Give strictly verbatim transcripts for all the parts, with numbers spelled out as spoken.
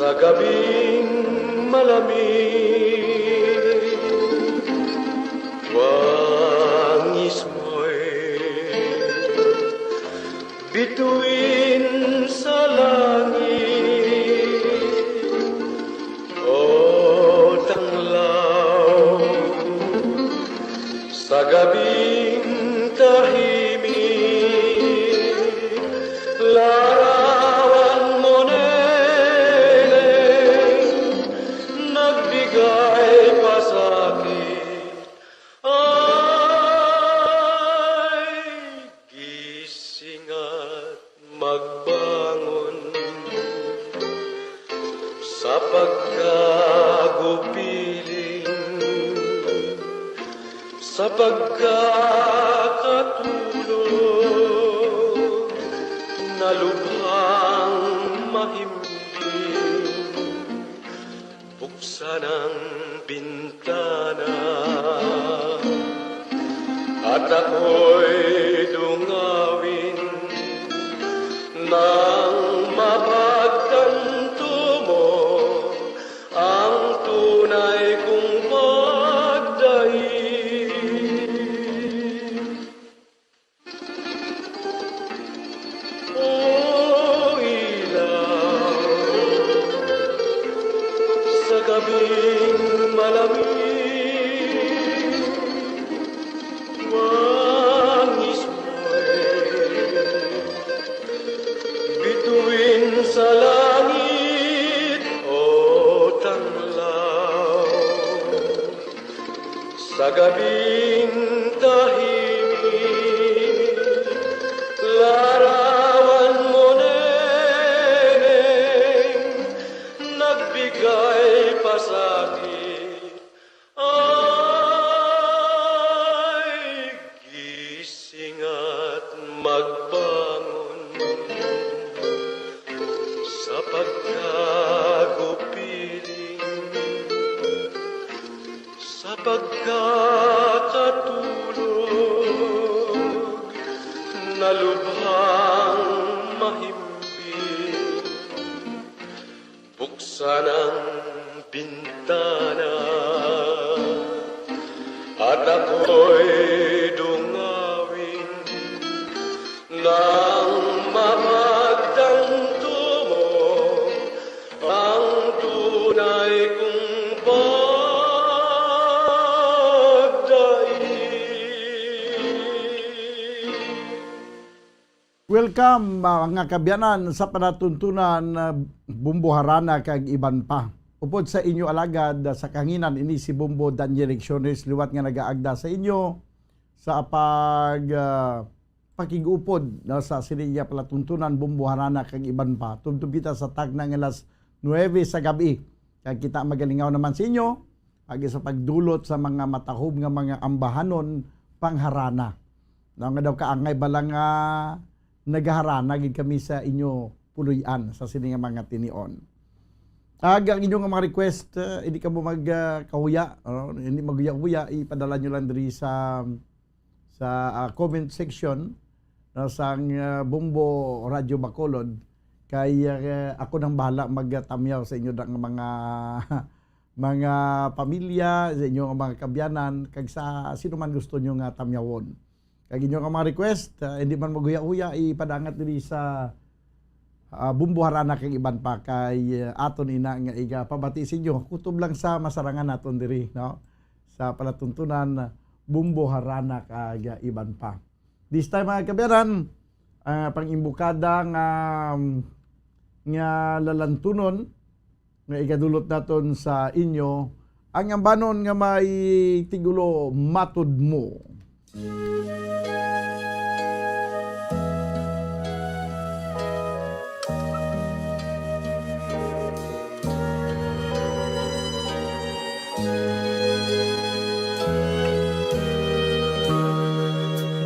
Sa gabing malamig, wangis mo'y bituin sa langit. O tanglaw, sa gabing tahimik, larawan mo, Neneng, nagbigay pasakit. Ay, gising at magbangon sa pagkagupiling, sa pagkakatulog na lubhang mahimbing. Buksan ang bintana at ako'y dungawin nang mapagtanto mo ang tunay kong pagdaig. O ilaw, sa gabing malamig, wangis mo'y bituin sa langit, o tanglaw. Sa gabing tahimik, larawan mo, Neneng, nagbigay pasakit. Ay, gising at magbangon sa pagkagupiling, sa pagkakatulog na lubhang mahimbing. Buksan ang bintana at ako'y dungawin nang mapagtanto mo ang tunay kong pagdaig. Welcome, mga kaabyanan, sa palatuntunan, uh, Bombo Harana kag iban pa. Upod sa inyo alagad, uh, sa kahanginan, ini si Bombo Daniel Lecciones, liwat nga nagaagda sa inyo sa pag, uh, pakig-upod, no, sa sini nga palatuntunan, Bombo Harana kag iban pa. Tubtob kita sa takna nga alas nuebe sa gabi. Kag kita magalingaw naman sa inyo, agi sa pagdulot sa mga matahom nga mga ambahanon pangharana. No, nga daw kaangay bala nga nagaharana gid kami sa inyo puloy-an sa sini nga mga tinion. Kag ang inyo nga mga request, eh, hindi kamo mag, ah, kahuya, ano, hindi maghuya-huya, ipadala nyo lang diri sa, sa, ah, comment section, no, sang, ah, Bombo Radio Bacolod. Kay, ah, ako nang bahala magtamyaw sa inyo nga mga mga pamilya, sa inyo nga mga kaabyanan, kag sa sino man gusto nyo nga tamyawon. Kag inyo nga mga request, ah, hindi man maghuya-huya, ipadangat diri sa, ah, Bombo Harana kag iban pa kay, ah, aton ina nga igapabati sa inyo. Kutob lang sa masarangan naton diri, no? Sa palatuntunan, Bombo Harana kag iban pa. This time, mga kaabyanan, ah, pang-imbukada nga, nga lalantunon, nga igadulot naton sa inyo ang ambanon nga may tigulo, Matud Mo.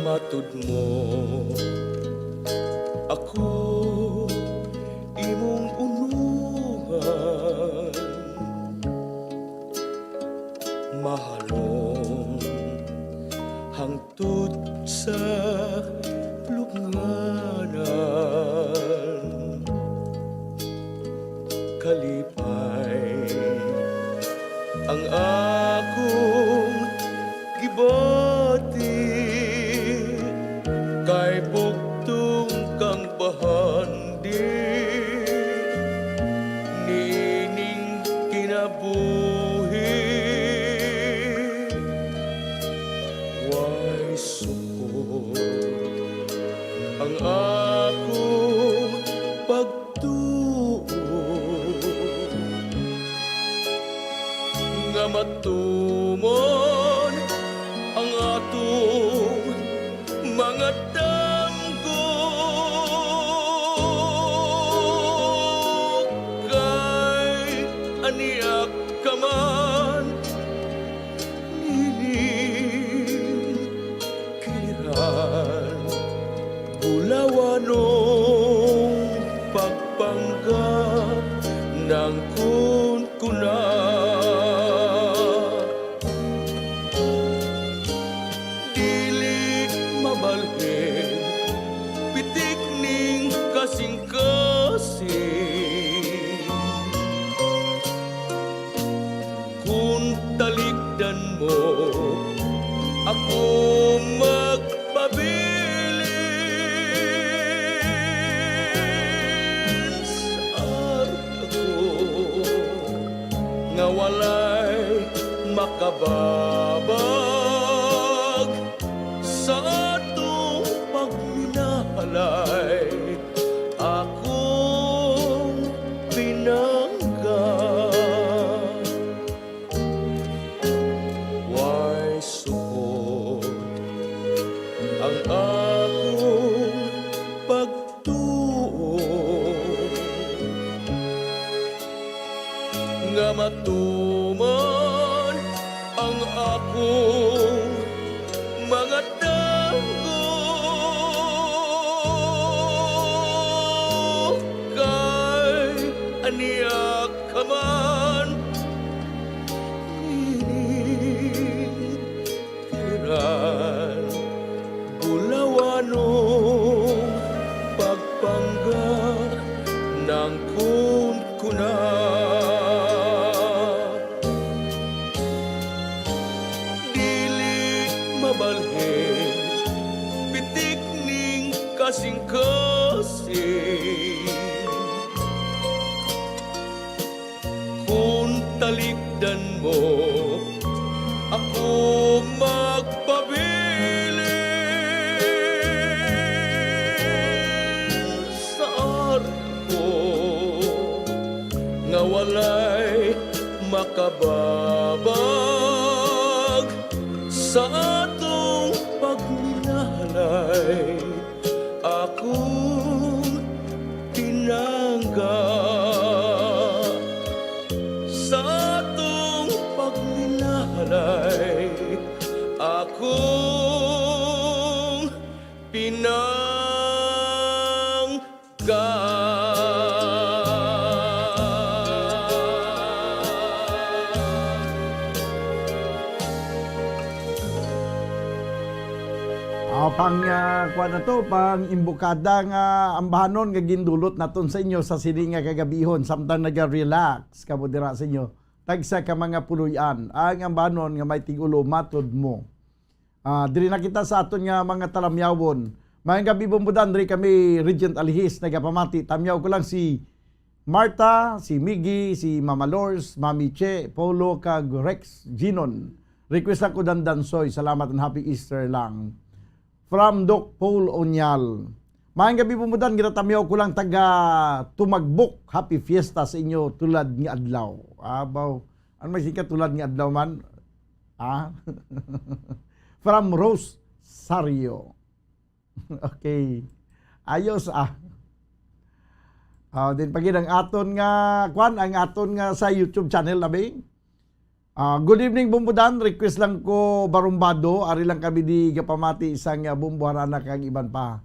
Matud mo, ako imong unuhan. Mahalong hangtod sa lubnganan. Akong pagtuo nga matumon ang atong mga damgo, kay ania ka man nining kiliran, bulawanong pagpanggap nang kunkuna. Dili mabalhin, pitik ning kasingkasing. Kun talikdan mo, ako magpabilin sa arko nga walay makababag sa atong pagminahalay. Akong pinangga, way suot ang akong pagtuo nga matuman ang akong mga damgo, kay ania ka man nining kiliran, bulawanong pagpanggap nang kunkuna. Dili mabalhin, pitik ning kasingkasing. Kun talikdan mo, ako magpabilin sa arko nga walay makababag sa atong pagminahalay. Akong pinangga sa atong pagminahalay, akong pinangga. Ah, pang, ah, kuwan na to, pang imbukada nga ambahanon nga gindulot naton sa inyo sa sini nga kagabihon, samtang naga-relax kamo dira sa inyo. Tagsa ka mga puloy-an, ang ambahanon nga may tig-ulo, Matod Mo. Ah, diri na kita sa aton nga mga talamyawon. Maayong gabi, Bombo Dan, diri kami, Regent Alihis, nagapamati. Tamyaw ko lang si Martha, si Miggy, si Mama Lors, Mami Che, Polo, kag Rex Ginon. Request lang ko, Dandansoy. Salamat and happy Easter lang. From Doc Paul Onyal. Maayong gabi, Bombo Dan. Ginatamyaw ko lang, taga Tumagbok. Happy Fiesta sa inyo, tulad nga adlaw. Abaw. Ano may singka tulad nga adlaw man? Ah? From Rose Sario. Okay. Ayos, ah. Ah, din pa gid ang aton nga, kwan, ang aton nga sa YouTube channel, abi. Ah, good evening, Bombo Dan. Request lang ko, Barumbado. Ari lang kami di gapamati isang, ah, Bombo Harana kag iban pa.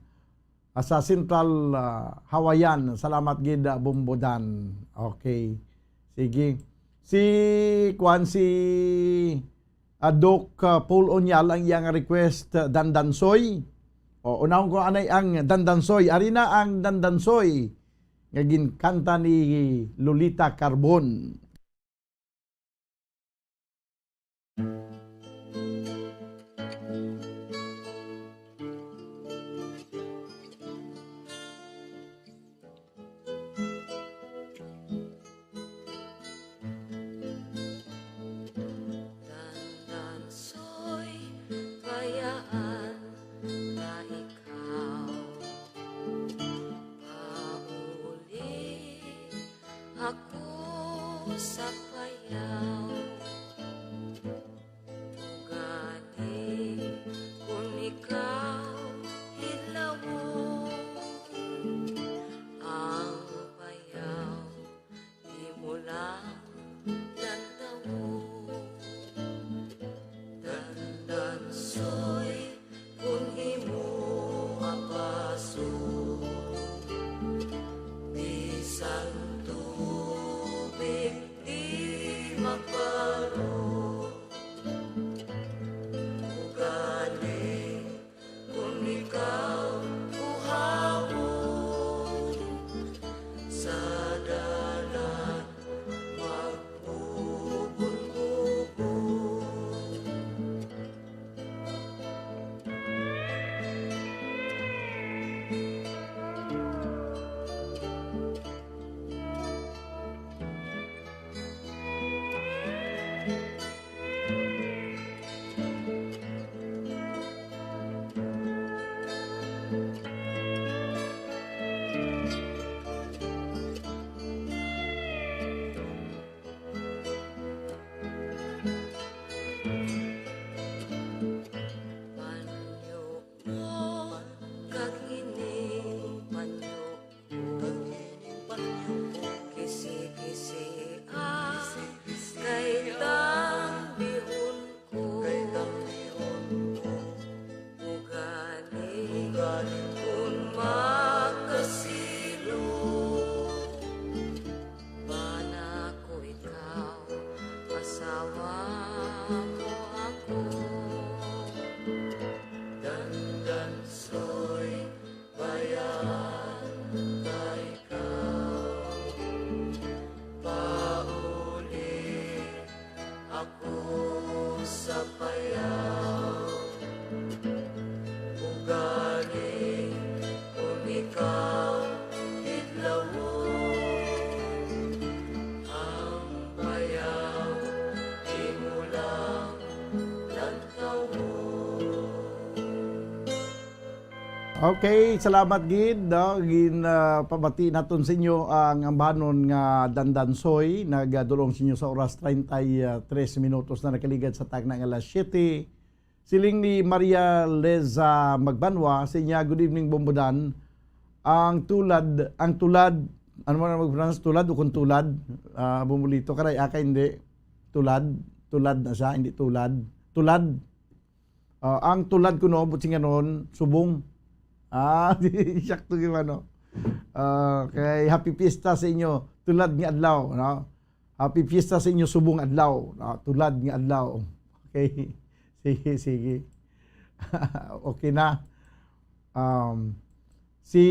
Ah, sa Central, ah, Hawaiian. Salamat gid, ah, Bombo Dan. Okay. Sige. Si, kwan, si, ah, Doc, ah, Paul Onyal ang iyang request, ah, Dandansoy. O, unahon ko anay ang Dandansoy. Ari na ang Dandansoy nga ginkanta ni Lolita Carbon. Dandansoy, bayaan nga ikaw sa payaw. Ugaling kun ikaw hidlawon, ang payaw imo lang lantawon. Dandansoy, kun imo apason, bisan tubig di magparo. Ugaling kun ikaw uhawon, sa dalan magbubon-bubon. Panyo mo kag ining panyo ko, kisi-kisia kay tambihon ko. Ugaling kun makasilo, bana ko ikaw, asawa mo ako. Dandansoy, bayaan ka ikaw. Pauli ako sa payaw. Ugaling kun ikaw hidlawon, ang payaw imo lang lantawon. Okay, salamat gid, no? Gin, ah, pabati naton sa inyo ang ambanon nga Dandansoy, nagadulong sa inyo sa oras, treinta y tres minutos na nakaligad sa tagna nga alas siyete. Siling ni Maria Leza Magbanwa sa iya, "Good evening, Bombodan." Ang tulad, ang tulad, ano man ang mag-pronounce, tulad o kung tulad? Ah, Bombolito, karay, aka, hindi. Tulad, tulad na siya, hindi tulad. Tulad. Ah, ang tulad kuno, buot silingon, subong. Ah, sakto gyud, ano. Okay, happy fiesta sa inyo. Tulad nga adlaw, no? Happy fiesta sa inyo, subong adlaw, no? Tulad nga adlaw. Okay. Sige, sige. Okay na. Um, si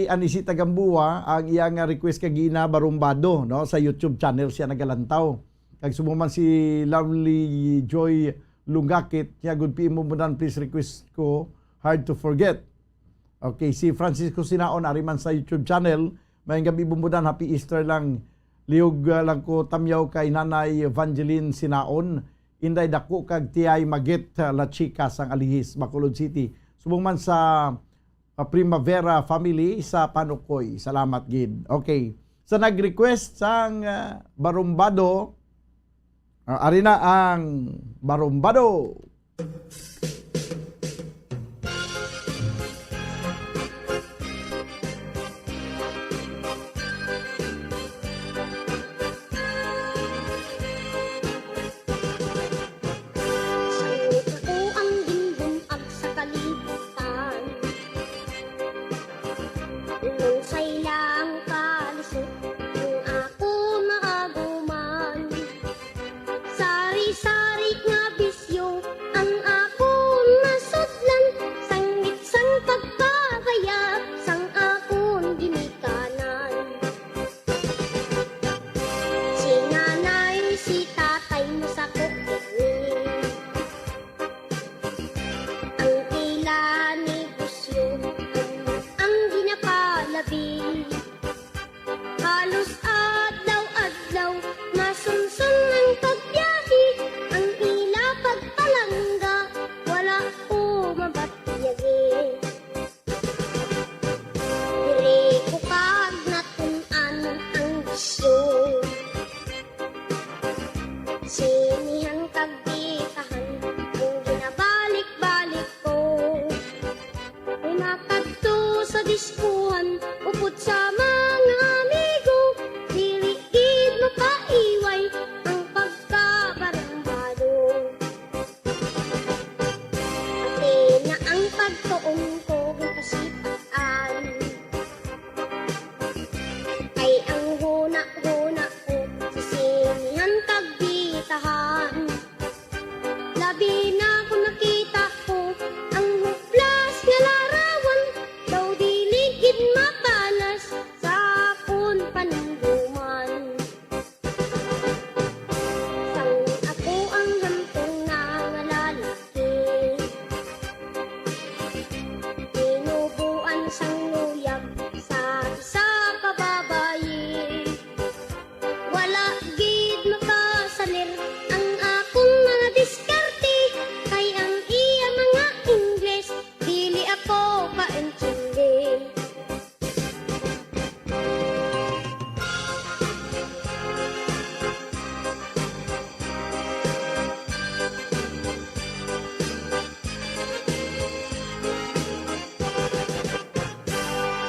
Anisita Gamboa, ang iya nga request kagina, Barumbado, no? Sa YouTube channel siya nagalantaw. Kag subong man si Lovely Joy Lungakit, niya gud, "P M Bombodan, please request ko Hard to Forget." Okay, si Francisco Sinaon, ari man sa YouTube channel, "Maayong gabi, Bombodan, happy Easter lang. Lihog, ah, lang ko tamyaw kay Nanay Evangeline Sinaon, Inday Dako kag Tiyay Magit, ah, La Chica sang Alihis, Bacolod City." Subong man sa, ah, Primavera family sa Panukoy. Salamat gid. Okay. Sa nag-request sang, ah, Barumbado, ah, ari na ang Barumbado. Sang ako ang ginbun-ag sa kalibutan, unsay lang kalisod ang ako maaguman. Sari-sari nga bisyo ang ako Upod sa mga amigo, dili gid mapaiway ang pagkabarumbado. Pati na ang pagtuon ko ginpasipat-an. Kay ang huna-huna ko sa sinihan kag bitahan. Labi na kung nakita ko ang huplas nga larawan, daw dili gid mapanas sa akon panumduman. Sang ako ang hamtong na nga lalaki, tinubuan sang luyag sa isa ka babayi. Wala gid makasalir ang akong mga diskarte, kay ang iya mga Ingles dili ako kaintindi.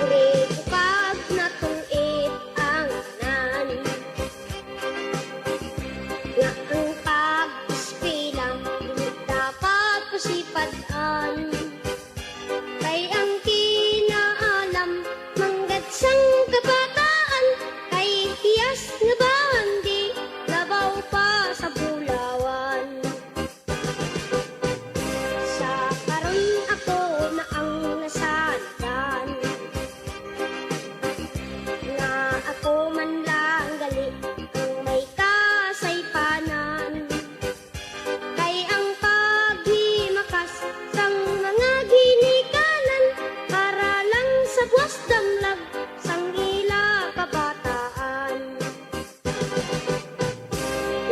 Diri ko kag natong-id ang tanan, nga ang pag-eskwela dili dapat pasipad-an. Kay ang kinaalam manggad sang kabataan, kay hiyas nga bandi labaw pa sa bulawan. Sa karon ako na ang nasandan, nga ako man lang gali ang may kasaypanan. Kay ang paghimakas sang mga ginikanan para lang sa buwas damlag sang ila kabataan.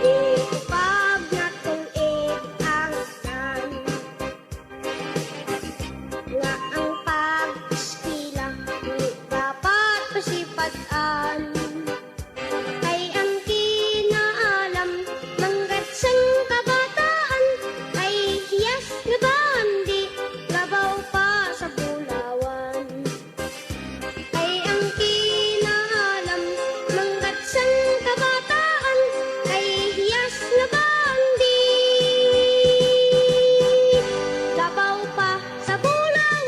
Di ko pag natong-id ang tanan, nga ang pag-eskwela di dapat pasipatan. Kay ang kinaalam manggad sang kabataan, kay hiyas nga bandi labaw pa sa bulawan. Kay ang kinaalam manggad sang kabataan, kay hiyas nga bandi labaw pa sa bulawan.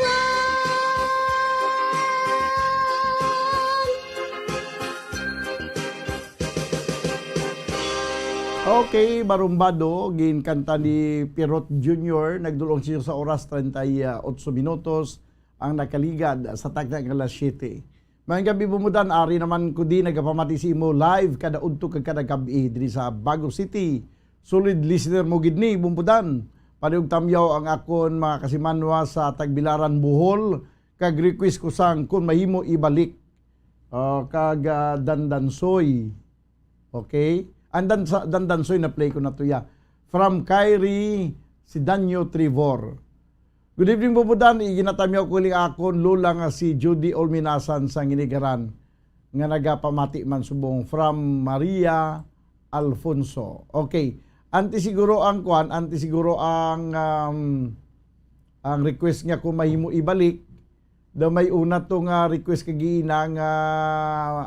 Okay, Barumbado, ginkanta ni Pirot Junior, nagdulong siya sa oras, treinta y ocho minutos ang nakaligad sa takna nga alas siyete. Maayong gab-i, Bumbudan, ari naman ko di nagapamati sa imo live kada udto kag kada gab-i diri sa Bago City. Solid listener mo gid ni, Bumbudan. Paniog tamyaw ang akon mga kasimanwa sa Tagbilaran, Bohol, kag request ko sang Kun Mahimo Ibalik, ah, kag, ah, Dandansoy. Okay? Ang dan-, sa, Dandansoy na play ko na to, ya. From Kyrie Sidanyo Trevor. Good evening, Bumbudan. Iginatamyaw ko ling akon lola nga si Judy Olminasan sa Nginigaran, nga nagapamati man subong from Maria Alfonso. Okay. Anti siguro ang kwan, anti siguro ang, um, ang request nga kung mahimo ibalik. Daw may una to nga request kagina nga,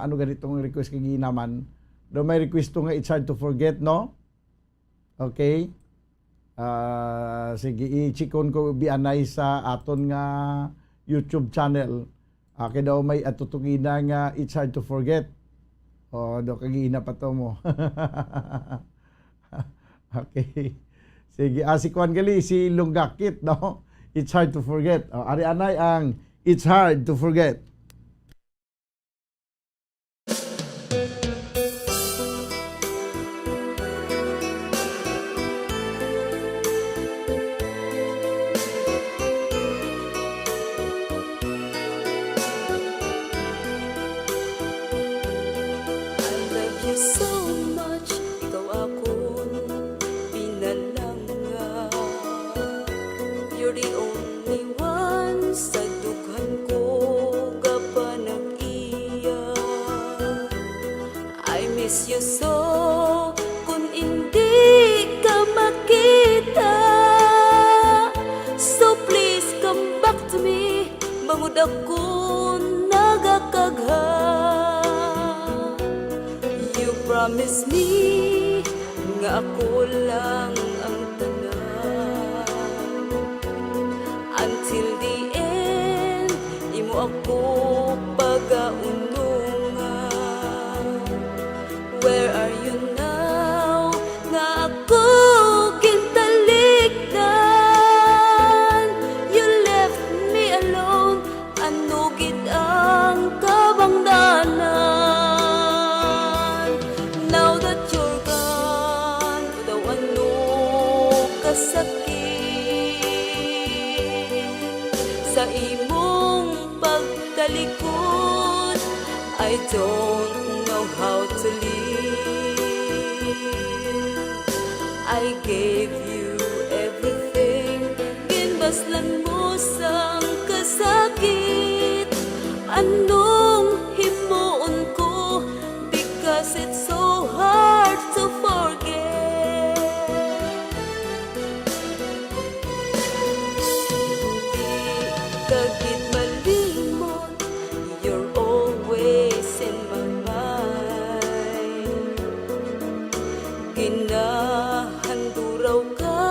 ano gani tong request kagina man? Daw may request to nga It's Hard to Forget, no? Okay? Ah, sige, i-checkon ko bianay sa aton nga YouTube channel. Ah, kay daw may ato to gina nga It's Hard to Forget. Oh, daw kagina pa to mo. Okay. Sige, ah, si Kwan gali, si Lunggakit, no? It's Hard to Forget. Oh, ari anay ang It's Hard to Forget. I love you so much, ikaw akon pinalanga. You're the only one sa dughan ko gapanag-iya. I miss you so, kun indi ka makita. So please come back to me, bangod ako nag Promise me nga ako lang ang tanan. Until the end, imo ako pagaunungan. Where are you now? Nga ako gintalikdan. You left me alone. Ano gid ang kabangdanan? Now that you're gone, daw ano kasakit sa imong pagtalikod. I don't know how to live. I gave you everything. Ginbaslan mo sang kasakit. Anong himuon ko? Because it's so hard to forget. Di ka gid malimot. You're always in my mind. Ginahanduraw ka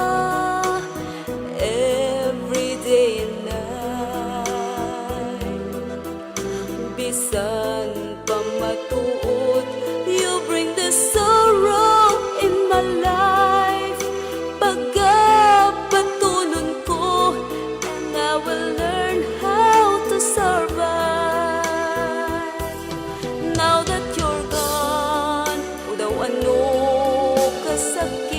every day and night. Bisan pa matuod, you bring the sorrow in my life. Pagabatunon ko, and I will learn how to survive. Now that you're gone, o daw ano kasakit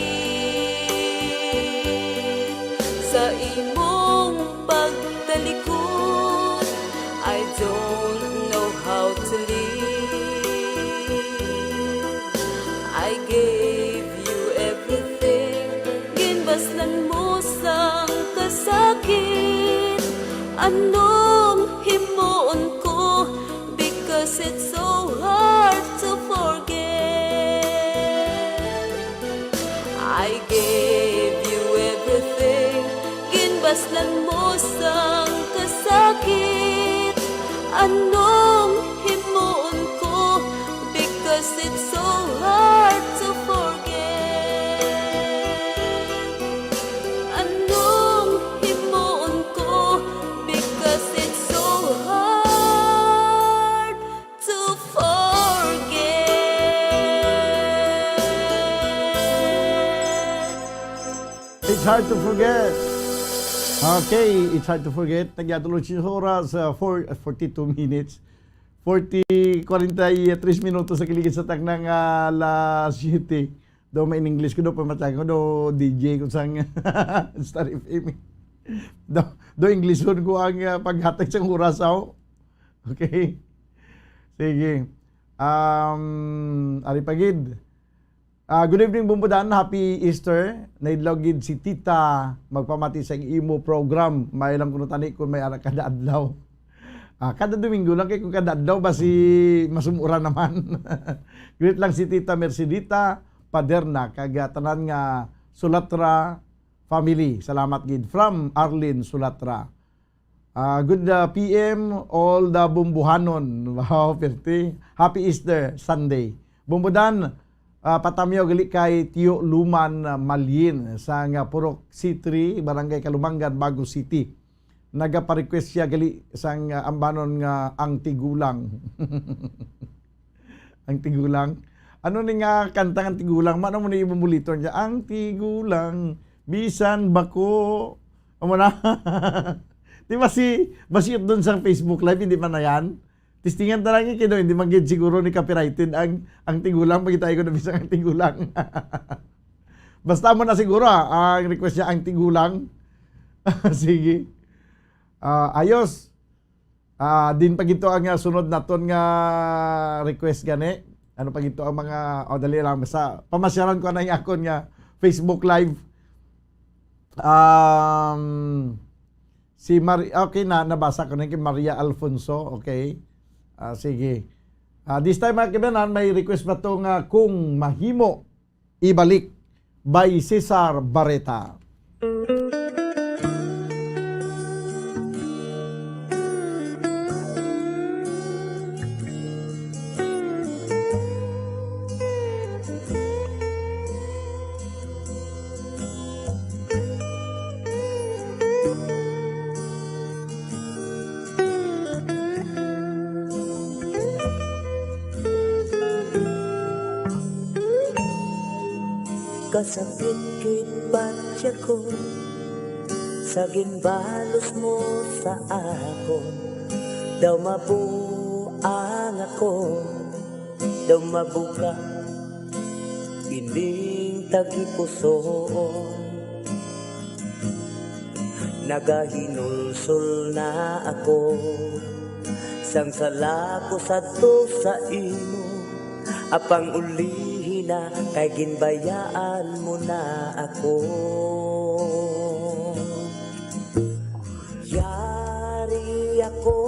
sa imong pagtalikod. I don't know how to live. I gave you everything. Ginbaslan mo sang kasakit. Anong himuon ko? Because it's so hard to forget. I gave you everything. Ginbaslan mo sang kasakit. Anong himuon ko? Because it's so hard to forget. Anong himuon ko? Because it's so hard to forget. It's hard to forget. Okay, it's hard to forget. Nagyatulog siya sa oras, uh, four, uh, forty-two minutes. Forty, forty-three minutos sa kiligid sa taknang uh, alas siyete. Do may English ko, do pamatay ko, do D J ko sang Star F M. Do, do Englishon ko ang uh, paghatag sang oras, oh. Okay. Sige. Um, ari pa gid. Ah, good evening, Bumbudan. Happy Easter. Naidlaw gid si Tita magpamati sa imo program. May lang kuno tani kung may ara kada adlaw. Ah, kada Domingo lang kay kung kada adlaw basi masumuran naman. Greet lang si Tita Mercedita Paderna kag ah, tanan nga Sulatra family. Salamat gid from Arlene Sulatra. Ah, good ah, P M, all the Bumbuhanon. Wow, pirti. Happy Easter Sunday. Bumbudan, ah, patamyaw gali kay Tiyo Luman ah, Malyin sang ah, Purok C three, Barangay Kalumangan, Bago City. Nagaparequest siya gali sang ah, ambanon nga Ang Tigulang. Ang Tigulang. Ano ni nga kanta nga Tigulang? Mano mo ni ibang buliton niya? Ang Tigulang, bisan bako. Amo na. Di ba si Basiot doon sa Facebook Live, hindi pa na yan? Testingan ta lang yung kino, hindi man gid siguro ni copyrighted ang, ang Tigulang. Pagkita ko na bisang ang Tigulang. Basta mo na siguro ah, ang request niya ang Tigulang. Sige. Ah, ayos. Ah, din pa gito ang ah, sunod naton nga request gani. Ano pa gito ang mga, oh, dali lang, basta pamasyaran ko na yung akon nga Facebook Live. Um, si Mar-, okay na, nabasa ko na kay Maria Alfonso, okay. Ah, sige. Ah, this time, mga kibanan, may request ba to nga kung mahimo ibalik by Cesar Barreta. Kasakit gid patya ko sa ginbalos mo sa akon. Daw mabuang ako, daw mabuka ining tagipusoon. Nagahinulsol na ako sang sala ko sadto sa imo. Apang ulihi na kay ginbayaan mo na ako. Yari ako,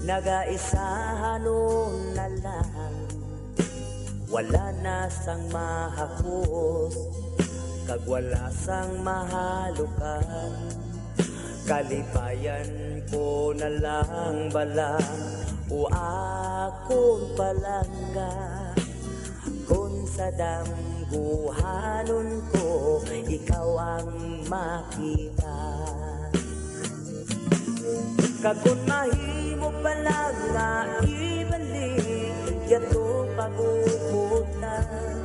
nagaisahanon na lang. Wala na sang mahakos, kag wala sang mahalukan. Kalipayan ko na lang bala, o akon palangga. Kon sa damguhanon ko, ikaw ang makita. Kag kon mahimo pa lang nga ibalik yadto paguputan,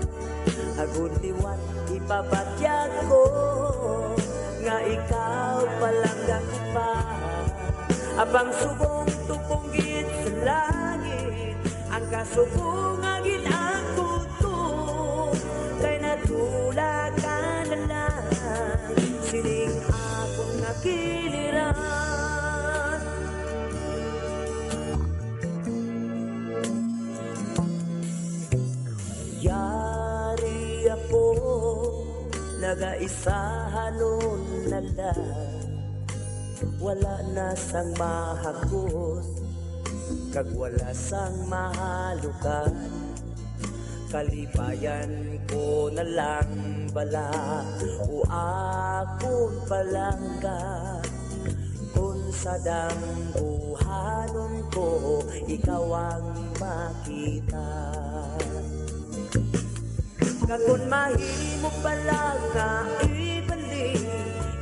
agod liwat ipabatyag ko nga ikaw palangga ko pa. Apang subong tupong gid sa langit ang kasubo nga gin-angkot ko, kay nadula ka na lang sining akon nga kiliran. Yari ako, nagaisahanon na lang. Wala na sang mahakos, kag wala sang mahalukan. Kalipayan ko na lang bala, o akon palangga. Kon sa damguhanon ko, ikaw ang makita. Kag kon mahimo pa lang nga ibalik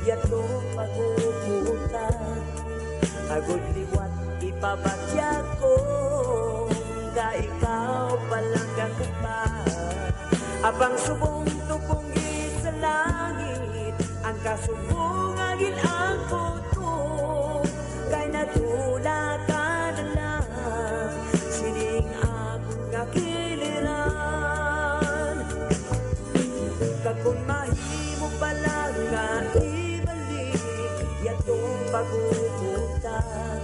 yadto paguputan, agod liwat ipabatyag ko nga ikaw palangga ko pa. Apang subong tupong gid sa langit ang kasubo nga gin-angkot ko, kay nadula ka na lang sining akon nga kiliran. Kag kon mahimo pa lang nga ibalik yadtong paguputan,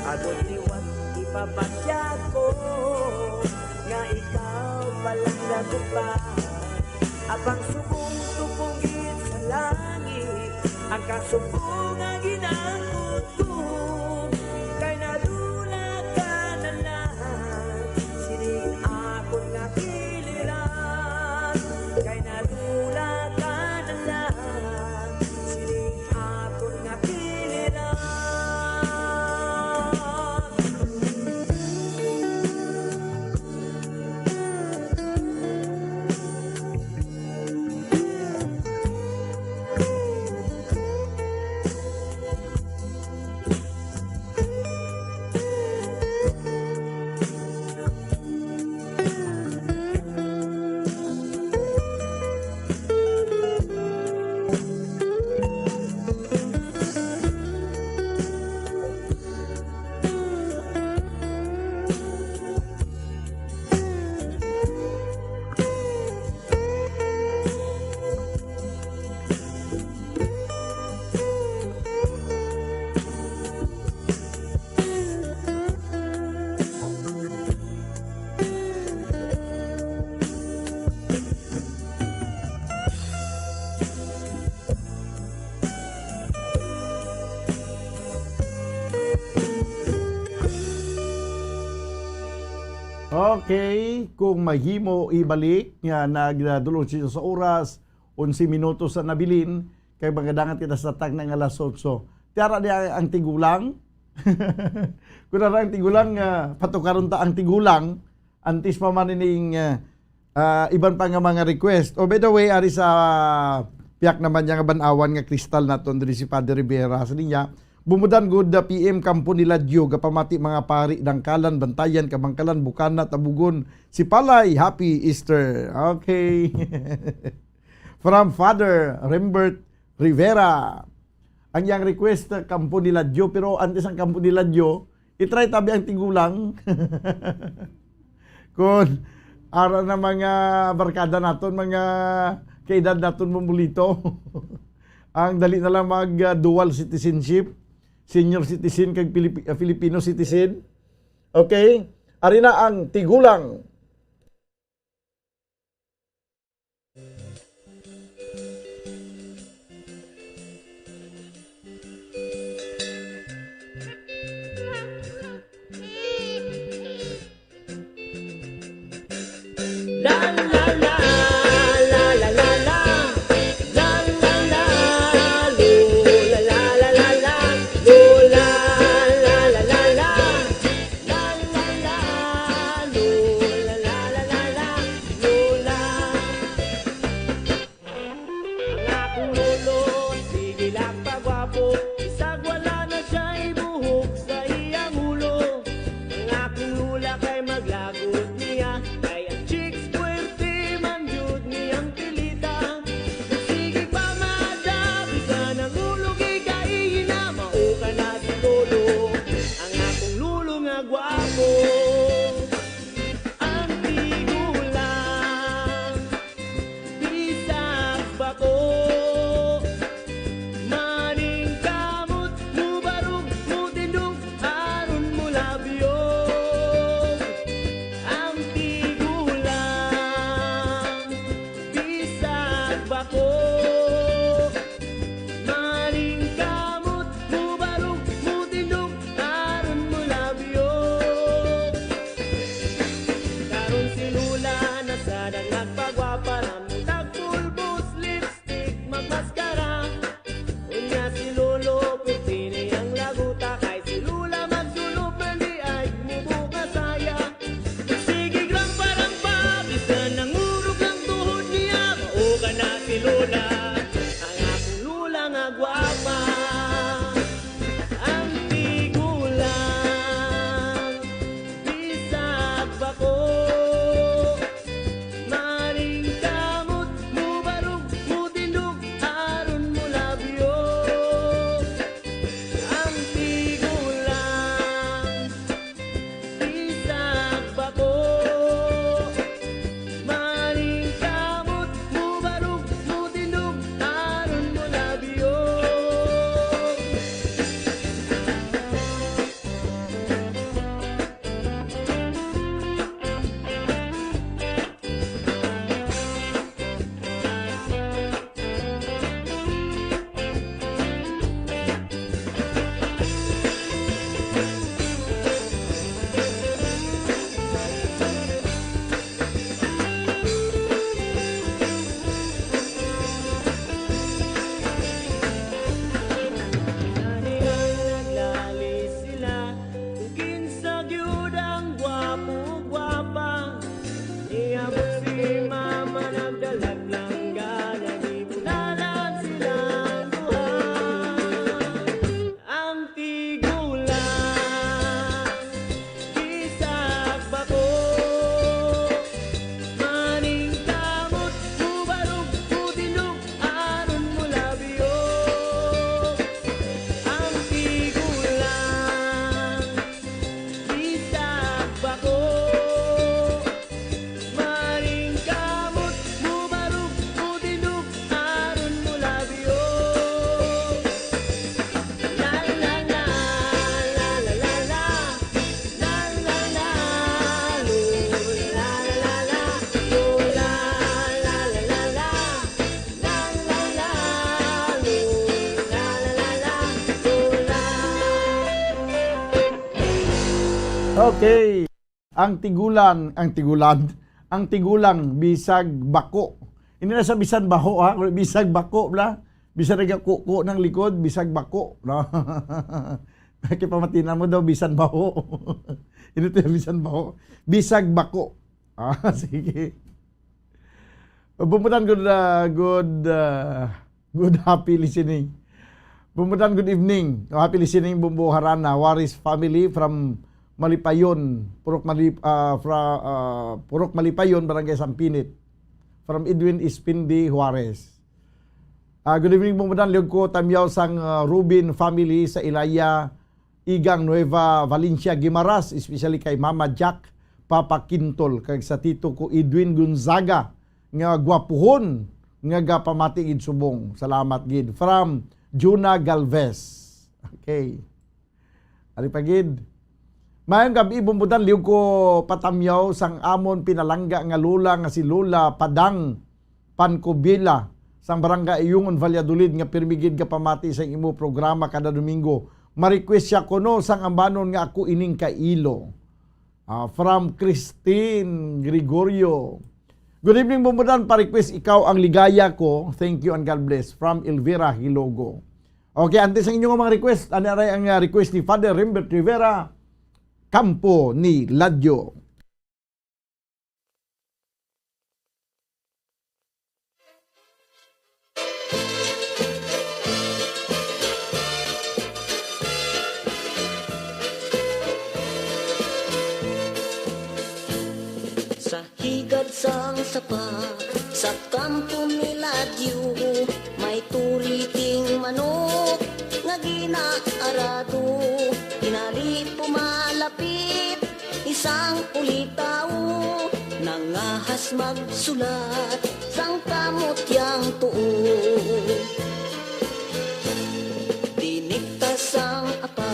agod liwat ipabatyag ko nga ikaw palangga ko pa. Apang subong tupong gid sa langit ang kasubo nga gin-angkot ko, kay nadula ka na lang sining akon nga kiliran, kay nadula ka na lang sining akon nga kiliran. Okay, kung mahimo ibalik nga nagdulong siya sa oras, onse minutos sa nabilin, kay magadangat kita sa tag na nga alas otso. Tiara di ang, ang tigulang. Kung ara ang tigulang, ah, patukaron ta ang tigulang, antes pa man ining, ah, ah, iban pa nga mga request. Oh, by the way, ari sa piyak naman niya nga ban-awan nga kristal naton diri si Father Rivera. Sa niya, Bumudan gud, ah, P M Kampo ni Ladyo, gapamati mga pari, Dangkalan, Bantayan, Kabangkalan, Bukana, Tabugon, Sipalay, Happy Easter. Okay. From Father Rembert Rivera. Ang iyang request, ah, Kampo ni Ladyo, pero antes ang Kampo ni Ladyo, i-try tabi ang Tigulang. Kung ara na mga barkada naton, mga kaedad naton, Mombolito. Ang dali na lang mag, ah, dual citizenship, senior citizen kag Pilip-, ah, Filipino citizen. Okay? Ari na ang Tigulang. Ang akong lolo, sige lang pagwapo, bisag wala na siya ibuhok sa iyang ulo. Ang akong lola kay maglagot niya, kay ang chicks puwerte man jud niyang pilita. Sige pa, mada, bisan ang ulo gigaihi na, mao ka na si lolo. Ang akong lolo nga gwapo, ang tigulang. Bisag bako, maningkamot, mubarog, mutindog, aron mulabyog. Ang tigulang, bisag bako, maningkamot, mubarog, mutindog, aron mulabyog. Karon si Lola na sad ang nagpagwapa, namutag pulbos, lipstick, magmaskara. Unya si Lolo, pirti ni ang laguta, kay si Lola magsulop, man di ay mubuka saya. Sige, grampa-rampa, bisan nangurog ang tuhod niya, mao ka na si Lola, ang akong Lola nga gwapa. Ang tigulang, bisag bako, maningkamot, mubarog, mutindog, aron mulabyog. Ang tigulang, bisag bako, maningkamot, mubarog, mutindog, aron mulabyog. Naglalis sila kung kinsa gyud ang gwapo o gwapa. Niabot si mama, nagdalag langga, nagibulalan silang duha. Ang tigulang, bisag bako, maningkamot, mubarog, mutindog, aron mulabyog. Ang tigulang, bisag bako, maningkamot, mubarog, mutindog, aron mulabyog. La, la, la, la, la, la, la. La, la, la, lo, la, la, la, la, lo, la, la, la, la, la. La, la, la, lo, la, la, la, la, lo, la. Okay. Ang tigulang, ang tigulang, ang tigulang bisag bako. Hindi na sa bisan baho, ha? Kundi bisag bako, bla. Bisan nagakuko ng likod, bisag bako, no? Kay pamatinan mo daw, bisan baho. Hindi to yung bisan baho. Bisag bako. Ah, sige. Bumutan, good, ah, good, ah, good, happy listening. Bumbudan, good evening. Oh, happy listening, Bumbu Harana, Juarez family from Malipayon, Purok Malip-, ah, fra-, ah, Purok Malipayon, Barangay Sampinit. From Edwin Ispindi Juarez. Ah, good evening, Bumbudan. Liog ko tamyaw sang, ah, Rubin family sa Ilaya, Igang, Nueva Valencia, Guimaras, especially kay Mama Jack, Papa Quintol, kag sa tito ko Edwin Gonzaga, nga gwapuhon nga gapamati gid subong. Salamat gid. From Juna Galvez. Okay. Ari pa gid. Mayong gabi, Bumbudan, liog ko patamyaw sang amon pinalangga nga lola nga si Lola Padang Pancubila sang Barangay Ayungon, Valladolid, nga pirmi gid gapamati sang imo programa kada Domingo. Ma-request siya kuno sang ambanon nga Ako Ining Kailo. Ah, from Christine Gregorio. Good evening, Bumbudan. Pa-request Ikaw ang Ligaya Ko. Thank you and God bless. From Elvira Hilogo. Okay, antes ang inyong mga request, ano aray ang, ah, request ni Father Rimbert Rivera, Kampo ni Ladyo. Sa higad sang sapa, sa kampo ni Ladyo, may turiting manok nga ginaarado. Tinali pumalapit isang ulitaw, nangahas magsulat sang kamot yang tuo. Dinikta sang apa,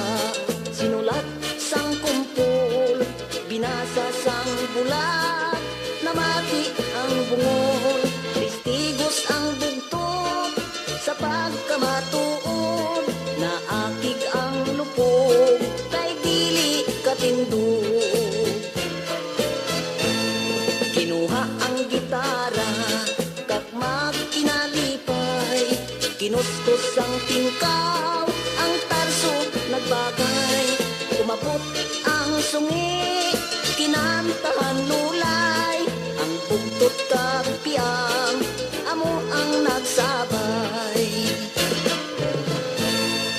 sinulat sang kumpol, binasa sang bulag, namati ang bungol, testigos ang bugtot sa pagkamatuod, naakig ang lupog kay dili katindog. Kinuha ang gitara, kag magkinalipay, kinustos ang tingkaw, ang tarso nagbagay. Umabot ang sungi, kinantahan lulay, ang bugtot kag piang, amo ang nagsabay.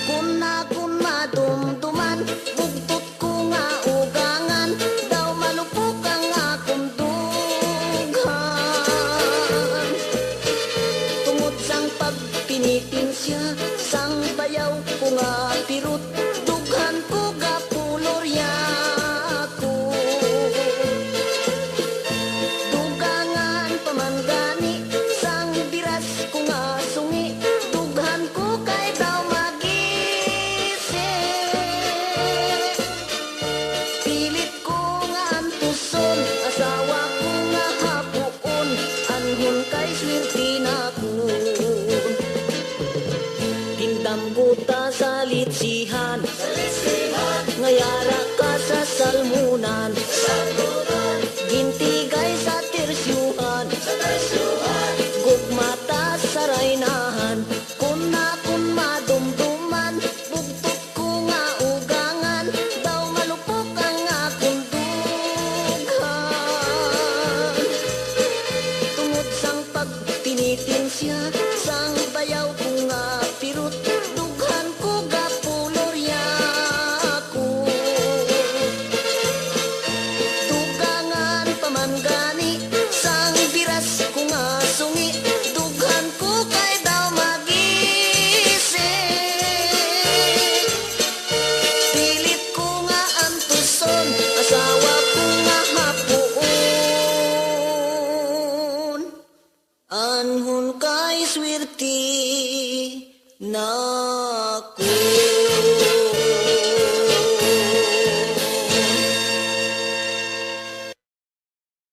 Kun akon madumduman, bugtot ko nga ugangan, daw malupok ang akon dughan. Tungod sang pagpinitensya sang bayaw ko nga pirot, dughan ko gapulorya ko. Dugangan pa man gani sang biras ko nga sungi, dughan ko kay daw magisi. Pilit ko nga antuson, asawa ko nga hapuon, anhon kay swerte na ko. Tindamgo ta sa litsihan, nga yara ka sa salmunan, gintigay sa tersyuhan, gugma ta sa raynahan. Kun akon madumduman, bugtot ko nga ugangan, daw malupok ang akon dughan. Tungod sang pagpinitensya sang bayaw ko nga pirot, dughan ko gapulorya ko. Dugangan pa man gani sang biras ko nga sungi, dughan ko kay daw magisi. Pilit ko nga antuson, asawa ko nga hapuon, anhon kay swerte na ko.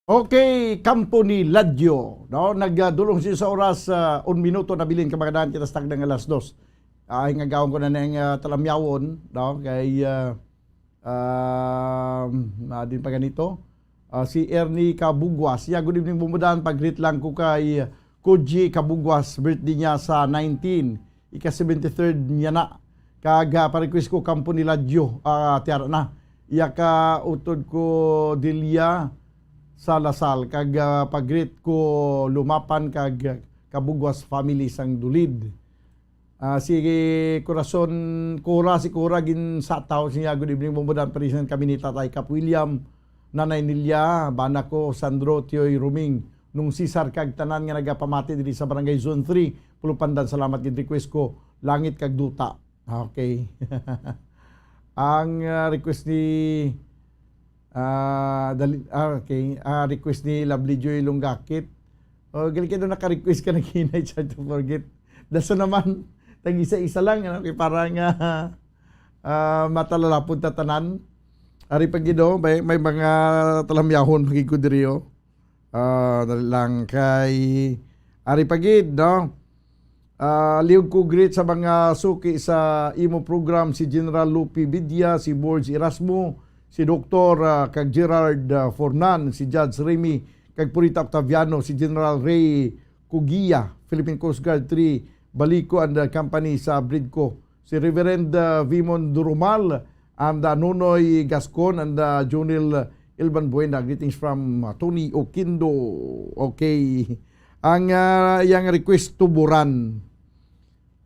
Okay, Kampo ni Ladyo, no? Nagdulong siya sa oras, ah, un minuto na bilin, kamangadahan kita sa takna nga alas dos. Ah, hingagaon ko na ning, ah, talamyawon, no? Kay, ah, ah, ah, din pa ganito. Ah, si Ernie Kabugwas. Yeah, good evening, Bumbudan. Pag-greet lang ko kay Koji Kabugwas. Birthday niya sa nineteen. Ika seventy-third niya na. Kag, ah, pa-request ko Kampo ni Ladyo, ah, tiara na. Iya ka utod ko Delia sa Lasal. Kag, ah, pag-greet ko Lumapan kag Kabugwas family sang Dulid. Ah, si Corazon Cora, si Cora, ginsataw siya, "Good evening, Bombo Dan, present kami ni Tatay Kap William, Nanay Nilia, bana ko, Sandro, Tioy, Ruming, Nung Cesar, kag tanan nga nagapamati diri sa Barangay Zone three, Pulupandan. Salamat gid, request ko, Langit kag Duta." Okay. Ang, ah, request ni, ah, dali, ah, okay. Ah, request ni Lovely Joy Lunggakit. Oh, gali ka doon naka-request ka ng hinay, try to forget. Daso naman, tag-isa-isa lang, ano, kay para nga, ah, matalalapod ta tanan. Ari pa gid, oh, may, may mga talamyahon pa gid ko diri, oh. Ah, dali lang kay ari pa gid, no? Ah, liwag ko greet sa mga suki sa imo program, si General Lupi Bidia, si Borge Erasmo, si Doktor, ah, kag Gerard, ah, Fornan, si Judge Remy, kag Purita Octaviano, si General Ray Cugia, Philippine Coast Guard three, Balico and, uh, Company sa Bridco, si Reverend, uh, Vimon Durumal, and, uh, Nonoy Gascon, and, uh, Junil Ilban Buena. Greetings from, uh, Tony Oquindo. Okay. Ang, uh, iyang request, Tuburan.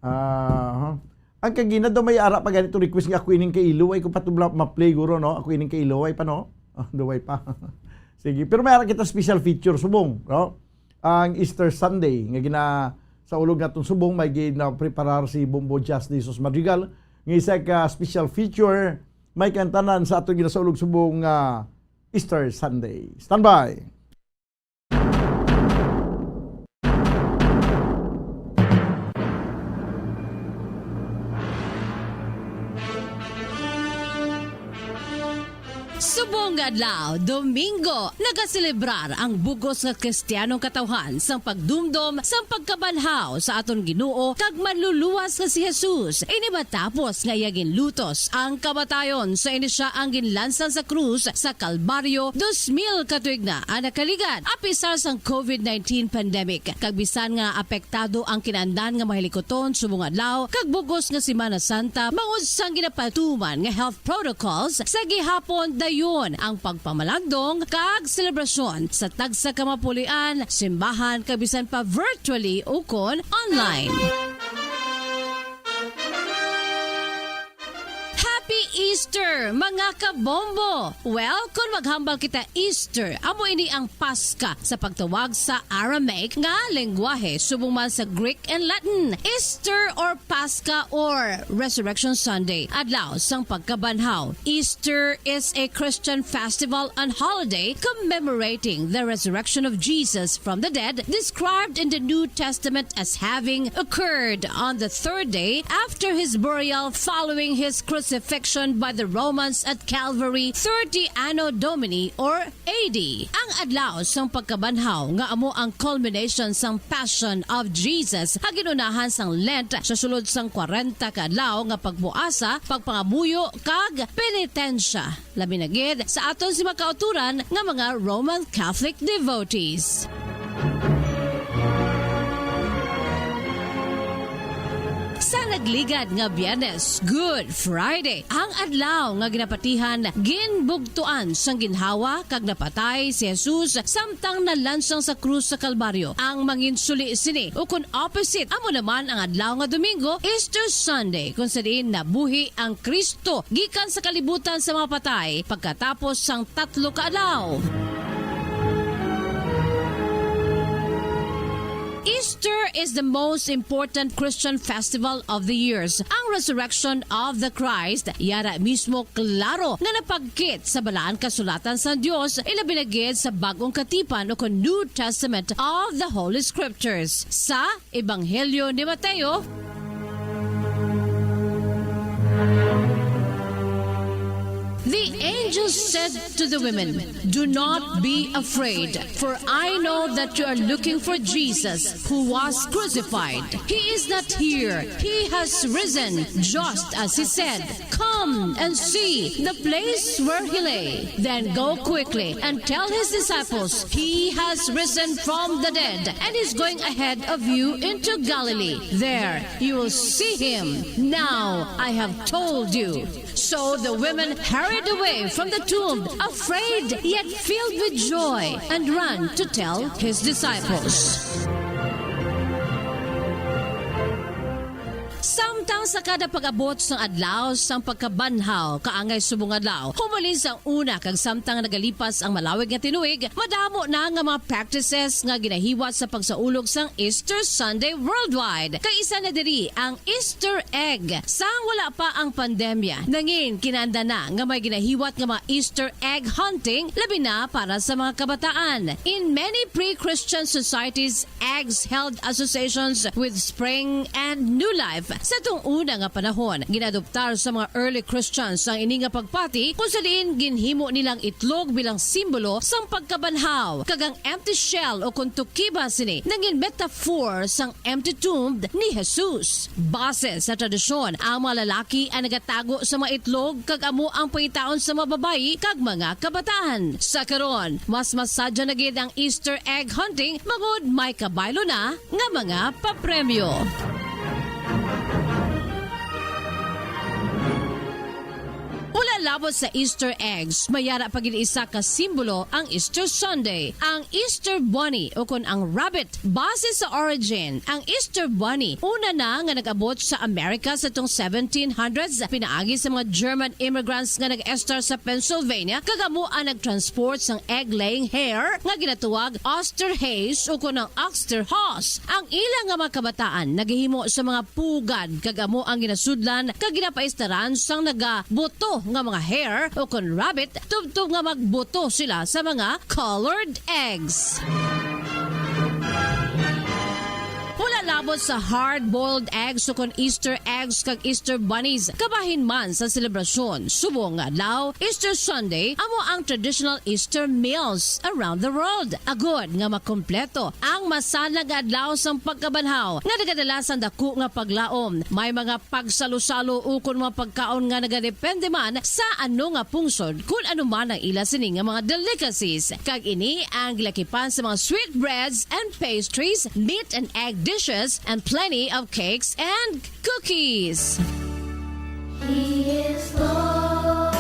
Ah, ang kagina daw may ara pa ganito request nga Ako Ining Kailo. Ay ko pa to bla-, ma-play guro, no? Ako Ining Kailo, ay pa, no? Ah, duway pa. Sige, pero may ara kita special feature subong, no? Ang Easter Sunday nga gina-, sa ulog naton subong may ginapreparar si Bombo Jazz de Jesus Madrigal nga isa ka special feature may kantanan sa aton ginasaulog subong nga Easter Sunday. Standby. Subong nga adlaw, Domingo, nagaselebrar ang bug-os nga Kristiyanong katawhan sang pagdumdom sang pagkabanhaw sa aton Ginoo kag Manluluwas nga si Jesus. Ini matapos nga iya ginlutos ang kamatayon sa ini sia ang ginlansang sa krus sa Kalbaryo dos mil ka tuig na ang nakaligad. Apisar sang covid nineteen pandemic, kag bisan nga apektado ang kinaandan nga mga hilikuton subong adlaw kag bug-os nga Semana Santa, bangod sang ginapatuman nga health protocols, sa gihapon dayon ang pagpamalandong kag selebrasyon sa tagsa ka mapulian, simbahan, kag bisan pa virtually ukon online. Happy Easter, mga kabombo! Well, kung maghambal kita Easter, amo ini ang Paska sa pagtawag sa Aramaic nga lengguwahe, subong man sa Greek and Latin. Easter or Paska or Resurrection Sunday, adlaw sang pagkabanhaw. Easter is a Christian festival and holiday commemorating the resurrection of Jesus from the dead, described in the New Testament as having occurred on the third day after his burial following his crucifixion by the Romans at Calvary, thirty Anno Domini or A D. Ang adlaw sang pagkabanhaw nga amo ang culmination sang Passion of Jesus, nga gin-unahan sang Lent sa sulod sang kwarenta ka adlaw nga pagpuasa, pagpangamuyo, kag penitensya, labi na gid sa aton si makauturan nga mga Roman Catholic devotees. Sa nagligad nga Biyernes, Good Friday, ang adlaw nga ginapatihan, ginbugtuan sang ginhawa kag napatay si Jesus samtang nalansang sa krus sa Kalbaryo. Ang manginsuli sini, ukon opposite, amo naman ang adlaw nga Domingo, Easter Sunday, kung sa diin nabuhi ang Kristo gikan sa kalibutan sa mga patay pagkatapos sang tatlo ka adlaw. Easter is the most important Christian festival of the years. Ang resurrection of the Christ, yara mismo klaro nga napagkit sa Balaan Kasulatan sang Dios, ilabi na gid sa Bag-ong Katipan o kon New Testament of the Holy Scriptures. Sa Ebanghelyo ni Mateo, the angel said to the women, "Do not be afraid, for I know that you are looking for Jesus who was crucified. He is not here. He has risen, just as he said. Come and see the place where he lay. Then go quickly and tell his disciples, 'He has risen from the dead and is going ahead of you into Galilee. There you will see him. Now I have told you.'" So the women hurried away from the tomb, afraid yet filled with joy, and ran to tell his disciples. Sa kada pag-abot sang adlaw sang pagkabanhaw, kaangay subong adlaw, humalin sang una kag samtang nagalipas ang malawig nga tinuig, madamo na nga mga practices nga ginahiwat sa pagsaulog sang Easter Sunday worldwide. Kay isa na diri ang Easter egg. Sang wala pa ang pandemya, nangin kinahanglan na nga may ginahiwat nga mga Easter egg hunting, labi na para sa mga kabataan. In many pre-Christian societies, eggs held associations with spring and new life. Sa tung una nga panahon, ginadoptar sa mga early Christians ang ini nga pagpati, kung sa diin ginhimo nilang itlog bilang simbolo sang pagkabanhaw, kag ang empty shell o kon tukiba sini nangin metaphor sang empty tomb ni Jesus. Base sa tradisyon, ang mga lalaki ang nagatago sa mga itlog, kag amo ang pangitaon sa mga babayi kag mga kabataan. Sa karon, mas masadya na gid ang Easter egg hunting, bangod may kabaylo na nga mga papremyo. Wala labot sa Easter eggs, may ara pa gid isa ka simbolo ang Easter Sunday, ang Easter Bunny, o kon ang rabbit. Base sa origin, ang Easter Bunny una na nga nag-abot sa Amerika sa tong seventeen hundreds, pinaagi sa mga German immigrants nga nag-estar sa Pennsylvania, kag amo ang nag-transport sang egg-laying hare nga ginatawag Osterhase o kon ang Osterhase. Ang ila nga mga kabataan nagahimo sa mga pugad, kag amo ang ginasudlan kag ginapaistaran sang nagabuto nga mga hare o kon rabbit, tubtob nga magbuto sila sa mga colored eggs. Wala labot sa hard-boiled eggs o kon Easter eggs kag Easter bunnies, kabahin man sa selebrasyon. Subong nga adlaw, Easter Sunday, amo ang traditional Easter meals around the world. Agod nga makompleto ang masanag nga adlaw sang pagkabanhaw nga nagadala sang daku nga paglaom, may mga pagsalusalo ukon mga pagkaon nga nagadepende man sa ano nga pungsod, kun ano man ang ila sini nga mga delicacies. Kag ini ang gilakipan sa mga sweetbreads and pastries, meat and egg dishes, and plenty of cakes and cookies. He is Lord.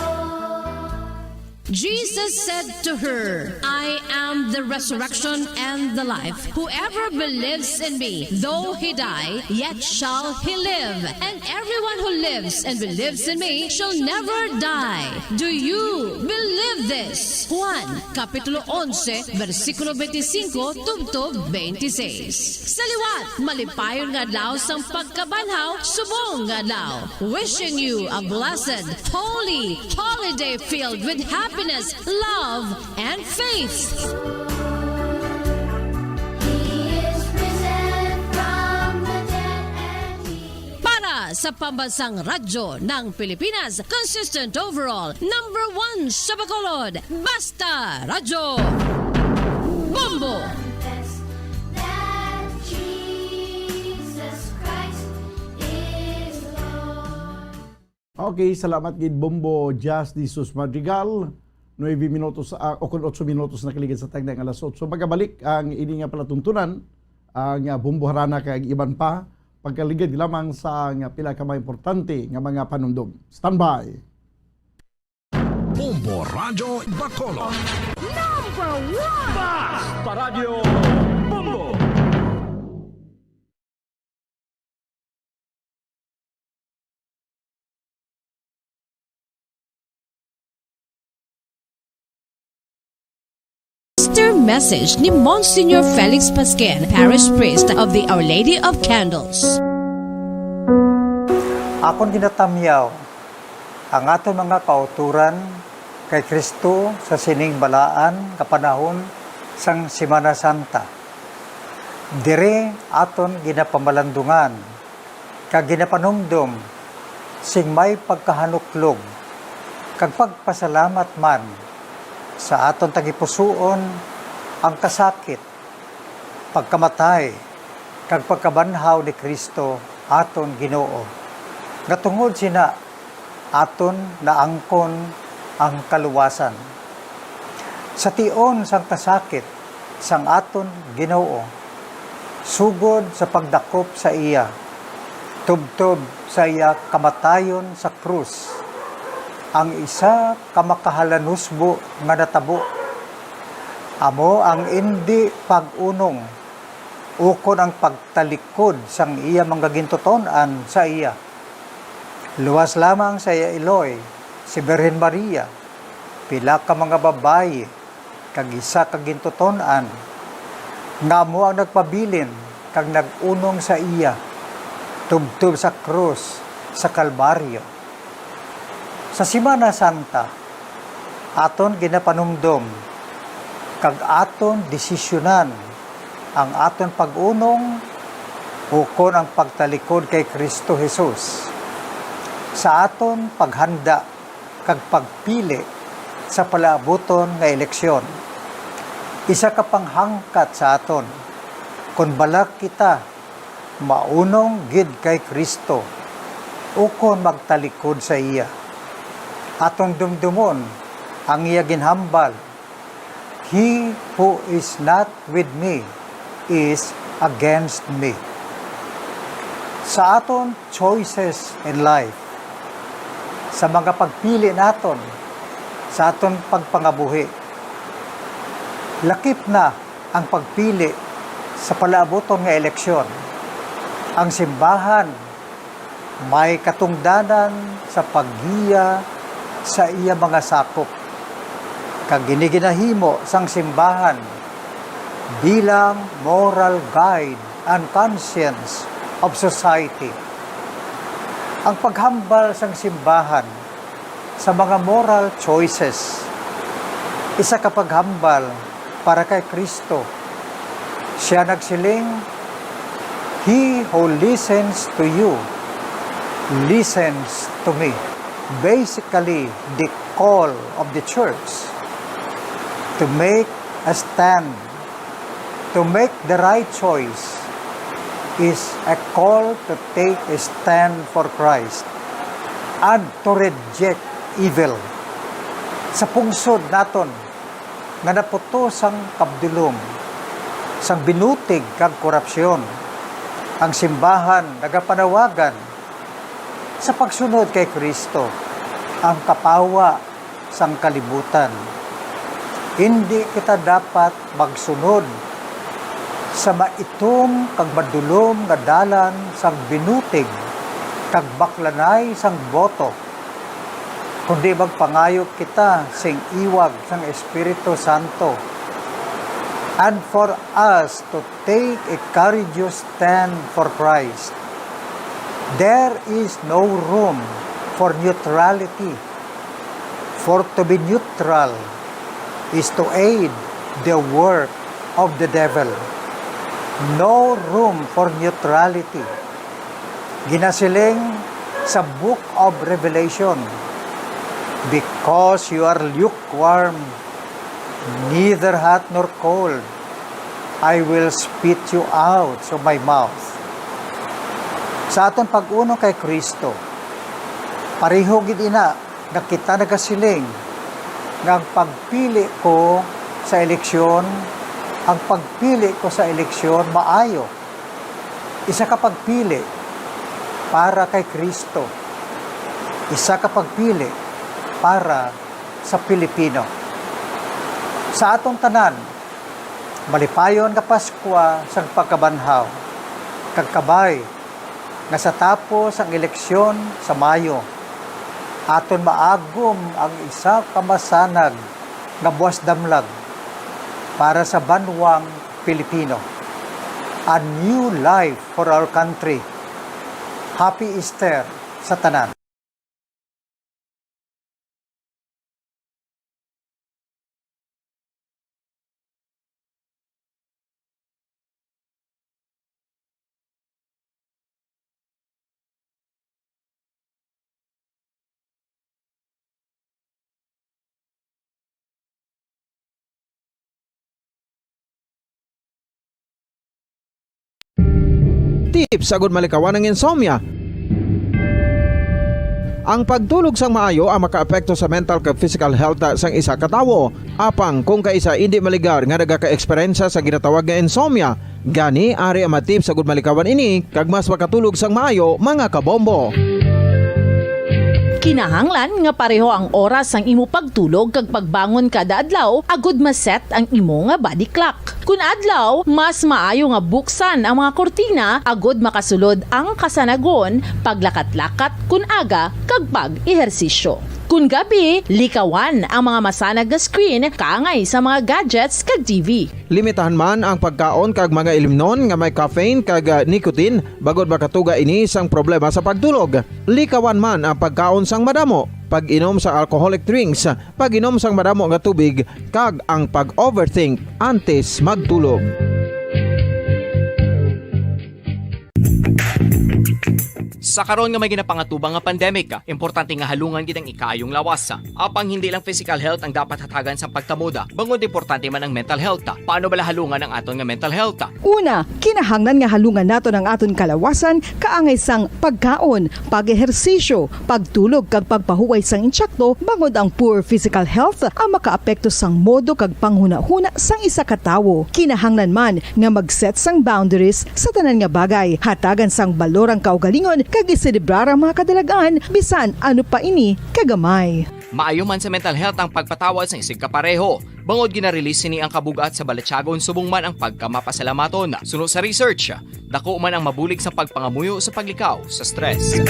Jesus said to her, "I am the resurrection and the life. Whoever believes in me, though he die, yet shall he live. And everyone who lives and believes in me shall never die." Do you believe this? Juan, Kapitulo onse, bersikulo twenty-five tubtob twenty-six. Sa liwat, malipayon nga adlaw sang pagkabanhaw, subong nga adlaw. Wishing you a blessed, holy holiday filled with happiness, love, and faith. He is risen from the dead and he Para sa Pambansang Radyo ng Pilipinas, consistent overall, number one sa Bacolod, Basta Radyo Bombo! Confess that Jesus Christ is Lord. Okay, salamat gid, Bombo Jazz de Sus Madrigal. Nuebe minutos, ah, o kon otso minutos nakaligid sa tagna nga alas otso. Magabalik ang ini nga palatuntunan, ang, ah, Bombo Harana kag iban pa, pagkaligid lamang sa nga pila ka mga importante nga mga panumdom. Standby. Bombo Radyo Bacolod. Number one! Basta Radyo Bombo! Master message ni Monsignor Felix Pasquin, Parish Priest of the Our Lady of Candles. Akon ginatamyaw ang aton mga kauturan kay Cristo sa sining balaan nga panahon sang Semana Santa. Diri aton ginapamalandungan kag ginapanumdom sing may pagkahanuklog kag pagpasalamat man sa aton tagipusoon ang kasakit, pagkamatay, kag pagkabanhaw ni Cristo, aton Ginoo, nga tungod sina aton naangkon ang kaluwasan. Sa tion sang kasakit sang aton Ginoo, sugod sa pagdakop sa iya, tubtob sa iya kamatayon sa krus, ang isa ka makahalanusbo nga natabo, amo ang indi pag-unong ukon ang pagtalikod sang iya mga gintuton-an sa iya. Luwas lamang sa iya iloy si Birhen Maria, pila ka mga babayi, kag isa ka gintuton-an, nga amo ang nagpabilin kag nag-unong sa iya tubtob sa krus sa Kalbaryo. Sa Semana Santa, aton ginapanumdom kag aton desisyonan ang aton pag-unong ukon ang pagtalikod kay Kristo Jesus sa aton paghanda kag pagpili sa palaabuton nga eleksyon. Isa ka panghangkat sa aton kon balak kita maunong gid kay Kristo ukon magtalikod sa iya. Aton dumdumon ang iya ginhambal, "He who is not with me is against me." Sa aton choices in life, sa mga pagpili naton sa aton pagpangabuhi, lakip na ang pagpili sa palaabuton nga eleksyon. Ang simbahan may katungdanan sa paggiya sa iya mga sakop, kag ini ginahimo sang simbahan bilang moral guide and conscience of society. Ang paghambal sang simbahan sa mga moral choices, isa ka paghambal para kay Kristo. Siya nagsiling, "He who listens to you listens to me." Basically, the call of the church to make a stand, to make the right choice, is a call to take a stand for Christ and to reject evil. Sa pungsod naton nga naputos sang kabdulom, sang binutig kag korupsyon, ang simbahan nagapanawagan sa pagsunod kay Kristo, ang kapawa sang kalibutan. Indi kita dapat magsunod sa maitom kag madulom nga dalan sang binutig kag baklanay sang boto, kundi magpangayo kita sing iwag sang Espiritu Santo. And for us to take a courageous stand for Christ, there is no room for neutrality. For to be neutral is to aid the work of the devil. No room for neutrality. Ginasiling sa Book of Revelation, "Because you are lukewarm, neither hot nor cold, I will spit you out of my mouth." Sa aton pag-unong kay Kristo, pareho gid ina nga kita nagasiling nga ang pagpili ko sa eleksyon, ang pagpili ko sa eleksyon maayo. Isa ka pagpili para kay Kristo. Isa ka pagpili para sa Pilipino. Sa aton tanan, malipayon nga Paskwa sang pagkabanhaw, kag kabay nga sa tapos ang eleksyon sa Mayo, aton maagom ang isa ka masanag nga buwas damlag para sa banwang Pilipino. A new life for our country. Happy Easter sa tanan. Tips agud malikawan ang insomnia. Ang pagtulog sang maayo ang makaapekto sa mental kag physical health sang isa ka tawo. Apang kung kaisa indi maligar nga nagaka-eksperyensya sa ginatawag nga insomnia, gani ari ang mga tips agud malikawan ini kag mas makatulog sang maayo, mga kabombo. Kinahanglan nga pareho ang oras sang imo pagtulog kag pagbangon kada adlaw agud ma-set ang imo nga body clock. Kun adlaw, mas maayo nga buksan ang mga kurtina agud makasulod ang kasanagon, paglakat-lakat kun aga, kag pag-ehersisyo. Kun gabi, likawan ang mga masanag nga screen kaangay sa mga gadgets kag T V. Limitahan man ang pagkaon kag mga ilimnon nga may caffeine kag, ah, nicotine, bangod makatuga ini sang problema sa pagtulog. Likawan man ang pagkaon sang madamo, pag-inom sa alcoholic drinks, pag-inom sang madamo nga tubig, kag ang pag-overthink antes magtulog. Sa karon nga may ginapangatubang nga pandemic, importante nga halungan gid ang ikaayong lawas. Apang hindi lang physical health ang dapat hatagan sang pagtamod, bangod importante man ang mental health. Paano bala halungan ang aton nga mental health? Una, kinahanglan nga halungan naton ang aton kalawasan kaangay sang pagkaon, pag-ehersisyo, pagtulog kag pagpahuway sang intsakto, bangod ang poor physical health ang makaapekto sang modo kag panghunahuna sang isa ka tawo. Kinahanglan man nga mag-set sang boundaries sa tanan nga bagay, hatagan sang balor ang kaugalingon kag iselebrar ang mga kadalag-an bisan ano pa ini kagamay. Maayo man sa mental health ang pagpatawad sang isigkapareho, bangod gina-release sini ang kabug-at sa balatyagon subong man ang pagkamapasalamaton. Suno sa research, dako man ang mabulig sa pagpangamuyo sa paglikaw sa stress.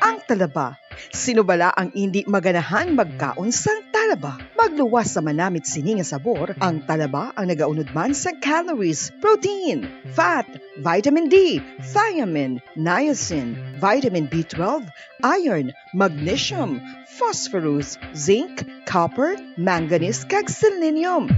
Ang talaba. Sino bala ang indi maganahan magkaon sang talaba? Magluwas sa manamit sini nga sabor, ang talaba ang nagaunod man sa calories, protein, fat, vitamin D, thiamine, niacin, vitamin B twelve, iron, magnesium, phosphorus, zinc, copper, manganese, kag selenium.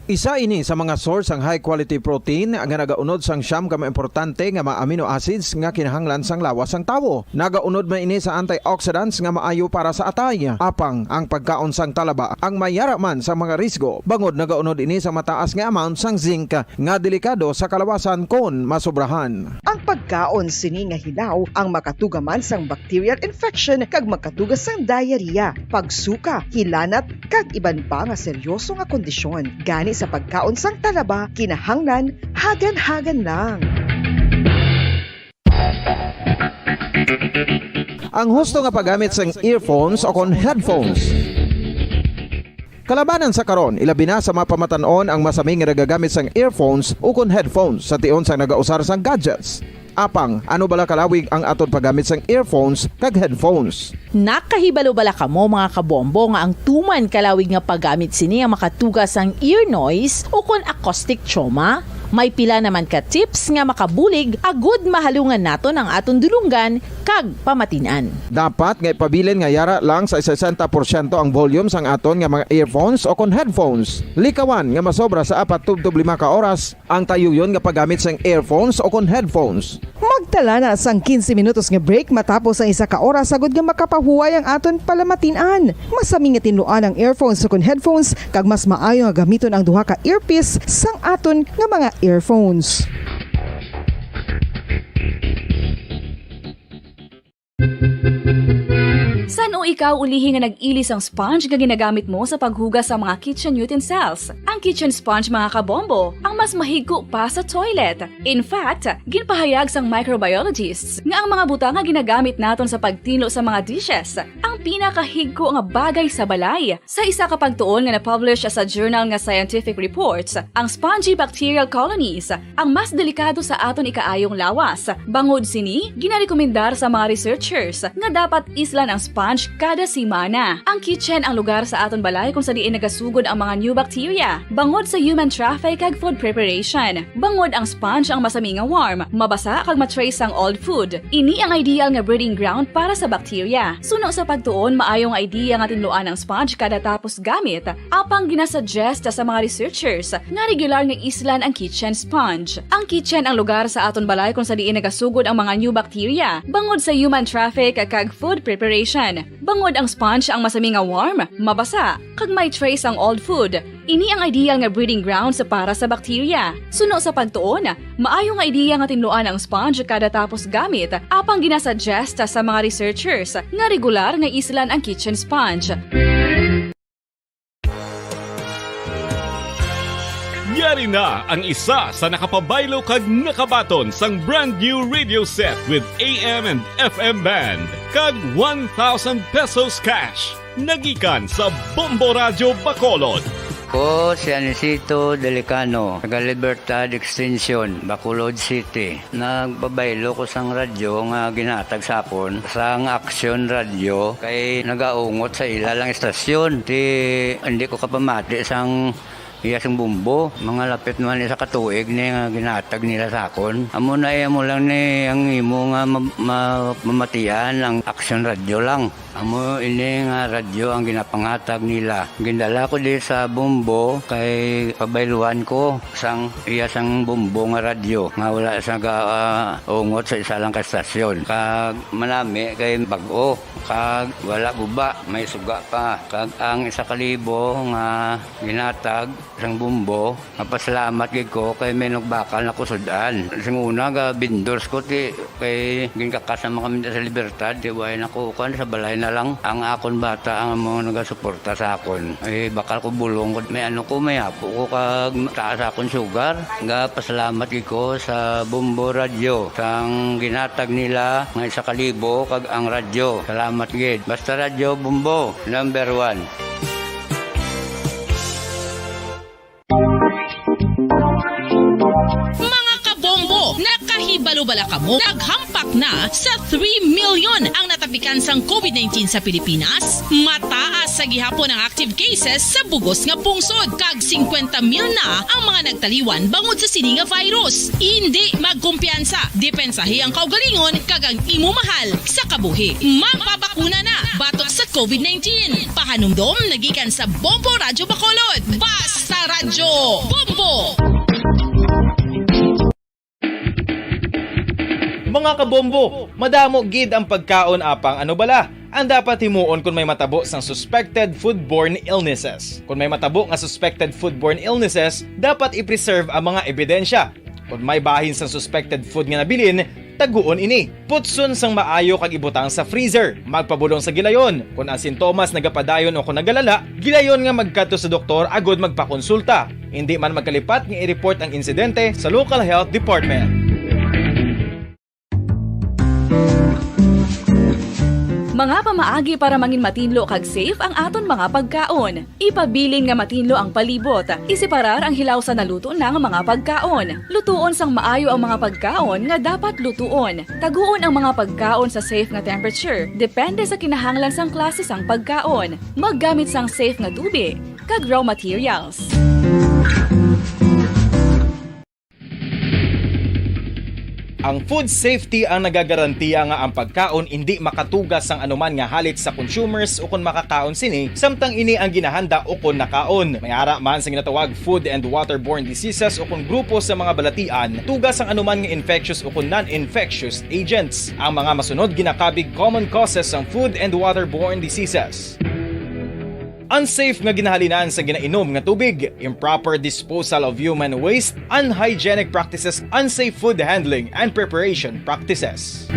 Isa ini sa mga source sang high quality protein nga nagaunod sang siyam ka mga importante nga mga amino acids nga kinahanglan sang lawas sang tawo. Nagaunod man ini sa antioxidants nga maayo para sa atay. Apang ang pagkaon sang talaba ang mayara man sa mga risgo, bangod nagaunod ini sa mataas nga amount sang zinc nga delikado sa kalawasan kon masobrahan. Ang pagkaon sini nga hilaw ang makatuga man sang bacterial infection kag makatuga sang diarrhea, pagsuka, hilanat, kag iban pa nga seryoso nga kondisyon. Gani sa pagkaon sang talaba, kinahanglan hagan-hagan lang. Ang husto nga paggamit sang earphones o kon headphones. Kalabanan sa karon, ilabi na sa mga pamatan-on ang masami nga nagagamit sang earphones o kon headphones sa tion sang nagausar sang gadgets. Apang, ano bala kalawig ang aton paggamit sang earphones kag headphones? Nakahibalo bala kamo, mga kabombo, nga ang tuman kalawig nga paggamit sini ang makatuga sang ear noise o kon acoustic trauma? May pila naman ka tips nga makabulig agud mahalungan naton ang aton dulonggan kag pamatin-an. Dapat nga ipabilin nga yara lang sa sesenta porsyento ang volume sang aton nga mga earphones o kon headphones. Likawan nga masobra sa apat tubtob lima ka oras ang tayuyon nga paggamit sang earphones o kon headphones. Magtala na sang quince minutos nga break matapos ang isa ka oras agud nga makapahuway ang aton palamatin-an. Masami nga tinluan ang earphones o kon headphones, kag mas maayo nga gamiton ang duha ka earpiece sang aton nga mga earphones. San-o ikaw ulihi nga nag-ili sang sponge nga ginagamit mo sa paghugas sa mga kitchen utensils? Ang kitchen sponge, mga kabombo, ang mas mahigko pa sa toilet. In fact, ginpahayag sang microbiologists nga ang mga butang nga ginagamit naton sa pagtinlo sa mga dishes ang pinakahigko nga bagay sa balay. Sa isa ka pagtuon nga na-publish sa journal nga Scientific Reports, ang spongy bacterial colonies ang mas delikado sa aton ikaayong lawas. Bangod sini, ginarekomendar sa mga researchers nga dapat islan ang sponge kada semana. Ang kitchen ang lugar sa aton balay kung sa diin nagasugod ang mga new bacteria, bangod sa human traffic kag food preparation. Bangod ang sponge ang masami nga warm, mabasa kag ma-trace ang old food. Ini ang ideal nga breeding ground para sa bacteria. Suno sa pagtuon, maayo nga idea nga tinluan ang sponge kada tapos gamit, apang ginasuggest sa mga researchers nga regular nga islan ang kitchen sponge. Ang kitchen ang lugar sa aton balay kung sa diin nagasugod ang mga new bacteria, bangod sa human traffic kag food preparation. Bangod ang sponge ang masami nga warm, mabasa, kag may trace ang old food. Ini ang ideal nga breeding grounds para sa bacteria. Suno sa pagtuon, maayo nga idea nga tinluan ang sponge kada tapos gamit, apang ginasuggest sa mga researchers nga regular nga islan ang kitchen sponge. Yari na ang isa sa nakapabaylo kag nakabaton sang brand new radio set with A M and F M band kag one thousand pesos cash. Nagikan sa Bombo Radyo Bacolod. Ko si Anisito Delicano, taga Libertad Extension, Bacolod City. Nagpabaylo ko sang radyo nga ginhatag sa akon sang Action Radio kay nagaungot sa ila lang estasyon. Ti, hindi ko kapamati sang iya sang Bombo. Mga lapit naman isa ka tuig ni nga ginhatag nila sa akon. Amo na, eh, amo lang ni ang imo nga ma-, ma-, mamatian ang Action Radio lang. Amo ini nga radyo ang ginapanghatag nila. Gindala ko di sa Bombo kay pabayluhan ko sang iya sang Bombo nga radyo nga wala sa ga-, ah, ungot sa isa lang ka estasyon. Kag manami kay bag-o, kag wala guba, may suga pa. Kag ang isa ka libo nga ginhatag sang Bombo, mapasalamat gid ko kay may nagbakal na ko sud-an. Sing una, ga vendors ko, ti, kay ginkakas naman kami sa Libertad, ti, way na ko, kuwan, sa balay na lang. Ang akon bata ang mga nagasuporta sa akon. Eh, bakal ko bulong ko. May ano ko, may apo ko, kag taas akon sugar. Ga pasalamat gid ko sa Bombo Radyo, sang ginhatag nila nga isa ka libo, kag ang radyo. Salamat gid. Basta Radyo Bombo, number one. Mga kabombo, nakahibalo bala kamo? Naghampak na sa three million ang natapikan sang COVID nineteen sa Pilipinas. Mataas sa gihapon ang active cases sa bugos nga pungsod, kag singkwenta mil na ang mga nagtaliwan bangod sa sini nga virus. Indi magkumpiyansa, depensahi ang kaugalingon kag ang imo mahal sa kabuhi. Magpabakuna na batok sa COVID nineteen. Pahanumdom nagikan sa Bombo Radyo Bacolod. Basta Radyo Bombo! Mga kabombo, madamo gid ang pagkaon, apang ano bala ang dapat himuon kon may matabo sang suspected foodborne illnesses? Kon may matabo nga suspected foodborne illnesses, dapat i-preserve ang mga ebidensya. Kon may bahin sang suspected food nga nabilin, taguon ini. Putson sang maayo kag ibutang sa freezer. Magpabulong sa gilayon. Kon ang sintomas nagapadayon o kon nagalala, gilayon nga magkadto sa doktor agud magpakonsulta. Indi man magkalipat nga i-report ang insidente sa local health department. Mga pamaagi para mangin matinlo kag safe ang aton mga pagkaon. Ipabilin nga matinlo ang palibot. Iseparar ang hilaw sa naluto na nga mga pagkaon. Lutuon sang maayo ang mga pagkaon nga dapat lutuon. Taguon ang mga pagkaon sa safe nga temperature, depende sa kinahanglan sang klase sang pagkaon. Maggamit sang safe nga tubi kag raw materials. Ang food safety ang nagagarantiya nga ang pagkaon indi makatuga sang anuman nga halit sa consumers ukon makakaon sini, samtang ini ang ginahanda ukon nakaon. May ara man sa ginatawag food and waterborne diseases ukon grupo sa mga balatian, tuga sang anuman nga infectious ukon non-infectious agents. Ang mga masunod ginakabig common causes sang food and waterborne diseases. Unsafe nga ginahalinan sa ginainom nga tubig, improper disposal of human waste, unhygienic practices, unsafe food handling and preparation practices.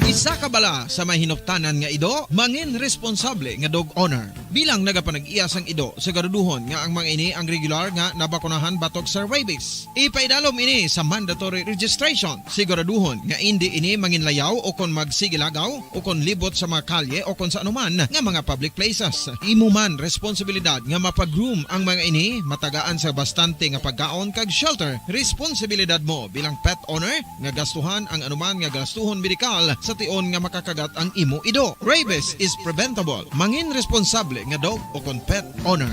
Isa ka bala sa may hinuptanan nga ido, mangin responsable nga dog owner. Bilang nagapanag-iya sang ido, siguraduhon nga ang mga ini ang regular nga nabakunahan batok sa rabies. Ipaidalom ini sa mandatory registration. Siguraduhon nga indi ini manginlayaw o kon magsigilagaw o kon libot sa mga kalye o kon sa anuman nga mga public places. Imo man responsibilidad nga mapa-groom ang mga ini, matagaan sa bastante nga pagkaon kag shelter. Responsibilidad mo bilang pet owner nga gastuhan ang anuman nga gastuhon medikal sa tion nga makakagat ang imo ido. Rabies is preventable. Mangin responsable nga dog o kon pet owner.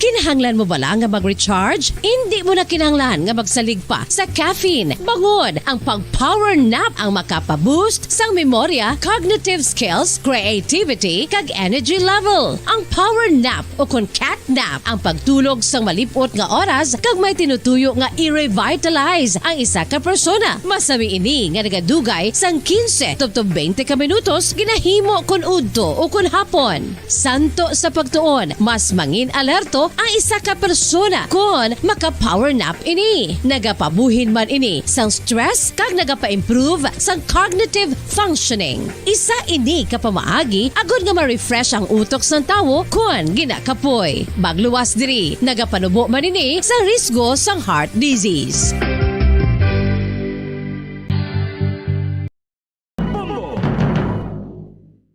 Kinahanglan mo bala nga mag-recharge? Indi mo na kinahanglan nga magsalig pa sa caffeine. Bangod ang pag-power nap ang makapa-boost sang memorya, cognitive skills, creativity, kag energy level. Ang power nap o kon cat nap ang pagtulog sang malip-ot nga oras kag may tinutuyo nga i-revitalize ang isa ka persona. Masami ini nga nagadugay sang quince tubtob twenty ka minutos ginahimo kon udto o kon hapon. Santo sa pagtuon, mas mangin alerto ang isa ka persona kon maka-power nap ini. Nagapabuhin man ini sang stress kag nagapa-improve sang cognitive functioning. Isa ini ka pamaagi agud nga ma-refresh ang utok sang tawo kon ginakapoy. Magluwas diri, nagapanubo man ini sa risgo sang heart disease.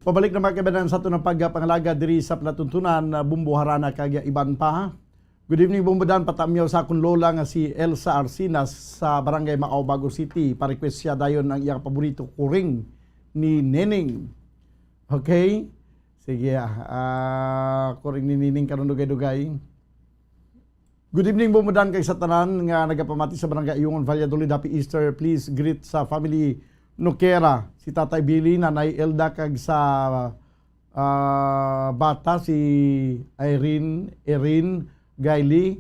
Pabalik na, mga kaibanan, sa aton nga pagpangalaga diri sa palatuntunan, ah, Bumbo, Harana kag iban pa. Good evening, Bumbo Dan. Patamyaw sa akon lola nga si Elsa Arsinas sa Barangay Maao, Bago City. Pa-request siya dayon ang iyang paborito, Kuring ni Neneng. Okay? Sige, ah, ah, Kuring ni Neneng karon, dugay-dugay. Good evening, Bumbo Dan, kag sa tanan nga nagapamati sa Barangay Ayungon, Valladolid. Happy Easter. Please greet sa family Noquera, si Tatay Billy, Nanay Elda, kag sa, ah, bata, si Irene, Erin, Gaily,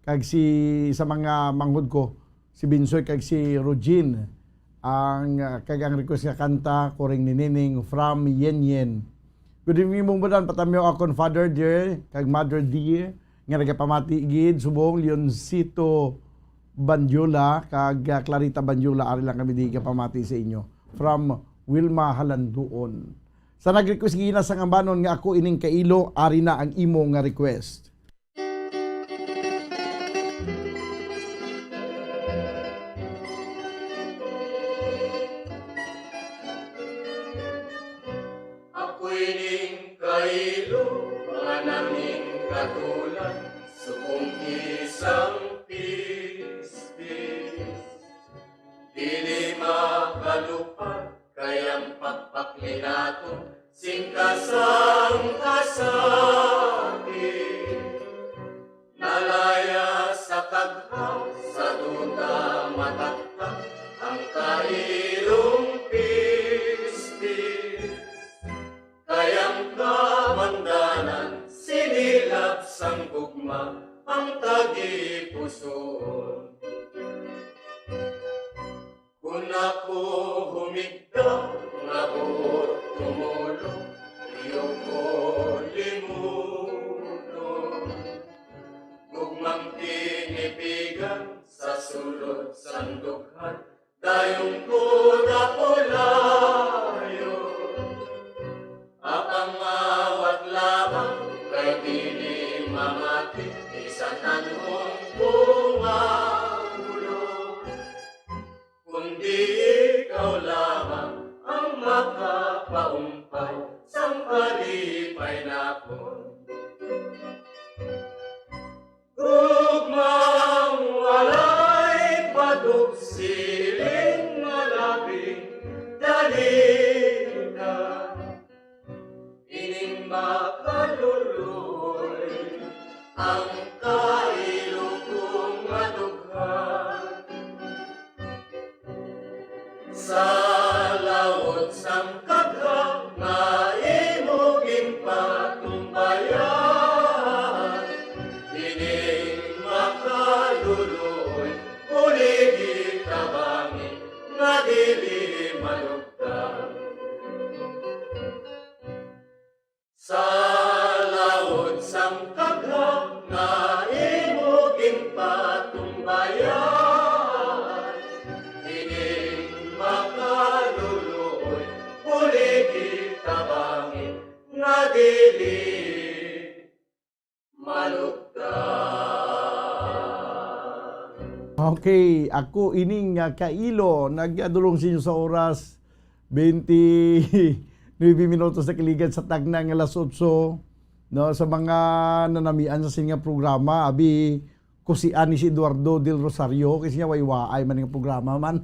kag si, sa mga manghod ko, si Binsoy kag si Rogin. Ang, ah, kag ang request nga kanta, Kuring ni Nining from Yen Yen. Good evening, Bumbo Dan. Patamyaw akon father dear kag mother dear nga nagapamati gid subong, Leoncito Bandiola kag, ah, Clarita Bandiola. Ari lang kami di gapamati sa inyo. From Wilma Halanduon. Sa nag-request gina sang ambanon nga Ako Ining Kailo, ari na ang imo nga request. Ako'y ning kailo nga nangin katulan, subong isang pispis. Dili makalupad kay ang pagpakli naton sing kasang kasakit. Nalaya sa kagha, sa duta mataktak ang kailong pispis. Kay ang kabangdanan, sinilab sang gugma ang tagipusoon. Kon ako humigda nga buot tumulong, iyo ko limuton. Gugmang tinipigan sa sulod sang dughan, dayon ko dapulayon. Apang awat lamang kay dili mamati, bisan anhon ko mahulo. Kundi ikaw lamang ang makapaumpay sang kalipay nakon. Gugmang walay padug, siling nga labing daligan. Ining makaluloy ang kailo ko nga dughan. Sa laod sang kagha nga imo ginpatumbayan, ining makaluloy buligi tabangi nga dili malugdan. Sa laod sang kagha nga imo ginpatumbayan, ining makaluloy buligi tabangi nga dili malugdan. Okay, ako ining, ah, kailo, nagdulong sa inyo sa oras, twenty-nine minutos na kaligiran sa tagna nga alas otso, no, sa mga nanamian sa sini nga programa, abi, kusian ni si Eduardo Del Rosario, kay siya way waay man nga programa man.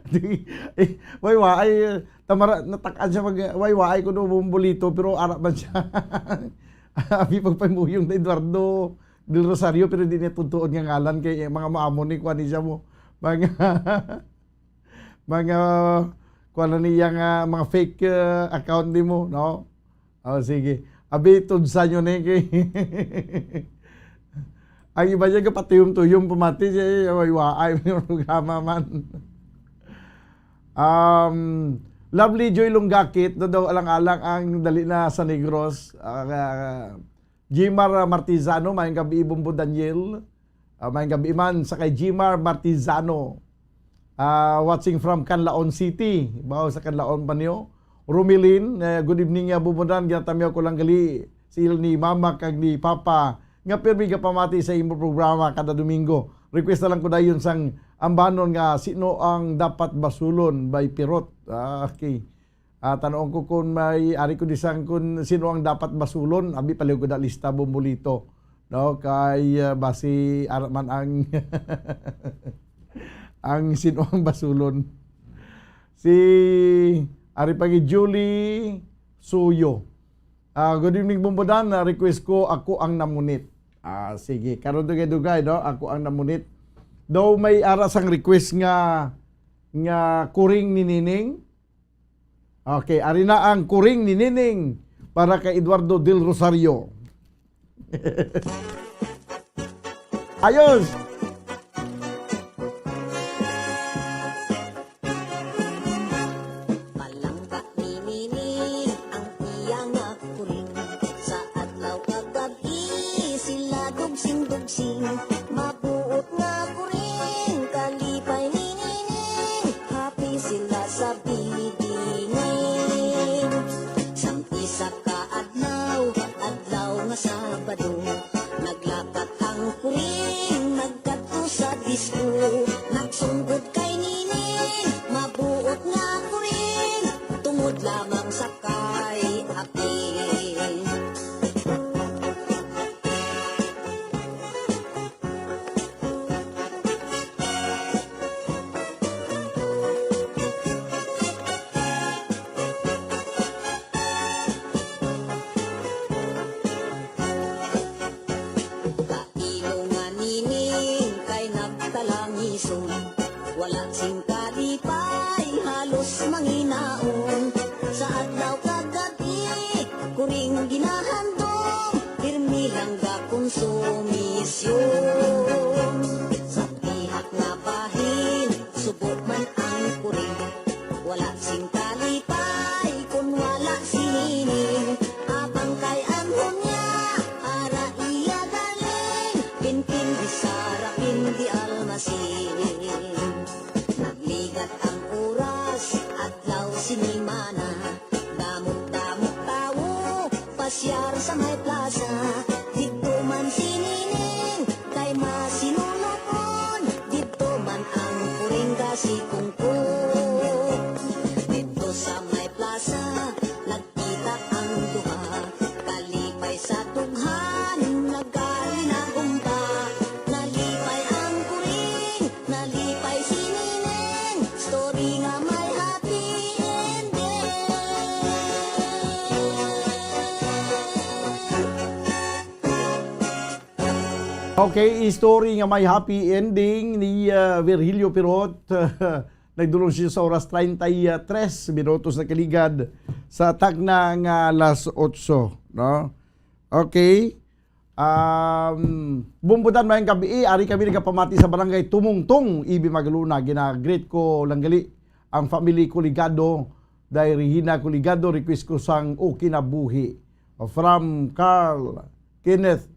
Di, eh, way waay, tamara, natak-an siya mag, way waay ko do Bombolito, pero ara man siya. Abi pagpamuyong na Eduardo Del Rosario, pero di niya tuntuon nga ngalan kay mga maamo ni kuan ni siya mo. Mga, mga, kuan na niya nga, mga fake, uh, account ni mo, no? Oh, sige. Abi, tudsa nyo ni kay ang iba niya gapatuyom-tuyom pamati siya, eh, way waay nga programa man. Um, Lovely Joy Lunggakit, na daw alang-alang ang dali na sa Negros. Ah, Jimar, ah, Martizano, maayong gabi, Bombo Daniel. Ah, maayong gabi man sa kay Jimar Martizano. Ah, watching from Canlaon City. Bawo sa Canlaon pa niyo. Romilin, eh, good evening, ah, Bombo Dan. Ginatamyaw ko lang gali si il ni Mama kag ni Papa nga pirmi ka pamati sa imo programa kada Domingo. Request na lang ko dayon sang ambanon nga Sino ang Dapat Basulon by Pirot. Ah, okay. Ah, tanon ko kung may ari ko di sang kung sino ang dapat basulon. Abi, palihog ko na lista, Bombolito. No? Kay, ah, basi ara man ang, ang sino ang basulon. Si, ari pa gi Julie Suyo. Ah, good evening, Bombodan. Ah, request ko, Ako ang Namunit. Ah, sige. Karon dugay-dugay, no? Ako ang Namunit. Daw may ara sang request nga, nga Kuring ni Nining. Okay, ari na ang Kuring ni Nining para kay Eduardo Del Rosario. Ayos! Palangga ni Nining ang iya nga kuring. Sa adlaw kag gab-i, sila dugsing-dugsing. Mabuot nga kuring, kalipay ni Nining. Happy sila sa bidingin. Sang isa ka adlaw, adlaw nga Sabado, naglakat ang kuring, nagkadto sa disco. Nagsunggod kay Nining, mabuot nga kuring, tungod lamang sa kay Aping. Kailo nga Nining kay nagtalangison, wala sing kalipay, halos manginaon. Sa adlaw kag gab-i, kuring ginahandom, pirmi lang gakonsumisyon. Sa dihak nga bahin, subo man ang kuring. Wala sing kalipay kun wala si Nining. Abang kay anghon niya, ara iya galing. Pinpin di Sara, pin di Almasin. Nagligat ang oras, adlaw, sinimana. Damo-damo tawo, pasyar sa may plaza. Didto man si Nining, kay masinulupon. Didto man ang kuring gasikungkot. Didto sa may plaza, nagkita ang duha. Kalipay sa dughan, nagkalinagumba. Nalipay ang kuring, nalipay si Nining. Story nga may happy ending. Okay, story nga may happy ending ni, ah, Virgilio Pirot. Nagdulong siya sa oras treinta y tres minutos na kaligad sa tagna nga alas otso, no? Okay. Um, Bumbutan, mayang gabi. Ari kami nagapamati sa barangay Tumungtong, Ibi Magaluna. Gina-greet ko lang gali ang family ko Ligado, dai Regina ko Ligado, request ko sang O Kinabuhi from Carl Kenneth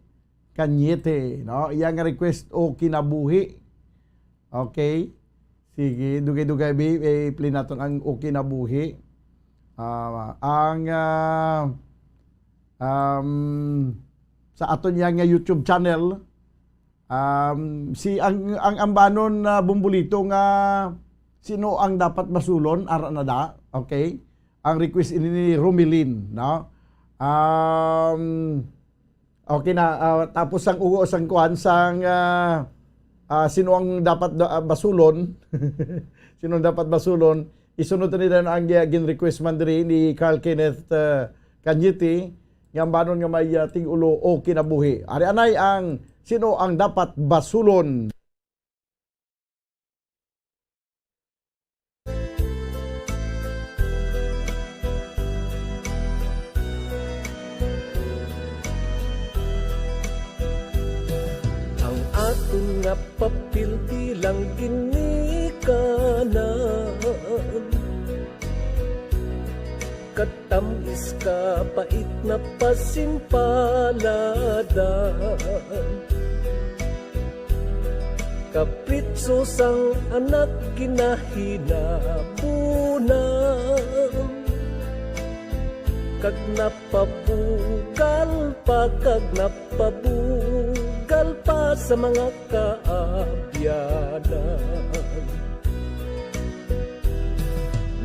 Cañete, no? Iya nga request, O Kinabuhi. Okay. Sige, dugay-dugay, bi, eh, play naton ang O Kinabuhi. Ah, ang, ah, um, sa aton iya nga YouTube channel, um, si ang, ang ambanon na Bumbolito nga sino ang dapat basulon, ara na da, okay? Ang request ini ni Romilin, no? Um, okay na, ah, tapos sang ugo sang kuan sang, ah, ah, sino ang dapat da-, ah, basulon? Sino ang dapat basulon? Isunod ni dan ang, ah, gin-request man diri ni Carl Kenneth, ah, Cañete, nga ambanon nga may, ah, tig-ulo O Kinabuhi. Ari anay ang sino ang dapat basulon. Ang aton nga papel bilang ginikanan. Kat- Iska pait na pasimpaladan, kapritso sang anak ginahinabunan, kag napabugal pa, kag napabugal pa sa mga kaabyanan.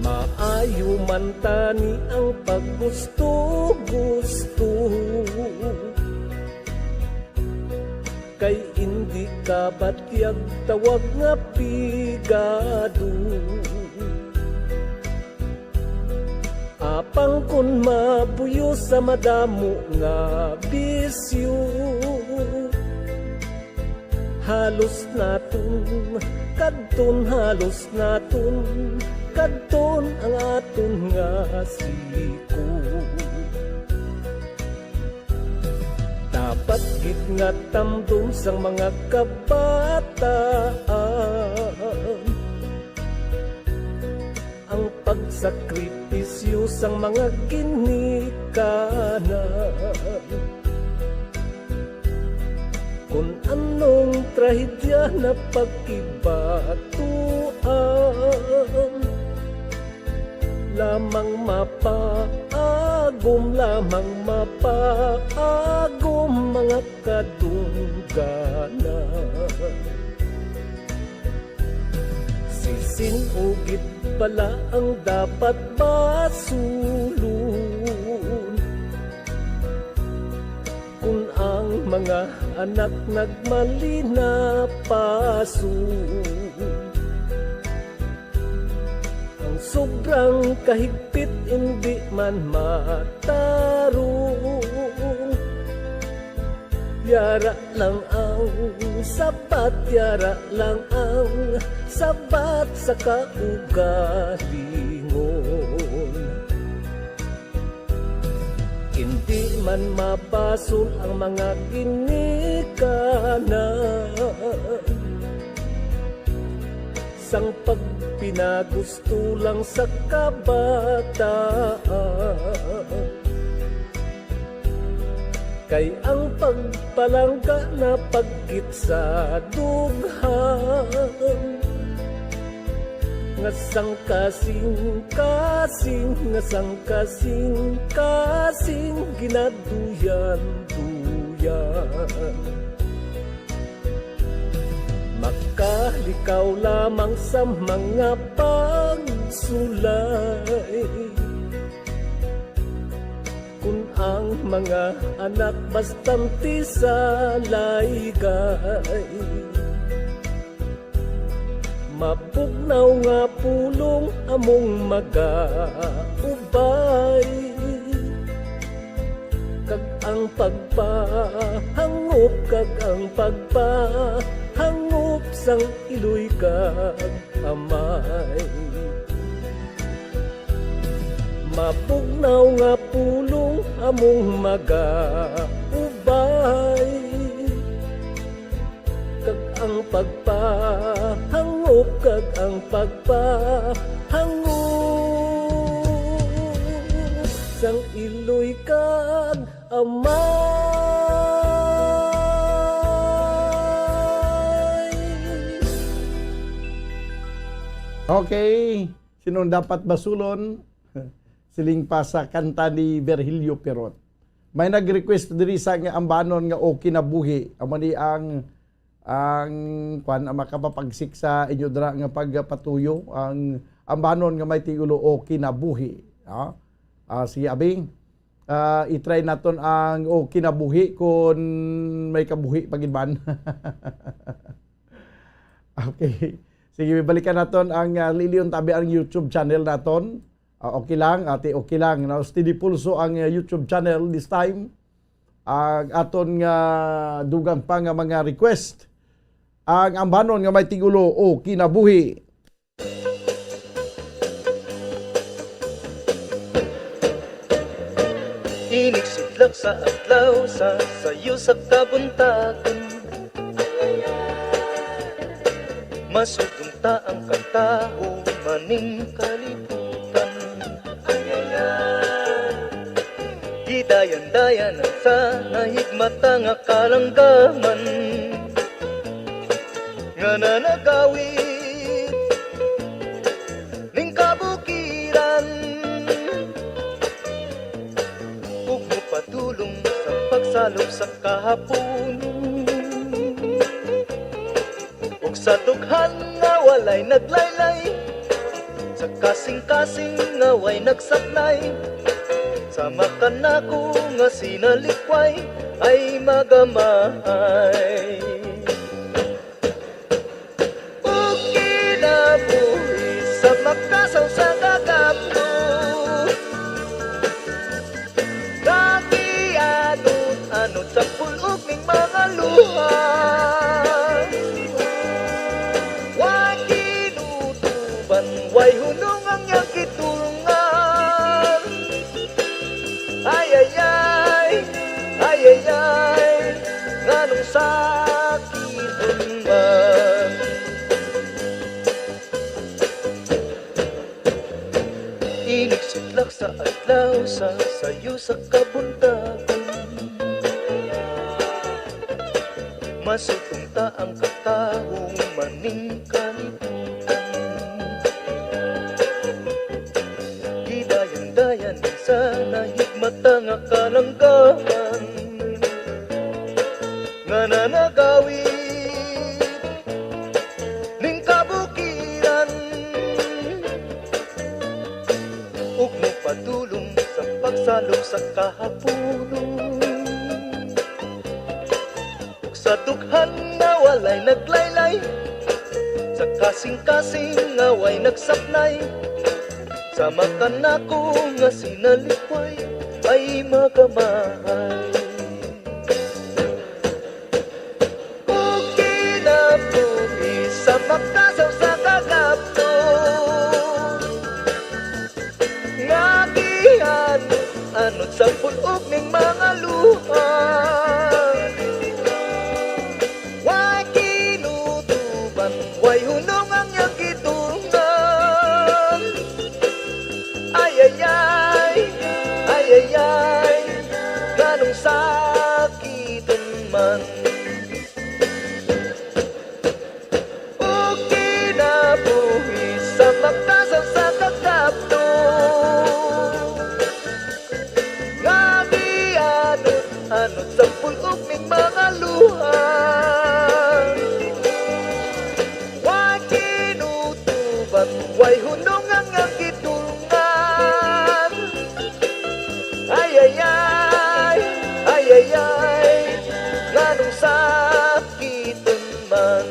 Maayo man tani ang paggusto-gusto, kay indi ka batyag tawag nga pigado. Apang kon mapuyo sa madamo nga bisyo, halos naton kadton, halos naton kadton ang aton nga siko. Dapat gid nga tamdom sang mga kabataan ang pagsakripisyo sang mga ginikanan. Kun anong trahedya na pagkibatuan, lamang mapaagom, lamang mapaagom, mga kadungganan. Sisin-o gid bala ang dapat basulon, kun ang mga anak nagmali na pason. Ang sobrang kahigpit indi man matarong. Yara lang ang sabat, yara lang ang sabat sa kaugalingon. Indi man mabasol ang mga ginikanan sang pagpinagusto lang sa kabataan. Kay ang pagpalangga na pagkit sa dughan nga sangkasing-kasing, nga sangkasing-kasing, ginaduyan-duyan. Makalikaw lamang sa mga pagsulay kun ang mga anak bastante sa laygay. Mabugnaw nga pulong among magaubay, kag ang pagpahangop, kag ang pagpahangop sang iloy kag amay. Mabugnaw nga pulong among magaubay, kag ang pagpahangop, kag ang pagpahangop sang iloy kag amay. Okay. Sinong dapat basulon? Siling pa sa kanta ni Virgilio Pirot. May nag-request diri sa nga ambanon nga O Kinabuhi. Amo ni ang, ang, kwan, ang makapapagsik sa inyo dira nga pagpatuyo, ang ambanon nga may titulo O Kinabuhi. Ah, ah, sige, abi. Ah, i-try naton ang O Kinabuhi kung may kabuhi pa gid man. Okay. Sige, balikan naton ang, ah, lilion tabi ang YouTube channel naton. Ah, okay lang, ate, okay lang. Now, Steady Pulso ang, ah, YouTube channel this time. Ang aton nga dugang pa nga mga request. Ang ambanon nga may titulo O Kinabuhi. Inig sidlak sa adlaw, sa sayo sa kabuntagon. Masugon ta ang kanta, humaning kalibutan. Ay, ay, ay. Dayan-dayan ang sa nahigmata nga kalanggaman nga nanagawid ning kabukiran, ug mopadulong sa pagsalop sa kahapon. Ug sa dughan nga walay naglaylay, sa kasing-kasing nga way nagsaknay, sama ka nako nga sinalikway ay magamahay. Ug kinabuhi sa makasaw sa kagapno, nagianod-anod sa pulog ning mga luha. Way kinutuban, way hunong ang iyang gitulngan. Ay, ay, ay, ay, ay, ay, nganong sakit man. Inig sudlak sa adlaw sa sayo sa kabuntagon, masudlong ta ang katahong maning kalibutan. Gidayan-dayan sa nahigmata nga kalanggaman nga nanagawid ning kabukiran, ug mopadulong sa pagsalop sa kahapunon. Ug sa dughan nga walay naglaylay, sa kasing-kasing nga way nagsaknay, sama ka nako nga sinalikway ay magamahay. Ug kinabuhi sa makasaw sa kagapno, nga gianod-anod sa pulog ning mga luha. Way kinutuban, way hunong ang iyang gitulngan. Ay, ay, ay, ay, ay, ay, nganong sakiton man. Ug kinabuhi sa makasaw sa kagapno, nga gianod-anod sa pulog ning mga luha. Way kinutuban, way hunong ang iyang gitulngan. Ay, ay, ay, ay, ay, ay, nganong sakiton man.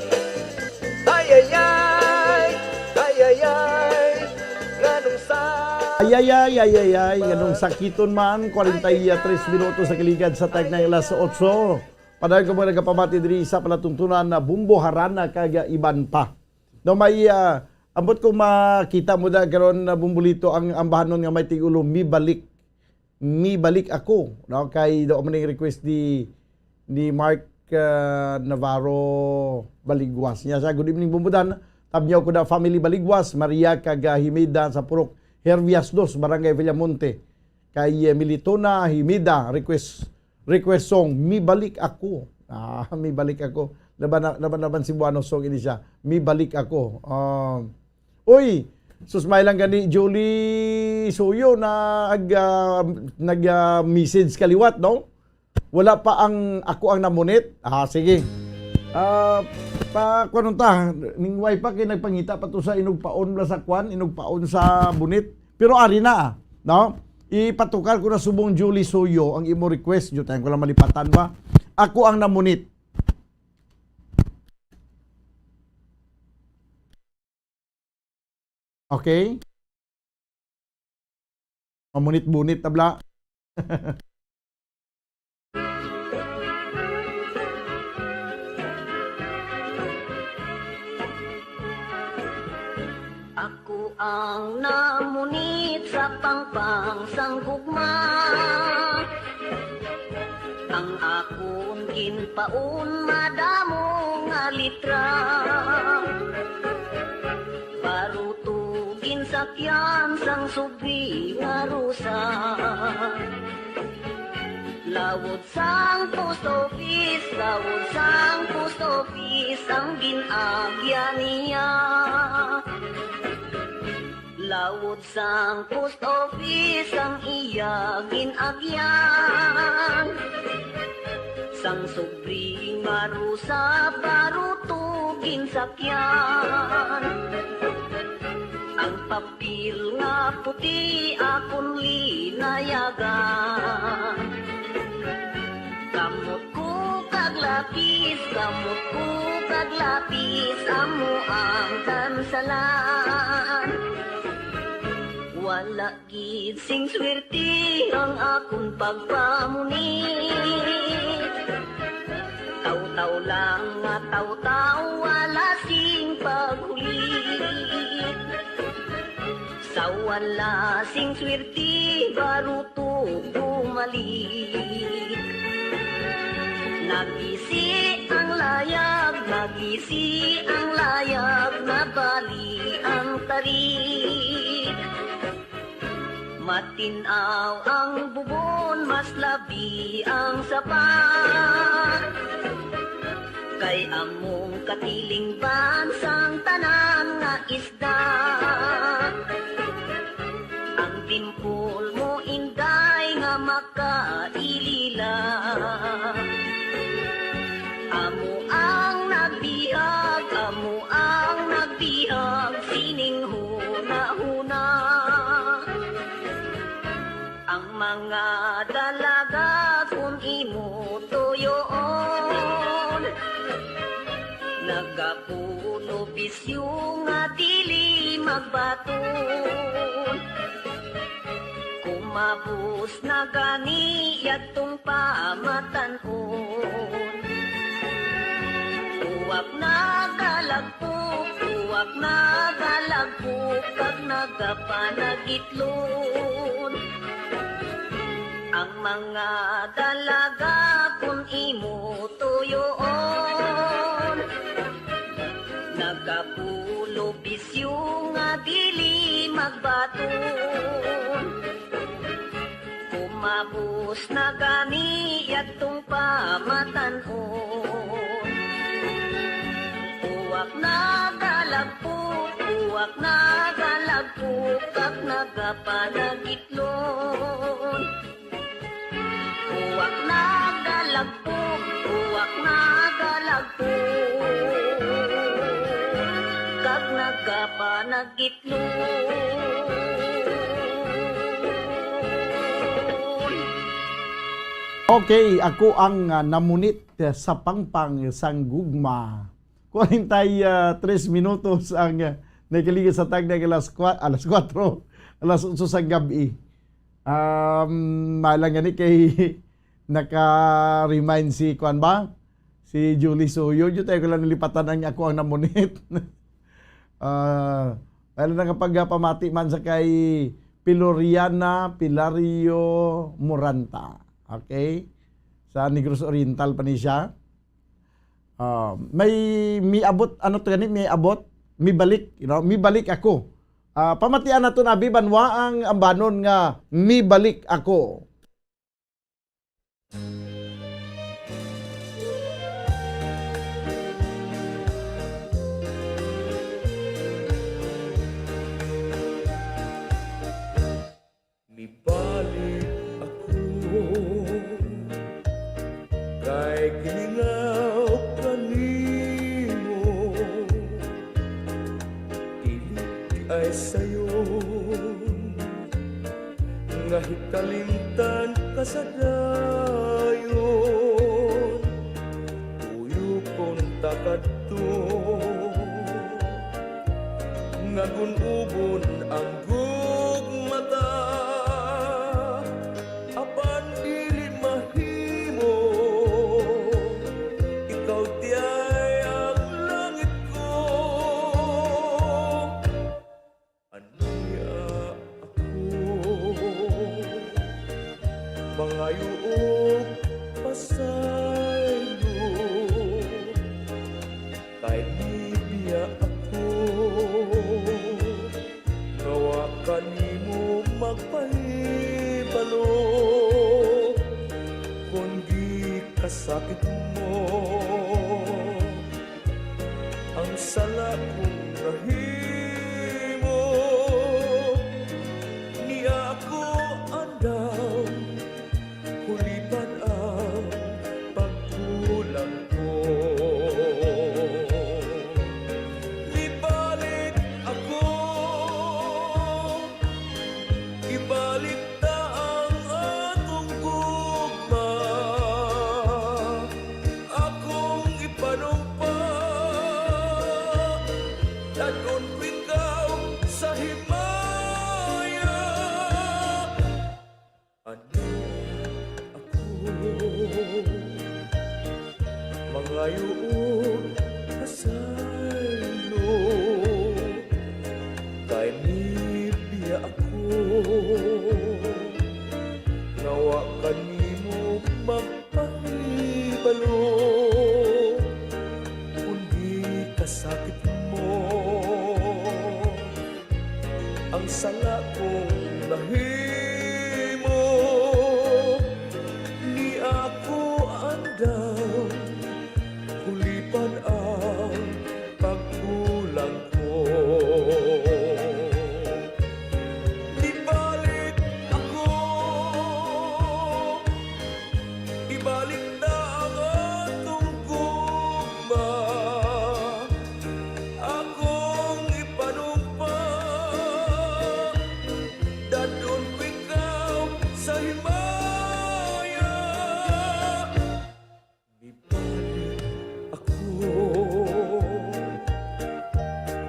Ay, ay, ay, ay, ay, ay, nganong sa- Ay, ay, ay, ay, ay, ay, nganong sakiton man. Kwarenta y tres minutos sa kaligad sa tag ng alas otso. Padayon ko mga nagapamati diri sa palatuntunan na Bumbo, Harana, kag, ah, iban pa. No, may, ah, ambot ko makita mo da karon na Bumbolito ang ambahanon nga may tigulo, mibalik. Mibalik ako, no? Kay do man ning request ni, ni Mark, ah, Navarro Baligwas. Niya sa, "Good evening, Bumbudan. Tabnyaw ko na family Baligwas, Maria kag, ah, Himida sa Purok Hervias dos, Barangay Villamonte. Kay, eh, Militona Himida, request, request song, Mibalik Ako." Ah, Mibalik Ako. Laban na, laban, laban Cebuano song ini siya. Mibalik Ako. Ah, Uy, sus, may lang gani, Julie Suyo, na ag-, ah, nag, ah, message kaliwat, no? Wala pa ang Ako ang Namunit. Ah, sige. Ah, pa, kuwan ta, ning wifi kay nagpangita pa to sa inugpaon, wala sa kwan, inugpaon sa bunit. Pero ari na, ah, no? Ipatukar ko na subong Julie Suyo ang imo request, Jutay ko lang malipatan ba? Ako ang Namunit. Okay? Mamunit-bunit, tabla. Ako ang namunit sa pangpang sang gugma. Ang akon ginpaon madamo nga litra. Baruto ginsakyan sang subli nga rusa. Lawod sang post office, lawod sang post office ang gin-agyan niya. Lawod sang post office ang iya gin-agyan. Sang sobring marusa, baruto ginsakyan. Ang papel nga puti akon linayagan. Kamot ko kag lapis, kamot ko kag lapis, amo ang kansalan. Wala gid sing swerte ang akon pagpamunit. Taw-taw lang nga taw-taw, wala sing paghulit. Sa wala sing swerte, baruto bumalik. Nagisi ang layag, nagisi ang layag, nabali ang tarik. Matin-aw ang bubon, mas labi ang sapa. Kay among katilingban sang tanan nga isda. Ang timpol mo, Inday, nga makailila. Amo ang nagbihag, amo ang nagbihag sining hunahuna. Ang mga dalaga kun imo tuyoon, nagapuno bisyo nga dili magbaton. Kumabos na gani yadtong pamatan-on. Uwak nagalagpok, uwak nagalagpok, kag nagapanagitlon. Ang mga dalaga kun imo tuyoon, nagapulo bisyo nga dili magbaton. Kumabos na gani yadtong pamatan-on. Uwak nagalagpok, uwak nagalagpok, kag nagapanagitlon. Uwak nagalagpok, uwak nagalagpok, kag nagapanagitlon. Okay, ako ang, ah, namunit sa pangpang sang gugma. Kwarenta y tres minutos ang, ah, nagkaligo sa tagna nga alas kwa-, alas kwatro, alas otso sa gabi. Um, malang gani kay naka-remind si, kuan ba? Si Julie Suyo. Yun tayo ko lang nalipatan ang ako ang namunit. Ah, wala nakapagpamati man sa kay Piloriana Pilario Moranta. Okay? Sa Negros Oriental pa ni siya. Ah, may miabot, ano to gani? Miabot, mibalik, you know, mibalik ako. Ah, pamatian nato na, abi, banwa ang ambanon nga mibalik ako. Mibalik ako kay gilingaw kanimo, dili ay sayon nga hikalimtan ka sa dayon. Tuyokon ta kadto nga gun-ubon ang gugma ta, apan dili mahimo. Ikaw diay ang langit ko. Ania ako, mangayo og pasaylo, kay nibiya ako nga wa kanimo magpahibalo. Mangayo og pasaylo, kay nibiya ako, nga wa ka nimo magpahibalo, kundi kasakit mo ang sala kong nahimo. Ni ako andam, kulipan ang pagkulang ko. Ibalik ako, ibalik na ang atong gugma. Akong ipanumpa, dadon ko ikaw sa himaya. Ibalik ako,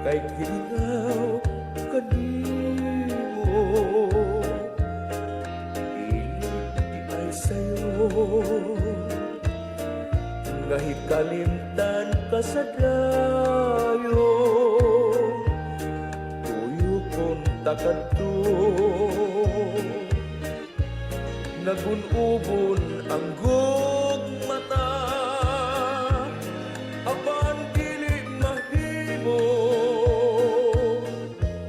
kay ginaw kanimo. Dili di ay sayo nga hikalimtan ka sa dayon. Tuyo kon takadto, nagun-ubon ang gugmata, apan dili mahimo.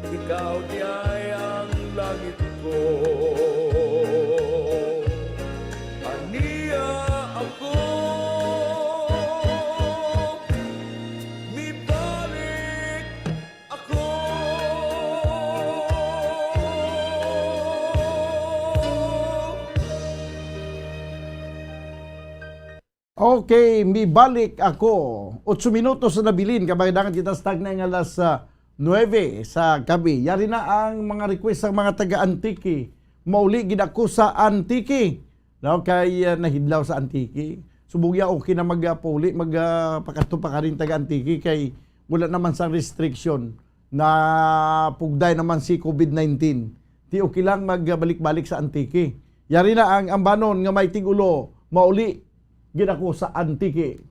Ikaw diay ang langit ko. Ania ako, mibalik ako. Okay, mibalik ako. Otso minutos na nabilin, kabagandagan kita sa tagna nga alas, ah, nuebe sa gabi. Yari na ang mga request sang mga taga Antique. Mauli gid ako sa Antique. No, kay, ah, nahidlaw sa Antique. Subong ya okay na mag, ah, pauli, mag, ah, pakadto pa karin taga Antique kay wala naman sang restriction. Napugday naman si covid nineteen. Di okay lang magbalik-balik sa Antique. Yari na ang ambanon nga may tig-ulo, mauli gid ako sa Antique.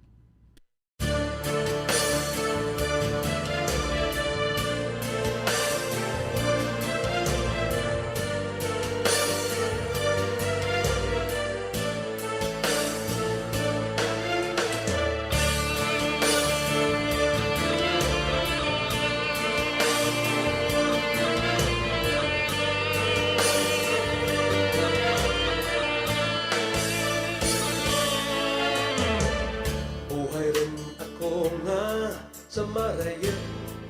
Buhay rin ako nga sa marayo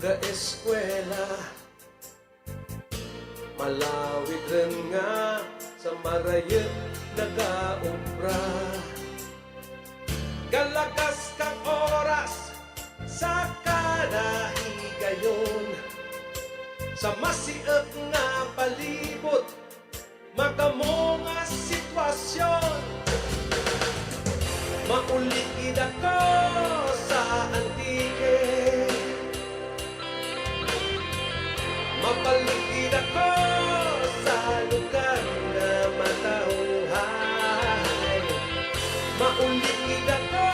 ka eskwela. Malawid rin nga sa marayo nagaobra. Galagas kang oras sa kanahigayon, sa masiok nga palibot, magamo nga sitwasyon. Mauli gid ako sa Antique. Mabalik gid ako sa lugar nga matawhay. Mauli gid ako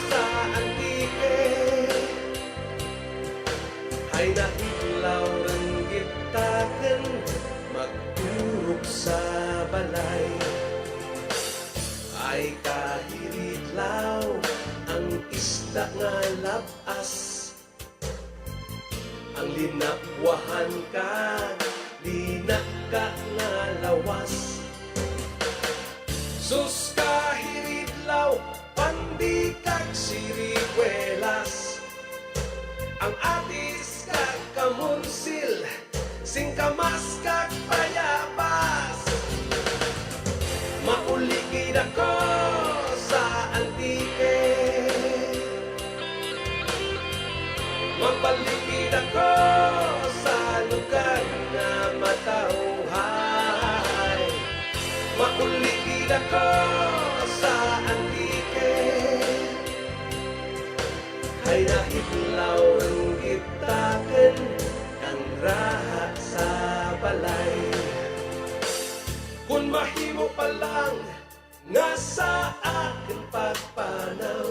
sa Antique. Hay nahidlaw rin gid takon magturog sa balay. Ay kahiridlaw ang isda nga lab-as. Ang linakwahan kag linaka nga lawas. Sus, kahiridlaw, pandi kag sirikwelas. Ang atis kag kamonsil, singkamas kag bayabas. Mauli gid ako sa Antique. Mabalik gid ako sa lugar nga matawhay. Mauli gid ako sa Antique. Ay nahidlaw ang gitaken ang raha sa balay. Kun mahimo pa lang, Nga sa akon pagpanaw,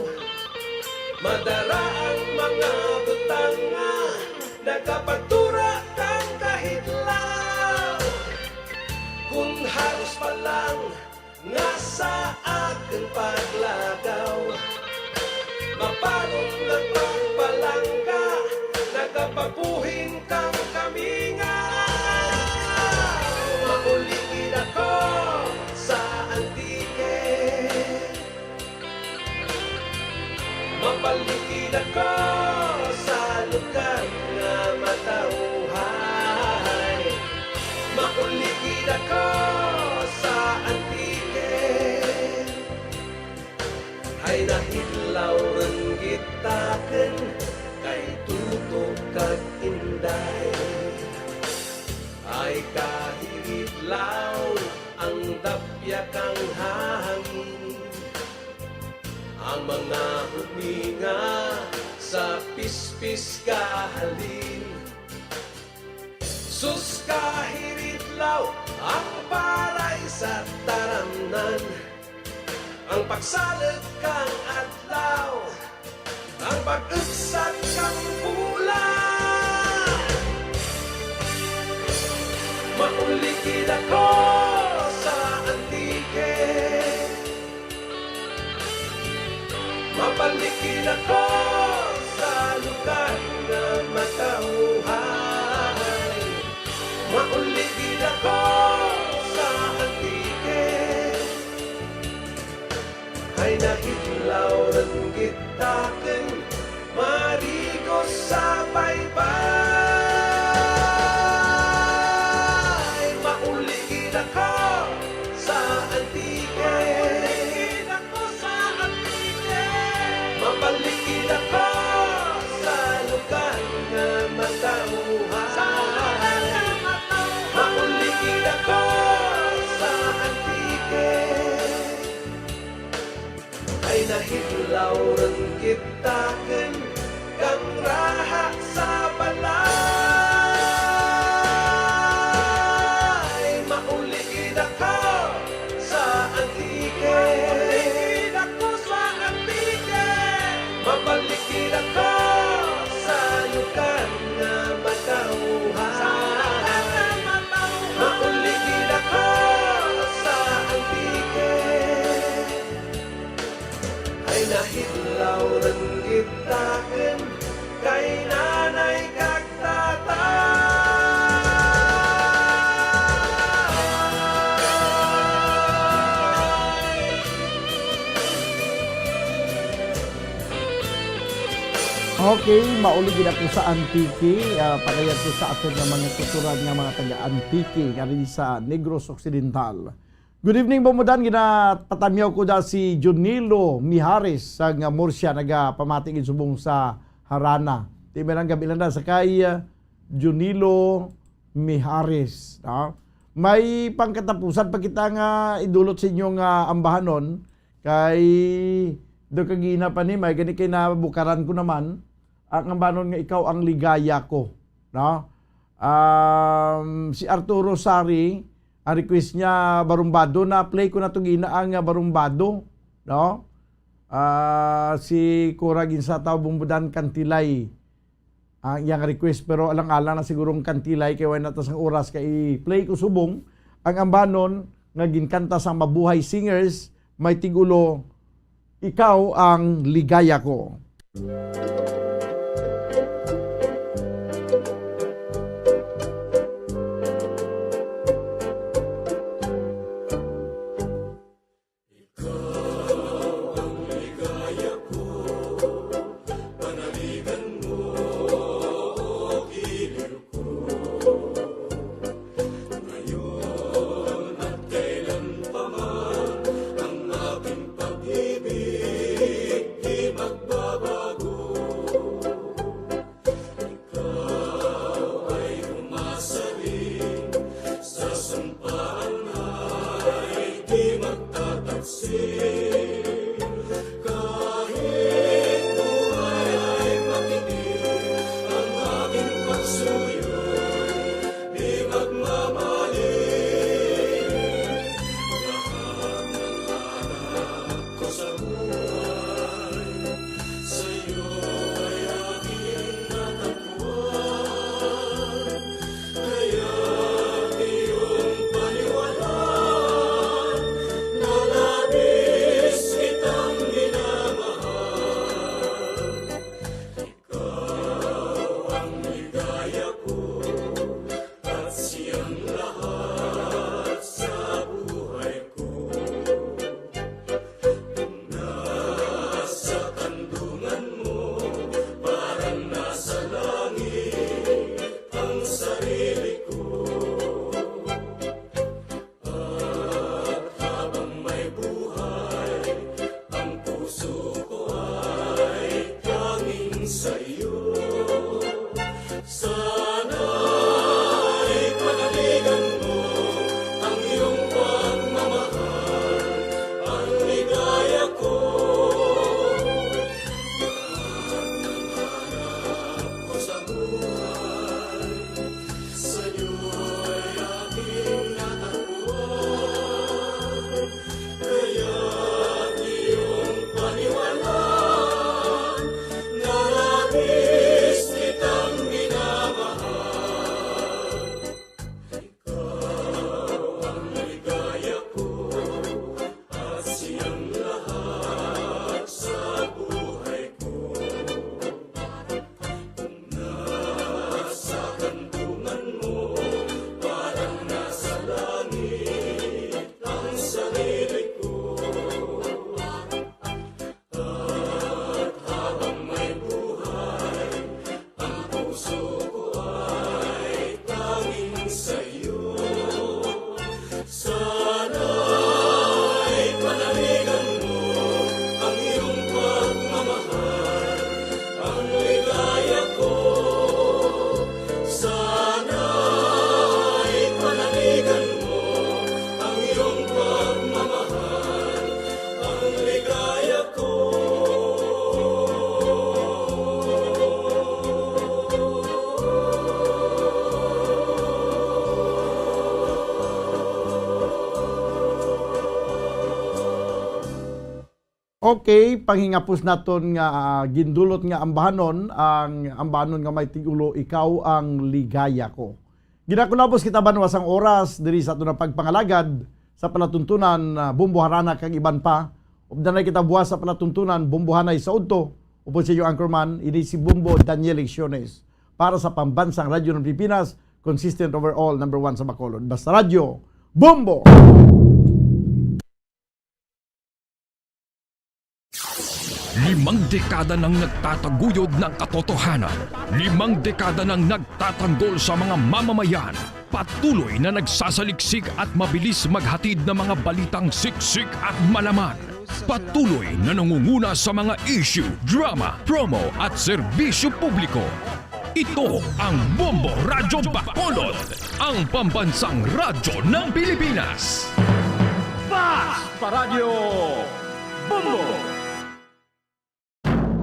madara ang mga butang nga nagapagtura kang kahidlaw. Kun halos pa lang nga sa akon paglakaw, mapanon nga pagpalangga, nagapabuhin kang kamingaw. Mauli gid ako sa Antique. Mabalik gid ako sa lugar nga matawhay. Mauli gid ako sa Antique. Hay nahidlaw run gid takun kay tutok kag inday. Ay kahidlaw ang dapya kang hangin. Ang mga huminga sa pispis kahalin. Sus, kahidlaw ang paray sa taramnan. Ang pagsalog kang adlaw, ang pag-ugsat kang bulan. Mauli gid ako sa Antique. Mabalik gid ako sa lugar nga matawhay. Mauli gid ako sa Antique. Ay nahidlaw run gid takun marigos sa baybay. Mauli gid ako sa Antique. Mauli gid ako sa Antique. Mabalik gid ako sa lugar nga matawhay. Sa lugar nga matawhay. Mauli gid ako sa Antique. Ay nahidlaw run gid takun kang raha sa balay. Mauli gid ako sa Antique. Mauli gid ako sa Antique. Mabalik gid ako sa lugar nga matawhay. Sa lugar nga matawhay. Mauli gid ako sa Antique. Ay nahidlaw run gid takun kay nanay kag tatay. Okay, mauli gid ako sa Antique, ah, padayon ko sa aton nga mga tuturan nga mga taga Antique, nga rin sa Negros Occidental. Good evening, Bombodan. Ginapatamyaw ko da si Junilo Mijares sa nga Murcia, nagapamati gid subong sa Jarana. Ti, may lang gabi lang na sa kay, uh, Junilo Mijares, no? May pangkatapusan pa kita nga idulot sa inyo nga ambahanon kay do kagina pa ni, may gani kay nabukaran ko naman ang ambahanon nga Ikaw ang Ligaya Ko, no? Um, si Arturo Sari, ang request niya, Barumbado. Na-play ko na to gina ang, ah, Barumbado, no? Ah, si Cora Ginsataw Bumbudan Kantilay ang iyang request, pero alang-alang na siguro ang Kantilay kay wala na ta sang oras kay i-play ko subong ang ambahanon nga ginkanta sang Mabuhay Singers, may tigulo, Ikaw ang Ligaya Ko. Okay, panghingapos naton nga, ah, gindulot nga ambahanon, ang ambahanon nga may tigulo, "Ikaw ang Ligaya Ko." Ginakunabos kita, banwa, sang oras diri sa aton nga pagpangalagad sa palatuntunan, ah, Bombo Harana kag iban pa. Updanay kita buwas sa palatuntunan Bombo Hanay sa udto. Upod sa inyo anchorman, ini si Bombo Daniel Lecciones para sa Pambansang Radyo ng Pilipinas, consistent overall, number one sa Bacolod. Basta Radyo, Bombo! Limang dekada nang nagtataguyod ng katotohanan. Limang dekada nang nagtatanggol sa mga mamamayan. Patuloy na nagsasaliksik at mabilis maghatid ng mga balitang siksik at malaman. Patuloy na nangunguna sa mga issue, drama, promo at serbisyo publiko. Ito ang Bombo Radyo Bacolod, ang pambansang radyo ng Pilipinas. Fast Paradyo Bombo.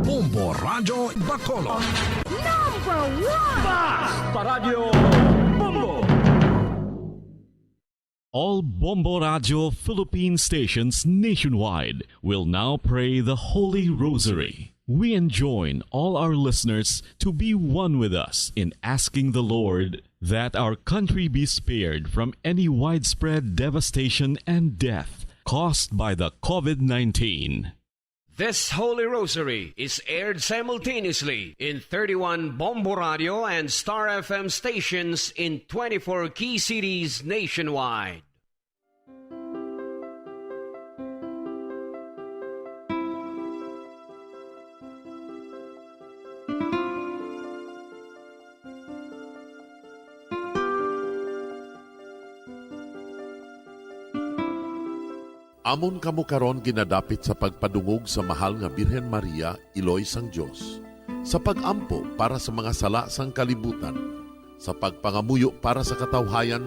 Bombo Radyo Bacolod. Number one! Fast Paradyo Bombo. All Bombo Radyo Philippine stations nationwide will now pray the Holy Rosary. We enjoin all our listeners to be one with us in asking the Lord that our country be spared from any widespread devastation and death caused by the COVID nineteen. This Holy Rosary is aired simultaneously in thirty-one Bombo Radio and Star F M stations in twenty-four key cities nationwide. Amon kamo karon ginadapit sa pagpadungog sa mahal nga Birhen Maria, Iloy sang Dios, sa pag-ampo para sa mga sala sang kalibutan, sa pagpangamuyo para sa katawhayan,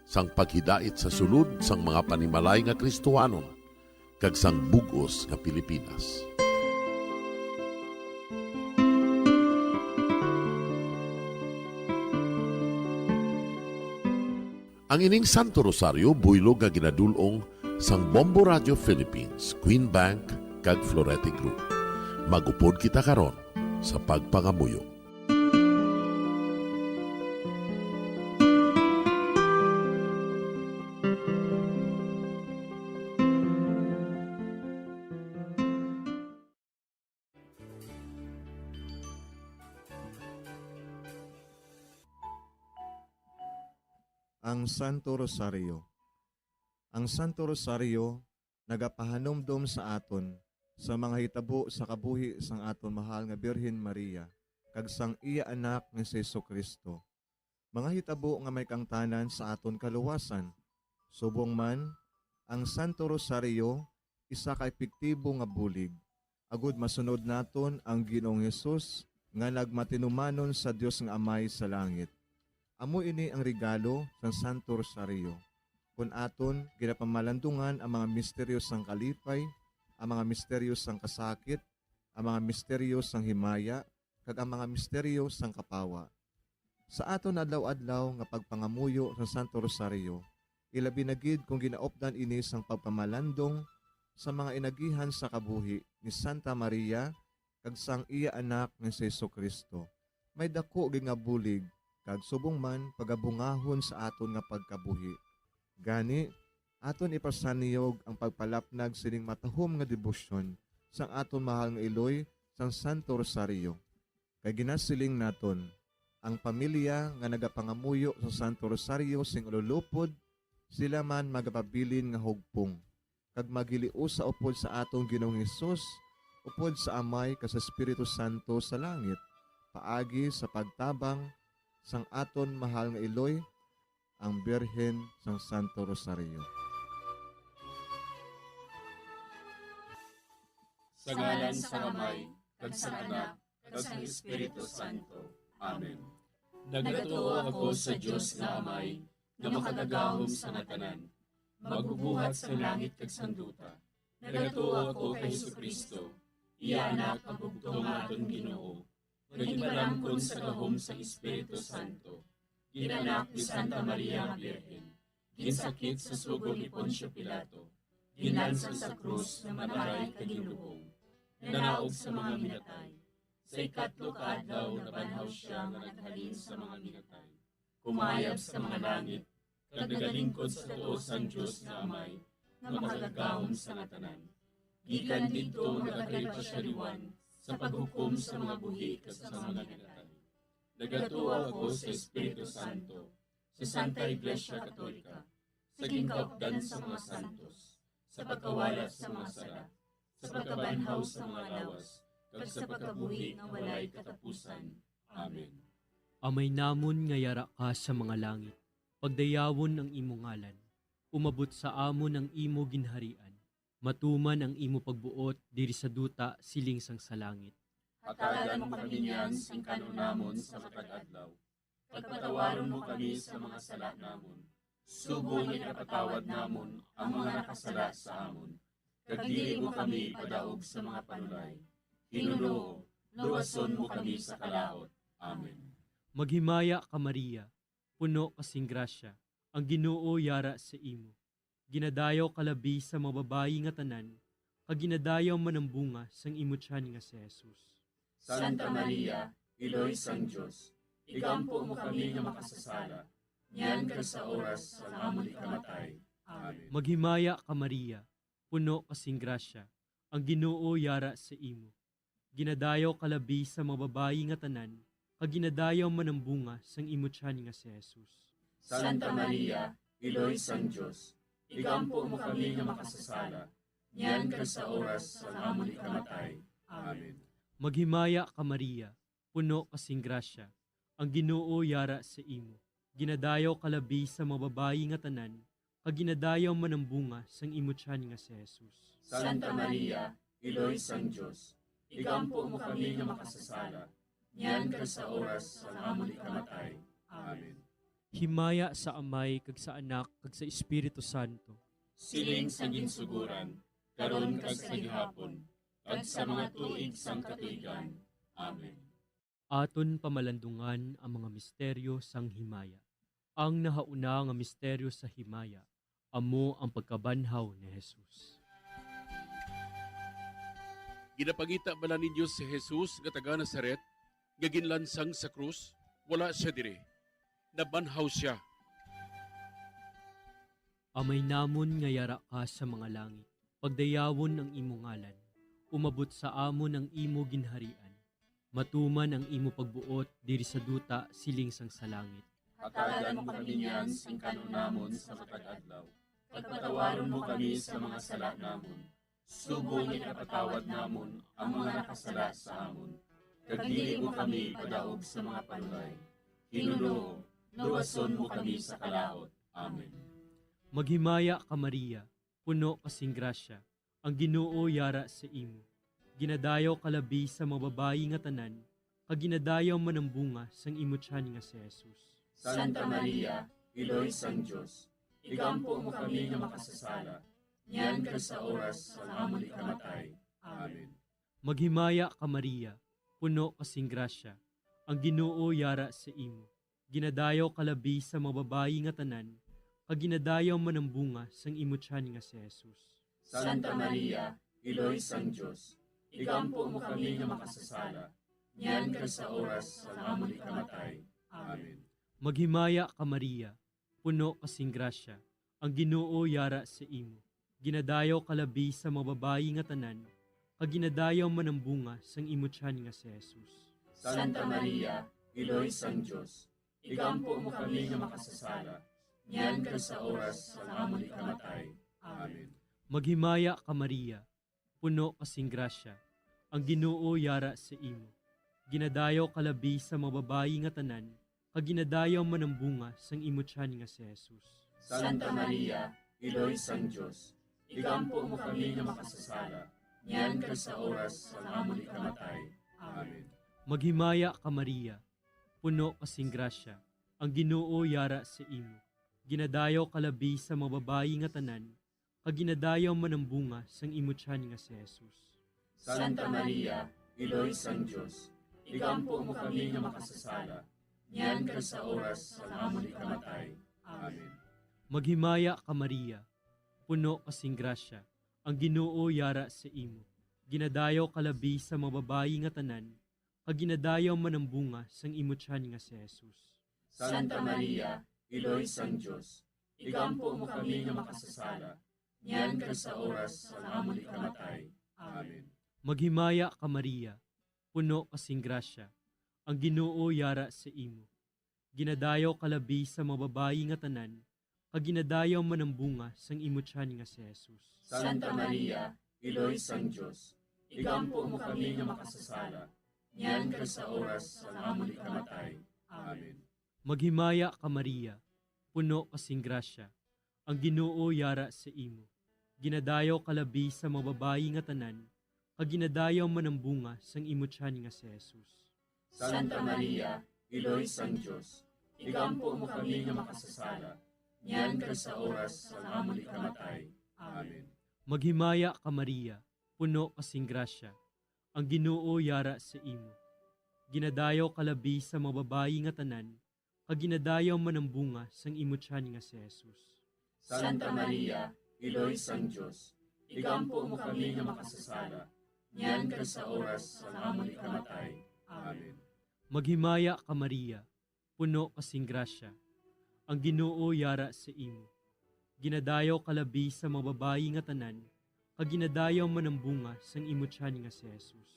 sang paghidait sa sulod sang mga panimalay nga Kristohanon, kag sang bug-os nga Pilipinas. Ang ining Santo Rosario buylog nga ginadul-ong sang Bombo Radio Philippines, Queen Bank, kag Florete Group. Mag-upod kita karon sa pagpangamuyo. Ang Santo Rosario. Ang Santo Rosario nagapahanumdom sa aton sa mga hitabo sa kabuhi sang aton mahal nga Birhen Maria kag sang iya Anak nga si Jesu-Cristo, mga hitabo nga may kaangtanan sa aton kaluwasan. Subong man, ang Santo Rosario isa ka epektibo nga bulig agod masunod naton ang Ginoong Hesus nga nagmatinumanon sa Dios nga Amay sa langit. Amo ini ang regalo sang Santo Rosario, kon aton ginapamalandungan ang mga misteryo sang kalipay, ang mga misteryo sang kasakit, ang mga misteryo sang himaya, kag ang mga misteryo sang kapawa. Sa aton adlaw-adlaw nga pagpangamuyo sa Santo Rosario, ilabi na gid kon ginaupdan ini sang pagpamalandong sa mga inagihan sa kabuhi ni Santa Maria kag sang iya Anak nga si Jesu-Cristo, may daku gid nga bulig kag subong man pagabungahon sa aton nga pagkabuhi. Gani, aton ipasaniyog ang pagpalapnag sining matahom nga debosyon sang aton mahal nga iloy sang Santo Rosario. Kay ginasiling naton, ang pamilya nga nagapangamuyo sa Santo Rosario sing ululupod, sila man magapabilin nga hugpong, kag maghiliusa upod sa aton Ginoong Hesus, upod sa Amay kag sa Espiritu Santo sa langit, paagi sa pagtabang sang aton mahal nga iloy, ang Birhen sang Santo Rosario. Sa ngalan sang Amay, kag sang Anak, kag sang Espiritu Santo. Amen. Nagatuo ako sa Dios nga Amay, nga Makagagahom sa nga tanan, Magbubuhat sang langit kag sang duta. Nagatuo ako kay Jesu-Cristo, iya Anak, ang bugtong nga aton Ginoo, nga ginpalamkon sa gahom sang Espiritu Santo, ginanak ni Santa Maria nga Birhen, ginsakit sa sugo ni Poncio Pilato, Ginlansang sa krus, namatay kag ginlubong. Nanaog sa mga minatay. Sa ikatlo ka adlaw nabanhaw sia nga naghalin sa mga minatay. Kumayab sa mga langit, kag nagalingkod sa tuo sang Dios nga Amay, nga makagagahom sa nga tanan. Gikan didto nagakalipa sia liwan sa paghukom sa mga buhi kag sa mga minatay. Nagatuo ako sa Espiritu Santo, sa Santa Iglesia Katolika, sa ginkaupdan sa mga santos, sa pagkawala sa mga sala, sa pagkabanhaw sa mga lawas, kag sa pagkabuhi nga walay katapusan. Amen. Amay namon nga yara ka sa mga langit, pagdayawon ang imo ngalan, umabot sa amon ang imo ginharian, matuman ang imo pagbuot diri sa duta siling sang sa langit. Hatagan mo kami niyan sing kan-on namon sa matag adlaw, kag patawaron mo kami sa mga sala namon, subong nga ginapatawad namon ang mga nakasala sa amon, kag dili mo kami ipadaog sa mga panulay. Ginoo, luwason mo kami sa kalaut. Amen. Maghimaya ka, Maria, puno ka sing grasya, ang Ginoo yara sa imo. Ginadayaw ka labi sa mga babayi nga tanan, kag ginadayaw man ang bunga sang imo tiyan nga si Jesus. Santa Maria, Iloy sang Dios, igampo mo kami nga makasasala, niyan kag sa oras sang amon ikamatay. Amen. Maghimaya ka, Maria, puno ka sing grasya, ang Ginoo yara sa imo. Ginadayaw ka labi sa mga babayi nga tanan, kag ginadayaw man ang bunga sang imo tiyan nga si Jesus. Santa Maria, Iloy sang Dios, igampo mo kami nga makasasala, niyan kag sa oras sang amon ikamatay. Amen. Maghimaya ka, Maria, puno ka sing grasya, ang Ginoo yara sa imo. Ginadayaw ka labi sa mga babayi nga tanan, kag ginadayaw man ang bunga sang imo tiyan nga si Jesus. Santa Maria, Iloy sang Dios, igampo mo kami nga makasasala, niyan kag sa oras sang amon ikamatay. Amen. Himaya sa Amay, kag sa Anak, kag sa Espiritu Santo. Siling sa ginsugoran, karon kag sa gihapon, kag sa mga tuig sang katuigan. Amen. Aton pamalandungan ang mga misteryo sang himaya. Ang nahauna nga misteryo sa himaya amo ang pagkabanhaw ni Jesus. Ginapangita bala ninyo si Jesus nga taga Nazaret nga ginlansang sa krus? Wala sia diri. Nabanhaw sia. Amay namon nga yara ka sa mga langit, pagdayawon ang imo ngalan. Umabot sa amon ang imo ginharian. Matuman ang imo pagbuot diri sa duta siling sang sa langit. Hatagan mo kami niyan sing kan-on namon sa matag adlaw, kag patawaron mo kami sa mga sala namon, subong nga ginapatawad namon ang mga nakasala sa amon, kag dili mo kami ipadaog sa mga panulay. Ginoo, luwason mo kami sa kalaut. Amen. Maghimaya ka, Maria, puno ka sing grasya, ang Ginoo yara sa imo. Ginadayaw ka labi sa mga babayi nga tanan, kag ginadayaw man ang bunga sang imo tiyan nga si Jesus. Santa Maria, Iloy sang Dios, igampo mo kami nga makasasala, niyan kag sa oras sang amon ikamatay. Amen. Maghimaya ka, Maria, puno ka sing grasya, ang Ginoo yara sa imo. Ginadayaw ka labi sa mga babayi nga tanan, kag ginadayaw man ang bunga sang imo tiyan nga si Jesus. Santa Maria, Iloy sang Dios, igampo mo kami nga makasasala, niyan kag sa oras sang amon ikamatay. Amen. Maghimaya ka, Maria, puno ka sing grasya, ang Ginoo yara sa imo. Ginadayaw ka labi sa mga babayi nga tanan, kag ginadayaw man ang bunga sang imo tiyan nga si Jesus. Santa Maria, Iloy sang Dios, igampo mo kami nga makasasala, niyan kag sa oras sang amon ikamatay. Amen. Maghimaya ka, Maria, puno ka sing grasya, ang Ginoo yara sa imo. Ginadayaw ka labi sa mga babayi nga tanan, kag ginadayaw man ang bunga sang imo tiyan nga si Jesus. Santa Maria, Iloy sang Dios, igampo mo kami nga makasasala, niyan kag sa oras sang amon ikamatay. Amen. Maghimaya ka, Maria, puno ka sing grasya, ang Ginoo yara sa imo. Ginadayaw ka labi sa mga babayi nga tanan, kag ginadayaw man ang bunga sang imo tiyan nga si Jesus. Santa Maria, Iloy sang Dios, igampo mo kami nga makasasala, niyan kag sa oras sang amon ikamatay. Amen. Maghimaya ka, Maria, puno ka sing grasya, ang Ginoo yara sa imo. Ginadayaw ka labi sa mga babayi nga tanan, kag ginadayaw man ang bunga sang imo tiyan nga si Jesus. Santa Maria, Iloy sang Dios, igampo mo kami nga makasasala, niyan kag sa oras sang amon ikamatay. Amen. Maghimaya ka, Maria, puno ka sing grasya, ang Ginoo yara sa imo. Ginadayaw ka labi sa mga babayi nga tanan, kag ginadayaw man ang bunga sang imo tiyan nga si Jesus. Santa Maria, Iloy sang Dios, igampo mo kami nga makasasala, niyan kag sa oras sang amon ikamatay. Amen. Maghimaya ka, Maria, puno ka sing grasya, ang Ginoo yara sa imo. Ginadayaw ka labi sa mga babayi nga tanan, kag ginadayaw man ang bunga sang imo tiyan nga si Jesus. Santa Maria, Iloy sang Dios, igampo mo kami nga makasasala, niyan kag sa oras sang amon ikamatay. Amen. Maghimaya ka, Maria, puno ka sing grasya, ang Ginoo yara sa imo. Ginadayaw ka labi sa mga babayi nga tanan, kag ginadayaw man ang bunga sang imo tiyan nga si Jesus. Santa Maria, Iloy sang Dios, igampo mo kami nga makasasala, niyan kag sa oras sang amon ikamatay. Amen. Maghimaya ka, Maria, puno ka sing grasya, ang Ginoo yara sa imo. Ginadayaw ka labi sa mga babayi nga tanan, kag ginadayaw man ang bunga sang imo tiyan nga si Jesus.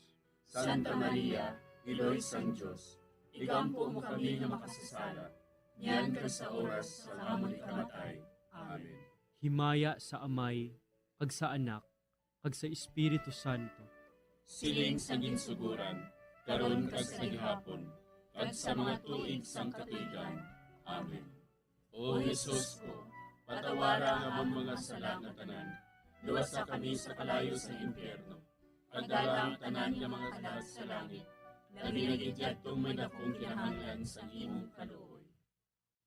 Santa Maria, Iloy sang Dios, igampo mo kami nga makasasala, niyan kag sa oras sang amon ikamatay. Amen. Himaya sa Amay, kag sa Anak, kag sa Espiritu Santo. Siling sa ginsuguran, karon kag sa gihapon, kag sa mga tuig sang katuigan. Amen. O Jesus ko, patawara ang amon mga sala nga tanan, luwasa kami sa kalayo sang impyerno, kag dala ang tanan nga mga kalag sa langit, labi na gid yadtong may dakong kinahanglan sang imong kaluoy.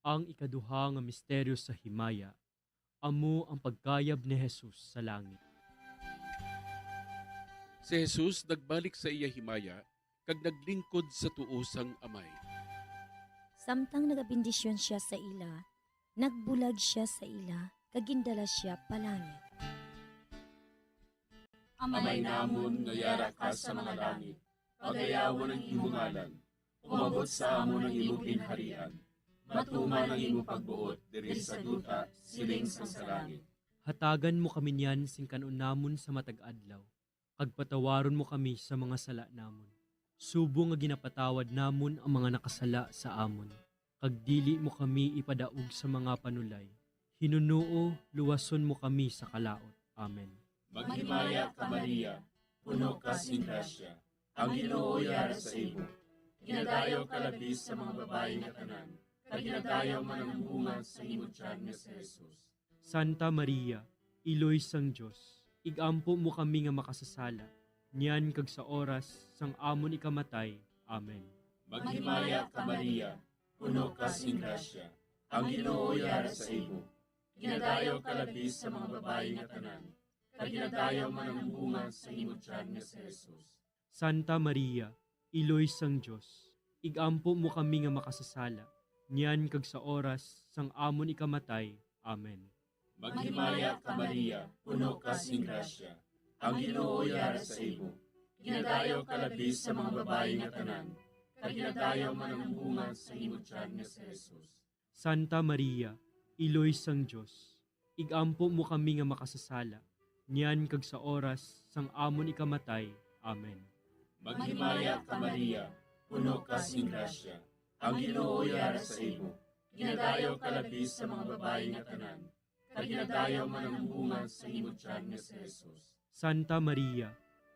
Ang ikaduha nga misteryo sa himaya, amo ang pagkayab ni Jesus sa langit. Si Jesus nagbalik sa iya himaya kag naglingkod sa tuo sang Amay. Samtang nagabendisyon sia sa ila, nagbulag sia sa ila kag gindala sia palangit. Amay namon nga yara ka sa mga langit, pagayawon ang imo ngalan. Umabot sa amon ang imo ginharian. Matuman ang imo pagbuot diri sa duta, siling sang sa langit. Hatagan mo kami niyan sing kan-on namon sa matag adlaw, kag patawaron mo kami sa mga sala namon, subong nga ginapatawad namon ang mga nakasala sa amon, kag dili mo kami ipadaog sa mga panulay. Hinunoo, luwason mo kami sa kalaut. Amen. Maghimaya ka, Maria, puno ka sing grasya, ang Ginoo yara sa imo. Ginadayaw ka labi sa mga babayi nga tanan, kag ginadayaw man ang bunga sa imo tiyan nga si Jesus. Santa Maria, Iloy sang Dios, igampo mo kami nga makasasala, niyan kag sa oras sang amon ikamatay. Amen. Maghimaya ka, Maria, puno ka sing grasya, ang Ginoo yara sa imo. Ginadayaw ka labi sa mga babayi nga tanan, kag ginadayaw man ang bunga sa imo tiyan nga si Jesus. Santa Maria, Iloy sang Dios, igampo mo kami nga makasasala, niyan kag sa oras sang amon ikamatay. Amen. Maghimaya ka, Maria, puno ka sing grasya, ang Ginoo yara sa imo. Ginadayaw ka labi sa mga babayi nga tanan, kag ginadayaw man ang bunga sa imo tiyan nga si Jesus. Santa Maria, Iloy sang Dios, igampo mo kami nga makasasala, niyan kag sa oras sang amon ikamatay. Amen. Maghimaya ka, Maria, puno ka sing grasya, ang Ginoo yara sa imo. Ginadayaw ka labi sa mga babayi nga tanan, kag ginadayaw man ang bunga sa imo tiyan nga si Jesus. Santa Maria,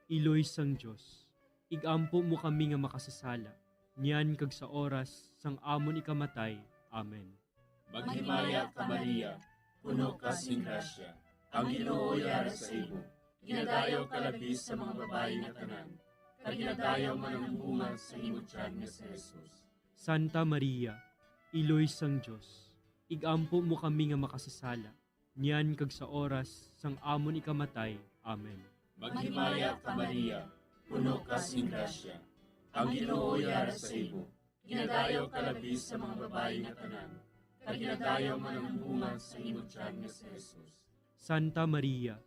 Iloy sang Dios, igampo mo kami nga makasasala, niyan kag sa oras sang amon ikamatay. Amen. Maghimaya ka, Maria, puno ka sing grasya, ang Ginoo yara sa imo. Ginadayaw ka labi sa mga babayi nga tanan, kag ginadayaw man ang bunga sa imo tiyan nga si Jesus. Santa Maria, Iloy sang Dios, igampo mo kami nga makasasala, niyan kag sa oras sang amon ikamatay. Amen. Maghimaya ka, Maria, puno ka sing grasya, ang Ginoo yara sa imo. Ginadayaw ka labi sa mga babayi nga tanan, kag ginadayaw man ang bunga sa imo tiyan nga si Jesus. Santa Maria,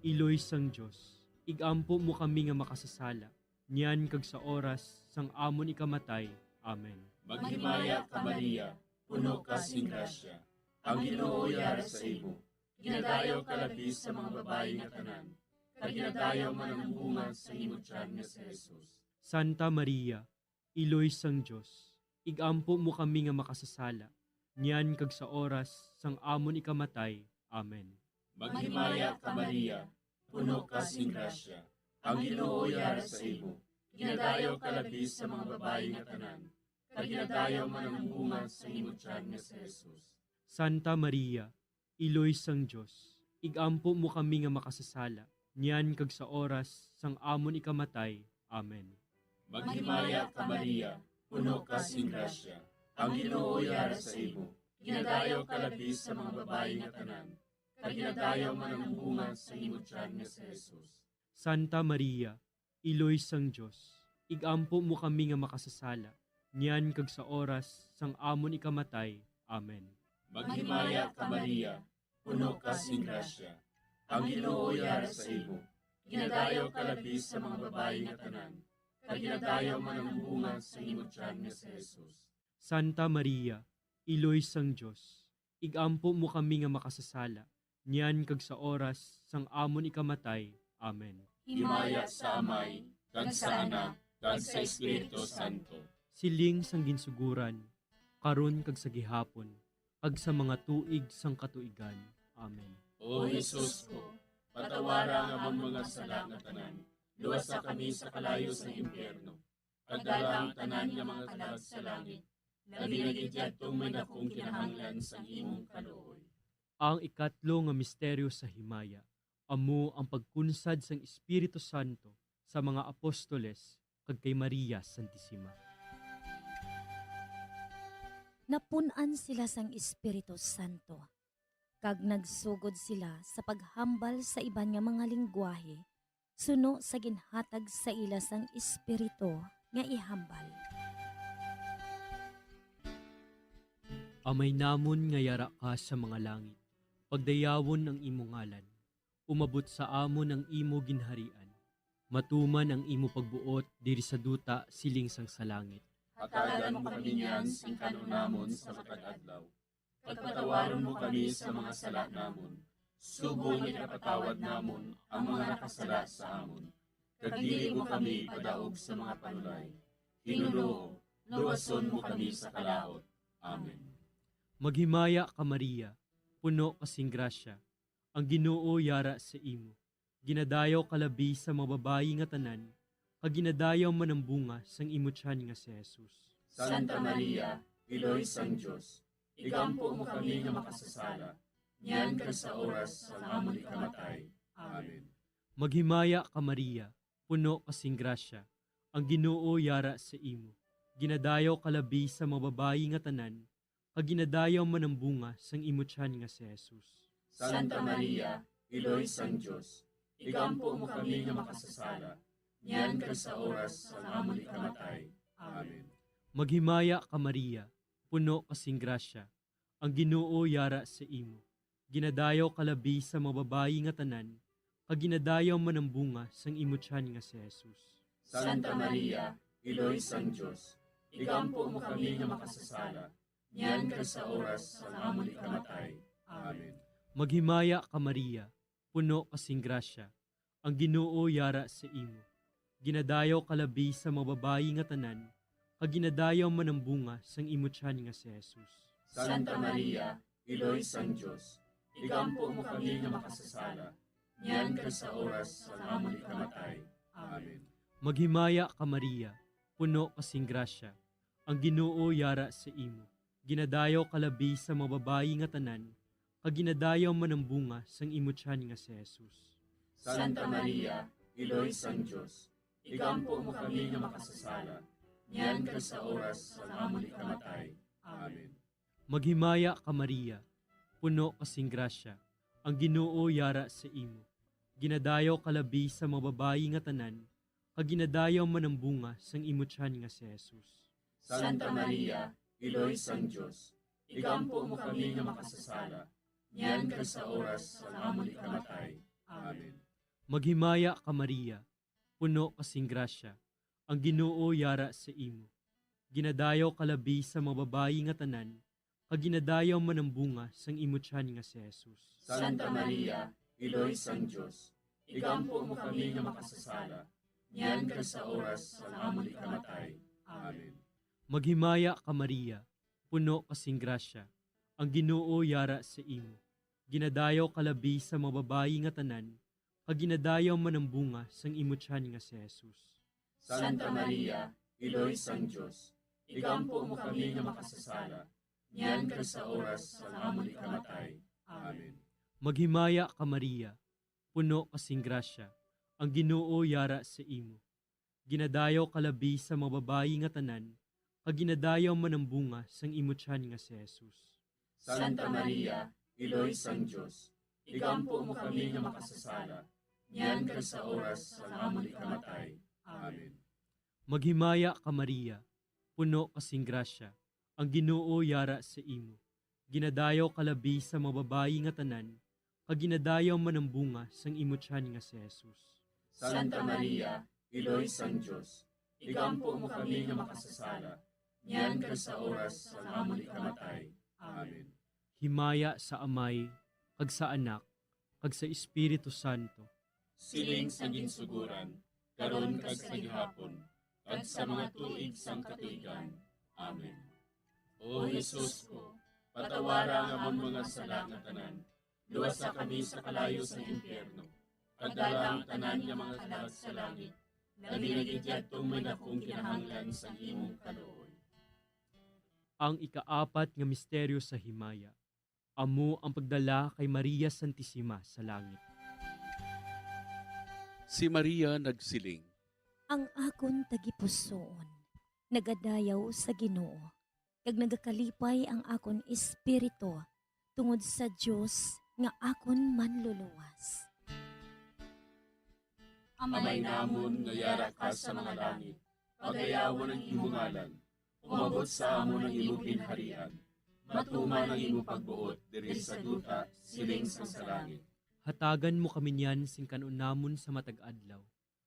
Iloy sang Dios, ig-ampo mo kami nga makasasala, niyan kag sa oras sang amon ikamatay. Amen. Maghimaya ka, Maria, puno ka sing grasya. Ang Ginoo yara sa imo. Ginadayaw ka labi sa mga babayi nga tanan, kag ginadayaw man ang bunga sa imo tiyan nga si Jesus. Santa Maria, Iloy sang Dios, ig-ampo mo kami nga makasasala, niyan kag sa oras sang amon ikamatay. Amen. Maghimaya ka, Maria, puno ka sing grasya. Ang Ginoo yara sa imo. Ginadayaw ka labi sa mga babayi nga tanan, kag ginadayaw man ang bunga sa imo tiyan nga si Jesus. Santa Maria, Iloy sang Dios, ig-ampo mo kami nga makasasala, niyan kag sa oras sang amon ikamatay. Amen. Maghimaya ka, Maria, puno ka sing grasya. Ang Ginoo yara sa imo. Ginadayaw ka labi sa mga babayi nga tanan, kag ginadayaw man ang bunga sa imo tiyan nga si Jesus. Santa Maria, Iloy sang Dios, ig-ampo mo kami nga makasasala, niyan kag sa oras sang amon ikamatay. Amen. Maghimaya ka, Maria, puno ka sing grasya. Ang Ginoo yara sa imo. Ginadayaw ka labi sa mga babayi nga tanan, kag ginadayaw man ang bunga sa imo tiyan nga si Jesus. Santa Maria, Iloy sang Dios, ig-ampo mo kami nga makasasala, niyan kag sa oras sang amon ikamatay. Amen. Himaya sa Amay, kag sa Anak, kag sa Espiritu Santo. Siling sang ginsuguran, karon kag sa gihapon, kag sa mga tuig sang katuigan. Amen. O Jesus ko, patawara ang amon mga sala nga tanan, luwasa kami sa kalayo sa impyerno, pagdala ang tanan nga mga kalag sa langit, labi na gid yadtong may dakong kinahanglan sang imong kaluoy. Ang ikatlo nga misteryo sa himaya amo ang pagkunsad sang Espiritu Santo sa mga apostoles kag kay Maria Santisima. Napun-an sila sang Espiritu Santo, kag nagsugod sila sa paghambal sa iban nga mga linggwahe suno sa ginhatag sa ila sang Espiritu nga ihambal. Amay namon nga yara ka sa mga langit, pagdayawon ang imo ngalan. Umabot sa amon ang imo ginharian. Matuman ang imo pagbuot diri sa duta siling sang sa langit. Hatagan mo kami niyan sing kan-on namon sa matag adlaw. Kag patawaron mo kami sa mga sala namon, subong nga ginapatawad namon ang mga nakasala sa amon. Kag dili mo kami ipadaog sa mga panulay. Hinunoo, luwason mo kami sa kalaut. Amen. Maghimaya ka, Maria, puno ka sing grasya, ang Ginoo yara sa imo. Ginadayaw ka labi sa mga babayi nga tanan, kag ginadayaw man ang bunga sang imo tiyan nga si Jesus. Santa Maria, Iloy sang Dios, igampo mo kami nga makasasala, niyan kag sa oras sang amon ikamatay. Amen. Maghimaya ka, Maria, puno ka sing grasya, ang Ginoo yara sa imo. Ginadayaw ka labi sa mga babayi nga tanan, kag ginadayaw man ang bunga sang imo tiyan nga si Jesus. Santa Maria, Iloy sang Dios, igampo mo kami nga makasasala, niyan kag sa oras sang amon ikamatay. Amen. Maghimaya ka, Maria, puno ka sing grasya, ang Ginoo yara sa imo. Ginadayaw ka labi sa mga babayi nga tanan, kag ginadayaw man ang bunga sang imo tiyan nga si Jesus. Santa Maria, Iloy sang Dios, igampo mo kami nga makasasala, niyan kag sa oras sang amon ikamatay. Amen. Maghimaya ka, Maria, puno ka sing grasya, ang Ginoo yara sa imo. Ginadayaw ka labi sa mga babayi nga tanan, kag ginadayaw man ang bunga sang imo tiyan nga si Jesus. Santa Maria, Iloy sang Dios, igampo mo kami nga makasasala, niyan kag sa oras sang amon ikamatay. Amen. Maghimaya ka, Maria, puno ka sing grasya, ang Ginoo yara sa imo. Ginadayaw ka labi sa mga babayi nga tanan, kag ginadayaw man ang bunga sang imo tiyan nga si Jesus. Santa Maria, Iloy sang Dios, igampo mo kami nga makasasala, niyan kag sa oras sang amon ikamatay. Amen. Maghimaya ka, Maria, puno ka sing grasya, ang Ginoo yara sa imo. Ginadayaw ka labi sa mga babayi nga tanan, kag ginadayaw man ang bunga sang imo tiyan nga si Jesus. Santa Maria, Iloy sang Dios, igampo mo kami nga makasasala, niyan kag sa oras sang amon ikamatay. Amen. Maghimaya ka, Maria, puno ka sing grasya, ang Ginoo yara sa imo. Ginadayaw ka labi sa mga babayi nga tanan, kag ginadayaw man ang bunga sang imo tiyan nga si Jesus. Santa Maria, Iloy sang Dios, igampo mo kami nga makasasala, niyan kag sa oras sang amon ikamatay. Amen. Maghimaya ka, Maria, puno ka sing grasya, ang Ginoo yara sa imo. Ginadayaw ka labi sa mga babayi nga tanan, kag ginadayaw man ang bunga sang imo tiyan nga si Jesus. Santa Maria, Iloy sang Dios, igampo mo kami nga makasasala, niyan kag sa oras sang amon ikamatay. Amen. Maghimaya ka, Maria, puno ka sing grasya, ang Ginoo yara sa imo. Ginadayaw ka labi sa mga babayi nga tanan, kag ginadayaw man ang bunga sang imo tiyan nga si Jesus. Santa Maria, Iloy sang Dios, igampo mo kami nga makasasala, niyan kag sa oras sang amon ikamatay. Amen. Maghimaya ka, Maria, puno ka sing grasya, ang Ginoo yara sa imo. Ginadayaw ka labi sa mga babayi nga tanan, kag ginadayaw man ang bunga sang imo tiyan nga si Jesus. Santa Maria, Iloy sang Dios, igampo mo kami nga makasasala, niyan kag sa oras sang amon ikamatay. Amen. Himaya sa Amay, kag sa Anak, kag sa Espiritu Santo. Siling sa ginsuguran, karon kag sa gihapon, kag sa mga tuig sang katuigan. Amen. O Jesus ko, patawara ang amon mga sala nga tanan, luwasa kami sa kalayo sang impyerno, kag dala ang tanan nga mga kalag sa langit, labi na gid yadtong may dakong kinahanglan sang imong kaluoy. Ang ikaapat nga misteryo sa himaya, amo ang pagdala kay Maria Santisima sa langit. Si Maria nagsiling, Ang akon tagipusoon nagadayaw sa Ginoo, kag nagakalipay ang akon espiritu tungod sa Dios nga akon Manluluwas. Amay namon nga yara ka sa mga langit, pagayawon ang imo ngalan. Umabot sa amon ang imo ginharian. Matuman ang imo pagbuot diri sa duta, siling sang sa langit. Hatagan mo kami niyan sing kan-on namon sa matag adlaw,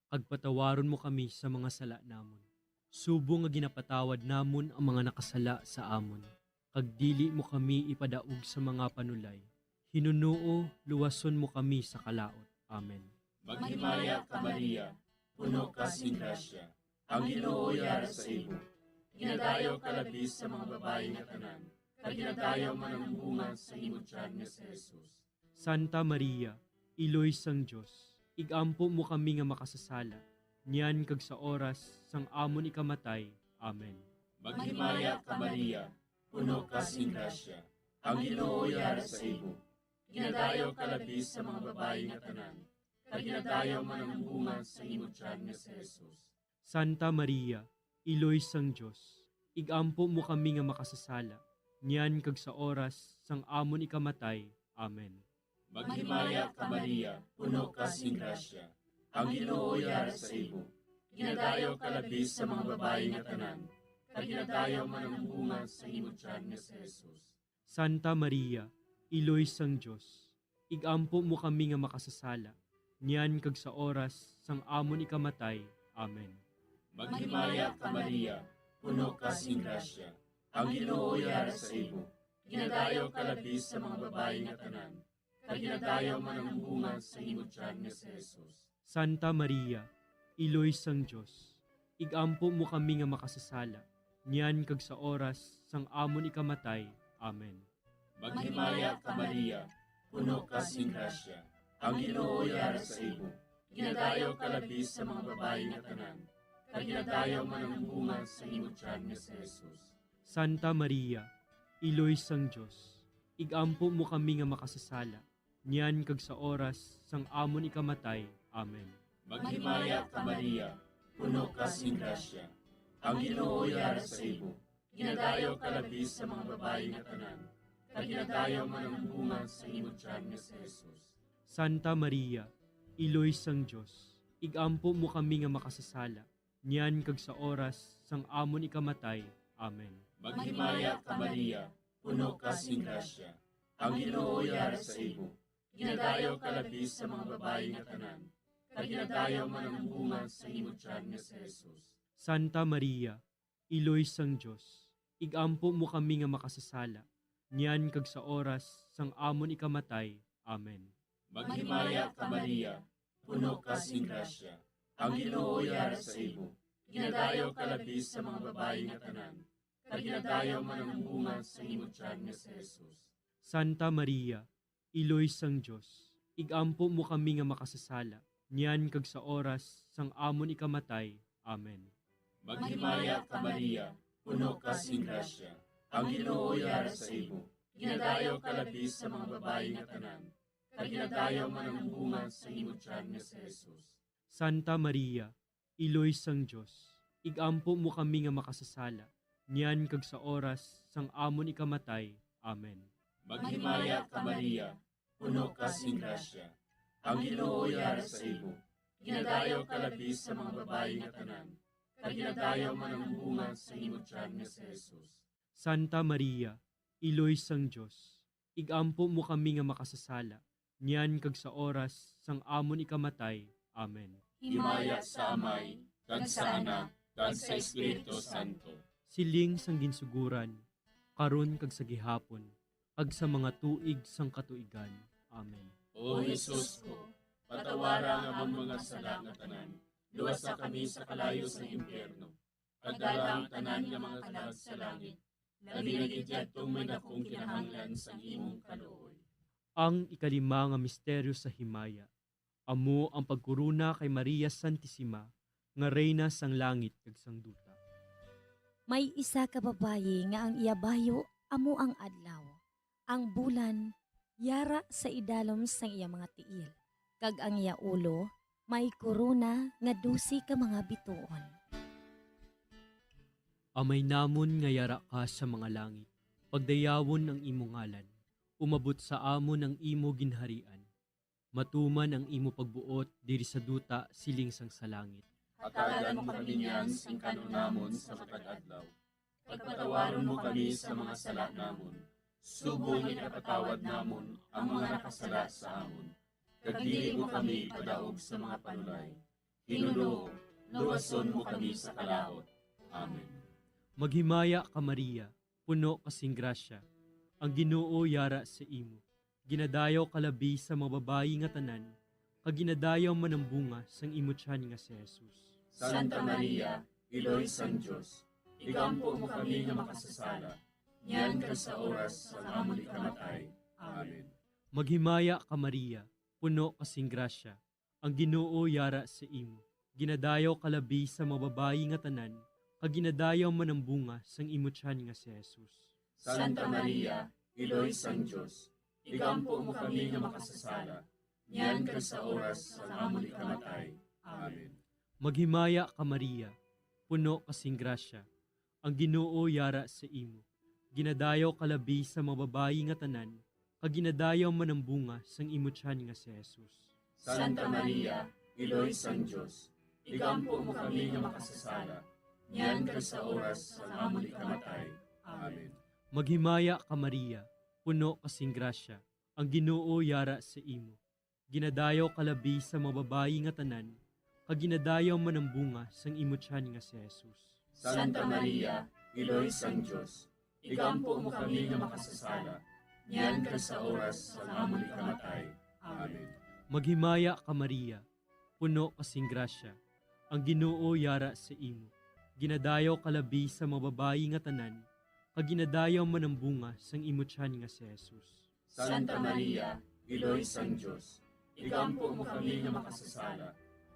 kag patawaron mo kami sa mga sala namon, subong nga ginapatawad namon ang mga nakasala sa amon, kag dili mo kami ipadaog sa mga panulay. Hinunoo, luwason mo kami sa kalaut. Amen. Maghimaya ka, Maria, puno ka sing grasya, ang Ginoo yara sa imo. Ginadayaw ka labi sa mga babayi nga tanan, kag ginadayaw man ang bunga sa imo tiyan nga si Jesus. Santa Maria, Iloy sang Dios, igampo mo kami nga makasasala, niyan kag sa oras sang amon ikamatay. Amen. Maghimaya ka, Maria, puno ka sing grasya, ang Ginoo yara sa imo. Ginadayaw ka labi sa mga babayi nga tanan, kag ginadayaw man ang bunga sa imo tiyan nga si Jesus. Santa Maria, Iloy sang Dios, igampo mo kami nga makasasala, niyan kag sa oras sang amon ikamatay. Amen. Maghimaya ka, Maria, puno ka sing grasya, ang Ginoo yara sa imo. Ginadayaw ka labi sa mga babayi nga tanan, kag ginadayaw man ang bunga sa imo tiyan nga si Jesus. Santa Maria, Iloy sang Dios, igampo mo kami nga makasasala, niyan kag sa oras sang amon ikamatay. Amen. Maghimaya ka, Maria, puno ka sing grasya, ang Ginoo yara sa imo. Ginadayaw ka labi sa mga babayi nga tanan, kag ginadayaw man ang bunga sa imo tiyan nga si Jesus. Santa Maria, Iloy sang Dios, igampo mo kami nga makasasala, niyan kag sa oras sang amon ikamatay. Amen. Maghimaya ka, Maria, puno ka sing grasya, ang Ginoo yara sa imo. Ginadayaw ka labi sa mga babayi nga tanan, kag ginadayaw man ang bunga sa imo tiyan nga si Jesus. Santa Maria, Iloy sang Dios, igampo mo kami nga makasasala, niyan kag sa oras sang amon ikamatay. Amen. Maghimaya ka, Maria, puno ka sing grasya, ang Ginoo yara sa imo. Ginadayaw ka labi sa mga babayi nga tanan, kag ginadayaw man ang bunga sa imo tiyan nga si Jesus. Santa Maria, Iloy sang Dios, igampo mo kami nga makasasala, niyan kag sa oras sang amon ikamatay. Amen. Maghimaya ka, Maria, puno ka sing grasya, Ang Ginoo yara sa imo. Ginadayaw ka labi sa mga babayi nga tanan, kag ginadayaw man ang bunga sa imo tiyan nga si Jesus. Santa Maria, Iloy sang Dios, ig-ampo mo kami nga makasasala, niyan kag sa oras sang amon ikamatay. Amen. Maghimaya ka, Maria, puno ka sing grasya. Ang Ginoo yara sa imo. Ginadayaw ka labi sa mga babayi nga tanan, kag ginadayaw man ang bunga sa imo tiyan nga si Jesus. Santa Maria, Iloy sang Dios, ig-ampo mo kami nga makasasala, niyan kag sa oras sang amon ikamatay. Amen. Maghimaya ka, Maria, puno ka sing grasya. Ang Ginoo yara sa imo. Ginadayaw ka labi sa mga babayi nga tanan, kag ginadayaw man ang bunga sa imo tiyan nga si Jesus. Santa Maria, Iloy sang Dios, ig-ampo mo kami nga makasasala, niyan kag sa oras sang amon ikamatay. Amen. Maghimaya ka, Maria, puno ka sing grasya. Ang Ginoo yara sa imo. Ginadayaw ka labi sa mga babayi nga tanan, kag ginadayaw man ang bunga sa imo tiyan nga si Jesus. Santa Maria, Iloy sang Dios, ig-ampo mo kami nga makasasala, niyan kag sa oras sang amon ikamatay. Amen. Himaya sa Amay, kag sa Anak, kag sa Espiritu Santo. Siling sang ginsuguran, karon kag sa gihapon, kag sa mga tuig sang katuigan. Amen. O Jesus ko, patawara ang amon mga sala nga tanan, luwasa kami sa kalayo sang impyerno, kag dala ang tanan nga mga kalag sa langit, labi na gid yadtong may dakong kinahanglan sang imong kaluoy. Ang ikalima nga misteryo sa himaya, amo ang pagkorona kay Maria Santisima nga Reyna sang langit kag sang duta. May isa ka babayi nga ang iya bayo amo ang adlaw, ang bulan yara sa idalom sang iya mga tiil, kag ang iya ulo may korona nga dose ka mga bituon. Amay namon nga yara ka sa mga langit, pagdayawon ang imo ngalan, umabot sa amon ang imo ginharian, matuman ang imo pagbuot diri sa duta siling sang sa langit. Hatagan mo kami niyan sing kan-on namon sa matag adlaw. Pagpatawaron mo kami sa mga sala namon, subong nga ginapatawad namon ang mga nakasala sa amon. Kag dili mo kami ipadaog sa mga panulay. Ginoo, luwason mo kami sa kalaut. Amen. Maghimaya ka, Maria, puno ka sing grasya. Ang Ginoo yara sa imo. Ginadayaw ka labi sa mga babayi nga tanan, kag ginadayaw man ang bunga sang imo tiyan nga si Jesus. Santa Maria, Iloy sang Dios, igampo mo kami nga makasasala, niyan kag sa oras sang amon ikamatay. Amen. Maghimaya ka, Maria, puno ka sing grasya, ang Ginoo yara sa imo. Ginadayaw ka labi sa mga babayi nga tanan, kag ginadayaw man ang bunga sang imo tiyan nga si Jesus. Santa Maria, Iloy sang Dios, igampo mo kami nga makasasala, niyan kag sa oras sang amon ikamatay. Amen. Maghimaya ka, Maria, puno ka sing grasya, ang Ginoo yara sa imo. Ginadayaw ka labi sa mga babayi nga tanan, kag ginadayaw man ang bunga sang imo tiyan nga si Jesus. Santa Maria, Iloy sang Dios, igampo mo kami nga makasasala, niyan kag sa oras sang amon ikamatay. Amen. Maghimaya ka, Maria, puno ka sing grasya, ang Ginoo yara sa imo. Ginadayaw ka labi sa mga babayi nga tanan, kag ginadayaw man ang bunga sang imo tiyan nga si Jesus. Santa Maria, Iloy sang Dios, igampo mo kami nga makasasala, niyan kag sa oras sang amon ikamatay. Amen. Maghimaya ka, Maria, puno ka sing grasya, ang Ginoo yara sa imo. Ginadayaw ka labi sa mga babayi nga tanan, kag ginadayaw man ang bunga sang imo tiyan nga si Jesus. Santa Maria, Iloy sang Dios, igampo mo kami nga makasasala,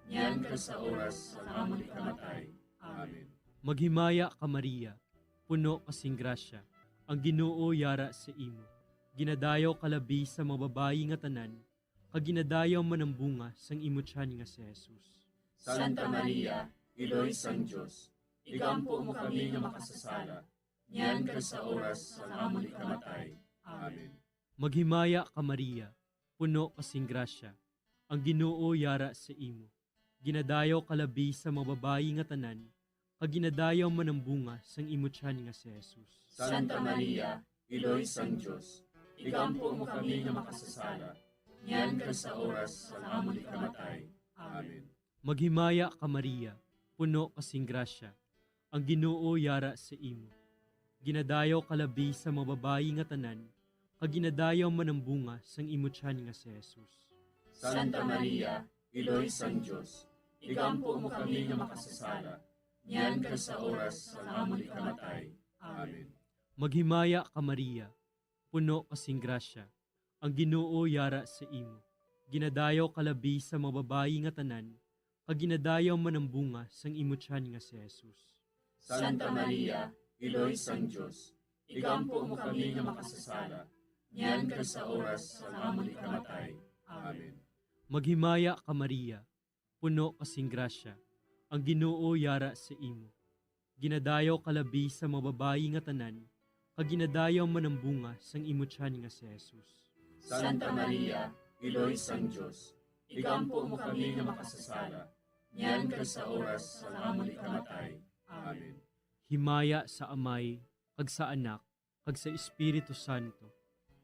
niyan kag sa oras sang amon ikamatay. Amen. Maghimaya ka, Maria, puno ka sing grasya, ang Ginoo yara sa imo. Ginadayaw ka labi sa mga babayi nga tanan, kag ginadayaw man ang bunga sang imo tiyan nga si Jesus. Santa Maria, Iloy sang Dios, igampo mo kami nga makasasala, niyan kag sa oras sang amon ikamatay. Amen. Maghimaya ka, Maria, puno ka sing grasya, ang Ginoo yara sa imo. Ginadayaw ka labi sa mga babayi nga tanan, kag ginadayaw man ang bunga sang imo tiyan nga si Jesus. Santa Maria, Iloy sang Dios, igampo mo kami nga makasasala, niyan kag sa oras sang amon ikamatay. Amen. Maghimaya ka, Maria, puno ka sing grasya, ang Ginoo yara sa imo. Ginadayaw ka labi sa mga babayi nga tanan, kag ginadayaw man ang bunga sang imo tiyan nga si Jesus. Santa Maria, Iloy sang Dios, igampo mo kami nga makasasala, niyan kag sa oras sang amon ikamatay. Amen. Maghimaya ka, Maria, puno ka sing grasya, ang Ginoo yara sa imo. Ginadayaw ka labi sa mga babayi nga tanan, kag ginadayaw man ang bunga sang imo tiyan nga si Jesus. Santa Maria, Iloy sang Dios, igampo mo kami nga makasasala, niyan kag sa oras sang amon ikamatay. Amen. Maghimaya ka, Maria, puno ka sing grasya, ang Ginoo yara sa imo. Ginadayaw ka labi sa mga babayi nga tanan, kag ginadayaw man ang bunga sang imo tiyan nga si Jesus. Santa Maria, Iloy sang Dios, igampo mo kami nga makasasala, niyan kag sa oras sang amon ikamatay. Amen. Himaya sa Amay, kag sa Anak, kag sa Espiritu Santo.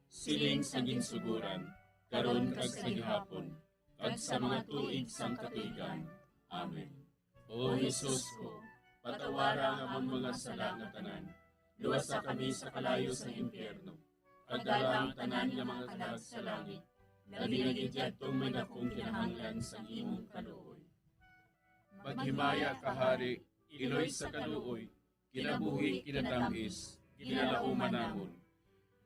Siling sa ginsugoran, karon kag sa gihapon, kag sa mga tuig sang katuigan. Amen. O Jesus ko, patawara ang amon mga sala nga tanan, luwasa kami sa kalayo sang impyerno, kag dala ang tanan nga mga kalag sa langit, labi na gid yadtong may dakong kinahanglan sang imong kaluoy. Maghimaya ka, Hari, Iloy sa kaluoy, kinabuhi, kinatamis, ginalauman namon.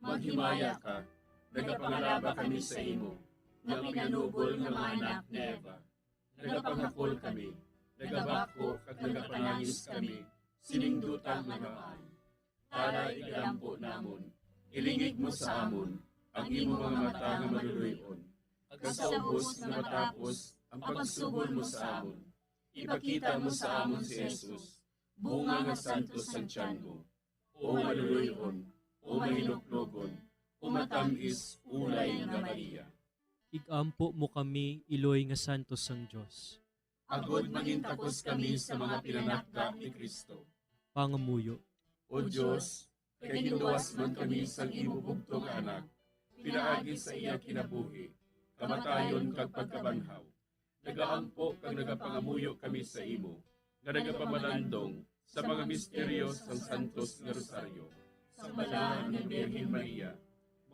Maghimaya ka, nagapangalaba kami sa imo, nga pinanubol nga mga anak ni Eva. Nagapangakol kami, nagabakho kag nagapanangis kami sining duta nga maan. Tara, igampo namon, ilingig mo sa amon ang imo mga mata nga maluloy-on, kag sa ubos nga matapos ang pagsugod mo sa amon, ipakita mo sa amon si Jesus, bunga nga santos sang tiyan mo. O maluloy-on, o mahinuklogon, o matamis, ulay nga Maria. Igampo mo kami, Iloy nga santos sang Dios. Agod mangintakos kami sa mga pinanakda ni Cristo. Pangamuyo. O Dios, kay ginluwas man kami sang imo bugtong nga Anak, pinaagi sa iya kinabuhi, kamatayon, kag pagkabanhaw, nagaampo kag nagapangamuyo kami sa imo, nga nagapamalandong sa mga misteryo sang Santos nga Rosaryo. Sa Balaan nga Birhen Maria,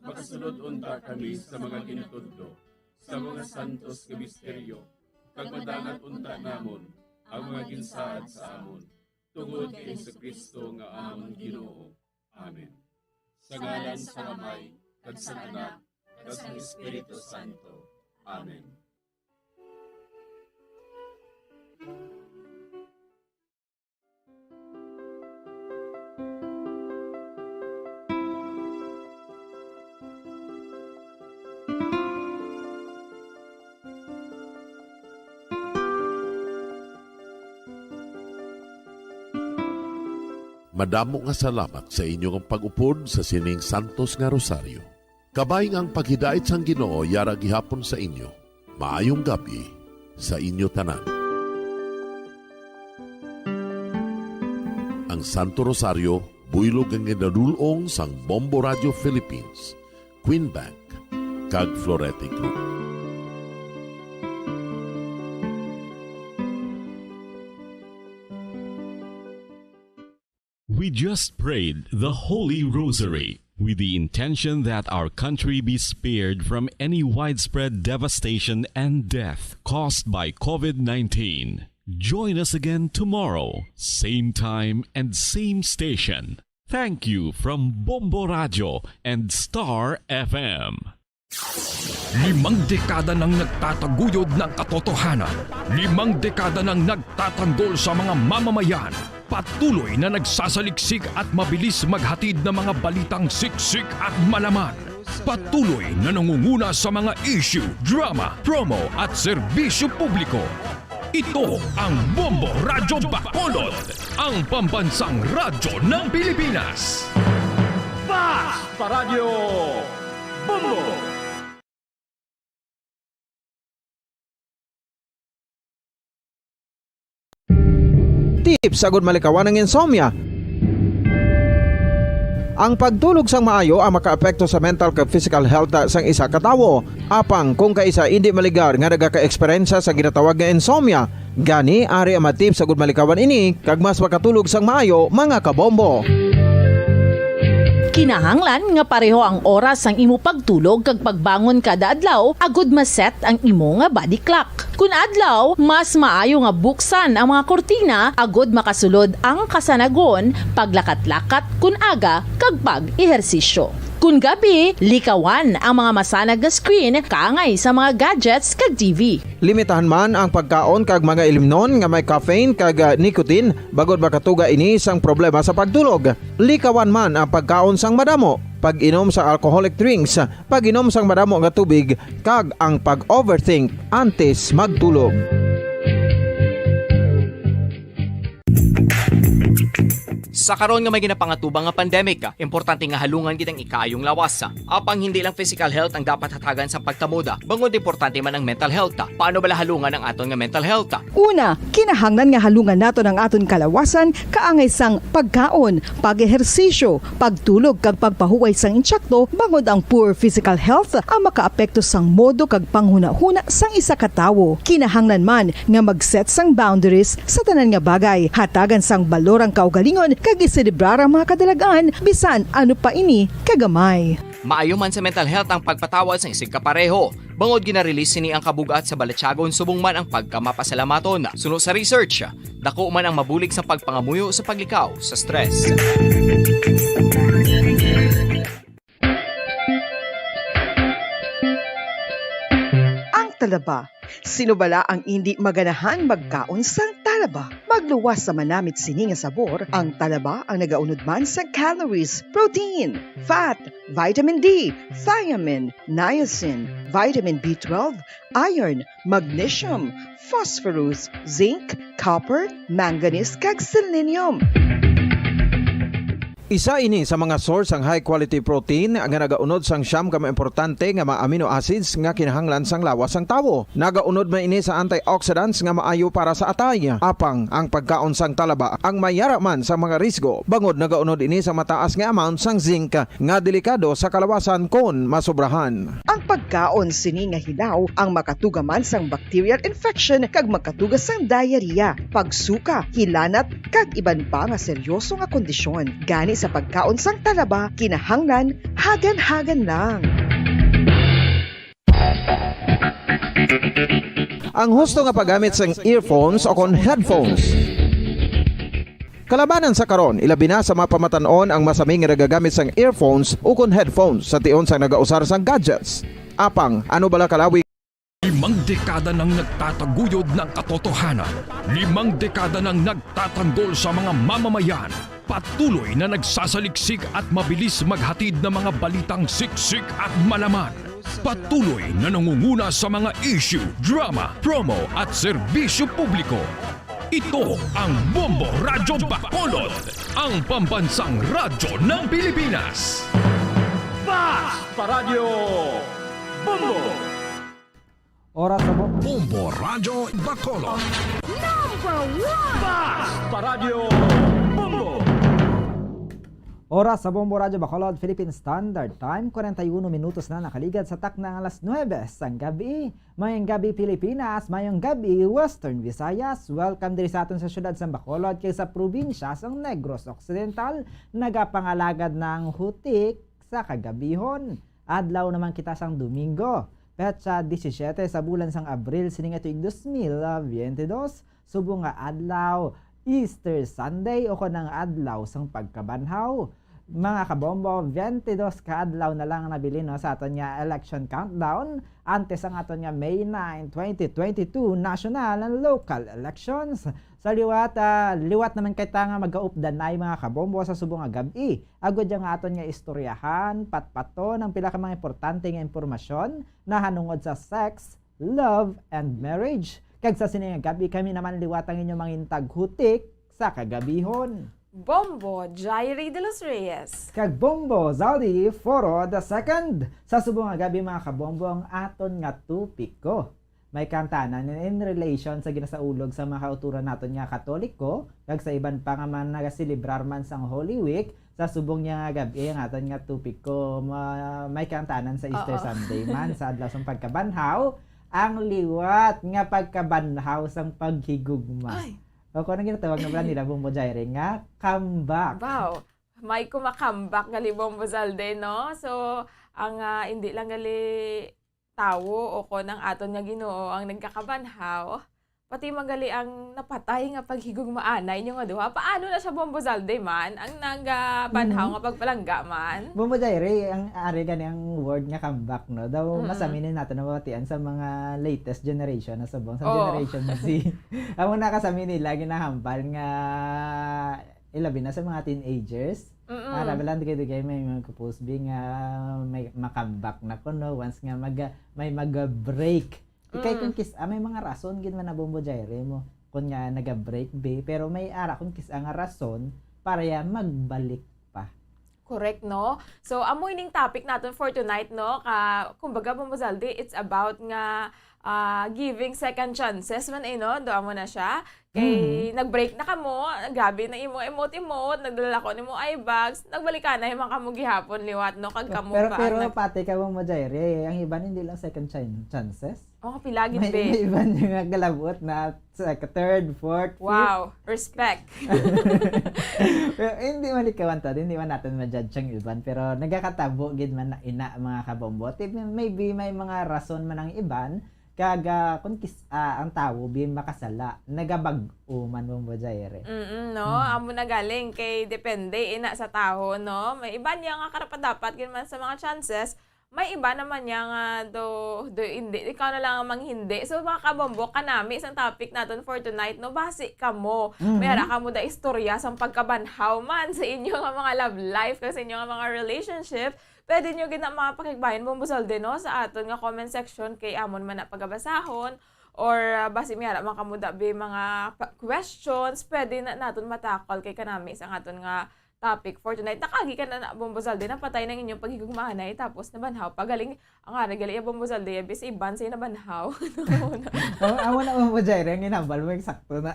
makasulod unta kami sa mga ginatudlo sa mga santos nga misteryo, kag madangat unta namon ang mga ginsaad sa amon, tungod kay Jesu-Cristo nga amon Ginoo. Amen. Sa ngalan sang Amay, kag sang Anak, kag sang Espiritu Santo. Amen. Madamo nga salamat sa inyo nga pag-upod sa sining santos nga rosaryo. Kabay nga ang paghidait sang Ginoo yara gihapon sa inyo. Maayong gab-i sa inyo tanan. Ang Santo Rosario, buylog nga ginadul-ong sang Bombo Radio Philippines, Queen Bank, kag Florete Group. We just prayed the Holy Rosary with the intention that our country be spared from any widespread devastation and death caused by COVID nineteen. Join us again tomorrow, same time and same station. Thank you from Bombo Radio and Star F M. Limang dekada nang nagtataguyod ng katotohanan. Limang dekada nang nagtatanggol sa mga mamamayan. Patuloy na nagsasaliksik at mabilis maghatid ng mga balitang siksik at malaman. Patuloy na nangunguna sa mga issue, drama, promo at serbisyo publiko. Ito ang Bombo Radyo Bacolod, ang pambansang radyo ng Pilipinas. Fast Paradyo Bombo! Tips agud malikawan ang insomnia. Ang pagtulog sang maayo ang makaapekto sa mental kag physical health sang isa ka tawo. Apang kung kaisa indi maligar nga nagakaeksperyensya sa ginatawag nga insomnia, gani ari ang mga tips agud malikawan ini kag mas makatulog sang maayo, mga kabombo. Kinahanglan nga pareho ang oras sang imo pagtulog kag pagbangon kada adlaw agud ma-set ang imo nga body clock. Kun adlaw, mas maayo nga buksan ang mga kurtina agud makasulod ang kasanagon, paglakat-lakat kun aga, kag pag-ehersisyo. Kun gabi, likawan ang mga masanag nga screen kaangay sa mga gadgets kag T V. Limitahan man ang pagkaon kag mga ilimnon nga may caffeine kag, ah, nicotine, bangod makatuga ini sang problema sa pagtulog. Likawan man ang pagkaon sang madamo, pag-inom sa alcoholic drinks, pag-inom sang madamo nga tubig, kag ang pag-overthink antes magtulog. Sa karon nga may ginapangatubang nga pandemic, importante nga halungan gid ang ikaayong lawas. Apang hindi lang physical health ang dapat hatagan sa pagtamod, bangod importante man ang mental health. Paano bala halungan ang aton nga mental health? Una, kinahanglan nga halungan naton ang aton kalawasan kaangay sang pagkaon, pag-ehersisyo, pagtulog kag pagpahuway sang insakto, bangod ang poor physical health ang makaapekto sang modo kag panghunahuna sang isa ka tawo. Kinahanglan man nga mag-set sang boundaries sa tanan nga bagay, hatagan sang balor ang kaugalingon kag iselebrar ang mga kadalagan bisan ano pa ini kagamay. Maayo man sa mental health ang pagpatawad sang isigkapareho, bangod gina-release sini ang kabug-at sa balatyagon subong man ang pagkamapasalamaton. Suno sa research, dako man ang mabulig sa pagpangamuyo sa paglikaw sa stress. Ang talaba. Sino bala ang indi maganahan magkaon sang talaba? Magluwas sa manamit sini nga sabor, ang talaba ang nagaunod man sa calories, protein, fat, vitamin D, thiamine, niacin, vitamin B twelve, iron, magnesium, phosphorus, zinc, copper, manganese, kag selenium. Isa ini sa mga source sang high quality protein nga nagaunod sang siyam ka mga importante nga mga amino acids nga kinahanglan sang lawas sang tawo. Nagaunod man ini sa antioxidants nga maayo para sa atay. Apang ang pagkaon sang talaba ang mayara man sa mga risgo, bangod nagaunod ini sa mataas nga amount sang zinc nga delikado sa kalawasan kon masobrahan. Ang pagkaon sini nga hilaw ang makatuga man sang bacterial infection kag magkatuga sang diarrhea, pagsuka, hilanat, kag iban pa nga seryoso nga kondisyon. Gani sa pagkaon sang talaba, kinahanglan hagan-hagan lang. Ang husto nga paggamit sang earphones o kon headphones. Kalabanan sa karon, ilabi na sa mga pamatan-on ang masami nga nagagamit sang earphones ukon headphones sa tion sang nagausar sang gadgets. Apang, ano bala kalawi? Limang dekada nang nagtataguyod ng katotohanan. Limang dekada nang nagtatanggol sa mga mamamayan. Patuloy na nagsasaliksik at mabilis maghatid ng mga balitang siksik at malaman. Patuloy na nangunguna sa mga issue, drama, promo at serbisyo publiko. Ito ang Bombo Radyo Bacolod, ang pambansang radyo ng Pilipinas. Fast Paradyo Bombo! Oras sa Bo-, Bombo Radyo Bacolod. Number one! Fast Paradyo Bombo! Oras sa Bombo Radyo Bacolod, Philippine Standard Time, kwarenta y uno minutos na nakaligad sa takna nga alas nuebe sang gabi. Mayong gabi, Pilipinas. Mayong gabi, Western Visayas. Welcome diri sa aton sa siyudad sang Bacolod kag sa probinsya sang Negros Occidental. Nagapangalagad na ang hutik sa kagabihon. Adlaw naman kita sang Domingo, petsa disisiete sa bulan sang Abril sining tuig dos mil biyente dos, subong nga adlaw Easter Sunday o kon ang adlaw sang pagkabanhaw. Mga kabombo, biyente dos ka adlaw na lang nabilin, no, sa aton nga election countdown. Antes ang aton nga May nine, twenty twenty-two national and local elections. Sa liwat, ah, liwat naman kita nga magaupdanay, mga kabombo, sa subong nga gab-i. Agud ya nga aton nga istoryahan, patpaton ang pila ka mga importante nga impormasyon nahanungod sa sex, love, and marriage. Kag sa sini nga gab-i, kami naman liwat ang inyo mangintag hutik sa kagabihon. Bombo Jairi de los Reyes. Kag Bombo Zaldi Foro the second. Sa subong nga gab-i, mga kabombo, ang aton nga topiko may kantanan in relation sa ginasaulog sa mga kauturan naton nga Katoliko, kag sa iban pa nga mga nagaselebrar man sang Holy Week, Sa subong niya nga gab-i, ang aton nga topiko, ma-, may kaangtanan sa Easter Oo. Sunday man, sa adlaw sang pagkabanhaw, ang liwat nga pagkabanhaw sang paghigugma. Ay. O, kung anong ginatawag na pala nila, Bombo Jaire, nga comeback. Wow. May kumakambak gali, Bombo Zalde, no? So, ang, ah, hindi lang gali tawo o kon ang aton nga Ginoo ang nagkakabanhaw, pati man gali ang napatay nga paghigugmaanay inyo nga duha. Paano na siya, Bombo Zalde, man? Ang nagabanhaw Mm. nga pagpalangga man? Bombo Jaire, ang ari gani ang word nga comeback, no? Daw Mm. masami ni nato nabatian sa mga latest generation na subong, sa Oo. Generation Z. Amo na kasami nila ginahambal nga, ilabi na sa mga teenagers. Mm-mm. Para ba lang dugay-dugay may mga post bi nga may makambak na kuno once nga mag-, may mag-break. Ikay Mm. kung kis-, ah, may mga rason gid man na, Bombo Jaire, mo kun nga naga-break bi, pero may ara kung kis-, ah, nga rason para ya magbalik pa. Correct, no? So, amo ining topic naton for tonight, no? Ka, kumbaga, Bombo Zalde, it's about nga, ah, giving second chances man, eh, no? Do amo na siya. Kay Mhm. nag-break na kamo, grabe na imo emote-emote, nagdala ko nimo eye bags, nagbalikanay man kamo gihapon liwat, no? Kag kamo Pero, pa pero ang nag- pati ka, Bombo Jaire, ang iban hindi lang second chan-, chances. Oh, pila gid, May, be? May iban yung nagkalabot na sa third, fourth, fifth. Wow, respect. Pero, eh, hindi man ikaw ang tadi, hindi man natin ma-judge ang iban, pero nagakatabo gid man na ina, mga kabombo. Ti-, maybe may mga rason man ang iban, kag, ah, kung kis-, ah, ang tawo bi makasala, nagabag-o man, Bombo Jaire. Mm-mm, no? Mm. Amo na galing kay depende ina sa tawo, no? May iban niya nga karapat-dapat gid man sa mga chances, may iba naman niya nga do, do hindi, ikaw na lang ang manghindi. So, mga kabombo, kanami sang topic naton for tonight, no? Basi kamo, Mhm. may ara kamo da istorya sang pagkabanhaw man sa inyo nga mga love life, kag sa inyo nga mga relationship, pwede nyo gid na mapakigbahin, Bombo Zalde, no? Sa aton nga comment section, kay amon man na pagabasahon, or, ah, basi may ara man kamo da bi mga pa-, questions, pwede na naton matakol kay kanami sa aton nga topic for tonight. Nakaagi ka na na, Bombo Zalde, napatay na ang inyong paghigugmaanay, tapos nabanhaw pa. Galing, ang ara gali, Bombo Zalde, bis iban siya nabanhaw. Oh, amo na, Bombo Jaire, ang ginambal mo, eksakto na.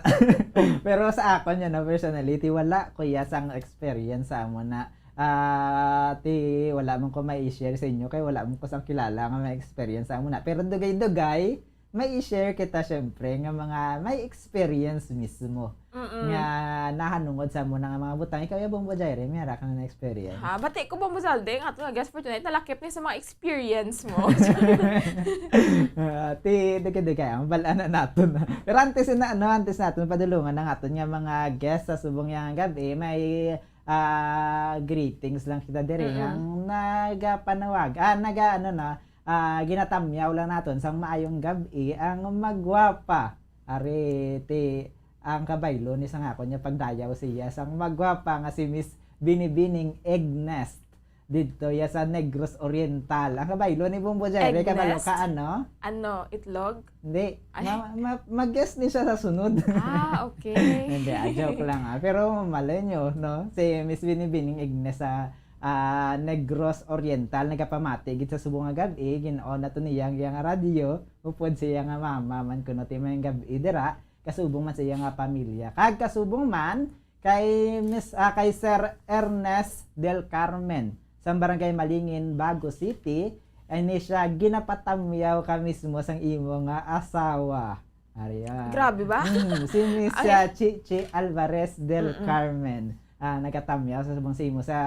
Pero sa akon, yan, no, personality, wala ko ya sang experience sa amo na. Ah, ti, wala man ko may i-share sa inyo, kay wala man ko sang kilala nga may experience sa amo na. Pero dugay-dugay, may i-share kita, syempre, nga mga may experience mismo Mm-mm. nga nahanungod sa amo na nga mga butang. Ikaw, ya, Bombo Jaire, may ara ka na na-experience? Ha, bati ko, Bombo Zalde, nga ato nga guest for tonight, nalakip niya sa mga experience mo. Ah, ti, dugay-dugay, ang bal-an na naton. Pero antes na, ano, antes naton padulungan ang aton nga mga guest sa subong nga gab-i, may, ah, greetings lang kita diri. Mm-mm. Ang nagapanawag, ah, naga, ano na, ah, ginatamyaw lang naton sang maayong gab-i ang magwapa. Ari, ti, ang kabaylo ni sang akon nga pagdayaw siya sang magwapa nga si Miss Binibining Egnes didto ya sa Negros Oriental. Ang kabaylo ni Bombo Jaire, kabalo ka, Egnes? Ano? Ano, itlog? Hindi. Ay. Ma-, ma-, mag-guess ni siya sa sunod. Ah, okay. Hindi, ah, joke lang, ah. Pero malay nyo, no? Si Miss Binibining Egnes sa, ah, Negros Oriental, nagapamati gid sa subong nga gab-i, gin-on nato niya ang iyang radyo, upod siya nga mama man kuno ti may gab-i dira, kasubong man sa iya nga pamilya. Kag kasubong man kay Miss, ah, kay Sir Ernest Del Carmen sa Barangay Malingin, Bago City, ay ni siya ginapatamyaw ka mismo sang imo nga asawa. Ari, ah. Grabe ba? Mm, si Miss, Ay. ah, Chichi Alvarez Del Mm-mm. Carmen. Ah, nagatamyaw sa subong sa imo sa,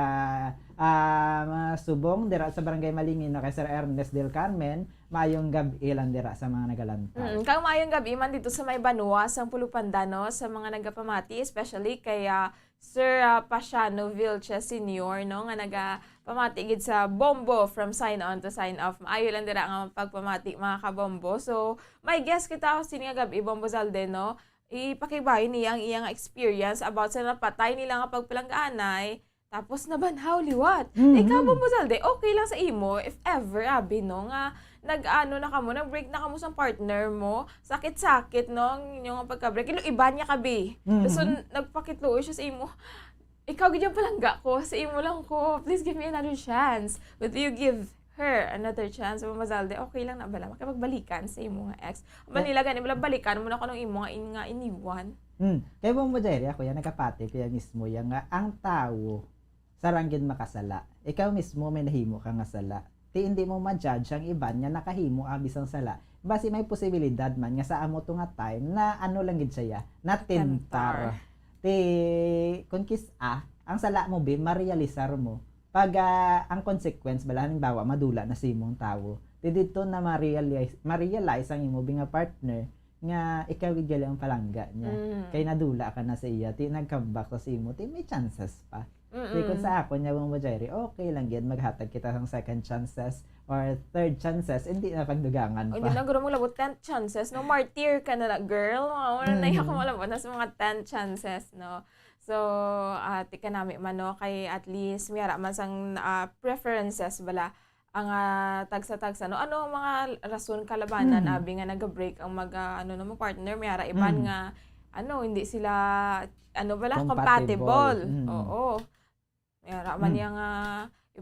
ah, mga subong dira sa Barangay Malingin, no, kay Sir Ernest Del Carmen. Maayong gab-i lang dira sa mga nagalanta. Mm, kag maayong gab-i man dito sa may banwa sang Pulupanda, no, sa mga nagapamati, especially kay, ah, Sir, ah, Pasiano Vilches Senior, no, nga nagapamati gid sa Bombo from sign on to sign off. Maayo lang dira nga pagpamati, mga kabombo. So, may guest kita sini nga gab-i, Bombo Zalde, no? Ipakigbahin niya ang iyang experience about sa napatay nila nga pagpalanggaanay, tapos nabanhaw liwat. Mhm. Ikaw, Bombo Zalde, okay lang sa imo, if ever, abi, no, nga nag-ano na kamo, nag-break na kamo sa partner mo, sakit-sakit, no, ang inyong pagka-break. Ilu-, iban niya ka, bi. Mhm. So, nagpakitluoy siya sa imo. Ikaw gid yung palangga ko, sa imo lang ko. Please give me another chance. But you give her another chance, Bombo Zalde, okay lang na bala makipagbalikan sa imo nga ex. Kay Manila gani bala, balikan mo na ko nung imo nga in-, nga iniwan. Hmm. Kay Bombo Jaire, ako yan, nagapati ko yan mismo, yan nga, ang tawo, sarang gid makasala. Ikaw mismo may nahimo ka nga sala. Ti hindi mo ma-judge ang iban nga nakahimo abi sang sala. Basi may posibilidad man nga sa amo to nga time na ano lang gid siya, natentar. Tentar. Ti, kung kis-a, ang sala mo, bi, marealisar mo. Pag, ah, ang consequence, bala, halimbawa, madula na sa imong tawo. Ti dito na ma-realize, ma-realize ang imo, bi, nga partner, nga ikaw gid gali ang palangga niya. Mm. Kay nadula ka na sa iya, ti nag-come back sa imo, ti may chances pa. Ti kung Mm-mm. sa akon niya, Ma'am Jairi, okay lang gid, maghatag kita sang second chances or third chances, hindi na pagdugangan O, pa. Hindi na guro mo labot ten chances, no? Martyr ka na na, girl. Mga wala na Mm. ako malabot na sa mga ten chances, no? So, ah, ti kanami man, no? Kay at least, may ara man sang, ah, preferences bala ang, ah, tagsa-tagsa, no? Ano ang mga rason kalabanan, Mm. abi nga nag-break ang mag, ah, ano, no, partner? May ara iban Mm. nga, ano, hindi sila, ano bala, Compatible. compatible. Mm. Oo. May ara man Mm. niya nga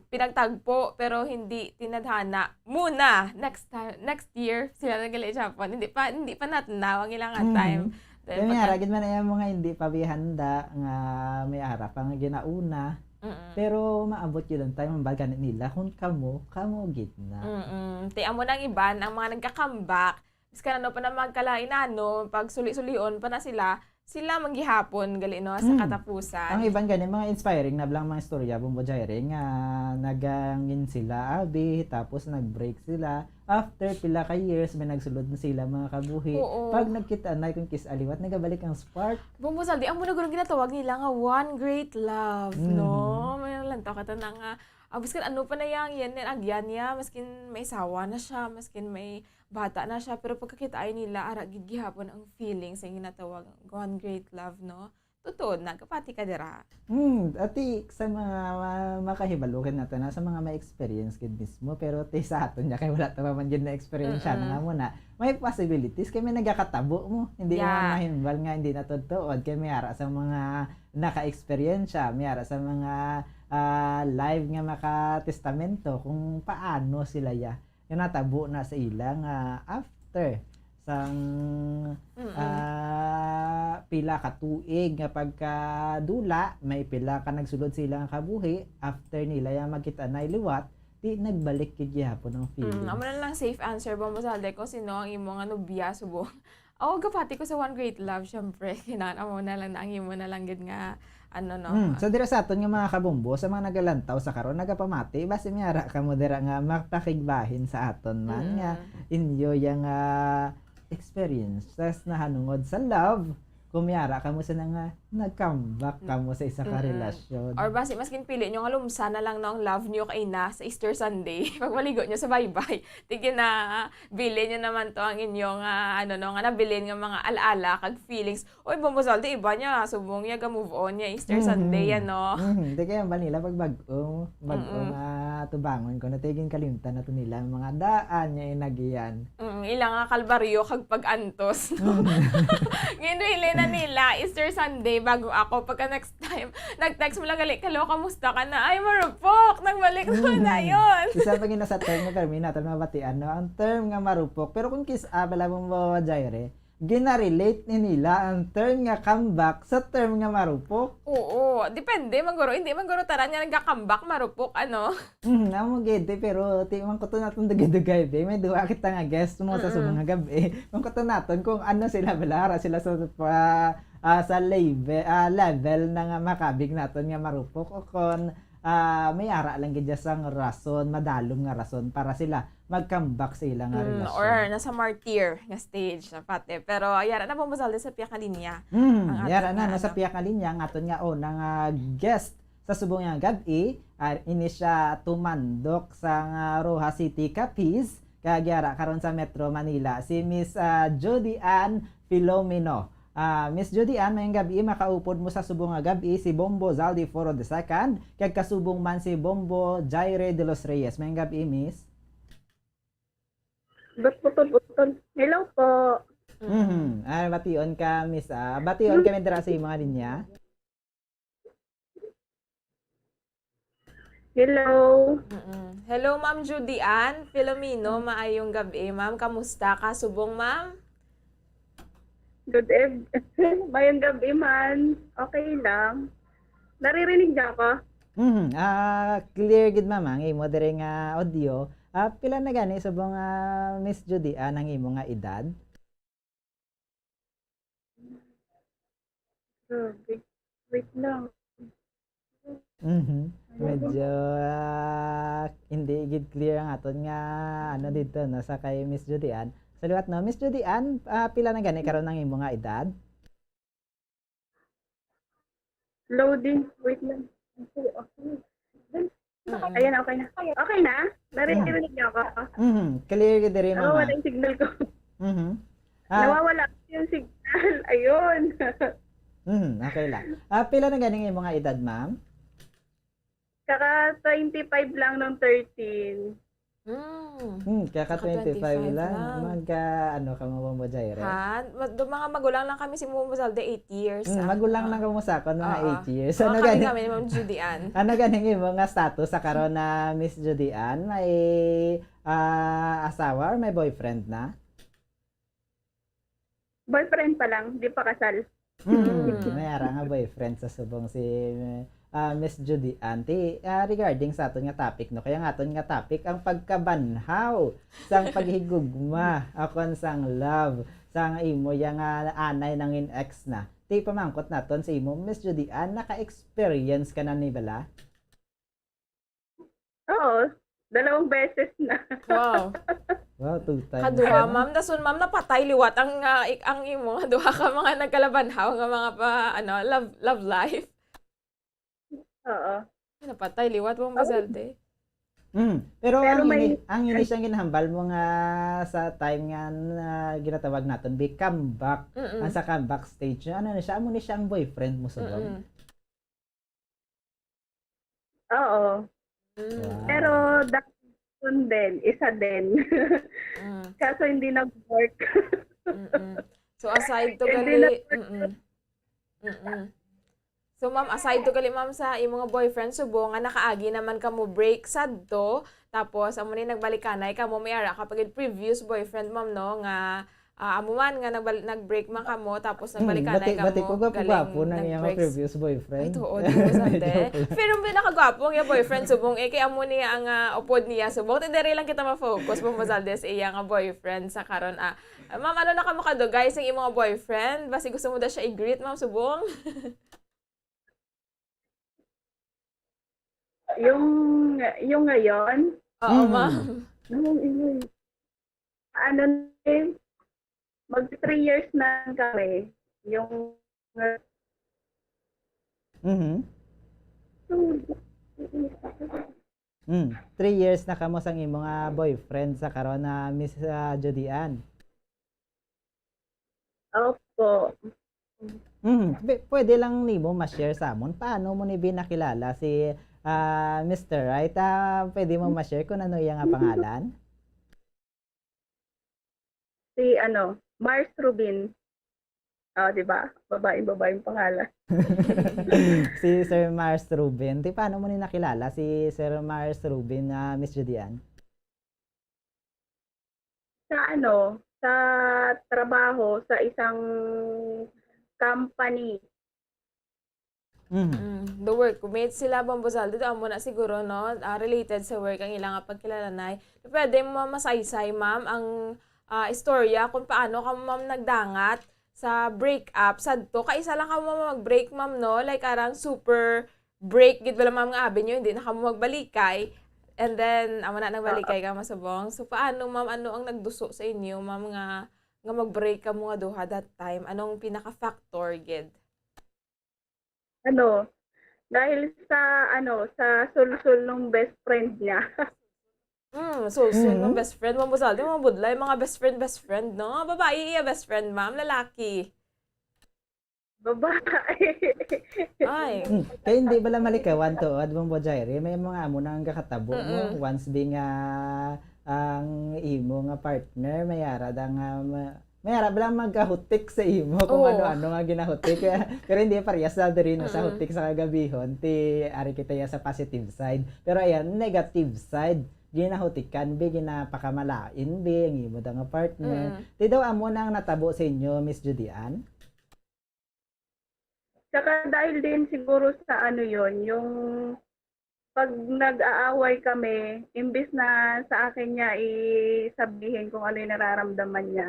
pinagtagpo, pero hindi tinadhana. Muna, next time, next year, sila na gali Japan. Hindi pa, hindi pa natanaw ang ilang Mm. time. Then, Kaya may pagka- ara gid man ay mga hindi pa bihanda nga may ara pa nga ginauna. Mm-mm. Pero maabot yun ang time, ang baga nila, kung kamo, kamo gid na. Mm-mm. Ti amo nang iban, ang mga nagka-comeback, biskan ano pa na magkalain ano, pag suli-sulion pa na sila, sila man gihapon gali, no, sa Mm. katapusan. Ang iban gani, mga inspiring na lang mga istorya, Bombo Jaire, nga nagangin sila, abi, tapos nag-break sila. After pila ka years, may nagsulod na sila, mga kabuhi. Oo. Pag nagkita na, kung kis-a liwat, nagabalik ang spark. Bombo Saldi, amo na guro ginatawag nila nga one great love, no? Mhm. May nalantaw ka ta na nga, ah, biskan ano pa na yang yan, yan, agyan niya, maskin may asawa na siya, maskin may bata na siya, pero pagkakitaan nila, ara gid gihapon ang feeling sa ginatawag one great love, no? Totoo, nagapati ka dira. Hmm, ati sa mga ma-, makahibalo ka nato na sa mga may experience gid mismo, pero ti sa aton niya kay wala ta pa man gid na experience Mm-mm. na nga mo na. May possibilities kay may nagakatabo mo, hindi mo Yeah. mahimbal nga hindi na totoo kay may ara sa mga naka-experience, may ara sa mga, ah, live nga makatestamento kung paano sila ya. Nga natabo na sa ila nga after sang, Mm-mm. ah, pila ka tuig nga pagkadula, may pila ka nagsulod sa ila nga kabuhi, after nila yang magkita na liwat, di nagbalik gid gihapon ang Mm, feelings. Amo na lang safe answer ba mo sa ko sino ang imo nga nobya subong? Oh, gapati ko sa One Great Love, syempre. Kinaan amo na lang na ang imo na lang gid nga ano, no? Mm, so dira sa aton nga mga kabombo, sa mga nagalantaw sa karon, nagapamati, basi may ara kamo dira nga makakigbahin sa aton man nga Mm. inyo yang, ah, experiences nahanungod sa love, kung may ara kamo sa nga nag-comeback Mm. kamo sa isa ka Mm-mm. relasyon. Or basi maskin pili nyo nga lumsa na lang no ang love nyo kay na sa Easter Sunday, pagmaligo nyo sa baybay. Tige na, bilin nyo naman to ang inyong, ah, ano, no, nga nabilin nga mga alaala kag feelings. Oy, Bombo Saldi, iba niya, subong niya, ga-move on niya, Easter Mhm. Sunday, ano? Mhm. Di kaya ba nila pag bag-o, bag-o Mm-mm. nga tubangon ko, natigin kalimtan na to nila, mga daan niya inagian. Mm, ila nga kalbaryo kag pag-antos, no? Mhm. Ngayon, really na nila, Easter Sunday, bago ako, pagka next time, nag-text mo lang gali, "Hello, kamusta ka na?" Ay, marupok! Nagbalik naman Mhm. na yun. Isa pa gina sa term nga term, natin mabatian, no? Ang term nga marupok. Pero kung kis-, ah, bala mo mo, Jaire, ginarelate ni nila ang term nga comeback sa term nga marupok. Oo, depende, man guro. Hindi, man guro, taran nga nagka-comeback, marupok, ano? Mhm, amo gid, eh, pero ti-, man kuto naton dugay-dugay, be. May duha kita nga guest mo sa Mm-mm. subong nga gab-i. Man kuto naton kung ano sila, bala, ara sila sa, pa, ah, sa level, ah, level na nga makabig naton nga marupok o kon, ah, may ara lang gid sang rason, madalom nga rason para sila mag-comeback sa ila nga Mm, relasyon. Or nasa martyr nga stage na pati. Pero, yara na pong Saldi sa pihak nga linya. Mm, Ang aton yara na, nga, nasa ano. pihak nga linya, ang aton nga una nga guest sa subong nga gab-i, ah, ini siya tumandok sa nga Roxas City, Capiz, kag yara karon sa Metro Manila, si Miss, ah, Judy Ann Filomeno. Ah, Miss Judy Ann, mayong gab-i, makaupod mo sa subong nga gab-i si Bombo Zaldi Foro the second, kag kasubong man si Bombo Jaire de los Reyes. Mayong gab-i, Miss. But butod-butod. Hello po. Mhm. Ah, bation ka, Miss, ah. Bation kami dira sa imo nga linya. Hello. Mm-mm. Hello, Ma'am Judy Ann Filomeno. Mm. Maayong gab-i, ma'am. Kamusta ka subong, ma'am? Good eve-, mayong gab-i man. Okay lang. Naririnig niyo ako? Mhm. Ah, clear gid, ma'am, ang imo diri nga audio. Ah, pila na gani subong, ah, Miss Judy, ah, ang imo nga edad? Grabe. Wait lang. Mhm. Medyo, ah, hindi gid clear ang aton nga, ano, dito, no, sa kay Miss Judy Ann. Sa liwat, no, Miss Judy Ann, ah, pila na gani karon ang imo nga edad? Loading. Wait lang. Okay, okay. Mm. Ayan, okay na. Okay na? Naririnig niyo ako? Mhm. Clear gid diri, ma'am. Nawawala yung signal ko. Mhm. Ah. Nawawala yung signal. Ayun. Mhm, okay lang. Ah, pila na ganing imo nga edad, ma'am? Kaka twenty-five lang nung thirteen. Mm. Hmm, kaka twenty-five lang. Kaka twenty-five lang. Magka, ano ka mo, Bombo Jaire? Ha? Ma-, do, mga magulang lang kami si Bombo Zalde, eight years, ah. Hmm, magulang lang kamo sa akon, mga eight years. Oo. Ano gani? Kami, Ma'am Judy Ann. Ano gani ang imo nga status sa karon na Miss Judy Ann? May, ah, asawa or may boyfriend na? Boyfriend pa lang, di pa kasal. Mm, may ara nga boyfriend sa subong si, ah, Miss Judy Ann. Ti, ah, regarding sa aton nga topic, no? Kaya nga aton nga topic, ang pagkabanhaw sang paghigugma, akon sang love, sang imo ya nga anay nangin ex na. Ti, pamangkot naton sa imo, Miss Judy Ann, naka-experience ka na ni bala? Oo, dalawang beses na. Wow. Wow, two times. Kaduha, ma'am. Dason, ma'am, napatay liwat ang, ah, ik-, ang imo nga duha ka mga nagkalabanhaw nga mga pa, ano, love, love life. Oo. Napatay liwat, ma'am, Basalte. Mm. Pero ang ini-, ang ini siyang ginahambal mo nga sa time nga na ginatawag naton, bi, comeback. Mm-mm. Ang sa comeback stage, ano na siya? Amo ni siya ang boyfriend mo subong? Mm-mm. Oo. Mm. Wow. Pero that one din, isa din. Mm. Kaso hindi nag-work. Mm-mm. So, aside to gali, mm-mm. Mm-mm. So, ma'am, aside to gali, ma'am, sa imo nga boyfriend, subong nga nakaagi naman kamo break sadto, tapos amo ni nagbalikanay kamo, may ara ka pa gid previous boyfriend, ma'am, no, nga Ah, amo man nga nagbal-, nag-break man kamo, tapos nagbalikanay kamo, bati ko gwapo-gwapo nang iyang previous boyfriend. Ay, tuod, di ba, Sante? Joke lang. Pero ang pinakagwapo ang iyang boyfriend, subong, eh, kay amo niya ang, ah, upod niya, subong. Ti diri lang kita ma-focus, Bombo Zalde, sa iya nga boyfriend sa karon, ah. Ah, ma'am, ano na kamo kadugay sa imo nga boyfriend? Basi gusto mo daw siya i-greet, ma'am, subong? Yung, yung ngayon? Oo, ma'am. Yung, yung, ano, eh, mag three years na kami. Yung, uh, Mhm. Mm, three years na kamo sang imo nga boyfriend sa karon na Miss, ah, Judy Ann. Opo. Mm, pwe-, pwede lang nimo ma-share sa amon paano mo ni bi nakilala si, ah, Mister Wright? Ah, pwede mo ma-share kung ano iya nga pangalan? Si ano, Mars Rubin. Ah, di ba? Babaeng-babaeng pangalan. Si Sir Mars Rubin. Ti, paano mo ni nakilala si Sir Mars Rubin, ah, Miss Judy Ann? Sa ano, sa trabaho, sa isang company. Mhm. Mm, the workmates sila, Bombo Zalde, do amo na siguro, no? Ah, related sa work ang ilang pagkilalanay. Pwede mo masaysay, ma'am, ang, ah, istorya kung paano ka, ma'am, nagdangat sa break up sadto. Kaisa lang ka, ma'am, mag-break, ma'am, no? Like, arang super break gid bala, ma'am, nga abi niyo, hindi na kamo magbalikay. And then, amo na, nagbalikay ka, masubong. So, paano, ma'am, ano ang nagduso sa inyo, ma'am, nga, nga mag-break kamo nga duha that time? Anong pinaka-factor gid? Ano, dahil sa, ano, sa sulsol nung best friend niya. Mm, sulsol nung best friend. Ma'am Buzal, di mo budlay, mga best friend, best friend, no? Babae iya best friend, ma'am. Lalaki. Babae. Ay. Mm, kay hindi bala malikawan to, Admong Bojairi, may mga amo nang kakatabo mo. Mm-mm. Once bi nga ang imo nga partner, may ara da nga ma-, may ara bala magahutik sa imo kung ano-ano nga ginahutik. Pero hindi parehas na diri, no, sa hutik sa kagabihon, ti ari kita ya sa positive side. Pero ayan, negative side. Ginahutikan bi, ginapakamalain bi ang imo da nga partner. Mm. Ti daw amo na ang natabo sa inyo, Miss Judy Ann? Tsaka dahil din siguro sa ano yon, yung, pag nag-aaway kami, imbis na sa akin niya i-, sabihin kung ano yung nararamdaman niya,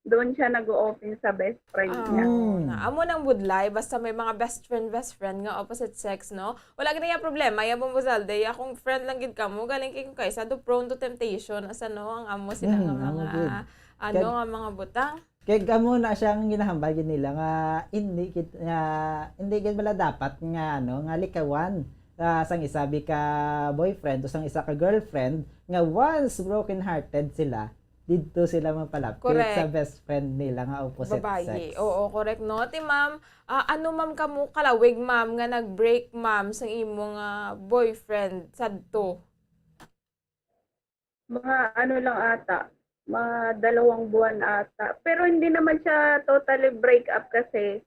doon siya nag-o-open sa best friend niya. Ah, Mm. na. Amo nang budlay, basta may mga best friend, best friend nga opposite sex, no? Wala gid na iya problema, iya Bombozalde, iya kung friend lang gid kamo, galing kay kung kaisa do prone to temptation, asa, no, ang amo sila Mm, nga amo mga, gid. Ano, Kag nga mga butang. Kay amo na siya ang ginahambal gid nila nga hindi gid, nga hindi gid bala dapat nga, ano, nga likawan, ah, sang isa bi ka boyfriend o sang isa ka girlfriend nga once broken-hearted sila, didto sila mapalapit sa Correct. best friend nila nga opposite Babayi. sex. Oo, correct, no? Ti, ma'am, ah, ano, ma'am, kamo kalawig, ma'am, nga nag-break, ma'am, sang imo nga boyfriend sadto? Mga ano lang ata, mga dalawang buwan ata. Pero hindi naman siya totally break up kasi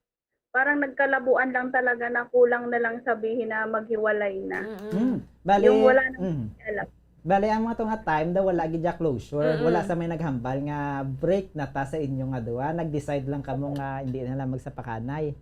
parang nagkalabuan lang talaga na kulang na lang sabihin na maghiwalay na. Mm-mm. Mm. Bali, Yung wala nang mm. alam. Bali, ang mga to nga time daw wala gid ya closure. Mm-mm. Wala sa may naghambal nga break na ta sa inyo nga duha. Nag-decide lang kamo nga hindi na lang magsapakanay.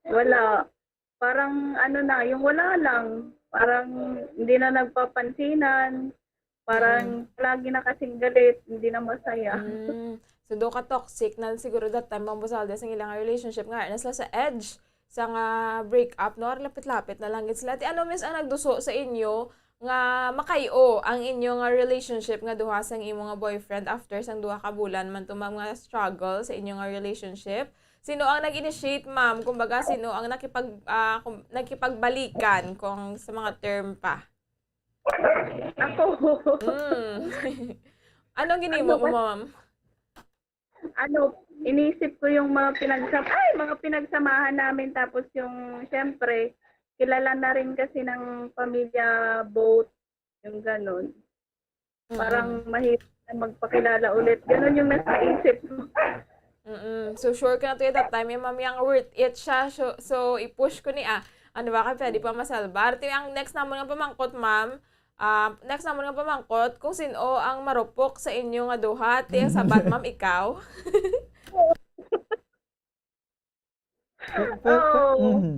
Wala. Parang ano na, yung wala lang. Parang hindi na nagpapansinan. Parang Mm. lagi na kasing galit, hindi na masaya. Mm. So, do ka toxic na siguro that time, Ma'am Buzalde, sa ilang relationship nga, na sila sa edge sa nga break up, no? Lapit-lapit na lang gid sila. Ti ano, miss, ang nagduso sa inyo nga makayo ang inyo nga relationship nga duha sang imo nga boyfriend after sang duha ka bulan man to, ma'am, nga struggle sa inyo nga relationship? Sino ang nag-initiate, ma'am? Kumbaga, sino ang nakipag-, ah, kum-, nakipagbalikan kung sa mga term pa? Ako. Mm. Anong ginimo Ano mo, ba? ma'am? Ano, inisip ko yung mga pinagsam-, ay, mga pinagsamahan namin. Tapos yung, siyempre, kilala na rin kasi ng pamilya both, yung ganun. Parang Mm. mahirap na magpakilala ulit. Ganun yung nasa isip ko. Mm-mm. So, sure ka na to at that time, eh, ma'am, yang worth it siya. So, so, i-push ko ni, ah. Ano ba, kay pwede pa masalbar. Ti, ang next namon nga pamangkot, ma'am, ah, next namon nga pamangkot, kung sino ang marupok sa inyo nga duha, ti ang sabat, ma'am, ikaw? Pe-, pe-, pe-, Oo. mhm.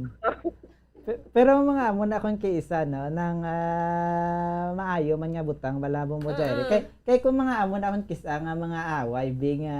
Pe-, pero mga amo na akong kiisa, no, nang, ah, maayo man nga butang, bala mo mo, Jairi. Mm. Kay, kay kung mga amo na akong kisa nga mga away, bi nga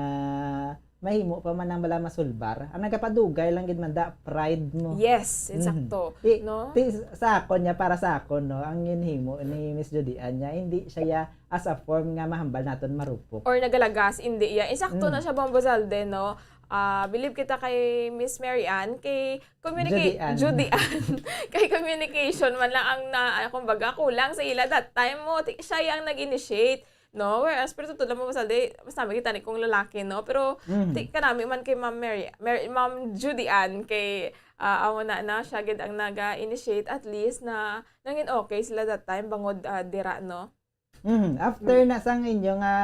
mahimo pa man ang bala masulbar, ang nagapadugay lang gid man da, pride mo. Yes, Mhm. insakto, Ti-, no? ti-, sa akon niya, para sa akon, no, ang ginhimo ni Miss Judy Ann niya, hindi siya ya as a form nga mahambal naton marupok. Or nagalagas, hindi iya. Insakto Mm. na siya, Bombo Zalde, no? Ah, believe kita kay Miss Mary Ann, kay communicate, Judy Ann. Judy Ann. Kay communication man lang ang na, ah, kumbaga, kulang sa ila that time mo. Ti-, siya yang nag-initiate, no? Whereas, pero totoo lang mo, Bombo Zalde, mas nami kita ni kong lalaki, no? Pero, Mm. ti-, kanami man kay Ma'am Mary, Mary, Ma'am Judy Ann, kay, ah, amo na, na siya gid ang naga-initiate, at least na nangin okay sila that time, bangod, ah, dira, no? Mhm. After na sang inyo nga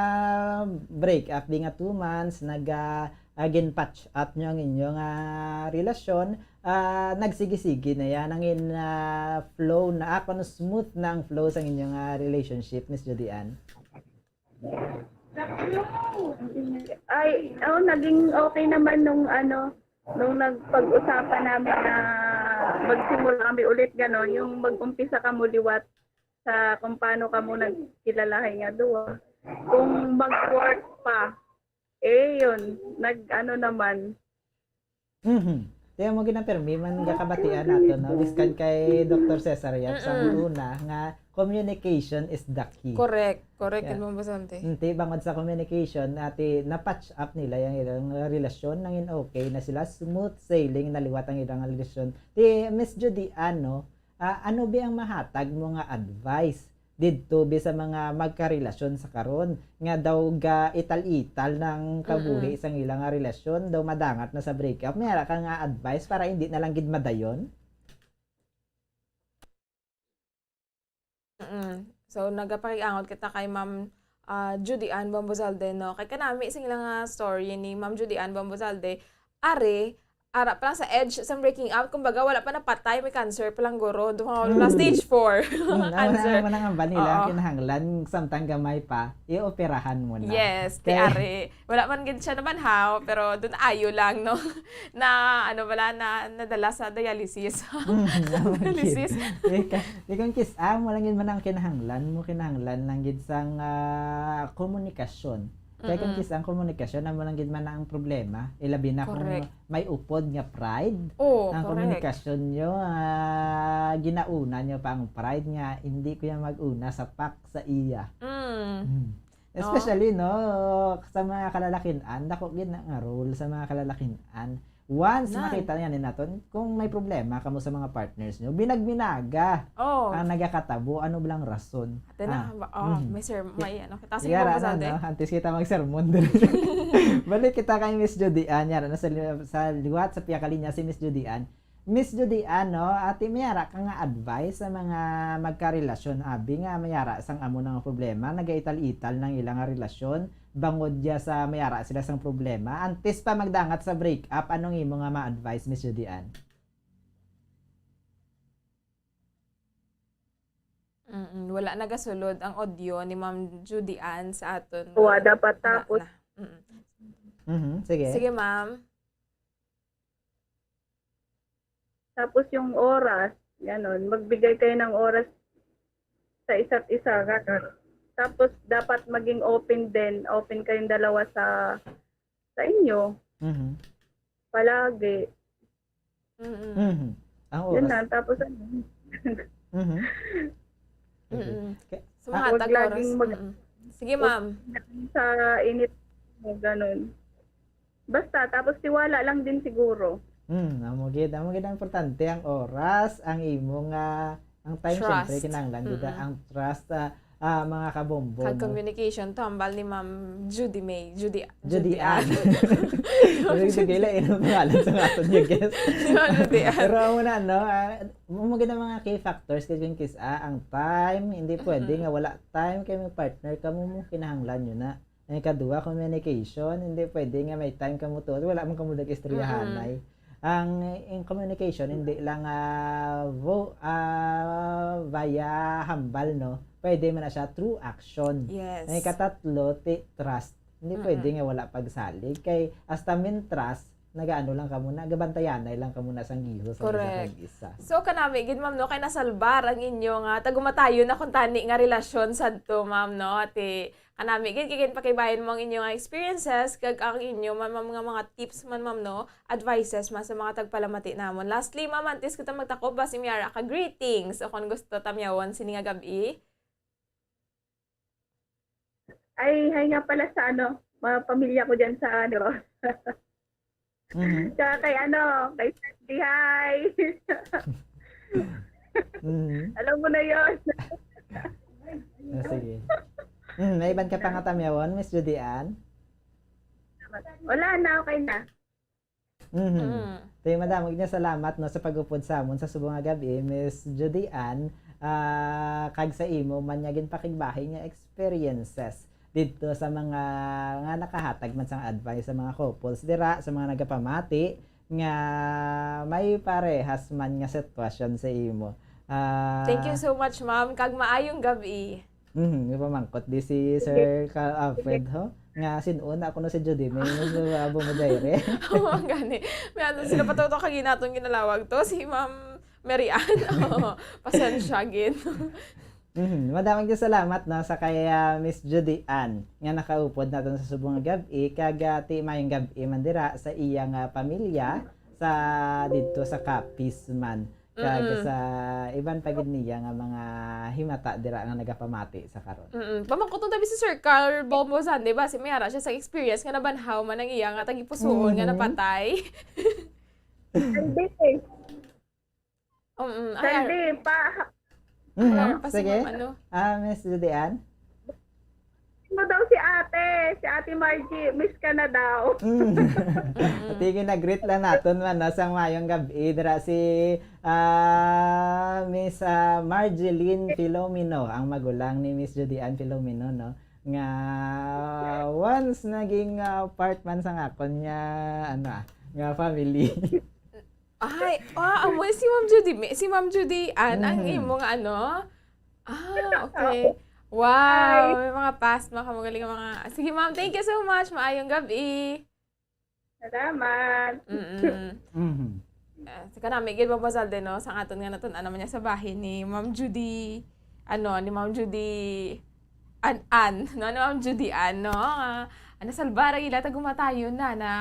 break up, di nga two months, nag, ah, ah, gin-patch up nyo ang inyo nga relasyon, ah, nagsigi-sigi na yan, ang in, ah, flow na, ah, kung smooth na ang flow sang inyo nga relationship, Miss Judy Ann? Ay, oh, naging okay naman nung ano, nung nagpag-usapan namin na magsimula kami ulit, gano'n, yung mag-umpisa kamo liwat sa kung paano kamo nagkilalahay nga duwa. Kung mag-work pa, eh, yun, nag-ano naman. Mhm. Kaya mo ginapirmi man gakabatian nato, no? Biskan kay Doktor Cesar Yap sa Mm-mm. una nga communication is the key. Correct. Correct, Yeah. yun, Ma'am Basante. Nti, bangod sa communication, ati, na-patch up nila yung ilang relasyon, nangin okay na sila, smooth sailing, naliwat ang ilang relasyon. Ti, Miss Judy, ano, ah, ano bi ang mahatag mo nga advice didto bi sa mga magkarelasyon sa karon nga daw ga-ital-ital nang kabuhi Mm-mm. sang ila nga relasyon, daw madangat na sa breakup? May ara ka nga advice para hindi na lang gid madayon? Mm. So, nagapakig-angot kita kay Ma'am, ah, Judy Ann Bombozalde, no? Kay kanami sing ila nga story ni Ma'am Judy Ann Bombozalde, ari, ara pa lang sa edge sa breaking up, kumbaga, wala pa napatay, may cancer pa lang guro. Doon ka na Mm. stage four. Mm, ang Cancer. Wala naman ang hambal nila, Oo. kinahanglan, samtang gamay pa, ioperahan mo na. Yes, ti Kaya ari. Wala man gid siya nabanhaw, pero doon ayo lang, no? Na, ano bala, na, nadala sa dialysis. Mm, naman Dialysis. gid. Di ka, di kung kis-, ah, mo lang gid man ang kinahanglan, mo kinahanglan lang gid sang, ah, komunikasyon. Kaya kung Mm-mm. kis-, ang komunikasyon, amo lang gid man ang problema. Ilabi na kung Correct. may upod nga pride. Oo, Ang correct. komunikasyon nyo, ah, ginauna nyo pa ang pride nga, "Hindi ko yan mag-una sa pak sa iya." Mm. Mm. No? Especially, no, sa mga kalalakin-an, dako gid na nga role sa mga kalalakin-an. Once Nan. makita niya ni naton, kung may problema kamo sa mga partners nyo, binag-binaga Oh. ang nagakatabo, ano blang rason. Ate na, Ah, ba-, oh, mhm. may ser-, may ano, kita sa Yara mga na, sante. no? Antes kita mag-sermon diri. Balik kita kay Miss Judy Ann. Yara na sa li-, sa liwat sa piyakalinya si Miss Judy Ann. Miss Judy Ann, no? Ate, may ara ka nga advice sa mga magkarelasyon, abi nga may ara sang amo na nga problema, nagaital-ital nang ila nga relasyon, bangod ya sa may ara sila sang problema. Antes pa magdangat sa break up, anong imo nga ma-advise, Miss Judy Ann? Mm, wala nagasulod ang audio ni Ma'am Judy Ann sa aton. Wa dapat Wala tapos. na. Mm. Mhm, sige. Sige, ma'am. Tapos yung oras, ganun. Magbigay kayo ng oras sa isa't isa, ganun. Tapos dapat maging open din. Open kayong dalawa sa, sa inyo. Mhm. Palagi. Mm-mm. Mhm. Ang Yun oras. lang. Tapos ano? Mhm. Sige. Mm-mm. Ka-, Sa ah, mga Huwag tag-oras. laging mag- Mm-mm. Sige, ma'am. Sa init mo, ganun. Basta, tapos tiwala lang din siguro. Hmm, amo gid, amo gid ang importante, ang oras, ang imo nga, ang time, Trust. syempre, kinahanglan gid Mm-mm. ang trust, ah, ah, mga kabombo, Kag no? communication, tambal ni Ma'am Judy May, Judy, Judy Judy Ann. Ann. Sabi ko, "Sige, lain ang pangalan sa aton nga guest." Di ba, Judy Ann? Pero amo na, no? Ah, amo gid ang mga key factors, kay kung kis-, ah, ang time, hindi pwede Mm-mm. nga wala time, kay may partner ka mo, mo kinahanglan yun na. Ang ikaduha, communication. Hindi pwede nga may time kamo tuod, wala man kamo nag-istoryahanay. Mm-mm. Ang, ang communication, hindi lang, ah, vo-, ah, via hambal, no? Pwede man na siya through action. Yes. Ang ikatatlo, ti-, trust. Hindi Mm-mm. pwede nga wala pagsalig. Kay hasta min trust, nagaano lang kamo na, gabantayanay lang kamo na sang giho sa isa Correct. kag isa. So, kanami gid, ma'am, no, kay nasalbar ang inyo nga tagumatayon na kung tani nga relasyon sadto, ma'am, no? Ati, kanami gid, kay ginpakibayan mo ang inyo nga experiences, kag ang inyo man, ma'am, nga mga tips man, ma'am, no? Advices man sa mga tagpalamati namon. Lastly, ma'am, antes kita magtakop, basi may ara ka greetings o kung gusto tamyawon sini nga gab-i. Ay, hi nga pala sa ano, mga pamilya ko dyan sa ano. Mhm. Tsaka kay ano, kay Sandy, hi. Mhm. Alam mo na yon. Ah, sige. Mm, may iban ka pa nga tamyawon, Miss Judy Ann? Wala na, okay na. Mhm. Mm. Tay, madamo gid nga salamat, no, sa pag-upod sa amon sa subong nga gab-i, Miss Judy Ann, ah, kag sa imo man nga ginpakigbahin nga experiences didto sa mga nga nakahatag man sang advice sa mga couples dira, sa mga nagapamati nga may parehas man nga sitwasyon sa imo. Ah, Thank you so much, ma'am, kag maayong gab-i. Mhm, may pamangkot di si Sige. Sir Carl Alfred, Sige. ho? Nga sin-on na ako no si Judy, may medyo abo mo dire. Oo, gani. May ato sila patuto kag naton ginalawag to, si Ma'am Mary Ann. Oo, pasensya gid. Mhm, madaming salamat, no, sa kay, ah, Miss Judy Ann nga nakaupod naton sa subong nga gab-i, kag, ah, ti maayong gab-i man dira sa iya nga pamilya sa didto sa Capiz man. Kag Mm-mm. sa iban pa gid niya nga mga himata dira nga nagapamati sa karon. Mm-mm. Pamangkuton tabi si Sir Carl Bombo San, di ba? Si may ara siya sa experience nga nabanhaw man ang iya nga tagipusoon nga Mhm. napatay. Hindi. Mm-mm. Ay, ar- Sandy, pa, Mhm. Ah, pa si Sige. Ma'am, ano? Ah, Miss Judy Ann? Mo daw si ate, si Ate Margie, miss ka na daw. Mm. Mm-mm. Sige, nag-greet lang naton man, no, sang maayong gab-i. Dira si, ah, Miss, ah, Marjeline Filomeno, ang magulang ni Miss Judy Ann Filomeno, no? Nga once naging, ah, part man sang akon nga, ano, ah, Nga family. Ay, ah, amo si Ma'am Judy. Mi- Si Ma'am Judy Ann ang Mhm. imo nga ano? Ah, okay. Wow, may mga past, mga magaling nga mga... Sige, ma'am, thank you so much. Maayong gabi. Salamat. Mm-mm. Mhm. Ah, sa kanami, gid, Ma'am Bozalde, no? Sa aton nga natun-an naman niya sa bahin ni Ma'am Judy, ano, ni Ma'am Judy An, An, no? Ni Ma'am Judy An, no? Ah, ano, salbar ang ila tagumatayon na, na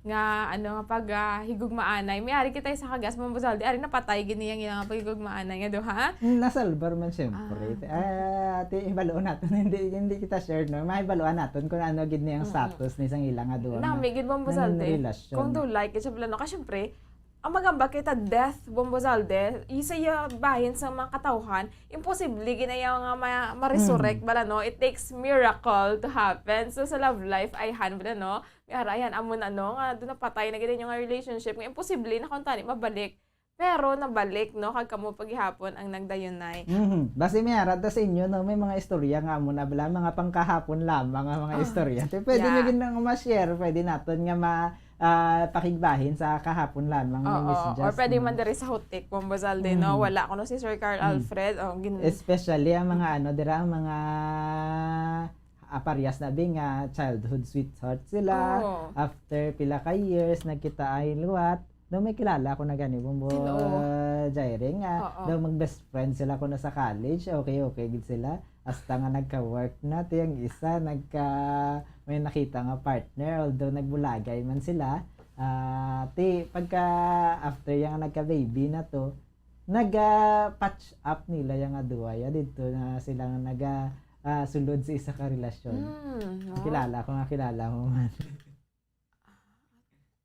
nga, ano, nga pag ah, higugmaanay. May ari kita sa kagas, Ma'am Bozalde, ari napatay gid niya nga pag higugmaanay nga duha. Nasalbar man, siyempre. Ah. Ah, ati, ibaluon natin. Hindi, hindi kita sure, no? Mahibaluan natin kung ano gid niyang Mm-mm. status ni sang ila nga duha nga Nami gid, Ma'am nang Bozalde. relasyon. Kung do like, siya pala, no? Kasi, syempre, ang magamba kita, death, Ma'am Bozalde, isa ya bahin sa mga katawhan, imposible gid na iya nga ma- ma-resurrect, Mm. bala, no? It takes miracle to happen. So, sa love life, ay han, bala, no? May arayan, amo na, no? Nga, doon napatay na gid inyo nga relationship. Nga, imposible na kung tani mabalik. Pero nabalik, no? Kag kamo paghihapon ang nagdayunay. Mhm. Basi may ara ta sa inyo, no? May mga istorya nga amo na bala, mga pangkahapon lamang nga mga Ah, istorya. Te, pwede yeah. nyo gid nang ma-share, pwede naton nga ma ah, pakigbahin sa kahapon lamang ni Miss Oo, Jess, or pwede no? man diri sa Hutik, Ma'am Bozalde, no? Mhm. Wala ko no si Sir Carl Mm. Alfred. Oh, gin- Especially ang mga ano dira, ang mga ah, parehas na bi nga childhood sweetheart sila. Oh. After pila ka years, nagkita ay liwat. Daw may kilala ko na gani, Bumbo Sino? Jaire nga. Oo. Daw mag-best friend sila kuno sa college. Okay, okay gid sila. Hasta nga nagka-work na. Ti ang isa, nagka, may nakita nga partner. Although nagbulagay man sila. Ah, ti, pagka after yang nagka-baby na to, naga-patch up nila yang nga duwa. Ya, dito na sila nga naga ah, sulod sa isa ka relasyon. Hmm, no? Kilala ko nga kilala mo man.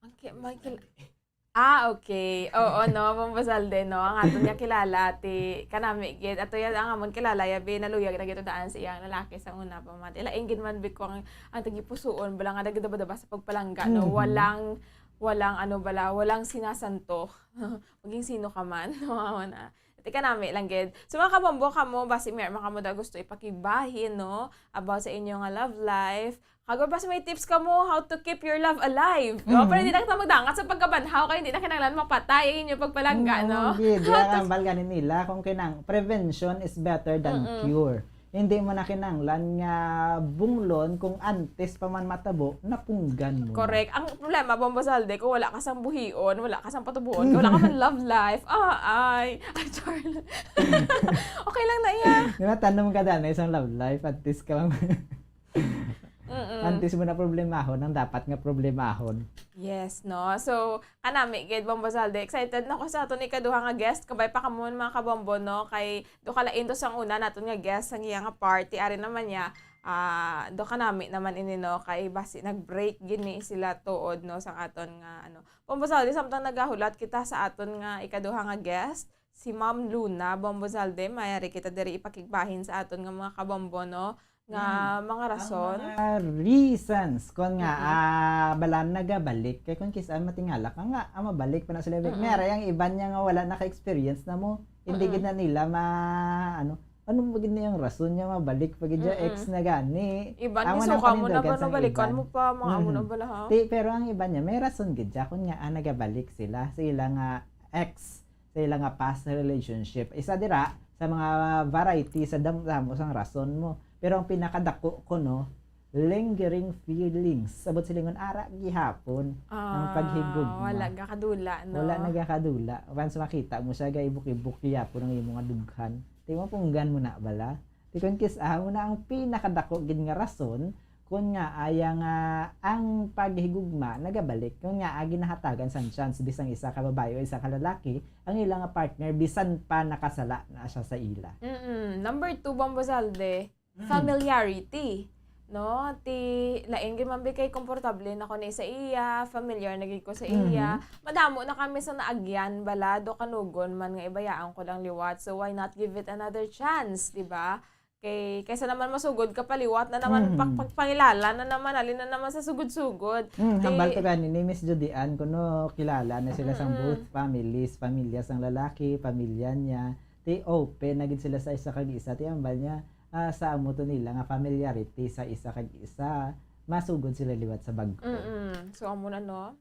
Ang ki- may kil- Ah, okay. Oo, no, Ma'am Bozalde, no? Ang aton nga kilala, ti kanami gid. Ato yan, ang amon kilala, yabi, naluyag na gid daan sa iyang lalaki sa una pa man. Ila, ingin man, biko ang, ang tagipusuon, bala nga nagdabadaba sa pagpalangga, no? Mhm. Walang, walang, ano bala, walang sinasanto. Maging sino ka man, no? Awan, ah. Ti kanami lang gid. So, mga kabombo, kamo, basi may man kamo da gusto ipakigbahin, no? About sa inyo nga love life. Kag basi may tips kamo how to keep your love alive. No? Mhm. Pero di na kita magdangat sa pagkabanhaw kay hindi na kinahanglan mapatay ang inyo pagpalangga, no? Gid, How ya, to- ang balga ni nila, kung kinang, prevention is better than Mm-mm. cure. Hindi mo na kinahanglan nga bunglon kung antes pa man matabo, napunggan mo. Correct. Ang problema, Bombo Salde, kung wala ka sang buhion, wala ka sang patubuon, kung wala ka man love life, ah, ay, ay, Charles. Okay lang na iya. Di ba, tanom ka daan na isang love life, antes ka lang, Mm-mm. antes mo na problemahon ang dapat nga problemahon. Yes, no? So, kanami gid, Bombo Salde. Excited na ko sa aton ikaduha nga guest. Kabay pa kamo, mga kabombo, no? Kay do kalain to sang una naton nga guest sang iya nga party. Ari naman niya, ah, do kanami naman ini, no? Kay basi nag-break gid ni sila tuod, no, sang aton nga, ano. Bombo Salde, samtang nagahulat kita sa aton nga ikaduha nga guest, si Ma'am Luna, Bombo Salde, mayari kita diri ipakigbahin sa aton nga mga kabombo, no? Nga mga rason. Ang mga reasons kon nga Mm-mm. ah, balaan nagabalik. Kay kung kisa matingala ka nga, ah, mabalik pa na sila. Mm-mm. May aray ang iban niya nga wala naka-experience na mo. Hindi Mm-mm. gid na nila ma, ano, ano ba gid na yung rason niya mabalik pa gid siya, Mm-mm. ex na gani. Iban, Amo ni nang suka mo na panindugan ba, sang no? Balikan iban. Mo pa, mga amo na Mhm. bala, ha? Ti, pero ang iban niya, may rason gid siya kung nga ah, nagabalik sila sa ila nga ex, sa ila nga past relationship. Isa dira sa mga variety sa damo-damo sang rason mo. Pero ang pinakadako ko, no, lingering feelings. Sabot silingon, ara gihapon ang Ah, paghigugma. Wala gakadula, no? Wala nagakadula. Once makita mo siya, gaibok-ibok gihapon ang imo nga dughan. Di mo punggan mo na bala. Di kon kis-, ah, mo na ang pinakadako gid nga rason kung nga aya nga ang paghigugma nagabalik, kung nga ah, ginahatagan sang chance bisan isa ka babayi o isa ka lalaki ang ila nga partner bisan pa nakasala na siya sa ila. Mm-mm. Number two, Bombo Salde, Mm. familiarity. No? Ti, lain gid man bi kay komportable na ko ni sa iya, familiar na gid ko sa iya. Mhm. Madamo na kami sa naagyan, bala, do kanugon man nga ibayaan ko lang liwat. So, why not give it another chance, di ba? Kay, kaysa naman masugod ka pa liwat na naman, Mhm. pak-, pagpangilala na naman, halin na naman sa sugod-sugod. Mm, Ti- hambal to gani ni Miss Judy Ann, kuno kilala na sila sang Mm-mm. both families, pamilya sang lalaki, pamilya niya. Ti open na gid sila sa isa kag isa. Ti hambal niya, ah, sa amo to nila nga familiarity sa isa kag isa, masugod sila liwat sa bag-o. Mm-mm. So, amo na, no?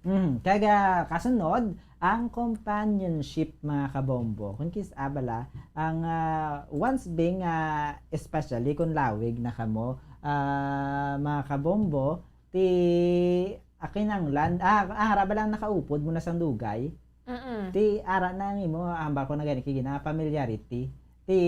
Mm, kag, ah, kasunod, ang companionship, mga kabombo. Kung kis-a bala, ang, ah, once being, ah, especially kung lawig na kamo, ah, mga kabombo, ti, ah, kinahanglan, ah, ah, ara bala nakaupod mo na sang dugay. Mm-mm. Ti ara na ang imo, hambal ko na gani kay gina familiarity. Ti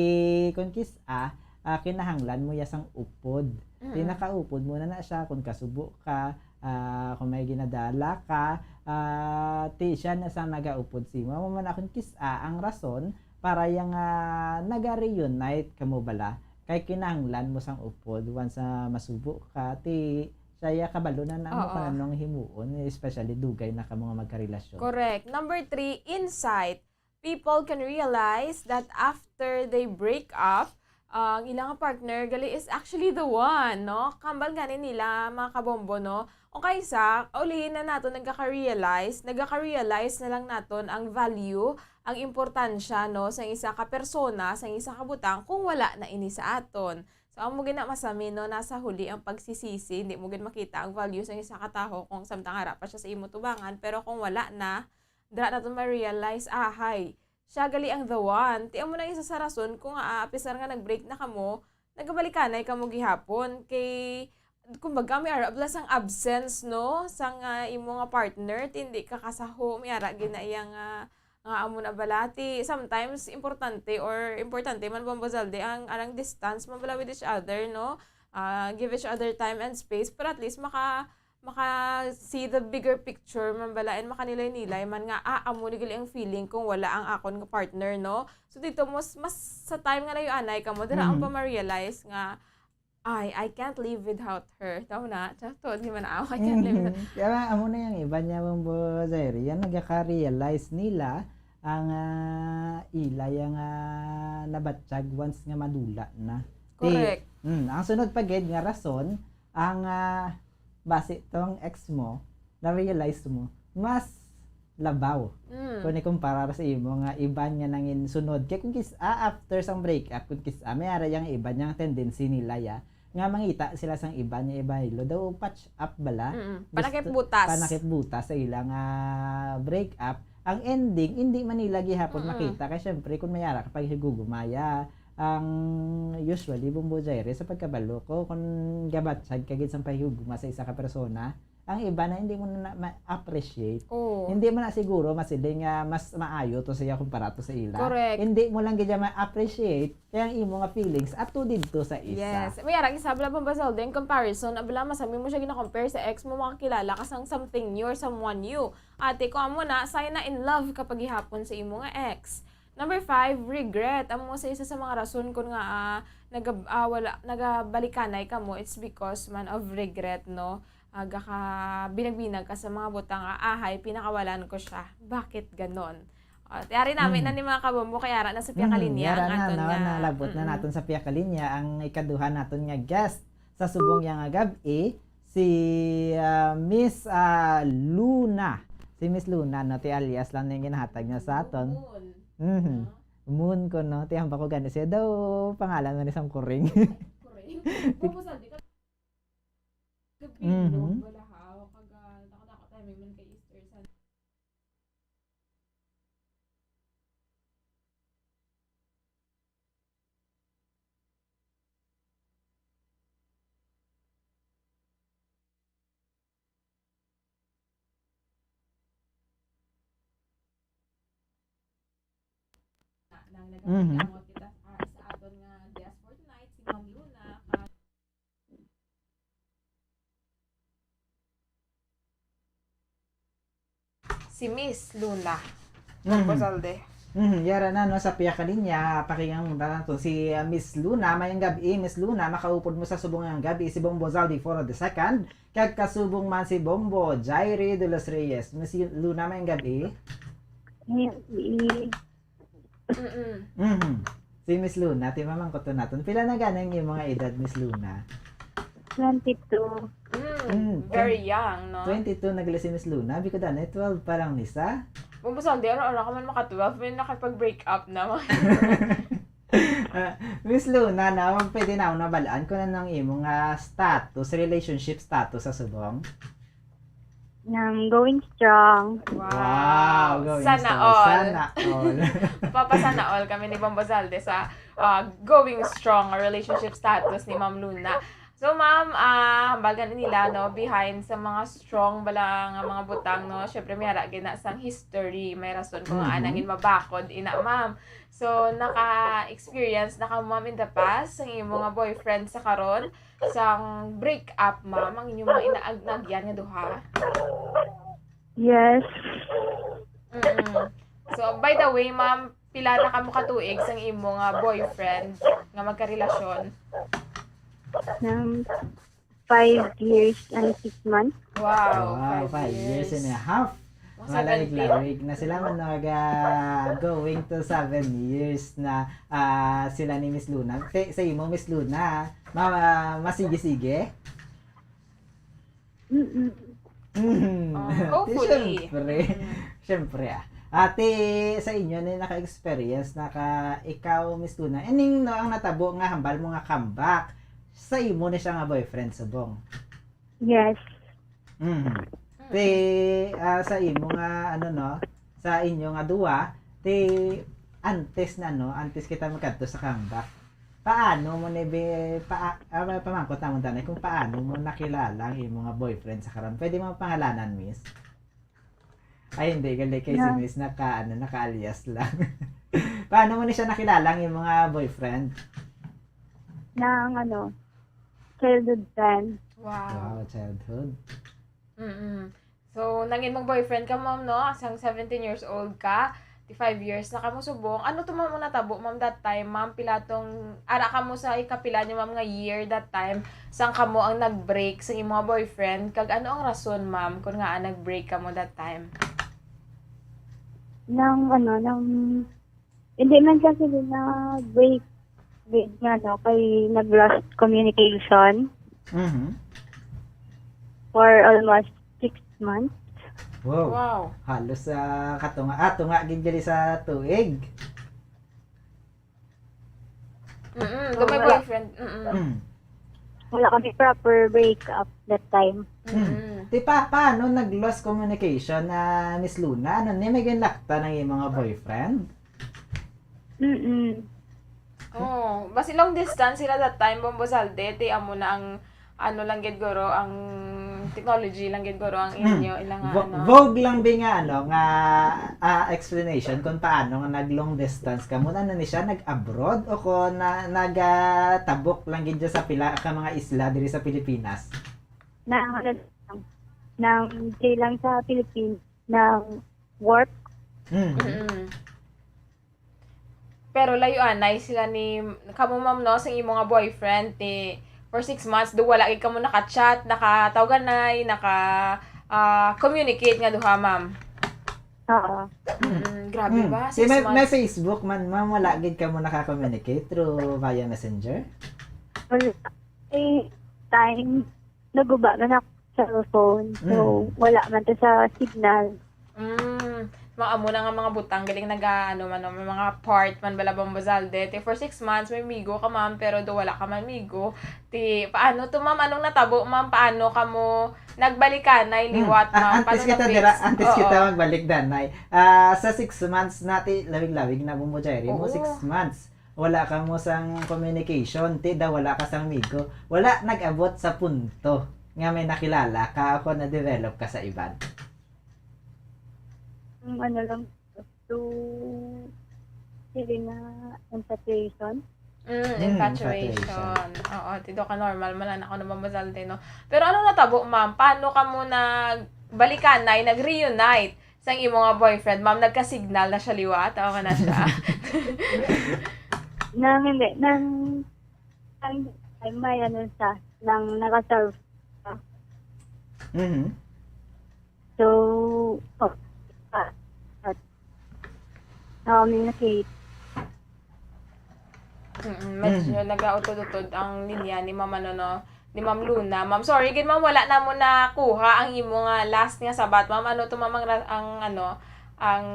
kung kis-a, ah, kinahanglan mo ya sang upod. Ti Mm-mm. nakaupod mo na na siya kung kasubo ka, ah, kung may ginadala ka, ah, ti siya na sang nagaupod sa imo. Amo man akon kis-a ang rason para yang, ah, naga-reunite kamo bala. Kay kinahanglan mo sang upod once, ah, masubo ka, ti siya ya kabalo na na mo Oo. kung ano ang himuon, especially dugay na kamo nga magkarelasyon. Correct. Number three, insight. People can realize that after they break up, ang ilang partner gali is actually the one, no? Kambal gani nila, mga kabombo, no? O kaysa, ulihin na naton nagkaka-realize, nagkaka-realize na lang naton ang value, ang importansya, no, sa isa ka persona, sa isa ka butang kung wala na ini sa aton. So, amo gina masami, no, nasa huli ang pagsisisi, hindi mo gid makita ang value sa isa ka tawo kung samtang ara pa siya sa imo tubangan, pero kung wala na, dira naton ma-realize, ah, hay, siya gali ang the one. Ti amo na isa sa rason kung, ah, apisar nga nag-break na kamo, nagabalikanay kamo gihapon. Kay, kumbaga, may ara bala sang absence, no? Sang, ah, imo nga partner, ti hindi ka kasaho, may ara gid na iya nga, nga amo na bala. Ti, sometimes, importante or importante man, Bombo Zalde, ang, ang distance man bala with each other, no? Ah, give each other time and space, pero at least maka, maka see the bigger picture man bala and makanilay-nilay man nga, ah, amo ni gali ang feeling kung wala ang akon nga partner, no? So, dito, mas, mas sa time nga layuanay kamo, dira ang Mm. pama-realize nga, "Ay, I can't live without her." Tama na? Sa tuod ni man, "Ah, I can't live without." Mhm. Kaya amo na yang iba niya, Bombo Zaire, yan nagaka-realize nila ang, ah, ila yang, ah, nabatsyag once nga madula na. Ti, Correct. Mm, ang sunod pa gid nga rason, ang, ah, basi tong ex mo, na-realize mo, mas labaw Mm. kung ikumparar sa imo nga iban nga nangin sunod. Kay kung kis-, ah, after sang break up, kung kis-, ah, may ara yang iban yang tendency nila, ya, nga mangita sila sang iban nga ibaylo, daw patch up bala. Mm-mm. Gusto, Panakip butas. panakip butas sa ilang, ah, break up. Ang ending, hindi man nila gihapon Mm-mm. makita. Kay syempre, kung may ara ka paghigugumaya, ang usually, Bombo Zaire, sa pagkabalo ko, kung gabatsag ka gid sang pahigugma sa isa ka persona, ang iba na hindi mo na ma-appreciate. Oo. Hindi mo na siguro masiling nga mas maayo to siya kumpara to sa ila. Correct. Hindi mo lang gid siya ma-appreciate kaya ang imo nga feelings ato didto sa isa. Yes. May ara, isa bala, Bombo Zalde, in comparison, abala, masami mo siya gina-compare sa ex mo, makakilala ka sang something new or someone new. Ate, kung amo na, sign na in love ka pa gihapon sa imo nga ex. Number five, regret. Amo sa isa sa mga rason kun nga, ah, nagab-, ah, wala, nagabalikanay kamo, it's because man of regret, no? Ah, gaka-, binag-binag ka sa mga butang nga, "Ahay, pinakawalan ko siya. Bakit ganon?" Ah, ti ari nami Mm. na ni mga kabombo, kay ara na sa piyakalinya Mm, yara ang na, aton no? nga, Nalabot na mm-mm. naton sa piyakalinya ang ikaduha naton nga guest sa subong yang nga gab-i, si, ah, Miss, ah, Luna. Si Miss Luna, no? Ti alias lang na yung ginahatag niya sa aton. Moon. Mhm. No? Moon ko, no? Ti hambal ko gani siya daw, pangalan mo ni sang kuring. Kuring. Tapos, ah, di ka, Mhm. Gabi, no? Wala ha. Kag, ah, nako-nako timing man kay Easter Sunday. Nang Mhm. nagapagdangog kita sa, sa aton nga guest for tonight, si Ma'am Luna, ka- Si Miss Luna. Mhm. Tapos, Alde. Mhm, yara na, no, sa piyakalinya, pakinggan mo na to si, ah, Miss Luna. Mayong gabi, Miss Luna, makaupod mo sa subong nga gabi, si Bombo Zaldi Foro the second, kag kasubong man si Bombo Jairi de los Reyes. Miss Luna, mayong gabi. Yes, i- Mm-mm. Mhm. Si Miss Luna, ti mamangkot naton. Pila na gani ang imo nga edad, Miss Luna? Twenty-two. Mm, Mm, very twen-, young, no? Twenty-two na gali si Miss Luna. Biko daan, eh, twelve pa lang ni sa. Kung basta, di, ano, ano ka man maka-twelve, may nakipag-break up na, mga Ah, Miss Luna, na, pwede na ako nabalaan kung ano ang imo nga status, relationship status sa subong? I'm going strong. Wow, going Sana strong. All. Sana all. Papa, sana all kami ni Bombo Zalde sa ah, going strong nga relationship status ni Ma'am Luna. So, ma'am, ah, hambagan nila, no, behind sa mga strong bala nga mga butang, no, syempre may ara gina sang history, may rason kung Mhm. mm nangin mabakod, ina, ma'am. So, naka-experience na ka, ma'am, in the past, sang imo nga boyfriend sa karon, sang break up, ma'am, ang inyong mga inaagyan nga duha? Yes. Mm. So, by the way, ma'am, pila na kamo katuig sang imo nga boyfriend nga magkarelasyon? Ng five years and six months. Wow, Wow, five years and a half. Mga seventeen. Malawig-lawig na sila man, mga going to seven years na ah, sila ni Miss Luna. Sa, sa imo, Miss Luna, ma, masige-sige? Mm-mm. Mhm. Oh, hopefully. Siyempre. Siyempre, ah. Ate, sa inyo na naka-experience na ka, ikaw, Miss Luna, ining no, ang natabo nga hambal mo nga comeback, sa imo ni siya nga boyfriend subong. Yes. Mhm. Te, ah, sa imo nga, ano, no, sa inyo nga duwa, te, antes na, no, antes kita magkadto sa comeback, paano mo ni be, pa, ah, may pamangkot namon tanay kung paano mo nakilala ang imo nga boyfriend sa karon? Pwede mo pangalanan, miss? Ay, hindi. Gali kay si Yeah. Miss naka, ano, naka-alias lang. Paano mo ni siya nakilala ang imo nga boyfriend? Ng ano, childhood friend. Wow. Wow, childhood. Mm-mm. So, nangin mag-boyfriend ka, ma'am, no? Sang seventeen years old ka, di five years na kamo subong. Ano to, ma'am, ang natabo, ma'am, that time, ma'am? Pila tong, ara kamo sa ikapila niyo, ma'am, nga year that time, sang kamo ang nag-break sa imo nga boyfriend? Kag ano ang rason, ma'am, kung nga nag-break kamo that time? Ng ano, ng, hindi man siya sila na break with nga, no, kay nag-lost communication Mhm. for almost six months. Wow. Wow. Halos sa katunga, ah, tunga gid gali sa tuig. Mm-mm. So, Doon may wala. Boyfriend. Mm-mm. Mm. Wala kami proper break up that time. Mm. Mm-mm. Di pa, paano nag-lost communication na Miss Luna? Ano ni, may ginlakta ng iyong mga boyfriend? Mm-mm. Oh, basi long distance sila that time, Bombo Zalde, ti amo na ang ano lang gid guro, ang technology lang gid guro ang Hmm. inyo, ilang nga Vo- ano. Vogue lang bi nga ano nga ah, explanation kung paano nga nag long distance ka mo, ano ni siya, nag abroad o ko na nagatabok lang gid sa pila ka mga isla diri sa Pilipinas? Na ano lang, nang stay lang sa Philippines, nang work. Hmm. Mm-mm. Pero layuanay sila ni kamo, ma'am, no, sa imo nga boyfriend ni for six months do wala gid kamo naka-chat, nakatawganay, naka ah, communicate nga duha, ma'am. Oo. Mm, grabe Hmm. ba? Si Six may, may months. Facebook man, ma'am, wala gid kamo naka-communicate through via messenger? Wala. Eh, time, naguba man ako sa cellphone. So, Mm. wala man to sa signal. Mm, mga amo na nga mga butang galing naga ano man, no, may mga part man bala, Bombo Zalde. Ti for six months may migo ka, ma'am, pero do wala ka man migo. Ti paano to, ma'am? Anong natabo, ma'am? Paano kamo nagbalikanay Hmm. liwat, Ah, ma'am? antes Paano kita na-fix? dira, antes Oo. kita magbalik, Danay. Ah, sa six months nati, lawig-lawig na mo mo, Jairi, mo Oo. six months. Wala ka mo sang communication, ti daw wala ka sang migo. Wala nag-abot sa punto nga may nakilala ka o na-develop ka sa iban. Yung ano lang, to feeling na infatuation. Mm, Mm, infatuation. infatuation. Oo, ti do ka normal man lang ako naman masalte, no? Pero ano natabo, ma'am? Paano ka mo nagbalikanay, nag-reunite sang imo nga boyfriend, ma'am? Nagka-signal na siya liwat? Tama na siya. Nang hindi, nang, nang, ay, may ano siya, nang naka-serve. Mhm. So, oh, ah, at, um, communicate. Mm, medyo Mm. nag-utod-utod ang linya ni Ma'am, ano, no, ni Ma'am Luna. Ma'am, sorry gid, ma'am, wala na mo nakuha ang imo nga last nga sabat, ma'am. Ano to, ma'am, ang, ra- ang ano, ang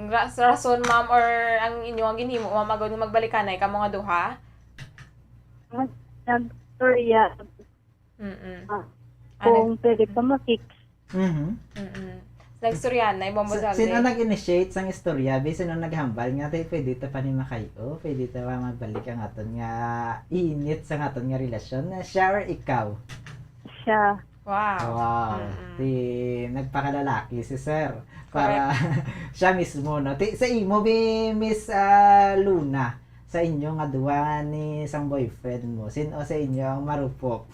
ras- rason, ma'am, or ang inyo nga ginhimo, ma'am, agod nga magbalikanay kamo nga duha? Nag-, sorry, ah, Mm-mm. ah, Ano? kung pwede pa ma-fix. Mhm. Mm-mm. Nagstoryahanay, Bombo Sa, Zalde. Sino nag-initiate sang istorya, be? Sino naghambal nga, "Tay, pwede ta pa ni makay-o? Pwede ta ba magbalik ang aton nga init sa aton nga relasyon?" Na siya or ikaw? Siya. Wow. Wow. Mm-mm. Ti, nagpakalalaki si sir. Para Correct. Siya mismo, no? Ti, sa imo, bi, Miss, ah, Luna, sa inyo nga duwa ni sang boyfriend mo, sin-o sa inyo ang marupok?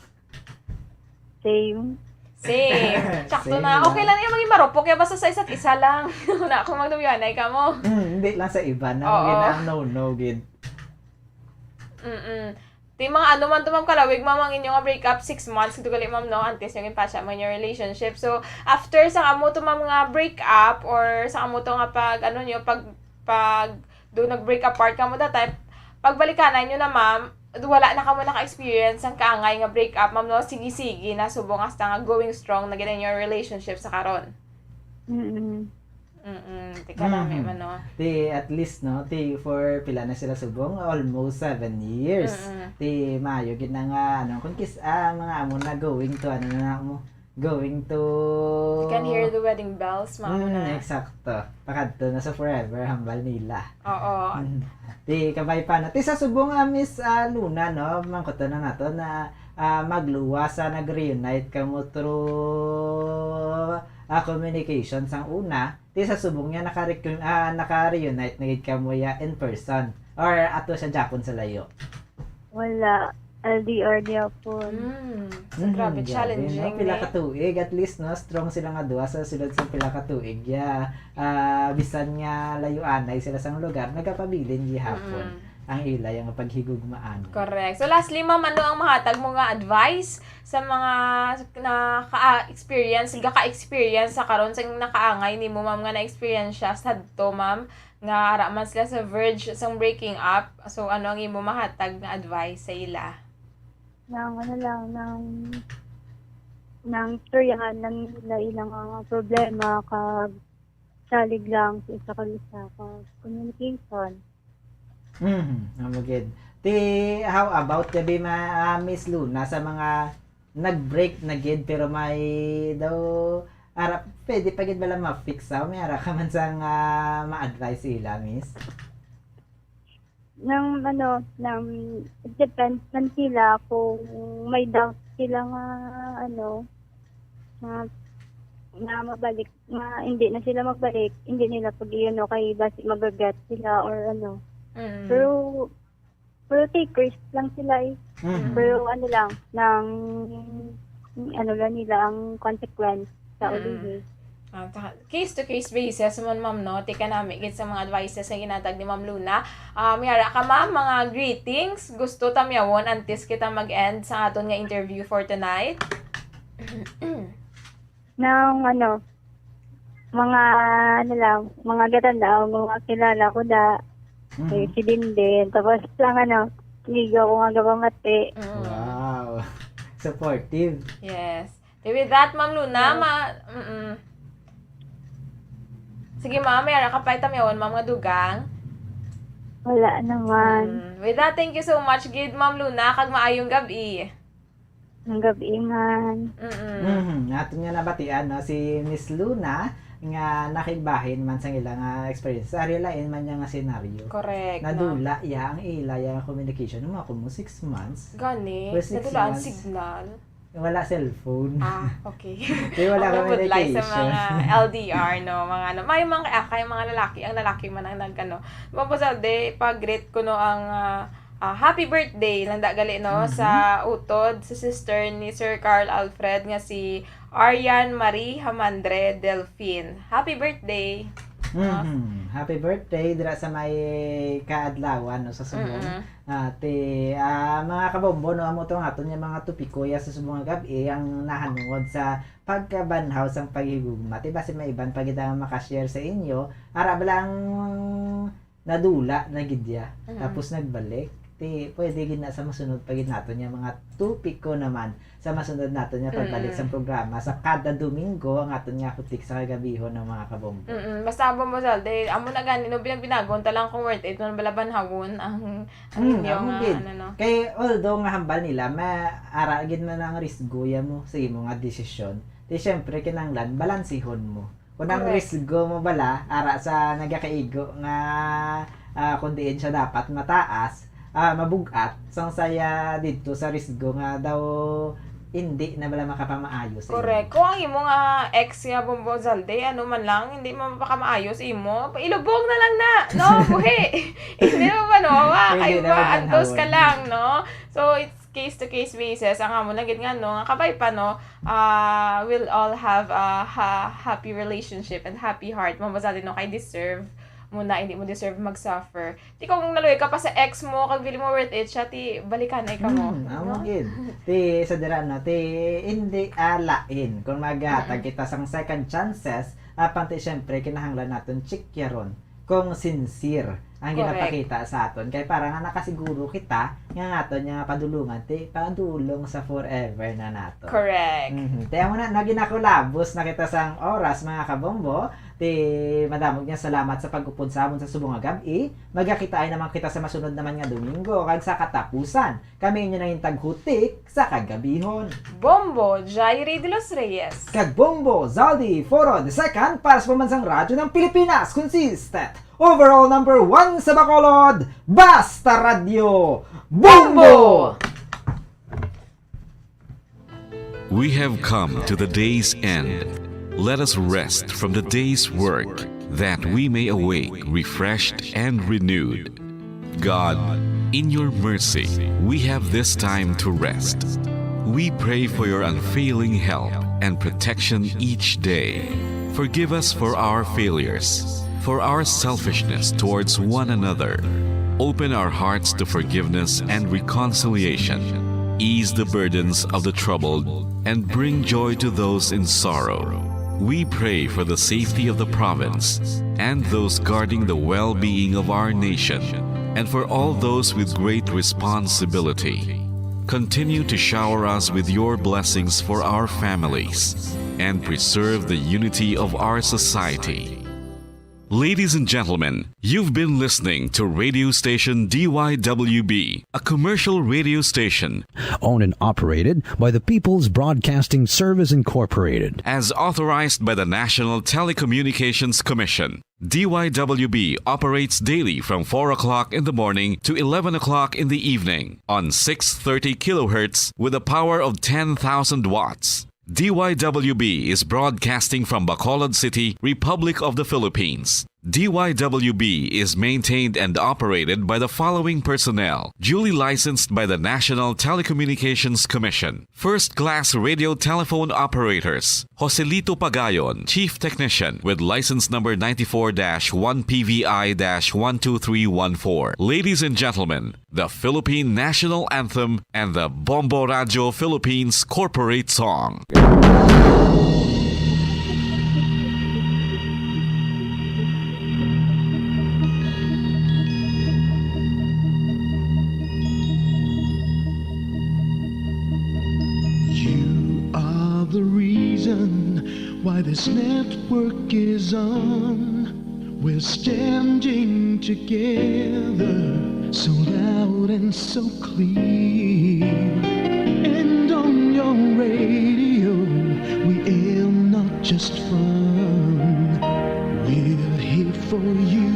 Same. Same. Sakto Same na. Lang. Okay lang yung maging marupok, kaya basta sa isa't isa lang. Na kung magduyanay ka mo. Mm, hindi lang sa iba na Oo. Yun ang no-no, gid. Mm-mm. Ti mga ano man to, ma'am, kalawig, ma'am, ang inyo nga break up, six months, ito gali, ma'am, no? Antes yung impasya mo in your relationship. So, after sa amo to, ma'am, nga break up, or sa amo to nga pag, ano nyo, pag, pag, do nag-break apart ka mo that time, pagbalikanay nyo na, ma'am, wala na kamo naka-experience ang kaangay nga break up, ma'am, no? Sige-sige na, subong hasta nga going strong na gid in your relationship sa karon. Mm-mm. Mm-mm. Ti kanami Mhm. man, no? Ti at least, no? Ti for pila na sila subong? Almost seven years. Mm-mm. Ti maayo gid na nga, ano, kung kis-, ah, mga amo na going to, ano na mo, going to You can hear the wedding bells, mga Mm, una. Eksakto. Pakadto na sa forever, hambal nila. Oo. Mm. Ti kabay pa na. Ti sa subong, ah, Miss, ah, Luna, no? Mangkuto na nato na, ah, magluwas sa nag-reunite kamo through, ah, communication sang una. Ti sa subong niya naka-recon-, ah, naka-reunite na gid kamo ya in person or ato sa Japon sa layo? Wala. L D R gyapon. Mm. So, Mhm, grabe, grabe, challenging, no? Pila eh. Ka tuig, at least, no? Strong sila nga duha sa sulod sa pila ka tuig. Yeah. Ah, bisan nga layuanay sila sang lugar, nagapabilin gihapon Mm-mm. Ang ila yung paghigugmaan. Correct. So, lastly, ma'am, ano ang mahatag mo nga advice sa mga naka-experience, gaka-experience sa karon sa nakaangay nimo, ma'am, nga na-experience siya sadto, ma'am, nga ara man sila sa verge sang breaking up? So, ano ang imo mahatag nga advice sa ila? Nang ano lang, nang, nang istoryahan lang nila ilang mga problema, kag salig lang sa isa kag isa, kag communication. Mhm, amo gid. Ti, how about gabi, ma-, ah, Miss Luna, sa mga nag-break na gid, pero may daw, ara, pwede pa gid bala ma-fix, ah? May ara ka man sang, ah, ma-advise sila, Miss? Nang ano, nang it depends man sila kung may doubt sila nga, ano, nga, nga mabalik, nga hindi na sila magbalik, hindi nila pag-iano kay basi mag-regret sila or ano. Mm. Pero, pero take risk lang sila eh. Mhm. Pero ano lang, nang, ano lang nila ang consequence sa Mm. ulihi. Ah, ta-, case to case basis man, ma'am, no? Ti kanami gid sa mga advices nga ginatag ni Ma'am Luna. Ah, may ara ka, ma'am, mga greetings gusto tamyawon antes kita mag-end sa aton nga interview for tonight? Nang ano, mga, ano lang, mga gatan-aw, mga kilala ko na, Mhm. eh, si Dindin. Tapos lang, ano, amigo ko nga gabamati. Mm. Wow. Supportive. Yes. Eh, with that, Ma'am Luna, Yes. ma-, mm-mm. Sige, ma'am, may ara ka pa itamyawan, ma'am, nga dugang? Wala naman. Mm. With that, thank you so much gid, Ma'am Luna, kag maayong gab-i. Ang gab-i man. Mm-mm. Mhm. Aton nga nabatian, no, si Miss Luna, nga nakigbahin man sa ila nga experience. Ari lain man niya nga senaryo. Correct, no? Nadula iya ang ila iya nga communication. Mga kumo six months. Gani, For six nadula ang months. Signal. Wala cellphone. Ah, okay. Di, wala Ang kami budlay sa vacation. Mga L D R, no? Mga ano, may mga, ah, kay mga lalaki, ang lalaki man ang nag-ano. Mapasal, di, pag-greet ko, no, ang, ah, ah, happy birthday lang da gali, no, Mhm. sa utod, sa sister ni Sir Carl Alfred nga si Arian Marie Hamandre Delfin. Happy birthday. Mhm. Happy birthday dira sa may kaadlawan, no, sa subong. Mm-mm. Ah, ti, ah, mga kabombo, no, amo to ang aton nga mga topiko ya sa subong nga gab-i, ang nahanungod sa pagkabanhaw sang paghigugma. Ti basi may iban pa gid ang makashare sa inyo. Ara ba lang nadula na gid ya, Mhm. tapos nagbalik. Ti pwede gid na sa masunod pa gid naton nga mga topiko naman sa masunod naton nga pagbalik Mm. sa programa sa kada Domingo, ang aton nga Hutik sa Kagabihon, no, mga kabombo. Mm-mm. Basta, Bombo Zalde, amo na gani, no, binag-binagon ta lang kung worth it man bala banhawon ang, ang Mm, inyo amo nga, gid. Ano, no? Kay, although nga hambal nila, ma-, ara gid man ang risgo ya mo sa imo nga desisyon. Di syempre, kinahanglan balansihon mo. Kung ang Correct. risgo mo bala, ara sa nagakaigo nga, ah, kung diin siya dapat mataas, ah, mabug-at, sang saya didto sa risgo nga daw hindi na bala makapamaayo sa imo. Correct. Kung ang imo nga ex nga Bombo Zalde, ano man lang, hindi mo mapakamaayo sa imo, ilubong na lang na, no? Buhi. Hindi mo manuwa, Hindi kay na maantos ka magmanhawon. lang, no? So, it's case-to-case basis. Ang amo lang gid nga, no, nga kabay pa, no, ah, we'll all have a ha-, happy relationship and happy heart. Mabasa din, no, kay deserve mo na, hindi mo deserve mag-suffer. Ti kung naluoy ka pa sa ex mo, kag feeling mo worth it siya, ti balikanay ka mo, Hmm, amo no? gid. Ti sa dira, no, ti hindi alain kung maghatag kita sang second chances, apan ti syempre kinahanglan naton chikyaron kung sincere ang Correct. ginapakita sa aton. Kay para nga nakasiguro kita nga ang aton nga padulungan, ti padulong sa forever na nato. Correct. Mhm. Kaya mo na, naginakulabos na kita sang oras, mga kabombo. Ti madamog nga salamat sa pag-upod sa amon sa subong nga gab-i. Magakitaay naman kita sa masunod naman nga Domingo. Kag sa katapusan, kami inyo nangin taghutik sa kagabihon. Bombo Jairi de los Reyes. Kag Bombo Zaldi Foro the second para sa Pambansang Radyo ng Pilipinas. Consistent. Overall number one sa Bacolod. Basta Radyo. Bombo! Bombo! We have come to the day's end. Let us rest from the day's work, that we may awake refreshed and renewed. God, in your mercy, we have this time to rest. We pray for your unfailing help and protection each day. Forgive us for our failures, for our selfishness towards one another. Open our hearts to forgiveness and reconciliation. Ease the burdens of the troubled and bring joy to those in sorrow. We pray for the safety of the province and those guarding the well-being of our nation, and for all those with great responsibility. Continue to shower us with your blessings for our families and preserve the unity of our society. Ladies and gentlemen, you've been listening to radio station D Y W B, a commercial radio station owned and operated by the People's Broadcasting Service Incorporated, as authorized by the National Telecommunications Commission. D Y W B operates daily from four o'clock in the morning to eleven o'clock in the evening on six thirty kilohertz with a power of ten thousand watts. D Y W B is broadcasting from Bacolod City, Republic of the Philippines. D Y W B is maintained and operated by the following personnel, duly licensed by the National Telecommunications Commission. First-class radio telephone operators, Joselito Pagayon, Chief Technician, with license number ninety-four dash one P V I dash one two three one four. Ladies and gentlemen, the Philippine National Anthem and the Bombo Radio Philippines Corporate Song. You are the reason why this network is on. We're standing together, so loud and so clear. And on your radio, we aim not just fun. We're here for you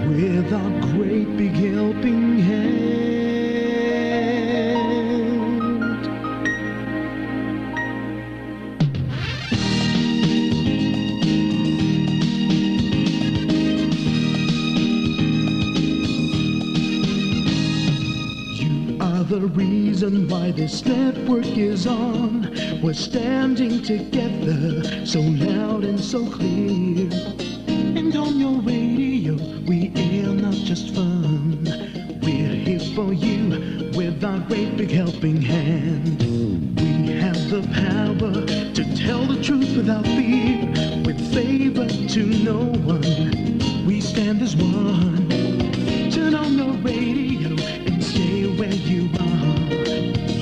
with our great big helping hand. You are the reason why this network is on. We're standing together, so loud and so clear. And on your radio, we air not just fun. We're here for you with our great big helping hand. We have the power to tell the truth without fear, with favor to no one. We stand as one. Turn on your radio and stay where you are.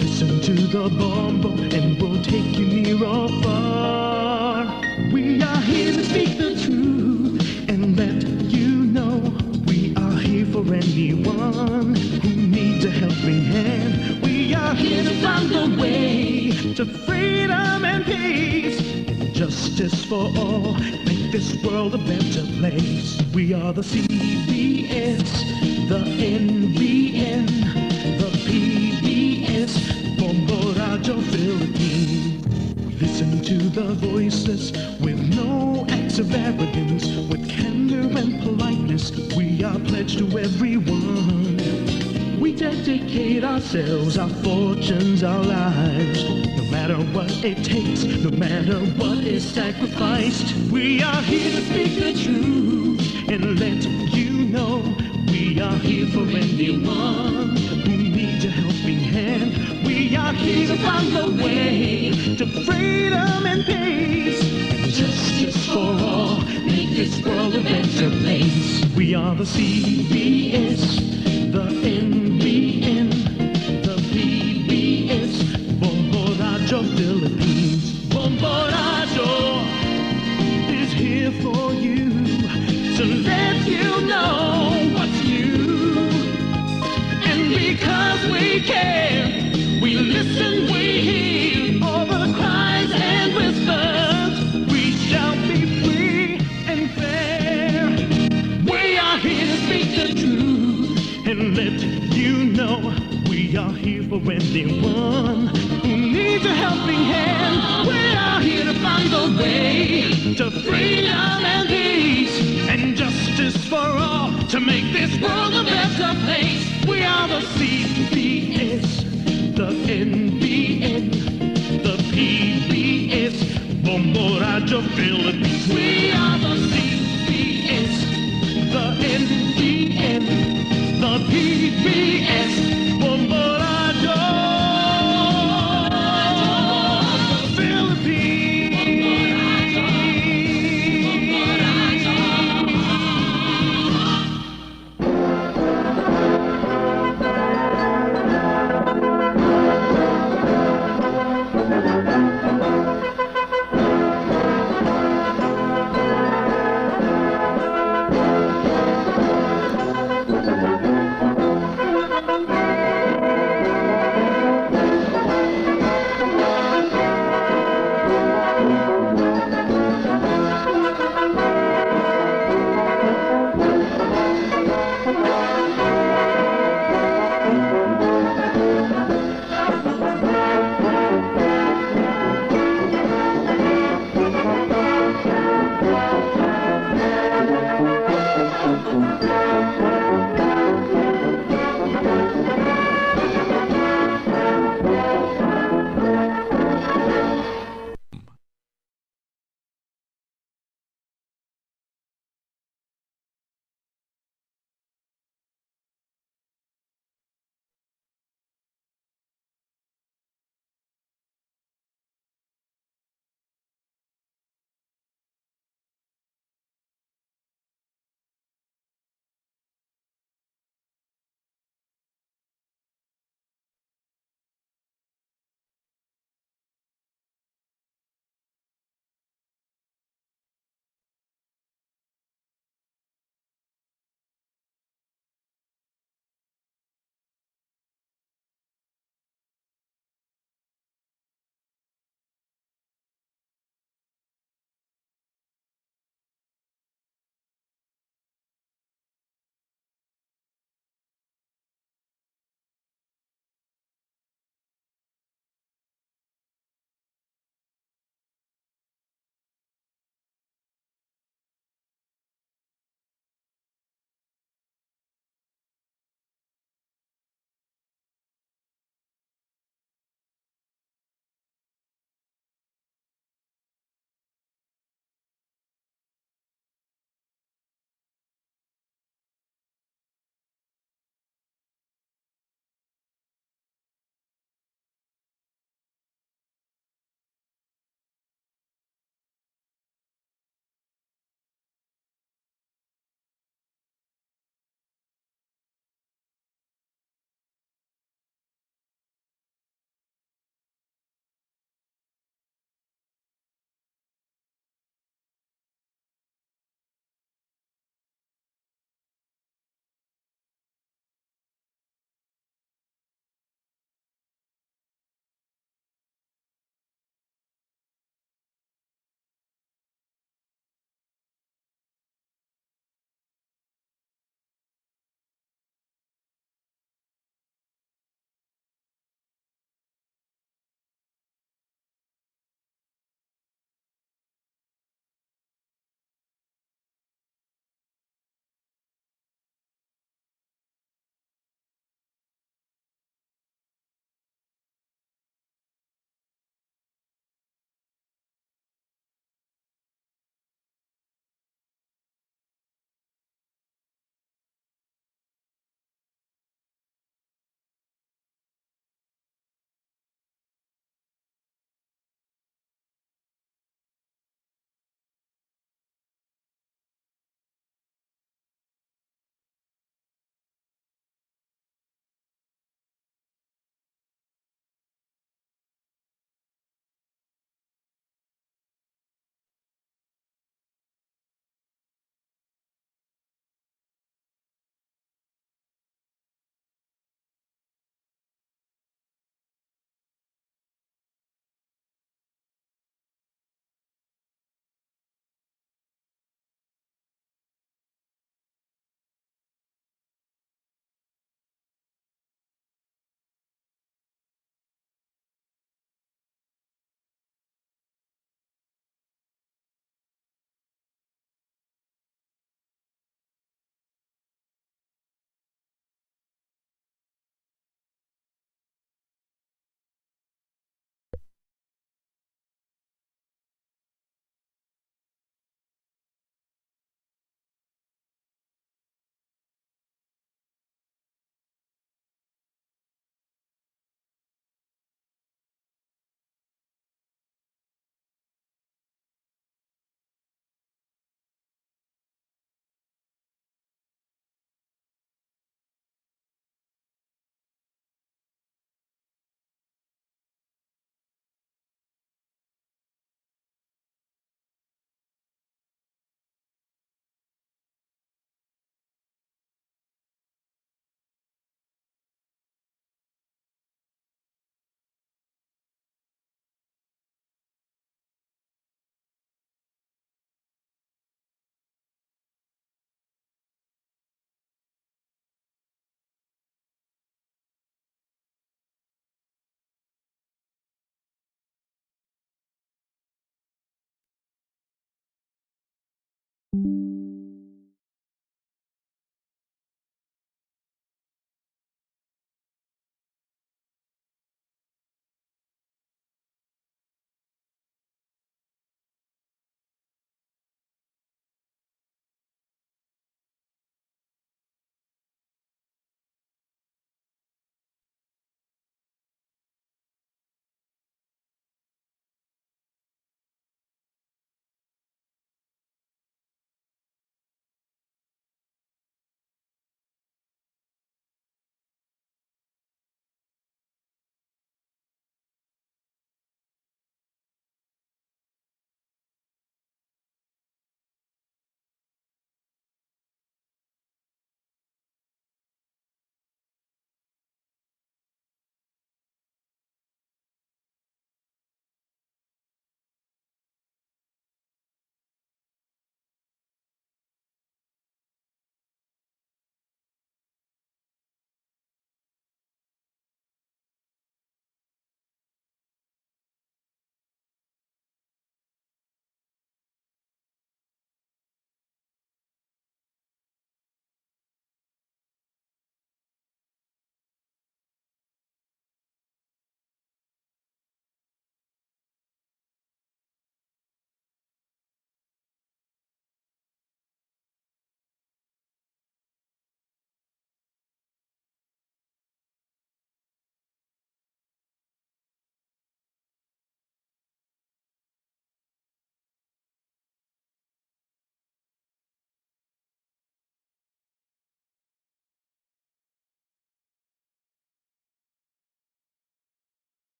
Listen to the Bombo and we'll take you near or far. We are here to speak the truth and let you know we are here for anyone who needs a helping hand. We are here to find the way to freedom and peace. Justice for all, make this world a better place. We are the C B S, the N B N, the P B S, Bombo Radyo Philippines. Listen to the voiceless with no acts of arrogance, with candor and politeness. We are pledged to everyone. We dedicate ourselves, our fortunes, our lives, no matter what it takes, no matter what is sacrificed. We are here to speak the truth and let you know we are here for anyone who needs a helping hand. We are here to find the way to freedom and peace and justice for all. Make this world a better place. We are the C B S, the N B N, the P B S, Bombo Radyo Philippines. Bombo Radyo is here for you to let you know what's new. And because we care, we listen, we hear all the cries and whispers. We shall be free and fair. We are here to speak the truth and let you know we are here for anyone who needs a helping hand. We are here to find the way to freedom and peace and justice for all to make this world a better place. We are the C B S, the N B N, the P B S, Bombo Radyo Philippines. We are the C B S, the N B N, the P B S, Bombo Radyo Philippines.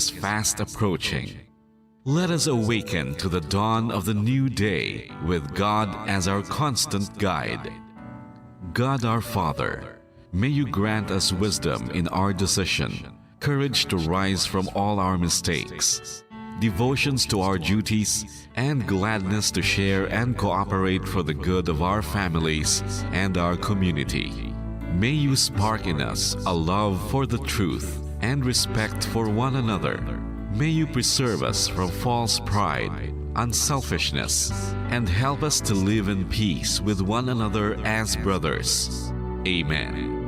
is fast approaching. Let us awaken to the dawn of the new day with God as our constant guide. God our Father, may you grant us wisdom in our decision, courage to rise from all our mistakes, devotions to our duties, and gladness to share and cooperate for the good of our families and our community. May you spark in us a love for the truth and respect for one another. May you preserve us from false pride, unselfishness, and help us to live in peace with one another as brothers. Amen.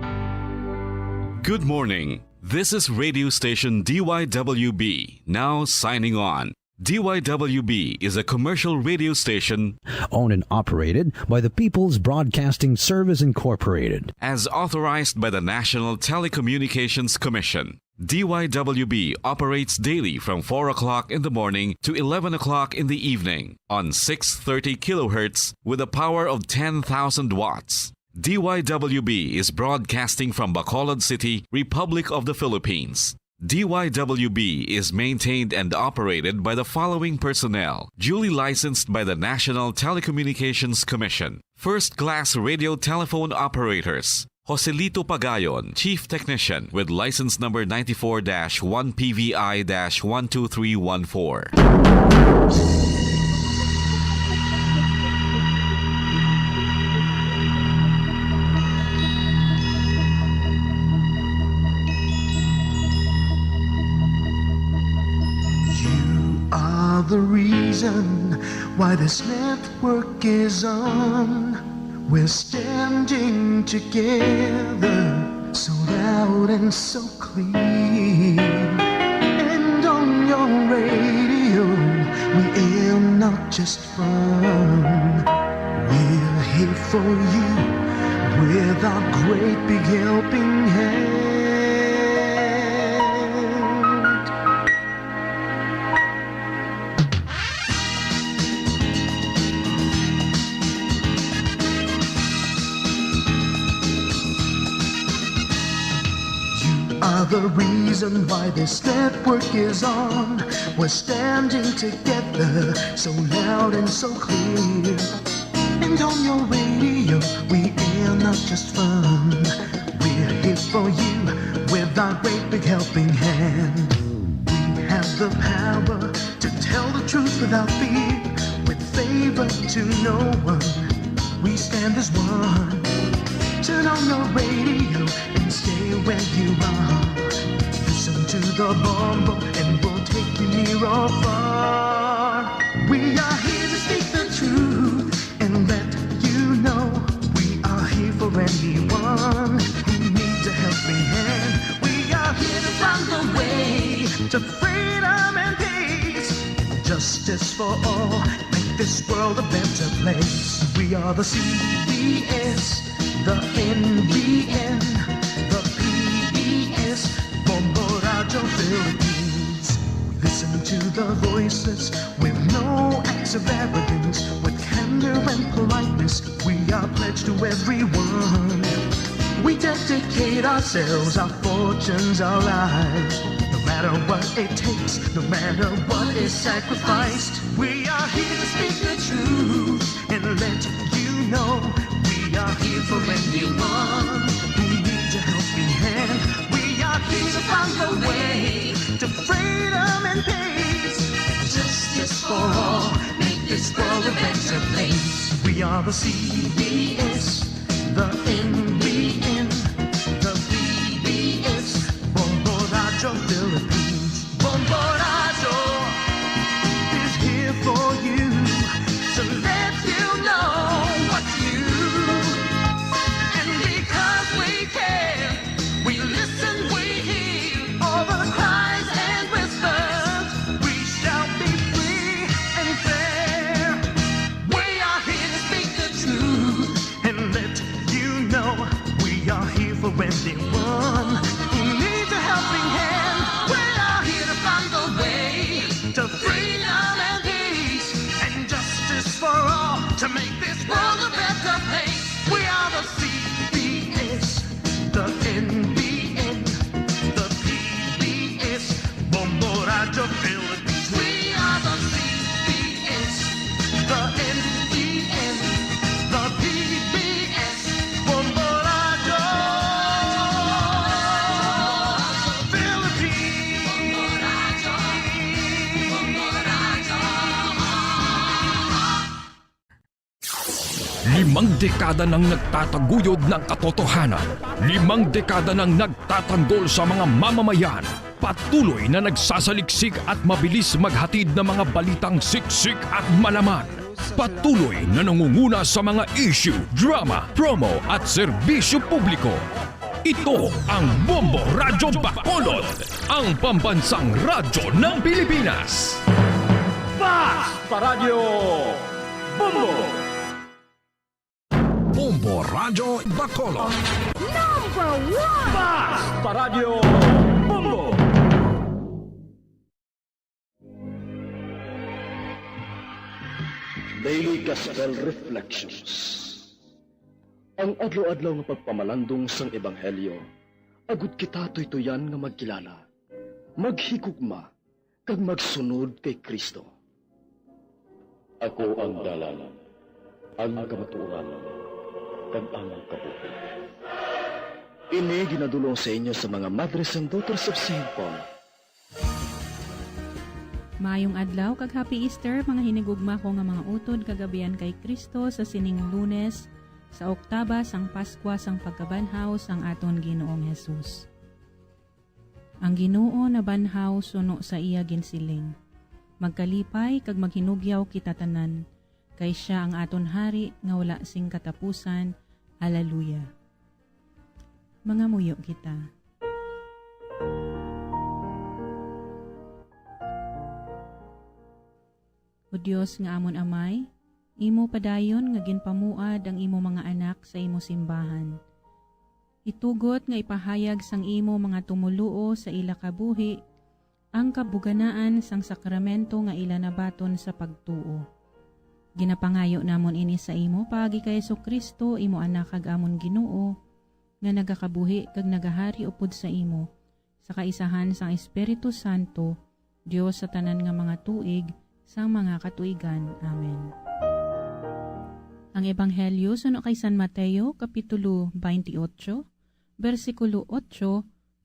Good morning. This is radio station D Y W B, now signing on. D Y W B is a commercial radio station owned and operated by the People's Broadcasting Service Incorporated. As authorized by the National Telecommunications Commission. D Y W B operates daily from four o'clock in the morning to eleven o'clock in the evening on six thirty kilohertz with a power of ten thousand watts. D Y W B is broadcasting from Bacolod City, Republic of the Philippines. D Y W B is maintained and operated by the following personnel, duly licensed by the National Telecommunications Commission. First class radio telephone operators. Joselito Pagayon, Chief Technician, with license number ninety-four dash one P V I dash one two three one four. You are the reason why this network is on. We're standing together, so loud and so clear. And on your radio, we aim not just fun. We're here for you with our great big helping hand. You are the reason why this network is on. We're standing together, so loud and so clear. And on your radio, we air not just fun. We're here for you with our great big helping hand. We have the power to tell the truth without fear, with favor to no one. We stand as one. Turn on your radio and stay where you are. Listen to the bombo and we'll take you near or far. We are here to speak the truth and let you know we are here for anyone who needs a helping hand. We are here to find the way to freedom and peace. Justice for all, make this world a better place. We are the C B S, the N B N, the P B S, Bombo Radyo Philippines. Listen to the voices with no acts of arrogance, with candor and politeness. We are pledged to everyone. We dedicate ourselves, our fortunes, our lives. No matter what it takes, no matter what is sacrificed, we are here to speak the truth and let you know we are here for anyone who needs a helping hand. We are here to find the way to freedom and peace, justice for all, make this world a better place. We are the C B S, the N B N, the P B S, Bombo Radyo Philippines. Bombo Radyo is here for you to let you know what's new. And because we care, we listen, we hear all the cries and whispers. We shall be free and fair. We are here to speak the truth and let you know we are Limang dekada nang nagtataguyod ng katotohanan. Limang dekada nang nagtatanggol sa mga mamamayan. Patuloy na nagsasaliksik at mabilis maghatid ng mga balitang siksik at malaman. Patuloy na nangunguna sa mga issue, drama, promo at serbisyo publiko. Ito ang Bombo Radyo Bacolod, ang pambansang radyo ng Pilipinas. Basta Radyo Bombo! Bombo Radyo Bacolod. Number one! Basta Radyo Bombo! Daily Gospel Reflections. Ang adlaw-adlaw nga pagpamalandong sang ebanghelyo, agud kita tuytoyan nga magkilala, maghigugma, kag magsunod kay Cristo. Ako ang dalan, ang kamatuoran, kag ang kabuhi. Ini ginadul-ong sa inyo sa mga Madres and Daughters of Saint Paul. Maayong adlaw kag Happy Easter, mga hinigugma ko nga mga utod kag abyan kay Cristo, sa sining Lunes sa oktaba sang Paskwa sang pagkabanhaw sang aton Ginoong Jesus. Ang Ginoo nabanhaw suno sa iya ginsiling, "Magkalipay kag maghinugyaw kita tanan, kay sia ang aton Hari nga wala sing katapusan." Hallelujah. Mangamuyo kita. O Dios nga amon Amay, imo padayon nga ginpamuad ang imo mga anak sa imo simbahan. Itugot nga ipahayag sang imo mga tumoluo sa ila kabuhi ang kabuganaan sang sakramento nga ila nabaton sa pagtuo. Ginapangayo namon ini sa imo paagi kay Jesu-Cristo, imo Anak kag amon Ginoo, nga nagakabuhi kag nagahari upod sa imo, sa kaisahan sang Espiritu Santo, Dios sa tanan nga mga tuig, sang mga katuigan. Amen. Ang Ebanghelyo suno kay San Mateo, Kapitulo twenty-eight, bersikulo eight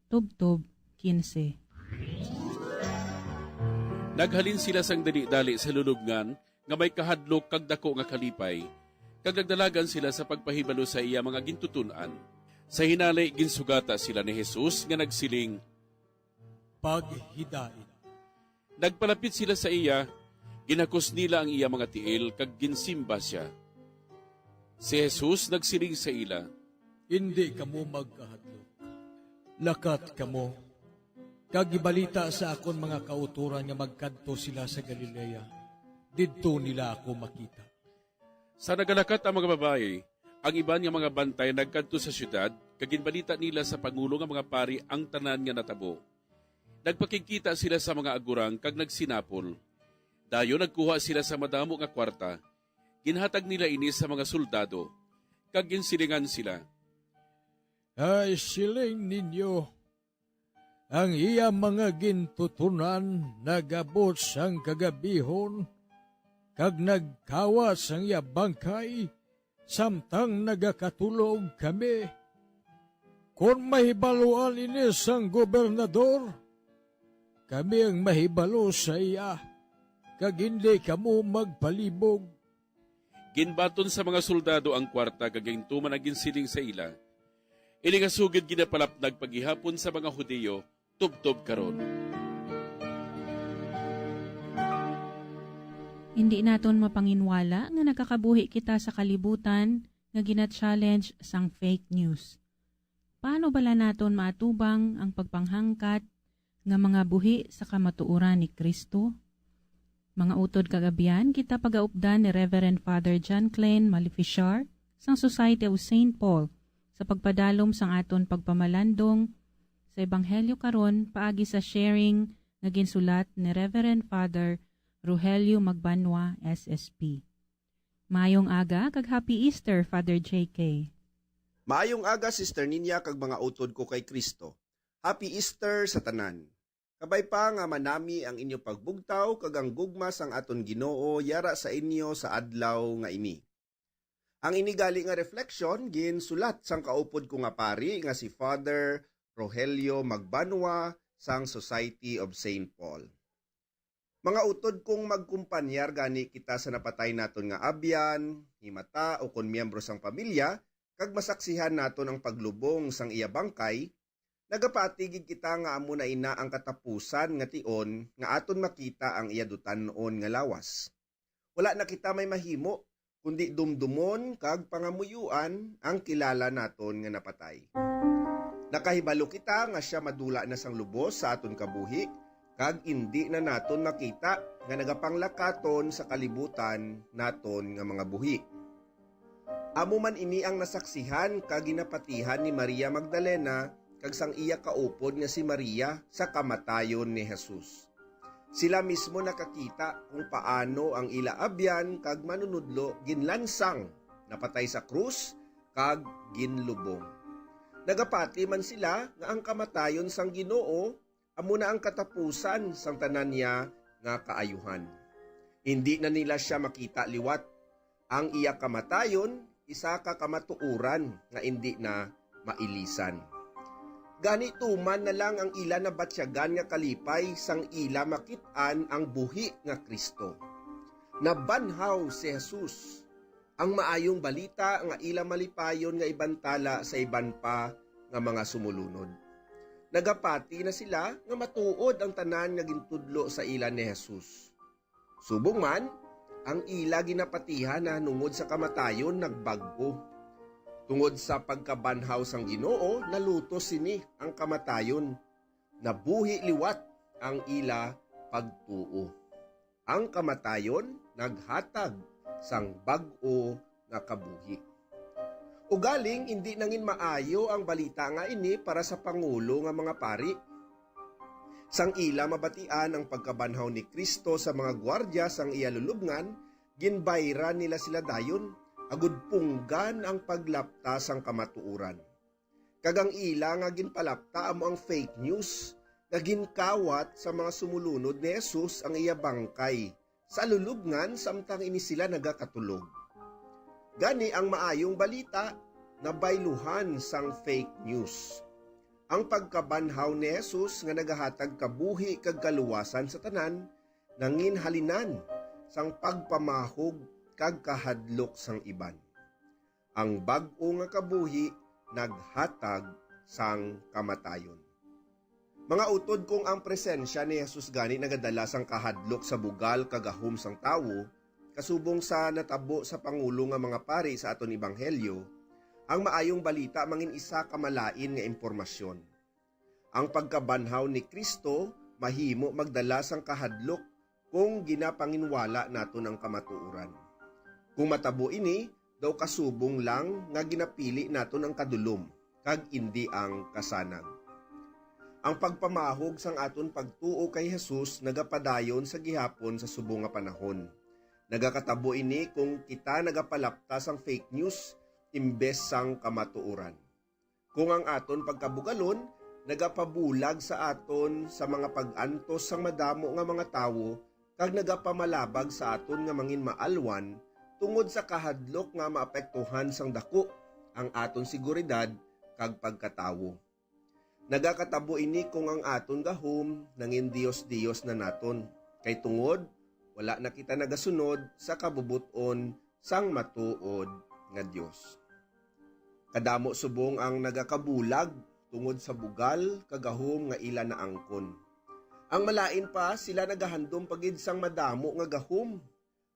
tubtob quince. Naghalin sila sang dali-dali sa lulubngan nga may kahadlok kag daku nga kalipay, kag nagdalagan sila sa pagpahibalo sa iya mga gintuton-an. Sa hinali, ginsugata sila ni Jesus nga nagsiling, "Paghidait." Nagpalapit sila sa iya, ginhakos nila ang iya mga tiil, kag ginsimba sia. Si Jesus nagsiling sa ila, "Indi kamo magkahadlok. Lakat kamo, kag ibalita sa akon mga kautoran nga magkadto sila sa Galilea. Didto nila ako makita." Sa nagalakat ang mga babayi, ang iban nga mga bantay nagkadto sa siyudad, kag ginbalita nila sa pangulo nga mga pari ang tanan nga natabo. Nagpakigkita sila sa mga agurang kag nagsinapol. Dayon nagkuha sila sa madamo nga kuwarta, ginhatag nila ini sa mga soldado, kag ginsilingan sila, "Ay, siling ninyo, ang iya mga gintutunan nag-abot sang kagabihon kag nagkawat sang iya bangkay samtang nagakatulog kami. Kon mahibaluan ini sang gobernador, kami ang mahibalo sa iya, kag indi kamo magpalibog." Ginbaton sa mga soldado ang kuwarta kag gintuman ang ginsiling sa ila. Ini nga sugid ginapalapnag paghihapon sa mga Hudiyo tubtob karon. Indi naton mapanginwala nga nagakabuhi kita sa kalibutan nga gina-challenge sang fake news. Paano bala naton maatubang ang pagpanghangkat nga mga buhi sa kamatuoran ni Cristo? Mga utod kag abyan, kita pagaupdan ni Reverend Father John Klein Malefichar sang Society of Saint Paul sa pagpadalom sang aton pagpamalandong sa Ebanghelyo karon paagi sa sharing nga ginsulat ni Reverend Father Rogelio Magbanwa, S S P. Mayong aga kag Happy Easter, Father J K. Maayong aga, Sister Ninya, kag mga utod ko kay Cristo. Happy Easter sa tanan. Kabay pa nga manami ang inyo pagbugtaw kag ang gugma sang aton Ginoo yara sa inyo sa adlaw nga ini. Ang ini gali nga reflection ginsulat sang kaupod ko nga pari nga si Father Rogelio Magbanwa sang Society of Saint Paul. Mga utod, kung magkumpanyar gani kita sa napatay naton nga abyan, himata, o kon miyembro sang pamilya, kag masaksihan naton ang paglubong sang iya bangkay, nagapati gid kita nga amo na ina ang katapusan nga tion nga aton makita ang iya dutan-on nga lawas. Wala na kita may mahimo kundi dumdumon kag pangamuyoan ang kilala naton nga napatay. Nakahibalo kita nga sia madula na sang lubos sa aton kabuhi, kag indi na naton makita nga nagapanglakaton sa kalibutan naton nga mga buhi. Amo man ini ang nasaksihan kag ginapatihan ni Maria Magdalena kag sang iya kaupod nga si Maria sa kamatayon ni Jesus. Sila mismo nakakita kung paano ang ila abyan kag manunodlo ginlansang, napatay sa krus, kag ginlubong. Nagapati man sila nga ang kamatayon sang Ginoo amo na ang katapusan sang tanan niya nga kaayuhan. Indi na nila sia makita liwat. Ang iya kamatayon isa ka kamatuoran nga indi na mailisan. Gani, tuman na lang ang ila nabatyagan nga kalipay sang ila makit-an ang buhi nga Cristo. Nabanhaw si Jesus, ang maayong balita nga ila malipayon nga ibantala sa iban pa nga mga sumulunod. Nagapati na sila nga matuod ang tanan nga gintudlo sa ila ni Jesus. Subong man, ang ila ginapatihan nahanungod sa kamatayon nagbag-o. Tungod sa pagkabanhaw sang Ginoo, nalutos sini ang kamatayon. Nabuhi liwat ang ila pagtuo. Ang kamatayon naghatag sang bag-o nga kabuhi. Ugaling, indi nangin maayo ang balita nga ini para sa pangulo nga mga pari. Sang ila mabatian ang pagkabanhaw ni Cristo sa mga gwardya sang iya lulubngan, ginbayran nila sila dayon, agud punggan ang paglapta sang kamatuoran. Kag ang ila nga ginpalapta amo ang fake news nga ginkawat sa mga sumulunod ni Jesus ang iya bangkay sa lulubngan samtang ini sila nagakatulog. Gani, ang maayong balita nabayluhan sang fake news. Ang pagkabanhaw ni Jesus nga nagahatag kabuhi kag kaluwasan sa tanan nanginhalinan sang pagpamahog kag kahadlok sang iban. Ang bag-o nga kabuhi naghatag sang kamatayon. Mga utod, kung ang presensya ni Jesus gani nagadala sang kahadlok sa bugal kag gahom sang tawo, kasubong sa natabo sa pangulo nga mga pari sa aton ebanghelyo, ang maayong balita mangin isa ka malain nga impormasyon. Ang pagkabanhaw ni Cristo mahimo magdala sang kahadlok kung ginapanginwala naton ang kamatuoran. Kung matabo ini, daw kasubong lang nga ginapili naton ang kadulom kag indi ang kasanag. Ang pagpamahog sang aton pagtuo kay Jesus nagapadayon sa gihapon sa subong nga panahon. Nagakatabo ini kung kita nagapalapta sang fake news imbes sang kamatuoran. Kung ang aton pagkabugalon nagapabulag sa aton sa mga pag-antos sang madamo nga mga tawo kag nagapamalabag sa aton nga mangin maalwan tungod sa kahadlok nga maapektuhan sang daku ang aton seguridad kag pagkatawo. Nagakatabo ini kung ang aton gahom nangin dios-dios na naton, kay tungod wala na kita nagasunod sa kabubot-on sang matuod nga Dios. Kadamo subong ang nagakabulag tungod sa bugal kag gahom nga ila naangkon. Ang malain pa, sila nagahandom pa gid sang madamo nga gahom,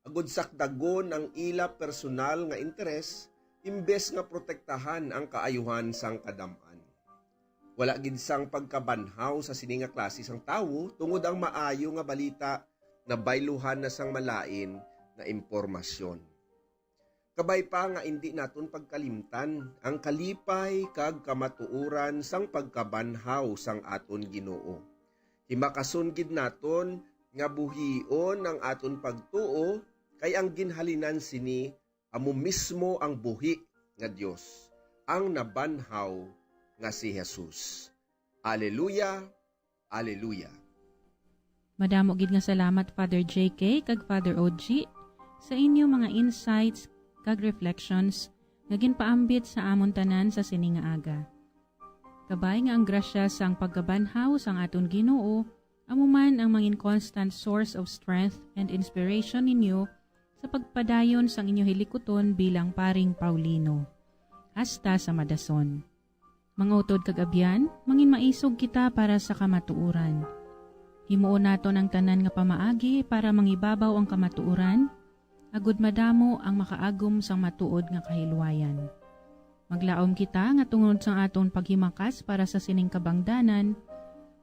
agud sakdagon ang ila personal nga interes, imbes nga protektahan ang kaayuhan sang kadam-an. Wala gid sang pagkabanhaw sa sini nga klase sang tawo, tungod ang maayo nga balita nabayluhan na sang malain nga impormasyon. Kabay pa nga indi naton pagkalimtan ang kalipay kag kamatuoran sang pagkabanhaw sang aton Ginoo. Himakason gid naton nga buhion ang aton pagtuo, kay ang ginhalinan sini amo mismo ang buhi nga Dios, ang nabanhaw nga si Jesus. Aleluya! Aleluya! Madamo gid nga salamat, Father J K kag Father O G, sa inyo mga insights kag reflections nga ginpaambit sa amon tanan sa sini nga aga. Kabay nga ang grasya sang pagkabanhaw sang aton Ginoo Amo man ang mangin constant source of strength and inspiration ninyo sa pagpadayon sang inyo hilikuton bilang Paring Paulino, hasta sa madason. Mga utod kag abyan, mangin maisog kita para sa kamatuoran. Himuon naton ang tanan nga pamaagi para mangibabaw ang kamatuoran, agud madamo ang makaagom sang matuod nga kahilwayan. Maglaom kita nga tungod sang aton paghimakas para sa sining kabangdanan,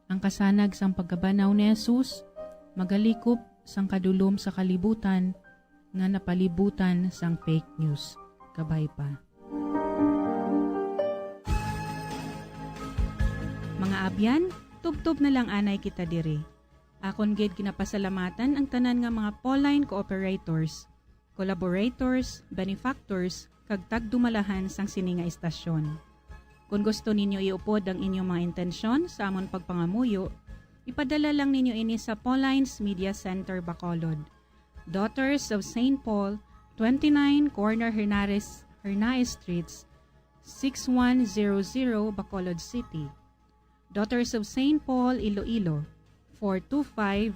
ang kasanag sang pagkabanaw ni Jesus magalikop sang kadulom sa kalibutan nga napalibutan sang fake news. Kabay pa. Mga abyan, tubtob na lang anay kita diri. Akon gid ginapasalamatan ang tanan nga mga Pauline cooperators, collaborators, benefactors, kag tagdumalahan sang sini nga istasyon. Kon gusto ninyo iupod ang inyong mga intensyon sa amon pagpangamuyo, ipadala lang ninyo ini sa Pauline's Media Center, Bacolod, Daughters of Saint Paul, twenty-nine Corner Hernares, Hernaez Streets, six one zero zero, Bacolod City. Daughters of Saint Paul, Iloilo, four two five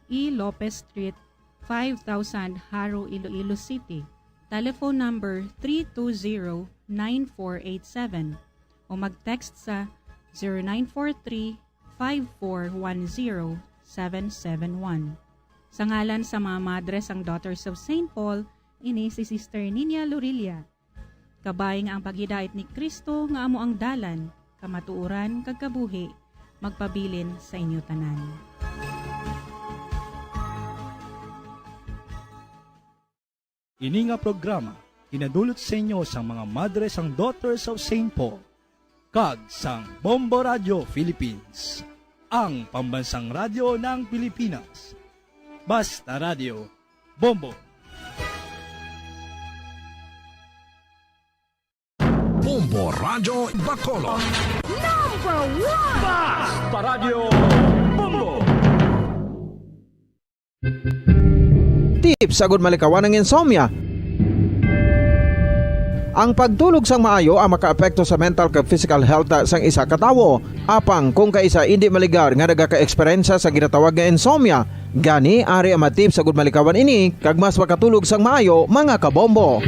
E Lopez Street, five thousand, Jaro, Iloilo City. Telephone number three two zero, nine four eight seven o mag-text sa zero nine four three, five four one zero, seven seven one. Sa ngalan sa mga madre sang Daughters of Saint Paul, ini si Sister Nina Lorilla. Kabay nga ang paghidait ni Cristo nga amo ang dalan, kamatuoran, kag kabuhi, magpabilin sa inyo tanan. Ini nga programa ginadulot sa inyo sang mga madre sang Daughters of Saint Paul kag sang Bombo Radio Philippines, ang pambansang radyo ng Pilipinas. Basta Radio, Bombo! Bombo Radyo Bacolod. Number one! Basta Radyo Bombo! Tips agud malikawan ang insomnia. Ang pagtulog sang maayo ang makaapekto sa mental kag physical health sang isa ka tawo. Apang kung kaisa indi maligar nga nagakaeksperyensya sa ginatawag nga insomnia, gani ari ang mga tips agud malikawan ini kag mas makatulog sang maayo, mga kabombo.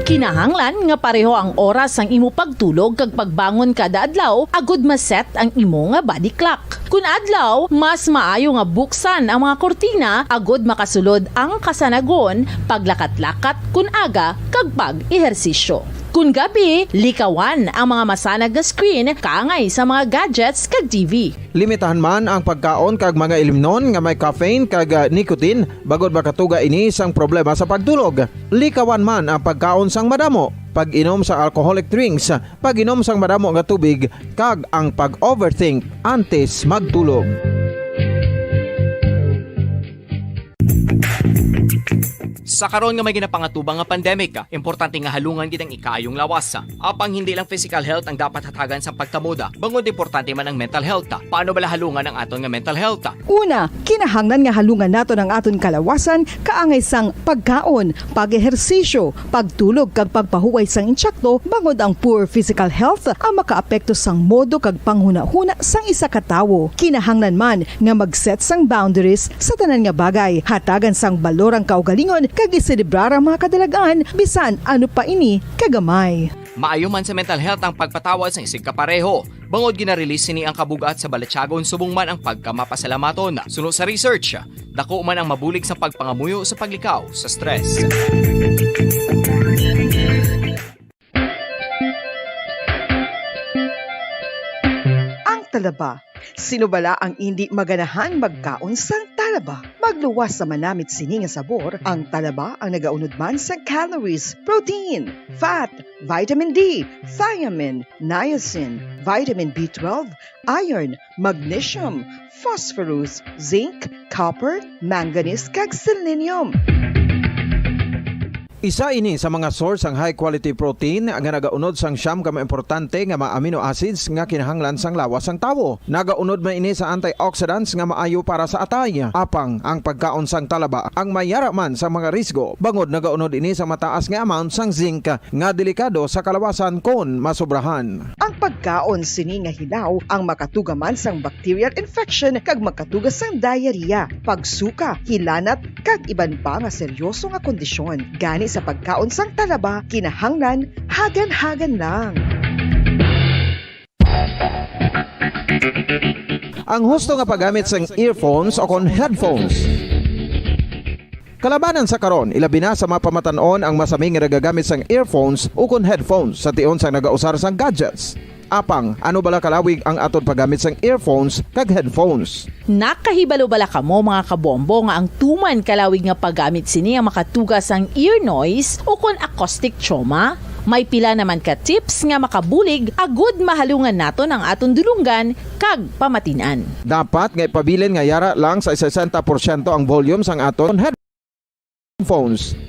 Kinahanglan nga pareho ang oras sang imo pagtulog kag pagbangon kada adlaw agud ma-set ang imo nga body clock. Kun adlaw, mas maayo nga buksan ang mga kurtina agud makasulod ang kasanagon, paglakat-lakat kun aga, kag pag-ehersisyo. Kun gabi, likawan ang mga masanag nga screen kaangay sa mga gadgets kag T V. Limitahan man ang pagkaon kag mga ilimnon nga may caffeine kag, ah, nicotine, bangod makatuga ini sang problema sa pagtulog. Likawan man ang pagkaon sang madamo, pag-inom sa alcoholic drinks, pag-inom sang madamo nga tubig, kag ang pag-overthink antes magtulog. Sa karon nga may ginapangatubang nga pandemic, importante nga halungan gid ang ikaayong lawas. Apang hindi lang physical health ang dapat hatagan sang pagtamod, bangod importante man ang mental health. Paano bala halungan ang aton nga mental health? Una, kinahanglan nga halungan naton ang aton kalawasan kaangay sang pagkaon, pag-ehersisyo, pagtulog kag pagpahuway sang insakto, bangod ang poor physical health ang makaapekto sang modo kag panghunahuna sang isa ka tawo. Kinahanglan man nga mag-set sang boundaries sa tanan nga bagay. Hatagan sang balor ang kaugalingon kag iselebrar ang mga kadalagan, bisan ano pa ini kagamay. Maayo man sa mental health ang pagpatawad sang isigkapareho, bangod gina-release sini ang kabug-at sa balatyagon subong man ang pagkamapasalamaton. Suno sa research, dako man ang mabulig sa pagpangamuyo sa paglikaw sa stress. Ang talaba. Sino bala ang indi maganahan magkaon sang talaba? Magluwas sa manamit sini nga sabor, ang talaba ang nagaunod man sa calories, protein, fat, vitamin D, thiamine, niacin, vitamin B twelve, iron, magnesium, phosphorus, zinc, copper, manganese, kag selenium. Isa ini sa mga source sang high quality protein nga nagaunod sang siyam ka mga importante nga mga amino acids nga kinahanglan sang lawas sang tawo. Nagaunod man ini sa antioxidants nga maayo para sa atay. Apang ang pagkaon sang talaba ang may yara man sa mga risgo, bangod nagaunod ini sa mataas nga amount sang zinc nga delikado sa kalawasan kon masobrahan. Ang pagkaon sini nga hilaw ang makatuga man sang bacterial infection kag magkatuga sang diarrhea, pagsuka, hilanat, kag iban pa nga seryoso nga kondisyon. Gani sa pagkaon sang talaba, kinahanglan hagan-hagan lang. Ang husto nga paggamit sang earphones o kon headphones. Kalabanan sa karon, ilabi na sa mga pamatan-on ang masami nga nagagamit sang earphones o kon headphones sa tion sang nagausar sang gadgets. Apang, ano bala kalawig ang aton paggamit sang earphones kag headphones? Nakahibalo bala kamo, mga kabombo, nga ang tuman kalawig nga paggamit sini ang makatuga sang ear noise o kon acoustic trauma? May pila naman ka tips nga makabulig agud mahalungan naton ang aton dulonggan kag pamatin-an. Dapat nga ipabilin nga yara lang sa sesenta porsyento ang volume sang aton headphones.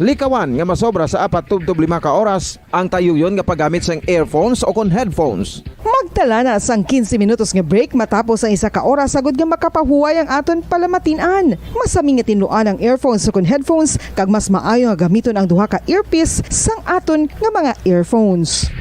Likawan nga masobra sa apat tubtob lima ka oras ang tayuyon nga paggamit sang earphones o kon headphones. Magtala na sang quince minutos nga break matapos ang isa ka oras, agud nga makapahuway ang aton palamatin-an. Masami nga tinluan ang earphones o kon headphones, kag mas maayo nga gamiton ang duha ka earpiece sang aton nga mga earphones.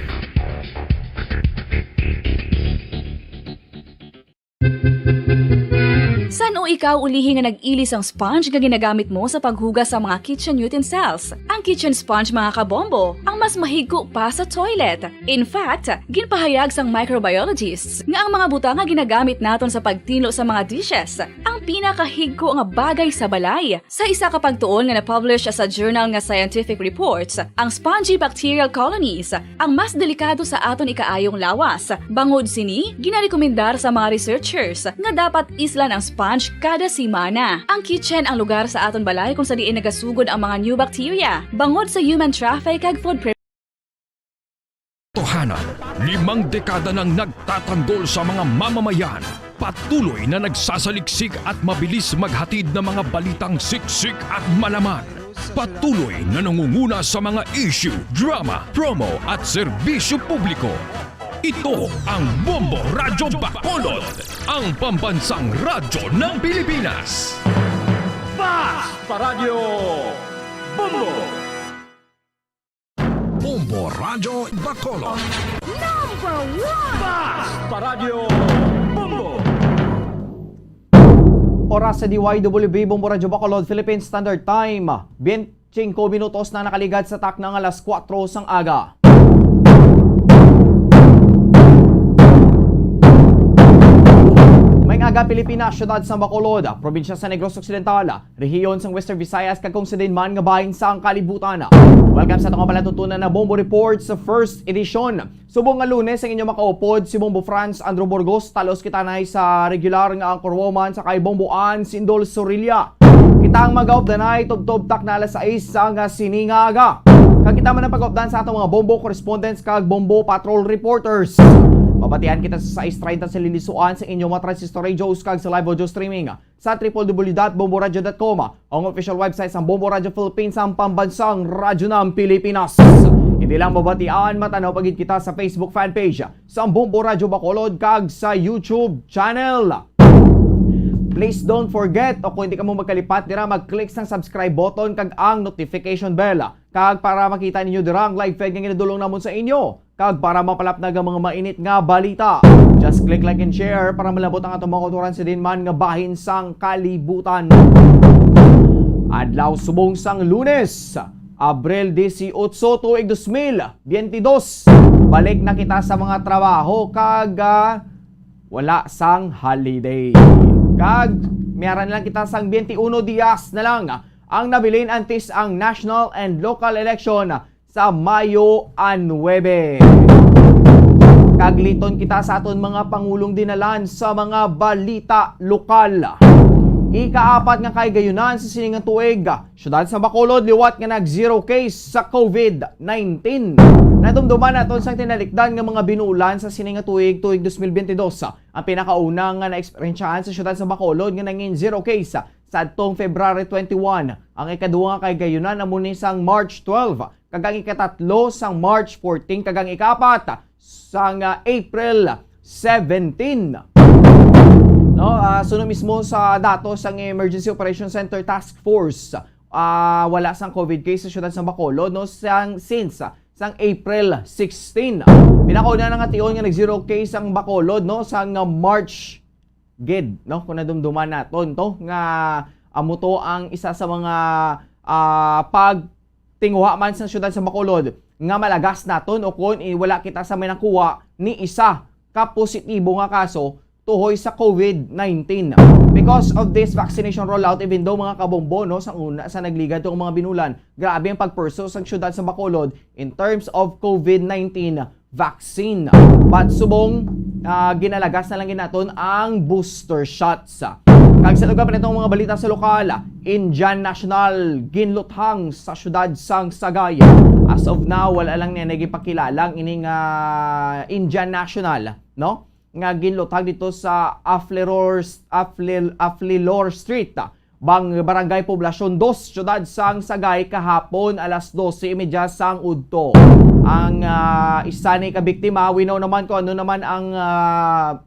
San-o ikaw ulihi nga nag-ili sang sponge nga ginagamit mo sa paghugas sa mga kitchen utensils? Ang kitchen sponge, mga kabombo, ang mas mahigko pa sa toilet. In fact, ginpahayag sang microbiologists nga ang mga butang nga ginagamit naton sa pagtinlo sa mga dishes ang pinakahigko nga bagay sa balay. Sa isa ka pagtuon nga na-publish sa journal nga Scientific Reports, ang spongy bacterial colonies ang mas delikado sa aton ikaayong lawas. Bangod sini, ginarekomendar sa mga researchers nga dapat islan ang sponge kada semana. Ang kitchen ang lugar sa aton balay kung sa diin nagasugod ang mga new bacteria, bangod sa human traffic kag food pre- Tohanan, limang dekada nang nagtatanggol sa mga mamamayan. Patuloy na nagsasaliksik at mabilis maghatid ng mga balitang siksik at malaman. Patuloy na nangunguna sa mga issue, drama, promo at serbisyo publiko. Ito ang Bombo Radyo Bacolod, ang pambansang radyo ng Pilipinas. Basta Radyo Bombo! Bombo Radyo Bacolod. Number one! Basta Radyo Bombo! Oras sa D Y W B, Bombo Radyo Bacolod, Philippine Standard Time. Biyente singko minutos na nakaligad sa takna nga alas kuwatro sang aga. May aga, Pilipinas, siyudad sang Bacolod, probinsya sa Negros Occidental, rehiyon sang Western Visayas, kag kung sa diin man nga bahin sang kalibutan. Welcome sa atong palatuntunan na Bombo Report sa first edition. Subong nga Lunes ang inyo makaupod, si Bombo Franz Andrew Burgos. Talos kita na sa regular nga anchorwoman sa kay Bombo Ann Sindol Sorilla. Kita ang mag-updanay tubtob takna alas sais sa nga sini nga aga. Kag kita man ang pag-updan sa atong mga Bombo correspondents kag Bombo patrol reporters. Mabatian kita sa sais treinta sa lilisuan sa inyo mga transistor radios kag sa live audio streaming sa triple W dot bomboradio dot com, ang official website sang Bombo Radyo Philippines, ang pambansang radyo ng Pilipinas. Hindi lang mabatian, matanaw pa gid kita sa Facebook fan page sang Bombo Radyo Bacolod kag sa YouTube channel. Please don't forget, o kung hindi ka mo magkalipat dira, mag-click sang subscribe button kag ang notification bell. Kag para makita ninyo dira ang live feed nga ginadulong namon sa inyo, kag para mapalapnag ang mga mainit nga balita, just click like and share para malabot ang atong mga kautoran sa diin man nga bahin sang kalibutan. Adlaw subong sang Lunes, Abril dieciocho, tuig dos mil biyente dos. Balik na kita sa mga trabaho kag, ah, wala sang holiday. Kag may ara na lang kita sang biyente uno dias na lang ang nabilin antes ang national and local election sa Mayo nuebe. Kag liton kita sa aton mga pangulong dinalan sa mga balita lokal. Ikaapat nga kahigayunan sa sini nga tuig, siyudad sa Bacolod liwat nga nag-zero case sa COVID nineteen. Nadumduman naton sang tinalikdan nga mga binuulan sa sini nga tuig, tuig dos mil biyente dos. Ang pinakauna nga naeksperyensyahan sa siyudad sa Bacolod nga nangin zero case sadtong February twenty-one, Ang ikaduha nga kahigayunan amo ni sang March twelve, kag ang ikatatlo sang March fourteen, kag ang ikaapat sang, ah, April seventeen. No, ah, suno mismo sa datos sang Emergency Operation Center Task Force, ah, wala sang COVID case sa siyudad sang Bacolod, no, sang, since, ah, sang April sixteen. Pinakauna na nga tion nga nag-zero case ang Bacolod, no, sang, ah, March gid, no, kung nadumduman naton to, nga amo to ang isa sa mga, ah, pagtinguha man sa siyudad sa Bacolod nga malagas naton o kung i-, wala kita sa may nakuha ni isa ka positibo nga kaso tuhoy sa COVID nineteen. Because of this vaccination rollout, even though, mga kabombo, no, sa una, sa nagligad tong mga binulan, grabe ang pagpurso sa siyudad sa Bacolod in terms of COVID nineteen vaccine. But subong, ah, ginalagas na lang gid naton ang booster shots. Kag sa dugang pa natong mga balita sa lokal, Indian national ginluthang sa siyudad sang Sagay. As of now, wala lang niya nagipakilala ang ining, ah, Indian national, no? Nga ginluthang dito sa Aflilor, Aflil-, Aflilor Street, bang Barangay Poblacion dos, siyudad sang Sagay, kahapon alas dose y media sang udto. Ang, ah, isa ni ka biktima, we know naman kung ano naman ang, ah,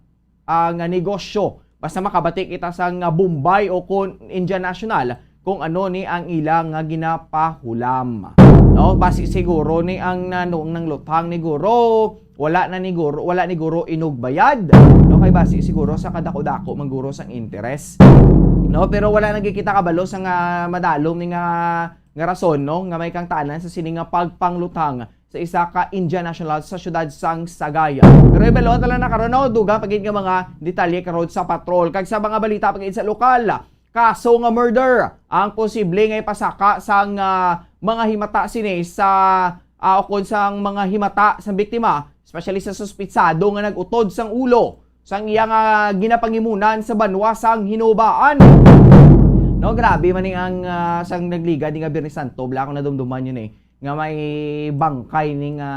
ang negosyo. Basta makabati kita sang, ah, Bombay o kon Indian National, kung ano ni ang ila nga ginapahulam. No, basi siguro ni ang, ah, nung nangluthang ni guro, wala na ni guro, wala ni guro inugbayad. No, kay basi siguro sa kadako-dako man guro sang interes. No, pero wala na gid kita kabalo sa nga madalom ni nga, nga rason, no, nga may kangtanan sa sini nga pagpangluthang sa isa ka Indian national sa siyudad sang Sagay. Pero ibalon ta lang na karon, no, dugang pa gid nga mga detalye karon sa patrol. Kag sa mga balita pa gid sa lokal, kaso nga murder ang posible nga ipasaka sang, ah, mga himata sini sa, ah, o kon sang mga himata sang biktima, especially sa suspitsado nga nag-utod sang ulo sang iya nga ginapangimunan sa banwa sang Hinobaan. No, grabe man ni ang, ah, sang nagligad ni nga Biyernes Santo, bala ako nadumduman yun eh, nga may bangkay ni nga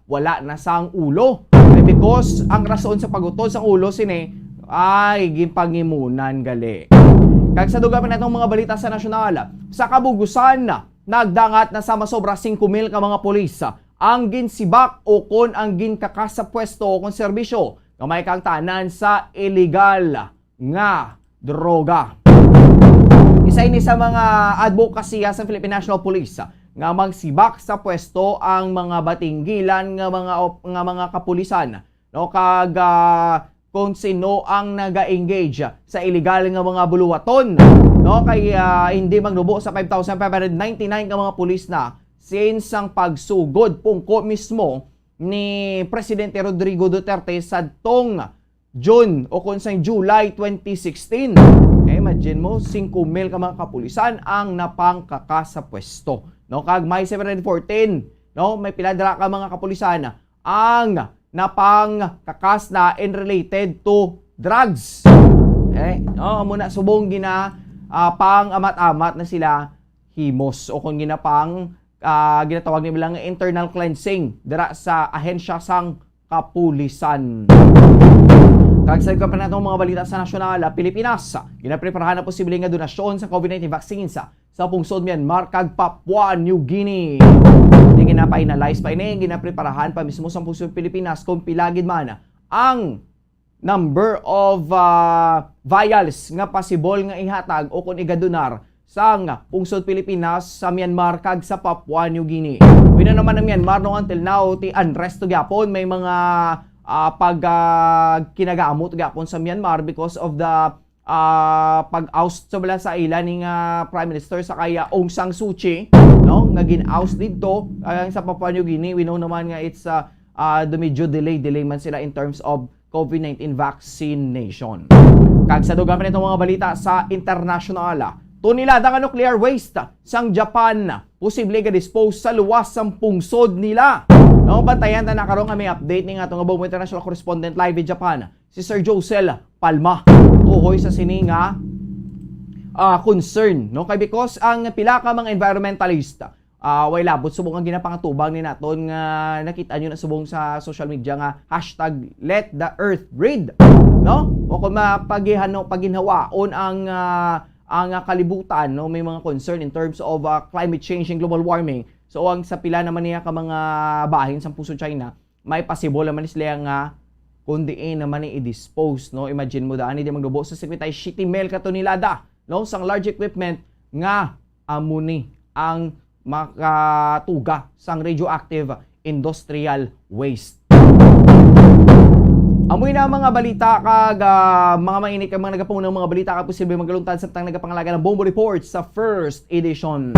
wala na sang ulo. Ay, because ang rason sa pag-utod sang ulo sini ay ginpangimunan gali. Kag sa dugang pa natong mga balita sa nasyonal, sa Kabugusan, nagdangat na sa masobra singko mil ka mga pulis ang ginsibak o kon ang ginkakas sa pwesto o kon serbisyo nga may kaangtanan sa iligal nga droga. Isa ini sa mga adbokasiya sa Philippine National Police nga magsibak sa pwesto ang mga batinggilan nga mga op-, nga mga kapulisan, no, kag, ah, kung sino ang naga-engage sa iligal nga mga buluwaton, no, kay, ah, hindi magnubo sa five thousand five hundred ninety-nine ka mga pulis na since ang pagsugod pungko mismo ni Presidente Rodrigo Duterte sadtong June o kung sa July twenty sixteen. Eh, imagine mo, singko mil ka mga kapulisan ang napangkakas sa pwesto, no? Kag may seven hundred fourteen, no? May pila dira ka mga kapulisan ang napangkakas na in related to drugs. Eh, no? Amo na subong gina, ah, pang-amat-amat na sila himos o kung ginapang, ah, ginatawag nila nga internal cleansing dira sa ahensya sang kapulisan. Kag sa iban pa natong mga balita sa nasyonal, ah, Pilipinas, ginapreparahan ang posible nga donasyon sa COVID nineteen vaccines, ah, sa pungsod Myanmar kag Papua New Guinea. Hindi gina-finalize pa ini, ginapreparahan pa mismo sa pungsod Pilipinas kung pila gid man ang number of, ah, vials nga possible nga ihatag o kung igadonar sang pungsod Pilipinas sa Myanmar kag sa Papua New Guinea. Wala naman ang Myanmar, no, until now, ti unrest to gyapon, may mga, ah, pag, ah, kinagaamo to gyapon sa Myanmar because of the, ah, pag-oust sa bala sa ila ni nga Prime Minister sa kaya Aung San Suu Kyi, no, nga gin-oust didto, ah, sa Papua New Guinea. We know naman nga it's, ah, ah, do medyo delay, delay man sila in terms of COVID nineteen vaccination. Kag sa dugang pa nitong mga balita sa international, tonelada nga nuclear waste sang Japan posible ga-dispose sa luwas sang pungsod nila. No, bantayan ta na karon nga may update ni nga atong Bombo International correspondent live in Japan, si Sir Josel Palma. Tuhoy sa sini nga, ah, concern, no? Kay because ang pila ka mga environmentalist, ah, way labot subong ang ginapangatubang ni naton nga nakita nyo na subong sa social media nga hashtag let the earth breathe, no? O kung mapagihano, paginhawaon ang, ah, ang, ah, kalibutan, no, may mga concern in terms of, ah, climate change and global warming. So, ang sa pila naman niya ka mga bahin sa puso China, may possible naman sila nga kung diin naman ni i-dispose, no? Imagine mo daan, hindi maglubo sa singkwenta y siyete mil ka tonelada, no, sang large equipment nga amo ni ang makatuga sang radioactive industrial waste. Amoy na ang mga balita kag, ah, mga mainit kag mga nagapaunang mga balita kag posible magaluntad samtang nagapangalaga ng Bombo Report sa first edition.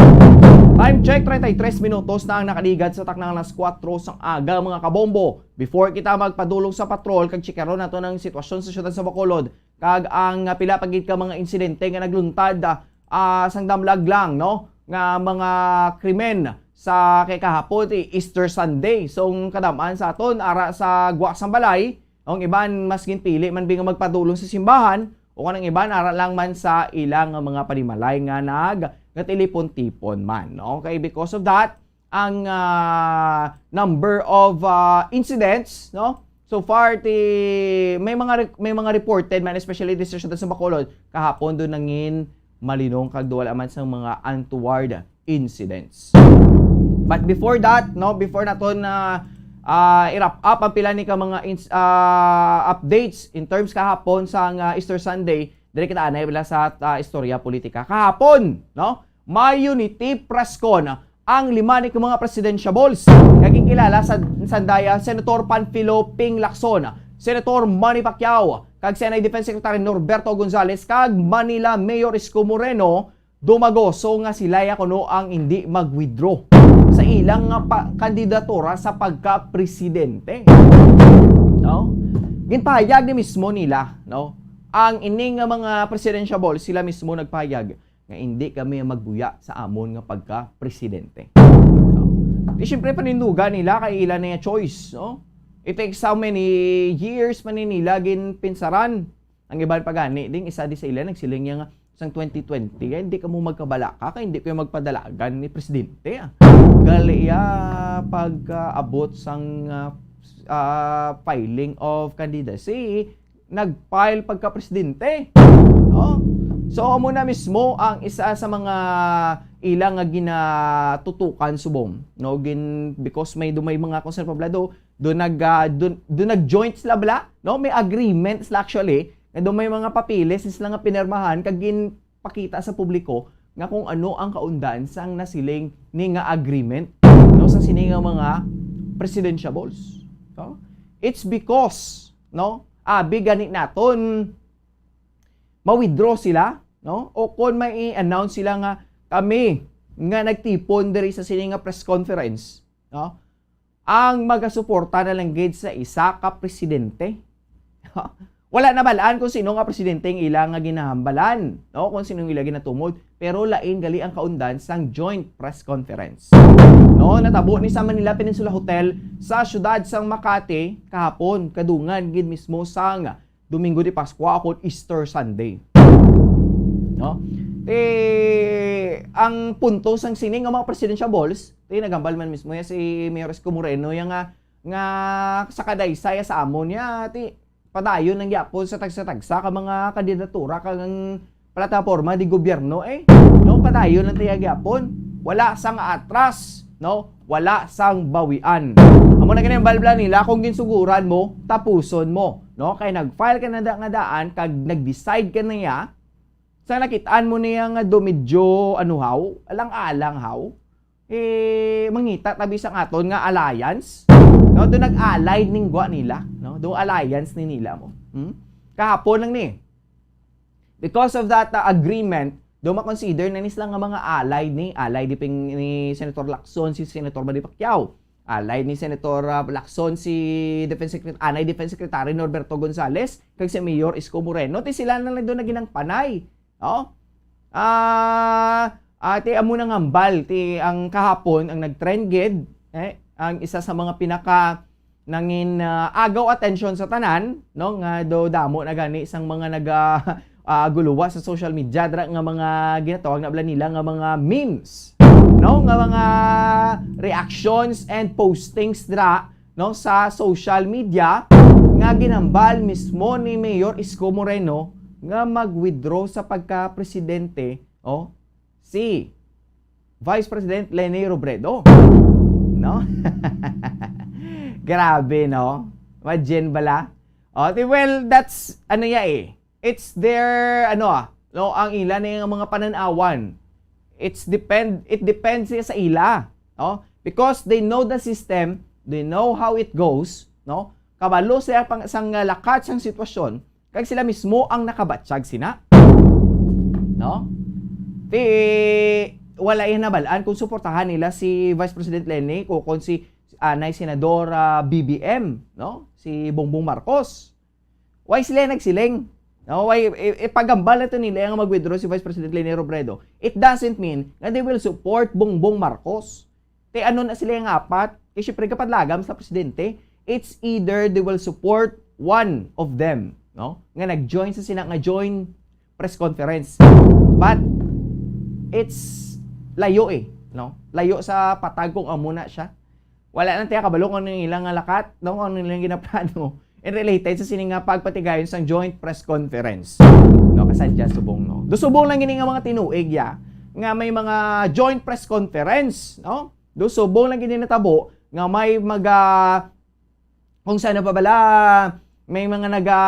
Time check, treinta y tres minutos na ang nakaligat sa taknang alas kuwatro sang aga, mga kabombo. Before kita magpadulong sa patrol kag chikaron nato ang sitwasyon sa siyudad sa Bacolod, kag ang, ah, pila pa gid ka mga insidente nga nagluntad, ah, ah, sang damlag lang, no, nga mga krimen sa kay kahapon, ti Easter Sunday. So, ang kadam-an sa aton ara sa gwa sang balay, ang iban mas ginpili man bi nga magpadulong sa simbahan, o kanang iban ara lang man sa ilang nga mga panimalay nga nag-, natilipon-tipon man, no? Okay, because of that, ang, ah, number of, ah, incidents, no? So far, ti, may mga re-, may mga reported man, especially dito sa siyudad sa Bacolod, kahapon doon nangin malinong kag duwala man sang mga untoward incidents. But before that, no, before naton na, ah, i-wrap up ang pila ni ka mga ins-, ah, updates in terms kahapon sang, ah, Easter Sunday, diri kita anay bala sa, ah, istorya politika. Kahapon, no, may unity press con ang lima ni mga presidentiables nga ginkilala sa sandaya, Senator Panfilo Ping Lacson, Senator Manny Pacquiao, kag Senate Defense Secretary Norberto Gonzales kag Manila Mayor Isko Moreno dumagoso nga sila ya kuno ang hindi mag-withdraw sa ilang nga pa-, kandidatura sa pagka-presidente. No? Ginpahayag ni mismo nila, no? Ang ining nga mga presidentiable, sila mismo nagpahayag nga hindi kami magbuya sa amon nga pagka-presidente. No? Di siyempre panindugan nila kay ila na yung choice, no? It takes how many years man ni nila ginpinsaran. Ang iban pa gani, ding isa di sa ila nagsiling niya nga sang twenty twenty, kay hindi ka mo magkabalaka, kay hindi ko yung magpadalagan ni presidente, ah. Gali iya pagkaabot sang, ah, ah, filing of candidacy, nag-file pagka-presidente. No? So, amo na mismo ang isa sa mga ilang nga ginatutukan subong, no? Gin-, because may, do may mga concern pa bala do, do nag, ah, do, do nag-joint sila bala, no? May agreement sila actually, nga do may mga papeles sila nga pinirmahan kag ginpakita sa publiko nga kung ano ang kaundan sang nasiling ni nga agreement, no? Sa sini nga mga presidentiables, no? It's because, no? Abi gani naton ma-withdraw sila, no? O kon may i-announce sila nga kami nga nagtipon diri sa sini nga press conference, no? Ang magasuporta na lang gid sa isa ka presidente. Wala na balaan kung sino nga presidente ang ila nga ginahambalan, no? Kung sino ang ila ginatumod, pero lain gali ang kaundan sang joint press conference. No, natabo ni sa Manila Peninsula Hotel sa siyudad sang Makati kahapon, kadungan gid mismo sang Domingo de Pascua o kon Easter Sunday. No? Ti, ang punto sang sini nga mga presidential balls, ti, naghambal man mismo ya si Mayor Isko Moreno ya nga, nga sa kadaysay sa amon ya, ti, padayon lang gyapon sa tagsa-tagsa ka mga kandidatura kag ang plataporma di gobyerno, eh. No, padayon lang tayo gyapon. Wala sang atras, no? Wala sang bawian. Amo na gani ang balbla nila, kung ginsuguran mo, tapuson mo, no? Kay nag-file ka na da-, nga daan, kag nag-decide ka na ya, sa nakitaan mo niya nga do medyo, ano haw, alang-alang haw, eh, mangita tabi sa aton nga alliance, no? Do nag-allied ning gwa nila, no? Do alliance ni nila mo. Hmm? Kahapon lang ni. Because of that, uh, agreement, do ma-consider na ni sila nga mga allied ni, allied ni, ping, ni Senator Lacson, si Senator Manny Pacquiao. Allied ni Senator, uh, Lacson, si Defense Secret-, anay Defense Secretary Norberto Gonzales, kag si Mayor Isko Moreno. Ti sila na lang do naginang panay. Oh? Ah, ate, amo nang hambal, ti ang kahapon, ang nag-trend gid, eh, ang isa sa mga pinaka nangin, ah, agaw atensyon sa tanan, no, nga do damo na gani sang mga naga, ah, guluwa sa social media, dira nga mga ginatawag na bala nila nga mga memes, no, nga mga reactions and postings dira, no, sa social media nga ginhambal mismo ni Mayor Isko Moreno nga mag-withdraw sa pagka-presidente, oh, si Vice President Leni Robredo. No? Grabe, no? Imagine bala? Oh, di, well, that's, ano ya eh. It's their, ano ah, no, ang ila na yung mga pananawan. It's depend, it depends siya sa ila, no? Because they know the system, they know how it goes, no? Kabalo siya pang, sang, uh, lakat sang sitwasyon, kag sila mismo ang nakabatyag sina. No? Ti, wala iya nabal-an kung suportahan nila si Vice President Leni o kung si anay Senador, ah, B B M, no? Si Bongbong Marcos. Why sila nagsiling? No, why, i-, ipagambal na to nila nga mag-withdraw si Vice President Leni Robredo? It doesn't mean nga they will support Bongbong Marcos. Te, ano na sila nga apat? Kay syempre, kapag lagam sa presidente, it's either they will support one of them, no? Nga nag-join sa sina, nga join press conference. But it's layo eh, no? Layo sa patag kung amo na siya. Wala lang tayo kabalo kung ano yung ilang nga lakat, no? Kung ano yung ginaplano. And related sa sini nga pagpatigayon sang joint press conference. No, kasadya subong, no? Do subong lang gini nga mga tinuig, ya, nga may mga joint press conference, no? Do subong lang gini natabo nga may maga, kung sana pa bala, may mga naga,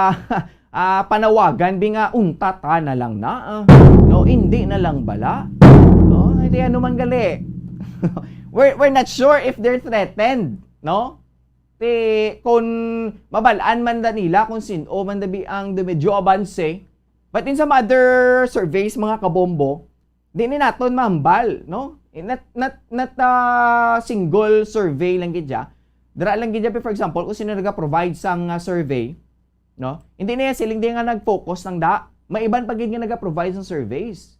ah, panawagan, bi nga, "Unta ta na lang na, ah. No, hindi na lang bala." No, hindi ano man gali. We're, we're not sure if they're threatened, no? Ti, kung mabal-an man da nila kung sin-o man da bi ang medyo abanse. But in some other surveys, mga kabombo, di ni naton mahambal, no? Eh, not, not, not, ah, single survey lang gid siya. Dira lang gid siya, for example, kung sino naga-provide sang, ah, survey, no? Hindi na siling di nga nag-focus lang da. May iban pa gid nga naga-provide sang surveys.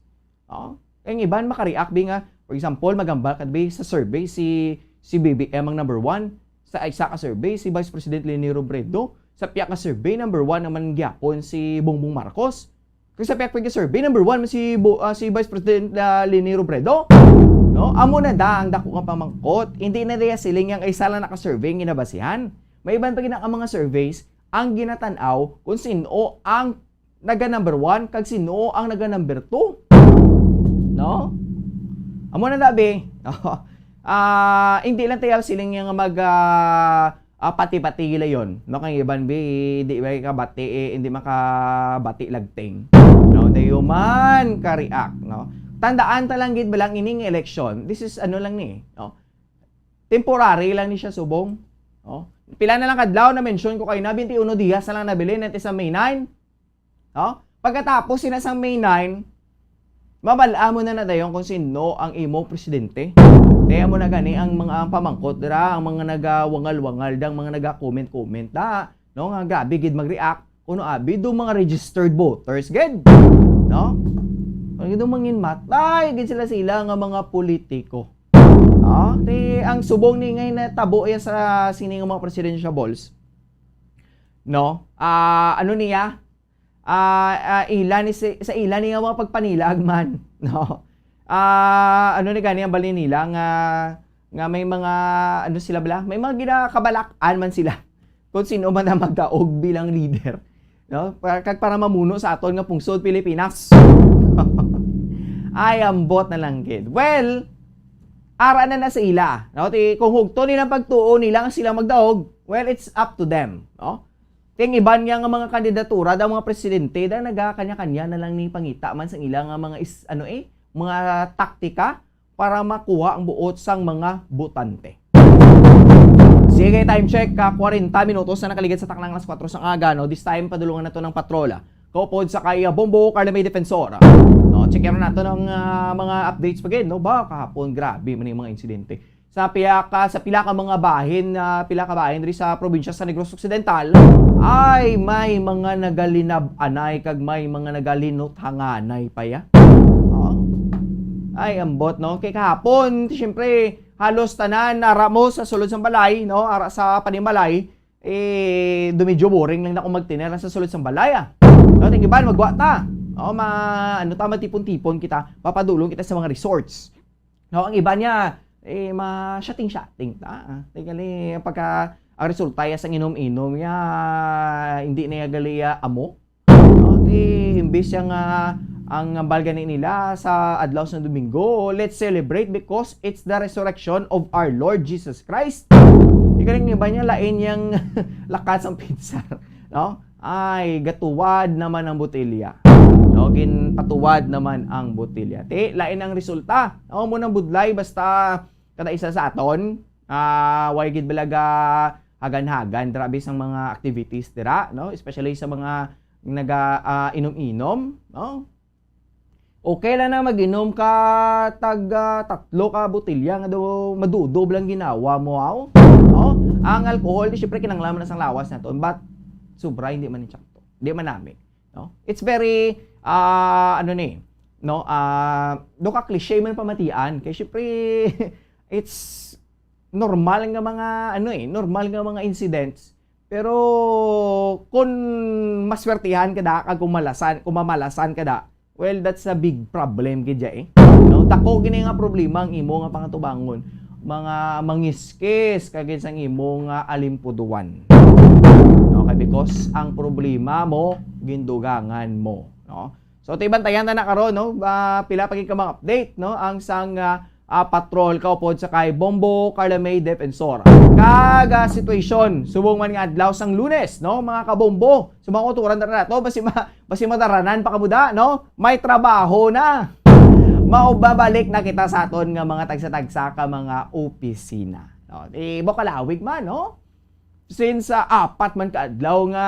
Oh, ang iban maka-react bi nga, for example, magambal ka bi sa survey si, si B B M ang number one, sa isa ka survey si Vice President Leni Robredo, sa piya ka survey number one naman gyapon si Bongbong Marcos. Kay sa piya ka survey number one man si Bo-, ah, si Vice President, ah, Leni Robredo. No? Amo na da ang dako nga pamangkot. Hindi na diya siling yang isa lang naka-survey ang ginabasihan. May iban pa gid ang mga surveys ang ginatan-aw kung sino ang naga number one kag sino ang naga number two. No? Amo na labi. Ah, hindi lang tayo siling nga mag, ah, ah, pati-pati gilayon, no? Kay iban bi, di ba kabati, eh, hindi makabati lagting. No? Dayo man ka-react, no? Tandaan ta lang gid ba lang ining election, this is ano lang ni, no? Temporary lang ni siya subong, no? Pila na lang kadlaw na mention ko kayo na, twenty-one dias na lang nabilin, at sa May nine, no? Pagkatapos sina sang May nine, mabal-a mo na na dayon kung sino ang imo presidente. Kaya mo na gani ang mga, ang pamangkot dira, ang mga nagawangal-wangal, dang mga naga-comment-comment da, no? Nga grabe gid mag-react. Kuno abi do mga registered voters gid, no? Ang gid mangin matay gid sila, sila nga mga politiko. No? Ti ang subong ni ngay natabo ya sa sini nga mga presidential balls. No? Ah, ano niya? Ah, ah, ila ni si, sa ila ni nga mga pagpanilag man, no? Ah, ano ni gani ang bali nila nga, nga may mga, ano sila bala? May mga ginakabalak-an man sila kung sino man ang magdaog bilang leader, no? Para, kag para mamuno sa aton nga pungsod Pilipinas. Ay, ambot na lang gid. Well, ara na na sa ila, no? Ti, kung hugto nilang pagtuo nila nga sila magdaog, well, it's up to them, no? Kay ang iban niya nga mga kandidatura, daw mga presidente, daw nagakanya-kanya na lang ni pangita man sang ila nga mga is, ano eh, mga taktika para makuha ang buot sang mga botante. Sige, time check, ka kwarenta minutos na nakaligid sa taknang alas kwatro sang aga, no? This time, padulungan na to ng patrola. Kaupod sa kay, ah, Bombo Carla May Defensor. No, check nato ng, ah, mga updates pa gid, no? Ba, kahapon, grabe man yung mga insidente. Sa pila ka, sa pila ka mga bahin, ah, pila ka bahin diri sa probinsya sa Negros Occidental, ay may mga nagalinab-anay kag may mga nagalinuthanganay pa ya. Oh. Ay, ambot, no? Kay kahapon, siyempre, halos tanan, ara mo sa sulod sang balay, no? Ara sa panimalay, eh, do medyo boring lang na kung magtinera sa sulod sang balay, ah. No, ting iban, magwa ta. O, ma-, ano ta, matipon-tipon kita, papadulong kita sa mga resorts. No, ang iban niya, eh, ma-shooting-shooting ta, ah. Tingali, pagka, ang resulta ya sang inom-inom ya, hindi na ya gali ya amo. No, ti, Imbis nga ang hambal gani nila sa adlaw sa Domingo, "Let's celebrate because it's the resurrection of our Lord Jesus Christ." Ikaw, ang iba niya, lain yang lakat sang pinsar, no? Ay, gatuwad naman ang botelya. No, ginpatuwad naman ang botelya. Ti, lain ang resulta. No, mo nang budlay, basta kada isa sa aton, ah, way gid balaga hagan-hagan, grabe sang mga activities dira, no? Especially sa mga naga, ah, inom-inom, no? Okay lang na mag-inom ka tag, ah, tatlo ka botelya nga daw madudob lang ginawa mo, aw? No? Ang alcohol, di, syempre, kinahanglan man na sang lawas naton, but sobra, hindi man insakto. Di man nami, no? It's very, ah, ano ni, no? Ah, do ka cliche man pamatian, kay syempre, it's normal nga mga, ano eh, normal nga mga incidents. Pero kung maswertihan ka da, kag kung malasan, kung mamalasan ka da, well, that's a big problem gid ya, eh. No, dako gini nga problema ang imo nga pangatubangon, mga mangiskis kag sang imo nga alimpuduan. No, kay because ang problema mo, gindugangan mo, no? So, ti, bantayan ta na karon, no? Ah, pila pa gid ka mga update, no? Ang sang, ah, ah, patrol kaupod sa kay Bombo Carla May Defensor. Kag, ah, sitwasyon subong man nga adlaw sang Lunes, no? Mga kabombo, sa mga uturan na to, basi ma-, basi madaranan pa kamo da, no? May trabaho na. Maubabalik na kita sa aton nga mga tagsa-tagsa ka mga opisina, no? Di, Bukalawig man, no? Since, ah, apat man ka adlaw nga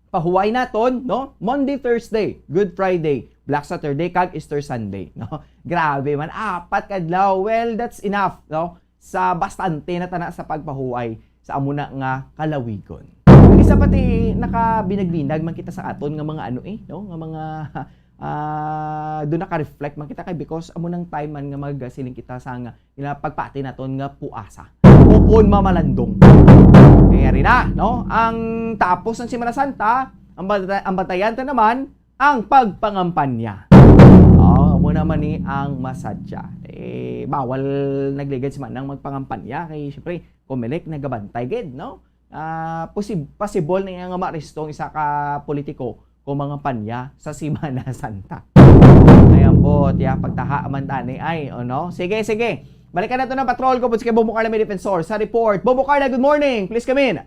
pahuway naton, no? Monday, Thursday, Good Friday, Black Saturday, kag Easter Sunday, no? Grabe man, apat ka adlaw. Well, that's enough, no? Sa bastante na tana sa pagpahuway sa amo na nga kalawigon. Isa pa ti, nakabinag-binag man kita sa aton nga mga ano eh, no? Nga mga, ah, do naka-reflect man kita kay because amo nang time man nga magasiling kita sa nga ila pagpati naton nga puasa. Ukon mamalandong. Kaya rin na, no? Ang tapos ng Semana Santa, ang bata-, ang batayan ta naman, ang pagpangampanya. Oh, amo naman ni ang masadya. Eh, bawal nagligad si Manang magpangampanya. Kay, syempre, Comelec nagabantay gid, no? Ah, posib-, possible na nga maarestong isa ka politiko kung mangampanya sa Semana Santa. Ayan po, tiya, pagtaha man tani ay, o no? Sige, sige. Balikan nato na patrol ko po si Bombo Carla, may defensor sa report. Bombo Carla, good morning. Please come in.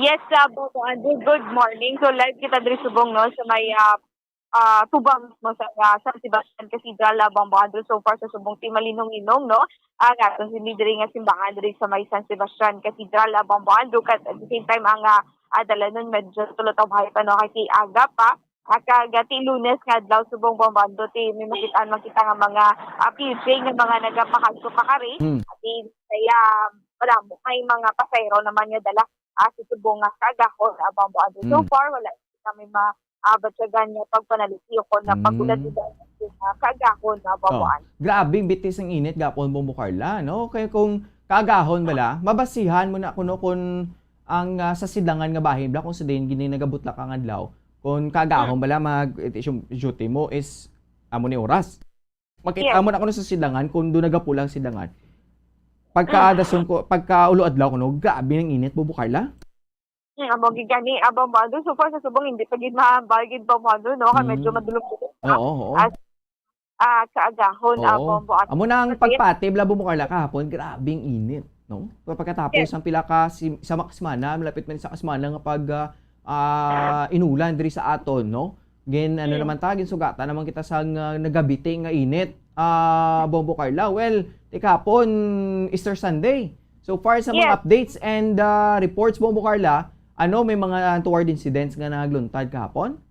Yes, uh, Bombo Andrew, good morning. So, live kita diri subong, no, sa may, ah, ah, tubang mismo sa, ah, San Sebastian Cathedral, ah, Bombo Andrew. So far sa subong ti malinong-linong, no? Ang aton sini diri nga simbahan diri sa may San Sebastian Cathedral, ah, Bombo Andrew. Kat at the same time, ang, ah, ah, dalanon medyo tulo ta bahay pa, no? Kay aga pa. Ah, kag, ah, ti Lunes nga adlaw subong Bombo Andrew, ti may makitaan man kita nga mga, ah, P J nga mga nagapakadto pa kari. Hmm. Ti kaya, wala mo, may mga pasahero naman nga dala, ah, sa subong nga kaagahon, ah, Bombo Andrew. So Hmm. far, wala kami ma-, ah, batyagan nga pagpanaliti o kon na Hmm. pagulatidan sa, ah, kaagahon, ah, Bombo Oh, Andrew. grabe ang bitis ang init gapon, Bombo Carla, no? Kay kung kaagahon bala, mabasihan mo na kuno kung ang, ah, sa silangan nga bahin bala, kung sa din gini nagabutlak ang adlaw, kung kaagahon bala mag, it is yung duty mo is amo ni oras. Makita Yes. mo na kuno sa silangan kung doon nagapula ang silangan. Pagka dason ko, pagka ulo adlaw kuno, grabe ang init, Bombo Carla. Hmm, amo gid gani, ah, Bombo Andrew. So far sa subong, hindi pa gid mahambal gid, Bombo Andrew, no? Kay medyo Mm. madulom-dulom Oo, oo. as, ah, kaagahon, ah, Oo. Bombo Andrew. Amo na ang Kasi pagpati bala, Bombo Carla, kahapon, grabe ang init, no? Pagkatapos Yes. ang pila ka sim-, isa ka semana, malapit man isa ka semana nga pag, ah, ah, inulan diri sa aton, no? Gin, ano Mm. naman ta, ginsugatan naman kita sa nga nagabiti nga init, ah, Bombo Carla. Well, ti kahapon, Easter Sunday. So far sa mga Yes. updates and, ah, reports, Bombo Carla, ano, may mga untoward incidents nga nagluntad kahapon?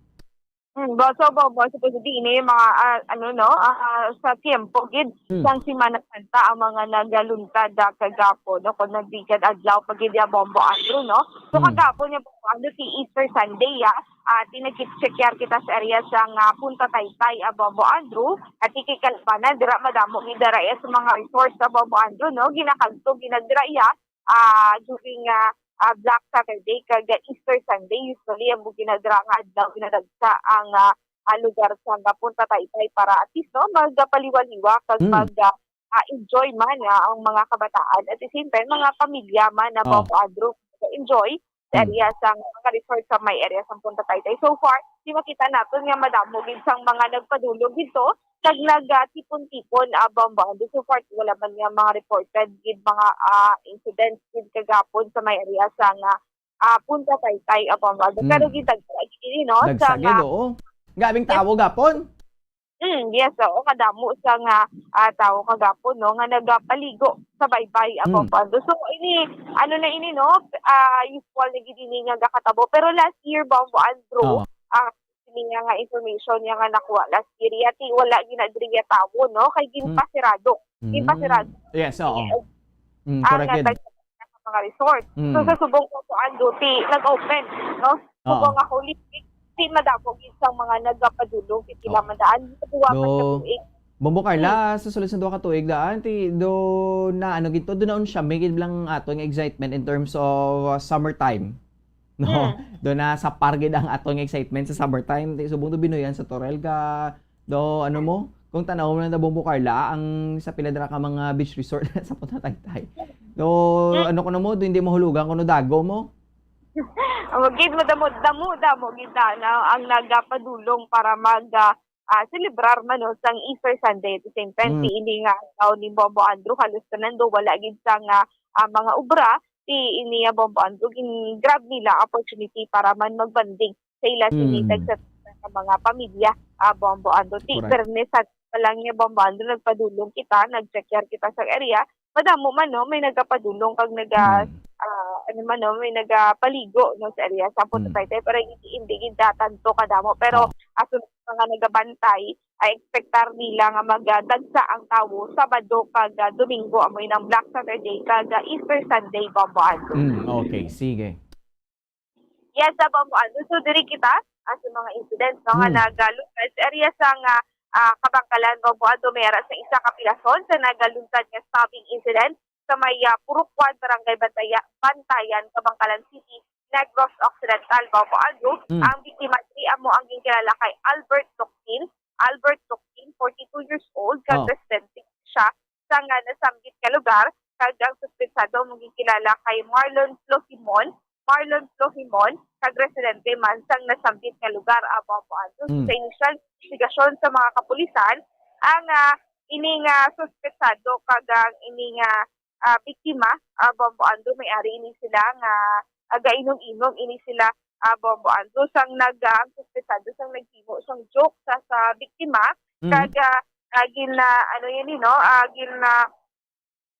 Hmm, ba, so, ba, ba, supposedly, ini yung mga, ah, ano, no, ah, sa tiempo gid Hmm. sang Semana Santa ang mga nagaluntad, ah, kagapon, no, kung nagligad adlaw pa gid ya, Bombo Andrew, no? So, Hmm. kagapon ya, Bombo Andrew, si Easter Sunday, ya, ah, tinagit-check yar kita sa area sang, ah, Punta Taytay, ah, Bombo Andrew, at ikikalbanan, dira madamo gid dira ya sa mga resorts sa Bombo Andrew, no? Ginakagto, ginadira ya, ah, during, ah, ah, Black Saturday kag, ah, Easter Sunday. Usually, ang ginadira nga adlaw, ginadagsa ang, ah, ah, lugar sa nga Punta Taytay para at least, no, magpaliwa-liwa kag Mm. mag, ah, ah, enjoy man, ah, ang mga kabataan. At the same time, mga pamilya man na Oh. mag-adro, enjoy. sa Hmm. area sa mga resort sa may area sa Punta Taytay. So far, di makita naton nga madamo gid sang mga nagpadulong dito kag nagatipon-tipon, ah, Bombo Andrew. So far, wala man nga mga reported gid mga, ah, incidents gid kagapon sa may area sa nga, ah, Punta Taytay, ah, Bombo Andrew. Pero Hmm. gid dagsa gid ini, no, Dagsa sa gid, nga oo. Gabing Yes. tawo gapon. Mm, yes, oo, kadamo sa nga, ah, tawo kagapon, no, nga nagapaligo sa baybay, ah, Mm. Bombo Andrew. So, ini, ano na ini, no, ah, usual na gid ini nga gakatabo. Pero last year, Bombo Andrew, Oo. ah, ini nga, nga information niya nga nakuha last year, yati wala gid na diri nga tawo, no, kay Mm. ginpasirado. Mm. Ginpasirado. Yes, oo. Yes. Mm, Ang correct gid. nagtag-, sa mga resort. Mm. So, sa subong ko, Bombo Andrew, ti nag-open, no? Oo. Subong nga Holy Week, ti madamo gid sang mga nagapadulong, ti sila Oh. madaan. Sa duwa ka Do, tuig. Bombo Carla, Hmm. sa sulod sa duha ka tuig daan, ti do na ano gid to, do na unsya, may gid lang ato nga excitement in terms of, uh, summertime. No? Hmm. Do na sa par gid ang ato nga excitement sa summertime. Ti subong do binuyan sa Torel ka, do ano mo? Kung tanaw mo na, Bombo Carla, ang sa pila dira ka mga beach resort sa Punta Taytay. Do, Hmm. ano ko na mo, do hindi mahulugan kuno dago mo? Amo gid, madamo, damo, damo gid na, na ang nagapadulong para mag, ah, ah, celebrar man, no, sang Easter Sunday. At the same time, Mm. ti ini nga adlaw ni Bombo Andrew, halos tanan do wala gid sang, ah, ah, mga obra. Ti ini nga Bombo Andrew, gin-grab nila opportunity para man magbanding sa ila sini Mm. tagsa sa mga pamilya, ah, Bombo Andrew. Ti Correct. Biyernes sa pa lang nga Bombo Andrew, nagpadulong kita, nag-check yard kita sa area. Madamo man, no, may nagapadulong kag naga-, Mm. ah, ano man, no, may nagapaligo, no, sa area sa Punta Mm. Taytay, pero hindi, hindi gid tanto kadamo. Pero Oh. aso mga nagabantay, ay ekspektar nila nga magadagsa ang tawo Sabado kag, ah, Domingo, amoy nang Black Saturday kag, ah, Easter Sunday, Bombo Andrew. Mm, okay, sige. Yes, sa Bombo Andrew. So, diri kita, ah, sa mga incidents, no, nga Hmm. nagaluntad sa area sa nga, ah, Kabangkalan, Bombo Andrew, may ara sa isa ka pilason sa nagaluntad nga stabbing incident sa may, ah, Purukwan, Barangay Bantaya-, Bantayan, Kabangkalan City, Negros Occidental, Bombo Andrew. Hmm. Ang biktima diri amo ang ginkilala kay Albert Toctin. Albert Toctin, forty-two years old, kag Oh. residente siya sa nga nasambit nga lugar, kag ang suspetsado amo ginkilala kay Marlon Flosimon, Marlon Flosimon, kag residente man sang nasambit nga lugar, ah, Bombo Andrew. Mm. Sa initial investigasyon sa mga kapulisan, ang, ah, ini nga suspetsado kag ang ini nga, ah, biktima, ah, Bombo Andrew, may ari ini sila nga, ah, gainom-inom ini sila, ah, Bombo Andrew, sang nag-, ah, ang suspetsado sang naghimo sang joke sa, sa biktima, Mm. kag, ah, ah, gin, ah, ano yan, eh, no? Ah, gin, ah,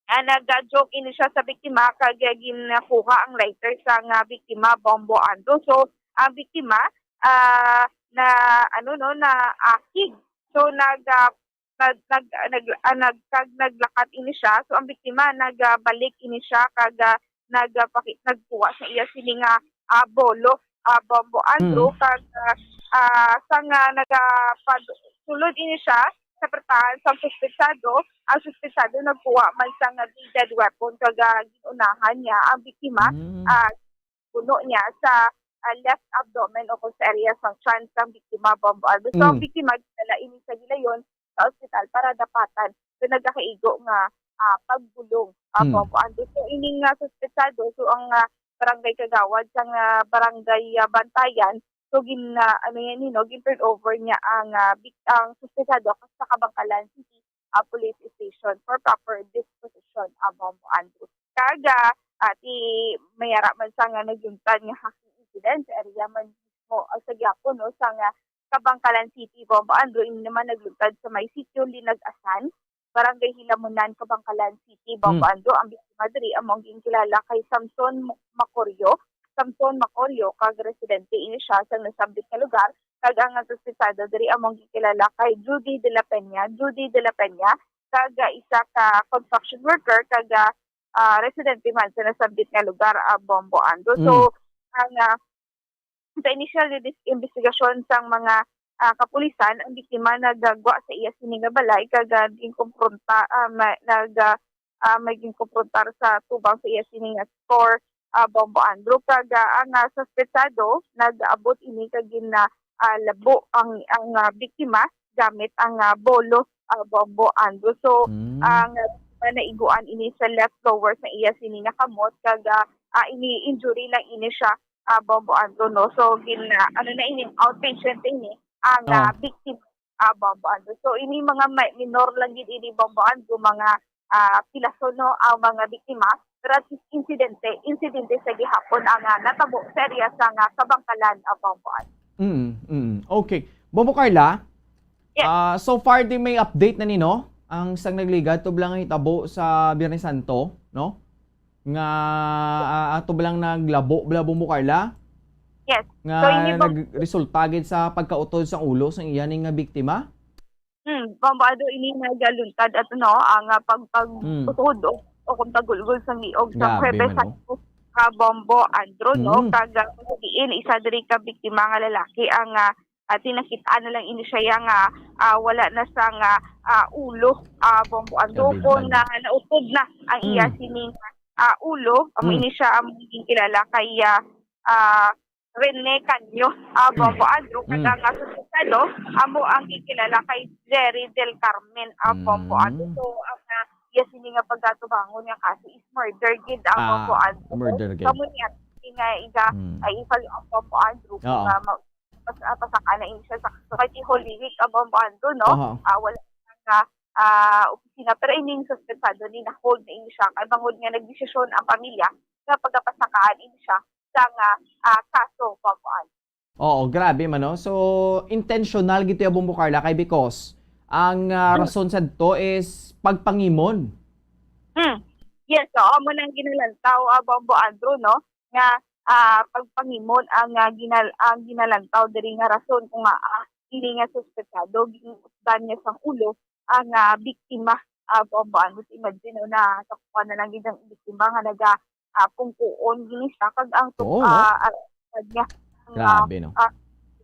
ah, nag-joke ini siya sa biktima kag, ah, ginakuha ang lighter sang biktima, Bombo Andrew. So, ang biktima, ah, na, ano, no, naakig. So, nag, ah, nag, nag, nag, ah, nag, kag naglakat ini siya. So, ang biktima nagbalik ini siya kag, ah, nagpaki-, nagkuha sa iya sini nga, ah, bolo, ah, Bombo Andrew, Mm. kag, ah, ah, sang nagapad-, sulod ini siya sa pertahan sang suspetsado, ang suspetsado nagkuha man sang bladed weapon kag, ah, gin-unahan niya ang biktima, Mm. ah, puno niya sa, ah, left abdomen o kung sa area sang tiyan sang biktima, Bombo Andrew. So, ang Mm. biktima gidala ini sa gilayon sa ospital para dapatan sa nagakaigo nga, ah, pagbulong, ah, Mm. Bombo Andrew. So, ining, ah, suspetsado, so, ang, ah, barangay kagawad sang, ah, barangay, ah, Bantayan, so, gin, ah, ano yan, you know, gin-turn over niya ang, ah, bik-, ang suspetsado sa Kabangkalan City, ah, Police Station for proper disposition, ah, Bombo Andrew. Kag, ah, ah, ti may ara man sa nga nagluntad nga hacking incident sa area man mismo, ah, sa gyapon, no, sa nga Kabangkalan City, Bombo Andrew, ini naman nagluntad sa may sitio Linag-asan, Barangay Hilamunan, Kabangkalan City, Bombo Hmm. Andrew. Ang biktima diri amo ang ginkilala kay Samson Mo-, Macorio. Samson Macorio, kag residente ini siya sa nasambit nga lugar, kag ang suspetsado diri amo ang ginkilala kay Judy de la Peña. Judy de la Peña, kag, ah, isa ka construction worker, kag, ah, ah, residente man sa nasambit nga lugar, ah, Bombo Andrew. So, Mm. ang, ah, sa initial dis-, investigasyon sang mga, ah, kapulisan, ang biktima nagagwa sa iya sini nga balay kag, ah, ginkompronta-, ah, ma-, nag, ah, ah, may ginkomprontar sa tubang sa iya sini nga store, ah, Bombo Andrew. Kag, ah, ang, ah, suspetsado nag-abot ini kag gin, ah, ah, labo ang, ang, ah, biktima gamit ang, ah, bolo, ah, Bombo Andrew. So, Mm. ang, ah, naiguan ini sa left lower sa iya sini nga kamot kag, ah, ah, ini injury lang ini siya, ah, Bombo Andrew, no? So, gin-, ah, ano na ini, outpatient ini, ang, ah, Oh. Victim, ah, Bombo Andrew. So, ini mga ma-, minor lang gid ini, Bombo Andrew, mga, ah, pilason, no, ang mga biktima. Pero at least insidente, insidente sa gihapon ang, ah, natabo sa area sa nga Kabangkalan, ah, Bombo Andrew. Mm, mm. Okay. Bombo Carla, Yes. Ah, so far, di may update na ni, no? Ang sang nagligad, tublang hitabo sa Biyernes Santo, no? Nga, ah, ato ba lang naglabo bala, Bombo Carla? Yes. Nga So, ini, Bombo nagresulta gid sa pagkautod sa ulo sang iya ni nga biktima? Hmm, Bombo Andrew, ini nagaluntad ato, no? Ang, ah, pag-, pag-, Hmm. utod o, o kung pagulgol sa liog sa Grabe Huwebes man, no? Santo, ah, Bombo Andrew, no? Hmm. Kag, ah, kung diin, isa diri ka biktima nga lalaki ang, ah, at nakit-an na lang ini siya nga, ah, wala na sang, ah, ah, ulo, ah, Bombo Andrew, Grabe kung man. na nautod na ang iya Hmm. sining, ah, ulo, amo Hmm. ini siya ang magiging kilala kay, ah, ah, Rene Canyo, ah, Hmm. Bombo Andrew, Hmm. kag ang, ah, suspetsado, amo ang gikilala kay Jerry Del Carmen, ah, Bombo Andrew. Hmm. So, ang, ah, iya sini nga pagkatubangon nga kaso is murder gid, ah, Ah, Bombo Andrew. murder gid. Kamo niya, nga iga, Hmm. ay, i-follow up, Bombo Andrew, kung, Oo. ah, ma-, pas-, ah, pasaka na ini siya sa, sa kay Holy Week, ah, Bombo Andrew, no? Aha. Ah, wala na nga, ah, opisina. Pero ining suspetsado ni na-hold na ini siya. Kay bangod nga nagdesisyon ang pamilya nga pagapasakaan ini siya sa nga, ah, kaso, Bombo Andrew. Oo, grabe man, no? So, intentional gito ya, Bombo Carla, kay because ang, ah, Hmm. rason sa to is pagpangimon. Hmm. Yes, oo, amo nang ginalantaw, ah, Bombo Andrew, no? Nga, ah, pagpangimon ang, ah, ginal-, ang ginalantaw diri nga rason kung, ah, ah, ini nga suspetsado, ginuusdan niya sang ulo ang, ah, biktima. Ah, Bombo Andrew, imagine, no, na sa kuha na lang gid ang biktima nga naga, ah, pungkuon gini siya, kag ang tuk-, Oo, no? ah, ah, niya, ang, ah, Grabe, no? ah,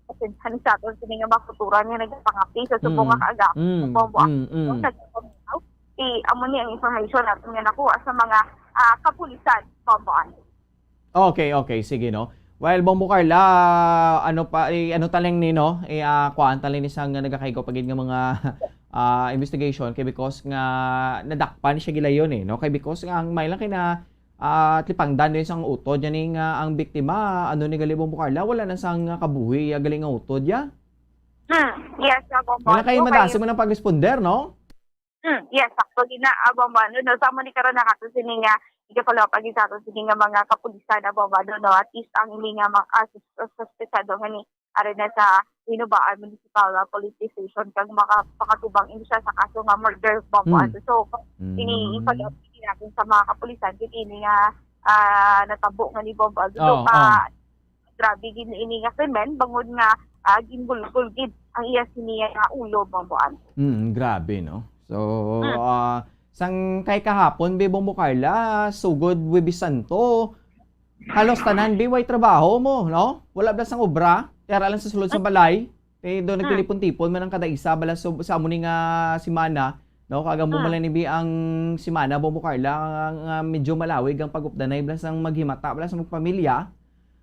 pasensya ni sa aton sini nga mga kultura nga nagapangapli sa subong Mm. nga kaagahan Mm. sa Bombo Mm, Andrew, mm. nagpapaminaw. Eh, amo ni ang information natin nga nakuha sa mga, ah, kapulisan, Bombo Andrew. Okay, okay. Sige, no? Well, Bombo Carla, ano pa, eh, ano taling ni, no? Eh, ah, kuhaan taling ni sang nagakaigo pa gid nga mga, ah, investigation kay because nga nadakpan siya gilayon, eh, no? Kay because nga ang may lang kay na, ah, tipangdan din sang utod yan, eh, nga ang biktima, ano ni gali, Bombo Carla, wala na sang kabuhi, ya, gali nga utod, ya? Hmm, yes, nga, Bombo Wala kay Andrew, madasig kay man ang pag-responder, no? Hmm, yes, sakto gid na, ah, Bombo Andrew, no? Sa amo ni karon na kato sini nga, i-follow up agi sa ato sini nga mga kapulisan, ah, Bombo Andrew, no? At least ang ini nga mga, ah, sus-, sus-, suspetsado nga ni, ari na sa Hinubaan Municipal, ah, Police Station, kag makapakatubang ini siya sa kaso nga murder, Bombo Hmm. Andrew. So, ini Mm. i-follow up gid natin sa mga kapulisan, kung ini nga, ah, natabo nga ni Bombo Andrew. So, Oh, pa, oh. grabe gid ini nga krimen, bangod nga, ah, ginbulbol gid ang iya sini nga ulo, Bombo Andrew. Mm, grabe, no? So, Mm. ah, sang kay kahapon, bi, Bombo Carla, sugod Huwebes Santo, halos tanan, bi, way trabaho mo, no? Wala bala sang obra, yara lang sa sulod sa Mm. balay. Kay do Mm. nagtilipon-tipon man ang kada isa, bala, so, sa amo ni nga semana, no? Kag amo Mm. man lang ni, bi, ang semana, Bombo Carla, nga, nga medyo malawig ang pag-updanay, bala sang maghimata, bala sang magpamilya.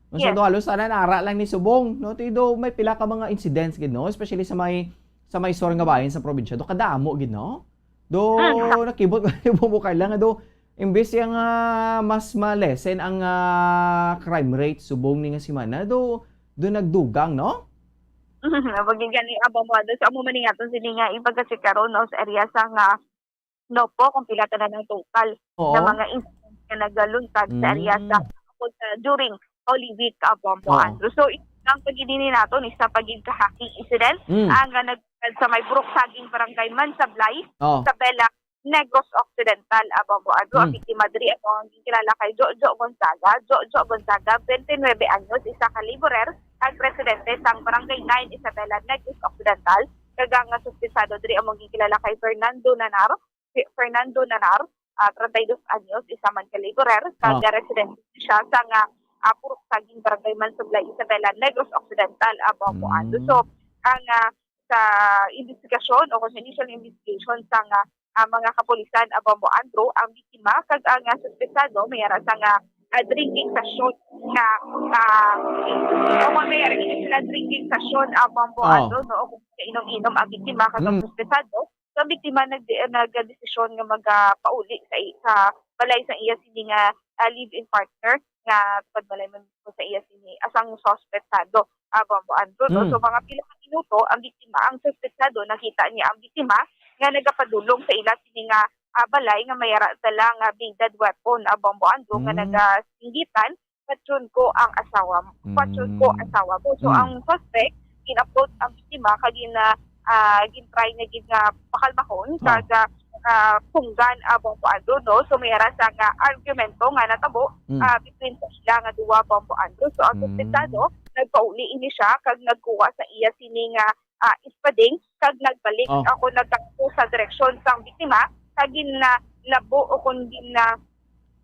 No, so Yes. do halos tanan ara lang ni subong, no? Ti do may pila ka mga incidents gid, no? Especially sa may, sa may sur nga bahin sa probinsya. Do kadamo gid, no? Do Mm, sa- nakibot ko ni Bombo Carla nga do imbes yang, ah, mas ma-lessen ang, ah, crime rate subong ni nga semana, do, do nagdugang, no? Amo gid gani, ah, Bombo Andrew. So, amo man ni aton sini nga ipagacheck karon, no, sa area sa nga Nopo kung pila tanan ang total Oo. nga mga incidents nga nagaluntad sa area sa, Mm. sa during Holy Week, ah, Bombo Oo. Andrew. So, isang pagidini naton, isa pa gid ka hacking incident Mm. ang, ah, nagluntad sa may Purok Saging, Barangay Mansablay, Oh. Isabela, Negros Occidental, ah, Bombo Andrew. Ang Mm. biktima diri amo ang ginkilala kay Jojo Gonzaga. Jojo Gonzaga, twenty-nine anyos, isa ka laborer, ang residente sang Barangay nine, Isabela, Negros Occidental. Kag ang, ah, suspetsado diri amo ang ginkilala kay Fernando Nanar, si Fernando Nanar, ah, treinta y dos anyos, isa man ka laborer, kag Oh. residente siya sa nga, ah, Purok Saging, Barangay Mansublay, Isabela, Negros Occidental, ah, Bombo Andrew. Mm. So, ang, ah, sa investigasyon o kung sa initial investigation sa nga, ah, mga kapulisan, ah, Bombo Andrew, ang biktima kag ang, ah, suspetsado may ara sa nga, ah, drinking session nga, ah, o kung may ara sila drinking session, ah, Bombo Oh. Andrew, no, o kung inom-inom ang biktima kag ang Mm. suspetsado. So, ang biktima nag-, nagdesisyon nga magapauli sa i-, sa balay sa iya sini nga, ah, live-in partner nga tupad balay man ko sa iya sini, asang suspetsado, ah, Bombo Andrew, no? Mm. So, mga pila ka minuto, ang biktima, ang suspetsado, nakita niya ang biktima nga nagapadulong sa ila sini nga, ah, balay nga may ara sila nga bladed weapon, ah, Bombo Andrew, nga Mm. nagasinggitan, "Patyon ko ang asawa mo. Patyon ko Mm. asawa mo." So, Mm. ang suspect, gin-approach ang biktima, kag gin-, ah, ah, gin-try niya gid nga pakalmahon, Oh. kag, ah, ah, tunggan, ah, Bombo Andrew, no? So, may ara sa nga argumento nga natabo, Mm. ah, between sa ila nga duwa, Bombo Andrew. So, ang Mm. suspetsado, nagpauli ini siya, kag nagkuha sa iya sini nga, ah, espading, kag nagbalik Oh. ako nagkadto sa direksyon sang biktima, kag ginlabo o kon gin-, ah,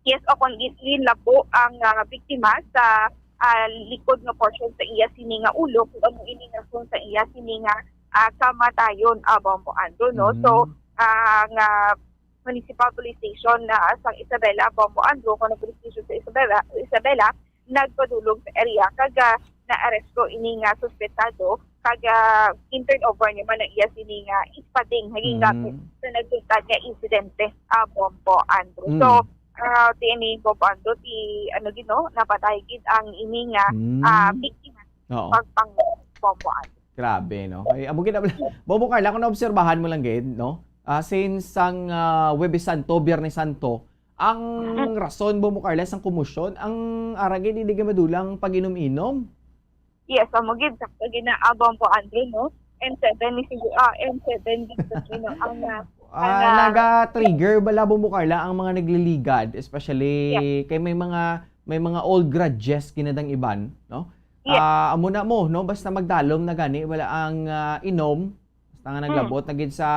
yes, o kon gin-, ginlabo ang, ah, biktima sa, ah, likod nga portion sa iya sini nga ulo, kung ano ini nga rason sa iya sini nga, ah, kamatayon, ah, Bombo Andrew, no? So, Mm. ah, nga Municipal Police Station na sa Isabela, Bombo Andrew, kon ang Police Station sa Isabela, Isabela, nagpadulong sa area, kag, ah, naaresto ini nga suspetsado, kag, ah, gin-turn over niya man ang iya sini nga espading nga gingamit Mm. sa nagtungtad nga insidente, ah, Bombo Andrew. So, Mm. ah, ti ini, Bombo Andrew, ti, ano gid, no, napatay gid ang ini nga, Mm. ah, biktima Oo. pagpang Bombo Andrew. Grabe, no? Ay, amo gid na, Bombo Carla, kung naobserbahan mo lang gid, no? Ah, since sang, ah, Huwebes Santo, Biyernes Santo, ang Mm. rason, Bombo Carla, sang komosyon, ang ara gid, hindi ka madulang pag-inom-inom. Yes, amo gid, sakto gid na, ah, Bombo Andrew, no? M seven ni sigu-, ah, M seven gid sa Gino, ang, ah, Ah, ang, ah, naga-trigger bala, Bombo Carla, ang mga nagliligad, especially Yeah. kay may mga, may mga old grudges ginadang iban, no? Yeah. Ah, amo na mo, no? Basta magdalom na gani, wala ang, ah, inom, basta nga Mm. naglabot na gid sa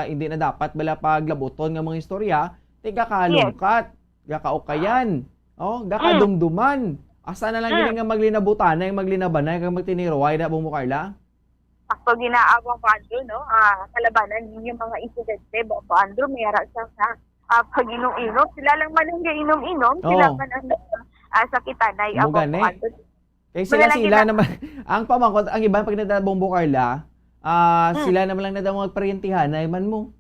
hindi na dapat bala paglabuton nga mga istorya, ti gakalungkat, gakaukayan, oh, Mm. gakadumduman. Asa na lang Mm. gini nga maglinabutanay, maglinabanay, kag magtiniruway na, Bombo Carla? Sakto gid na, ah, Bombo Andrew, no? Ah, kalabanan ninyo mga insidente, Bombo Andrew, may ara sa, sa, ah, pag-inom-inom. Sila lang man ang gainom-inom, sila Oo. man ang, ah, sakitanay, ah, Mo Bombo gani. Andrew. Kay Wala sila, lang sila gina- naman, ang pamangkot, ang iban pag nagdala Bombo Carla, ah, Mm. sila naman lang na daw magparyentihanay man mo.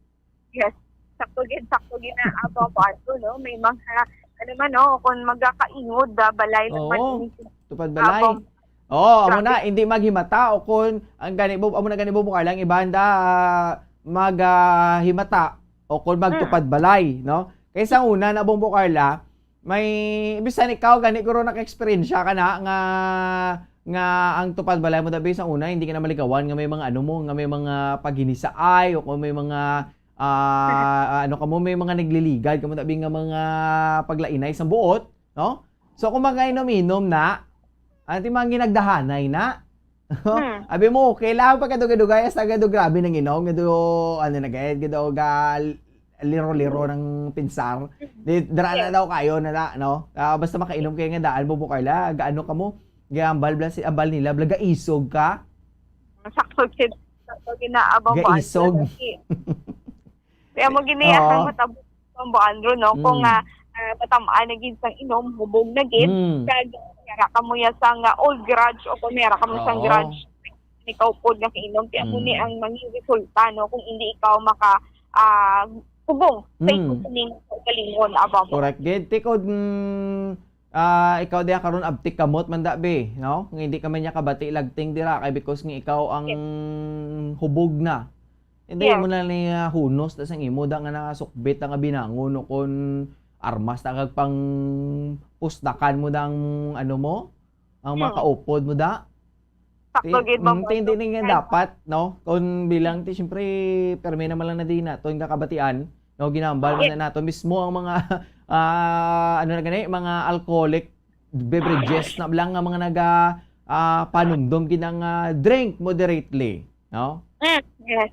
Yes. Sakto gid, sakto gid na, ah, Bombo Andrew, no? May mga, ano man, no, kung magkakaingod, ah, balay lang man Oo. ini si Tupad balay. Abong. Oo, amo na, Grabe. hindi maghimata o kung ang gani, Bombo, amo na gani, Bombo Carla, ang iba handa, ah, mag, ah, himata o kung Mm. magtupad balay, no? Kay sa una na, Bombo Carla, may, bisan ikaw, gani, guro, naka-eksperyensya ka na nga, nga ang tupad balay mo, dabi, sa una, hindi ka na maligawan nga may mga, ano mo, nga may mga paghinisaay o kung may mga, ah, ano ka mo, may mga nagliligad ka mo, dabi, nga mga paglainay sa buot, no? So, kung magkainom-inom na, ano, ti mga ginagdahanay na? Hmm. Abi mo, okay lang pagkadugay-dugay, hasta gado grabe nang inom, gado, ano na gid, gado ga, liro-liro ng pinsar. Di, dara na Yes. daw kayo na, na, no? Ah, basta makainom kayo nga daan, Bombo Carla, gaano ka mo? Gambal bla si, ambal nila, bla, gaisog ka? Sakto gid, sakto gid na, abang ko, Gaisog. ano, si Kaya mo gini, Oo. ang matabo, Bombo Andrew, no? Kung, Mm. ah, ah, matamaan na gid sang inom, hubog na gid, Mm. kag yara ka mo ya sang, ah, old grudge o kung yara ka mo sang Oo. grudge, ikaw pod nakainom, kaya mo ni Mm. ang mangin resulta, no? Kung hindi ikaw maka, ah, hubog sa Mm. ikaw sining kaugalingon, aba mo. Correct gid. Tikod, mm, ah, ikaw diha karon abtik kamot man da, be, no? Nga hindi ka man niya kabati lagting dira kay because nga ikaw ang Yes. hubog na. Hindi Yes. mo na ni, ah, hunos ta sang imo da nga nakasukbit ta nga binangon o kon armas ta kag pang pusdakan mo da ang ano mo, ang mga Hmm. kaupod mo da. Sakto Ti-, gid ba mm, mo? ti-, hindi na nga Right. dapat, no? Kung bilang ti, siyempre, permi naman lang na din naton kakabatian, no? Ginambal man Yes. na nato mismo ang mga, ah, ano na gani, mga alcoholic beverages na lang nga mga naga, ah, panumdom gid ang, ah, drink moderately, no? Mm, yes.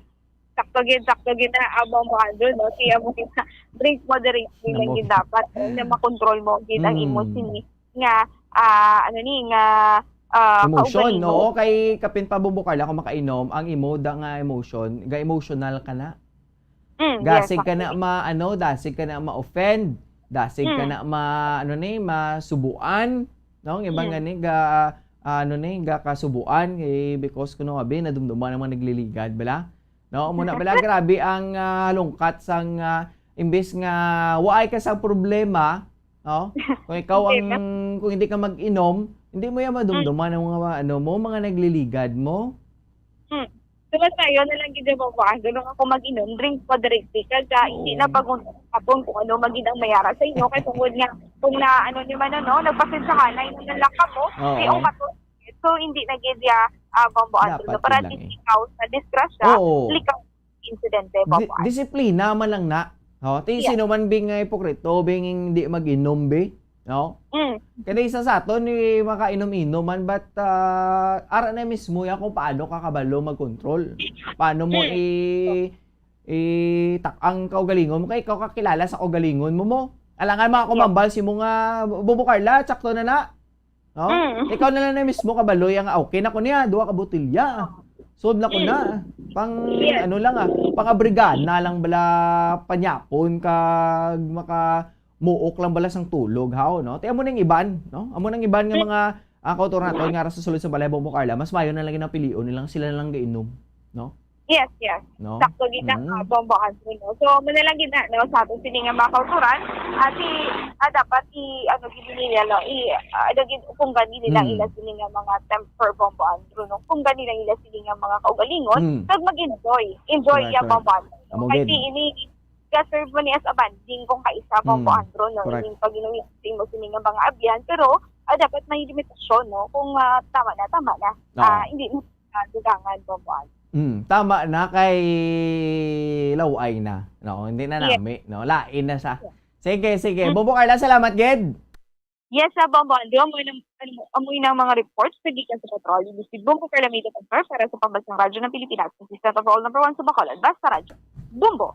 Sakto gid, sakto gid na abang mo, Andrew, no? Kaya mo gid na drink moderately lang Namo. gid dapat, no? Na makontrol mo gid ang Mm. imo sini nga, ah, ano ni, nga, ah, Emotion, kaugalingon. oo, kay kapin pa, Bombo Carla, kung makainom, ang imo da nga emotion, ga-emotional ka na. Mm, yes, Dasig ka na actually. ma-, ano, dasig ka na ma-offend, dasig ka Mm. na ma-, ano ni, masubuan, no? Ang iba Mm. nga ni, ga-, ano ni, ga kasubuan, eh, because kuno abi, nadumduman ang mga nagliligad, bala? No? Muna, bala, grabe ang, ah, halungkat sang, ah, imbes nga waay ka sa problema, No? Kung ikaw ang, Hindi na. Kung hindi ka mag-inom, hindi mo yan madumduman ang mga, ano mo, mga nagliligad mo. Hmm. So, mas maayo na lang gid, Bombo Andrew, nga kung mag-inom, drink pa diri, kay ka, hindi na Oo. pag-, kapon kung ano magid ang mayara sa inyo, kay tungod nga, kung na, ano ni man, ano, nagpasensya ka, na inom na lang ka mo, Oo. di, o, mato-, so, hindi na gid ya, ah, Bombo Andrew, Dapat no? Para yun lang di eh. Likaw sa disgrasya, Oo. likaw insidente, Di- Bombo Andrew. disiplina man lang na. Oh, ti Yeah. Sino man bing nga ipokriton, bing hindi mag-inom, be? No? Mm. Kaya isa sa aton ni makainom-inom man, but ah, ara na mismo yan kung paano ka kabalo mag-control. Paano mo Mm. i itak ang kaugalingon mo kay ikaw kakilala sa kaugalingon mo mo. Alangan mga Yeah. kumambal si mo nga, Bombo Carla, tsakto na na. No? Mm. Ikaw na lang na mismo kabaloy nga okay na ko niya, duha ka botelya. Sold na ko na. Pang Yes. Ano lang ah, pang abrigana lang bala panyapon kag maka muok lang bala sang tulog, how, no? Ti amo nang iban, no? Amo nang iban nga mga ah, kauturan naton nga ara sa sulod sa balay, Bombo Carla, mas mayo na lang ginapilion nilang sila na lang gainom, no? Yes, yes. No? Sakto gid na, Mm. ah, Bombo Andrew, no? So, muna lang gid na, no, sa aton sini nga mga kauturan, ati, ah, dapat i, ano, gid nila, no, i, ah, ano, gid, upunggan gid nila Mm. ila sini nga mga temper, Bombo Andrew, no? Upunggan nila ila sini nga mga kaugalingon, Mm. kag mag-enjoy. Enjoy Correct, ya, correct. Bombo Andrew. Amo Kay gid. si ini, ga-serve mo ni as a bonding kung kaisa, Bombo Mm. Andrew, no? Correct. Ining pag-inom mo sini nga mga abyan, pero, ah, dapat may limitasyon, no? Kung, ah, tama na, tama na. Oo. Ah, hindi mo, ah, dugangan, Bombo Andrew. Mm, tama na kay laway na, no? Hindi na Yes. nami, no? Lain na sa. Yes. Sige, sige. Mm. Bombo Carla, salamat gid. Yes, sa Bombo Andrew, amo na, ano, amo na ang mga reports sa gikan sa Patrol. This is Bombo Carla May Defensor para sa Pambansang Radyo ng Pilipinas. This is Patrol number one sa Bacolod. Basta Radyo. Bombo!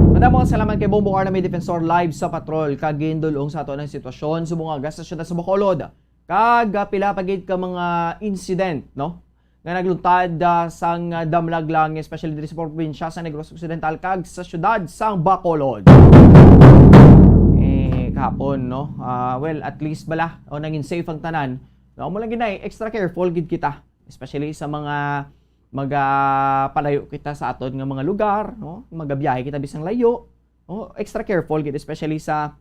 Madamo nga salamat kay Bombo Carla May Defensor live sa Patrol kag gindul-ong sa ato ang sitwasyon sa mga gas station sa Bacolod. Kag ah, pila pa gid ka mga incident, no? Nga nagluntad ah, sang ah, damlag lang, especially diri sa probinsya sa Negros Occidental kag sa siyudad sang Bacolod. Eh, kahapon, no? Ah, well, at least bala, o nangin safe ang tanan. No, amo lang gid na, eh, extra careful gid kita, especially sa mga magapalayo kita sa aton nga mga lugar, no? Magabiyahe kita bisang layo, no? Extra careful gid, especially sa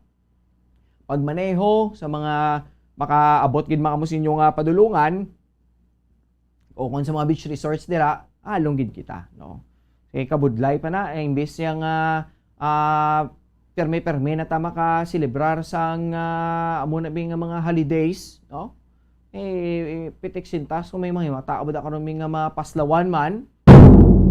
pagmaneho, sa mga makaabot gid mga mo sa inyo nga padulungan, o kung sa mga beach resorts dira, halong gid kita, no? Kay kabudlay pa na, eh, imbis yang ah, ah, permi-permi na ta makaselebrar sang ah, amo na bi nga mga holidays, no? Eh, pitik sintas kung may mga himata, abot ako rin nga mapaslawan man,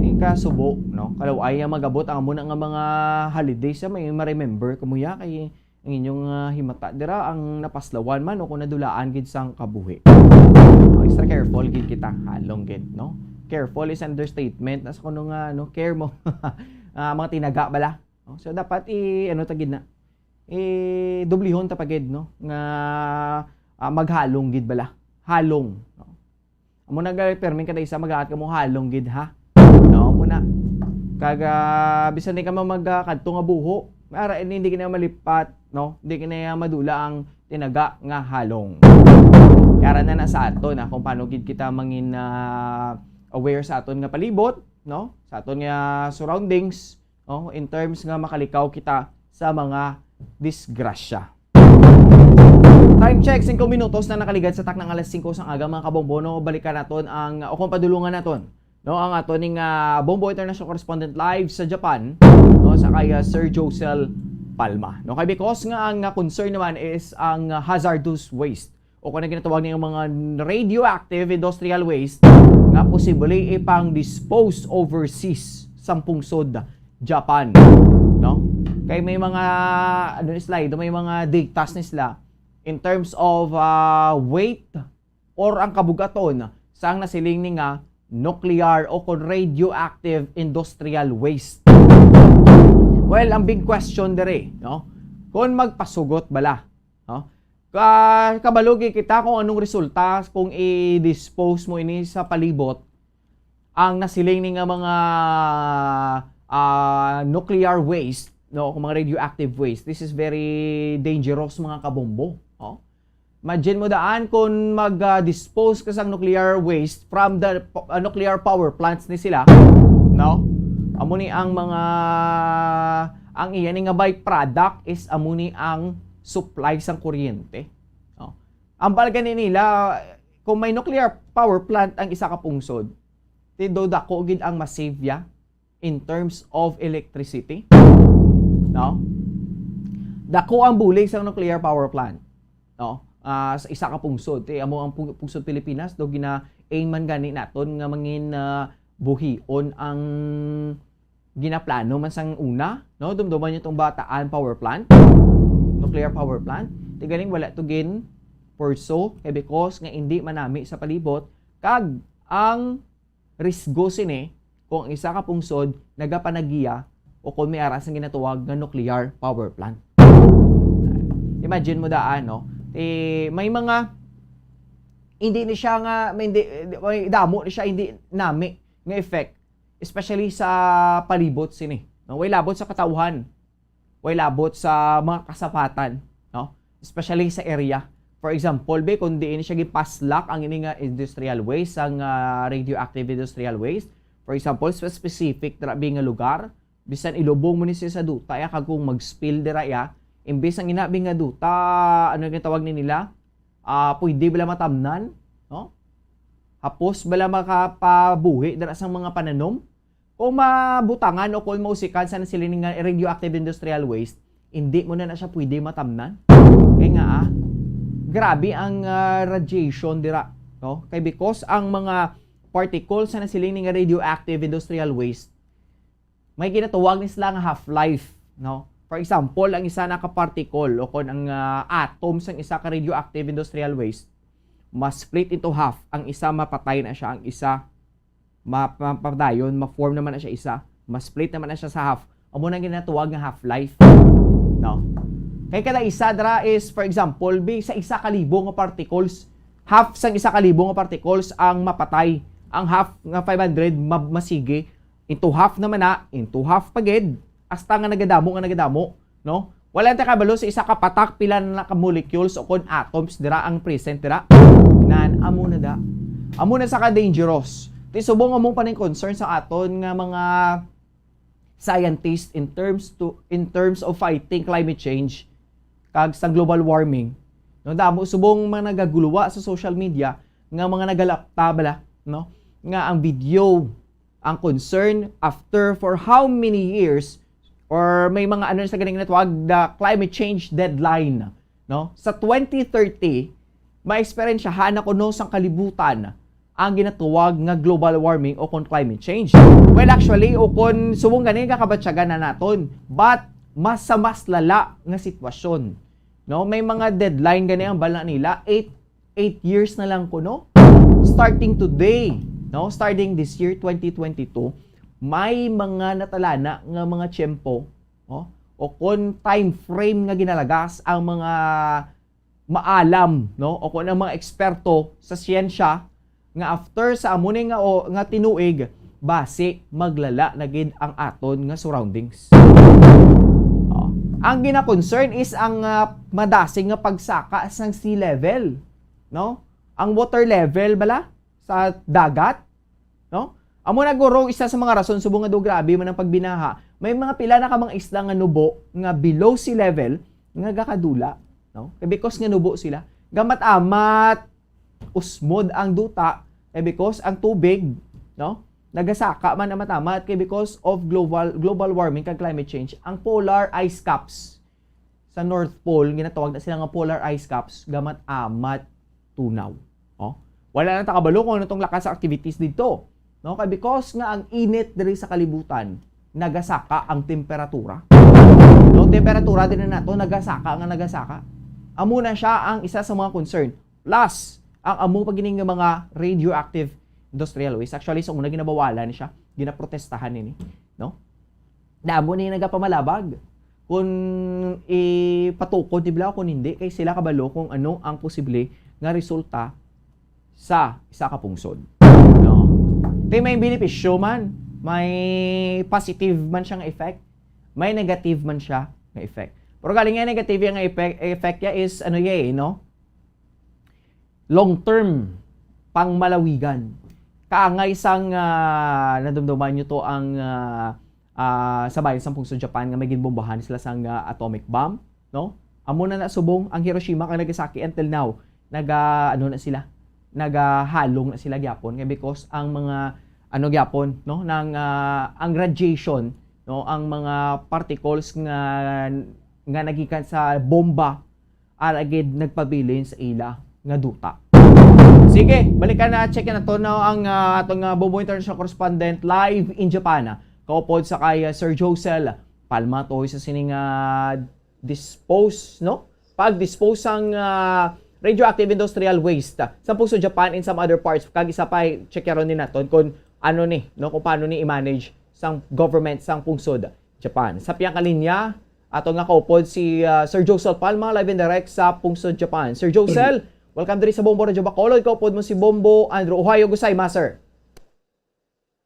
eh, kasubo, no? Kalaw ay ang magabot ang amo na nga mga holidays, ah, may ma-remember kamo ya, kay ang inyong ah, himata dira ang napaslawan man o kung nadulaan gid sang kabuhi. No, extra careful gid kita, halong gid, no? Careful is understatement. Nasa kuno nga, no, care mo. Ah, mga tinaga bala. No? So, dapat i, ano ta gid na? I, dublihon ta pa gid, no? Nga ah, maghalong gid bala. Halong, no? Amo na gali, permi kada isa magaat ka mo halong gid, ha? No, amo na. Kag ah, bisan di ka man magkadto nga buho, ara, hindi ka na malipat, no? Hindi ka na madula ang tinaga nga halong. Kaya na na sa aton, ha, kung paano gid kita mangin ah, aware sa aton nga palibot, no? Sa aton nga surroundings, no? In terms nga makalikaw kita sa mga disgrasya. Time check, singko minutos na nakaligad sa takna nga alas singko sang aga, mga kabombo, no? Balikan naton ang, o kung padulungan naton, no, ang ato ning ah, Bombo International Correspondent live sa Japan, no, sa kay ah, Sir Josel Palma. No, kay because nga ang ah, concern naman is ang ah, hazardous waste o kung ano ginatawag nilang mga radioactive industrial waste nga posible ipang dispose overseas sang pungsod Japan, no? Kay may mga, ano ni sila, may mga datas ni sila in terms of ah, weight or ang kabugaton sang nasiling ni nga nuclear o kon radioactive industrial waste. Well, ang big question dere, no? Kung magpasugot bala, no? Ka kabalo gid kita kung anong resulta kung i-dispose mo ini sa palibot ang nasiling ni nga mga ah, nuclear waste, no, kung mga radioactive waste. This is very dangerous, mga kabombo, no? Imagine mo daan kung mag-dispose ka sang nuclear waste from the po- ah, nuclear power plants ni sila, no? Amo ni ang mga, ang iya ni nga byproduct is amo ni ang supply sang kuryente. No? Ang balga ni nila, kung may nuclear power plant ang isa ka pungsod, ti do dako gid ang masave ya in terms of electricity. No? Dako ang bulig sa nuclear power plant. No? Ah, sa isa ka pungsod. Ti amo ang pung- pungsod Pilipinas, do gina-aim man gani naton nga mangin ah, buhion ang ginaplano man sang una, no? Dumduman niyo tong Bataan Power Plant, nuclear power plant. Ti galing wala to gin pursue kay because nga indi manami sa palibot kag ang risgo sini kung ang isa ka pungsod nagapanagiya o kung may aras ang ginatawag nga nuclear power plant. Imagine mo daan, no? Eh, may mga hindi ni siya nga may, hindi, may damo ni siya hindi nami nga effect, especially sa palibot sini, no? Way labot sa katawhan, way labot sa mga kasapatan, no? Especially sa area. For example, be, kung diin siya gipaslak ang ini nga industrial waste, ang ah, radioactive industrial waste, for example, sa specific dira bi nga lugar, bisan ilubong mo ni siya sa duta ya, kag kung mag-spill dira ya, imbis ang inabi nga duta, ano yung tawag ni nila? Ah, pwede bala matamnan, no? Hapos bala makapabuhi dira sang mga pananom? Kung mabutangan o kung mausikan sa nasiling nga radioactive industrial waste, hindi mo na na siya pwede matamnan. Kaya nga, ah, grabe ang ah, radiation dira, no? Kay because ang mga particles sa nasiling nga radioactive industrial waste, may ginatawag ni sila nga half-life, no? For example, ang isa na ka particle o kon ang ah, atom sang isa ka radioactive industrial waste, ma-split into half. Ang isa mapatay na siya, ang isa ma- ma- mapadayon, ma-form naman na siya isa, ma-split naman na siya sa half. Amo nang ginatawag nga half-life, no? Kay kada isa dira is, for example, bi sa isa ka libo nga particles, half sang isa ka libo nga particles ang mapatay, ang half nga five hundred ma- masigi. Into half naman na, into half pa gid, hasta nga nagadamo nga nagadamo, no? Wala ta kabalo sa isa ka patak pila na ka molecules o kon atoms dira ang present dira. Nan, amo na da. Amo na sa ka dangerous. Ti subong among paning concern sa aton nga mga scientists in terms to in terms of fighting climate change kag sa global warming. No, damo subong mga nagaguluwa sa social media nga mga nagalapta bala, no? Nga ang video ang concern after for how many years or may mga ano sa ganing natawag the climate change deadline, no? Sa twenty thirty, ma-eksperyensyahan na kuno sang kalibutan ang ginatawag nga global warming o kon climate change. Well, actually, o kon subong gani kakabatyagan na naton, but mas sa mas lala nga sitwasyon, no? May mga deadline gani ang bala nila, eight eight years na lang kuno. Starting today, no? Starting this year, twenty twenty-two, may mga natalana nga mga tiyempo, no? O kon time frame nga ginalagas ang mga maalam, no? O kon ang mga eksperto sa siyensya nga after sa amo ni nga, o, nga tinuig, basi maglala na gid ang aton nga surroundings. Oh. Ang gina-concern is ang ah, madasig nga pagsaka sang sea level, no? Ang water level bala sa dagat, no? Amo na guro isa sa mga rason subong nga do grabe man ang pagbinaha. May mga pila na ka mga isla nga nubo nga below sea level nga gakadula, no? Kay because nga nubo sila, gamat-amat usmod ang duta, kay because ang tubig, no? Nagasaka man amat-amat kay because of global global warming kag climate change, ang polar ice caps sa North Pole, ginatawag na sila nga polar ice caps, gamat-amat tunaw. Oh? Wala na ta kabalo kung ano tong lakas sa activities dito. No? Kay because nga ang init diri sa kalibutan, nagasaka ang temperatura. No, temperatura din na nato, nagasaka nga nagasaka. Amo na siya ang isa sa mga concern. Plus, ang amo pa gini nga mga radioactive industrial waste. Actually, sa una ginabawalan siya, ginaprotestahan nini, no? Damo ni nagapamalabag kung ipatukod ni bala o kung hindi, kay sila kabalo kung ano ang posible nga resulta sa isa ka pungsod. No? Kay may benepisyo man, may positive man siya nga effect, may negative man siya nga effect. Pero galing nga negative nga effect, effect niya is ano ya eh, no? Long term, pangmalawigan. Kaangay sang ah, nadumduman nyo to ang ah, ah, sa bayan sang pungsod Japan nga may ginbombahan sila sang ah, atomic bomb, no? Amo na na subong ang Hiroshima kag Nagasaki until now, naga, ano na sila, nagahalong na sila gyapon. Kay because ang mga, ano gyapon, no, nang, ah, ang radiation, no, ang mga particles nga, nga nagikan sa bomba, ara gid nagpabilin sa ila nga duta. Sige, balikan na, check na to, no, ang, ah, atong, ah, Bombo International Correspondent live in Japan. Kaupod sa kay, ah, Sir Josel Palma, tuhoy sa sining, ah, dispose, no? Pag-dispose sang, ah, radioactive industrial waste, ah, sa pungsod Japan and some other parts. Kag isa pa, check-yaron ni naton kung ano ni, no? Kung paano ni i-manage sang government sang pungsod Japan. Sa piyang kalinya, ato nga kaupod si, ah, Sir Josel Palma, live and direct sa pungsod Japan. Sir Josel, welcome diri sa Bombo Radyo Bacolod. Kaupod mo si Bombo Andrew. Ohayo gozaimasu, sir.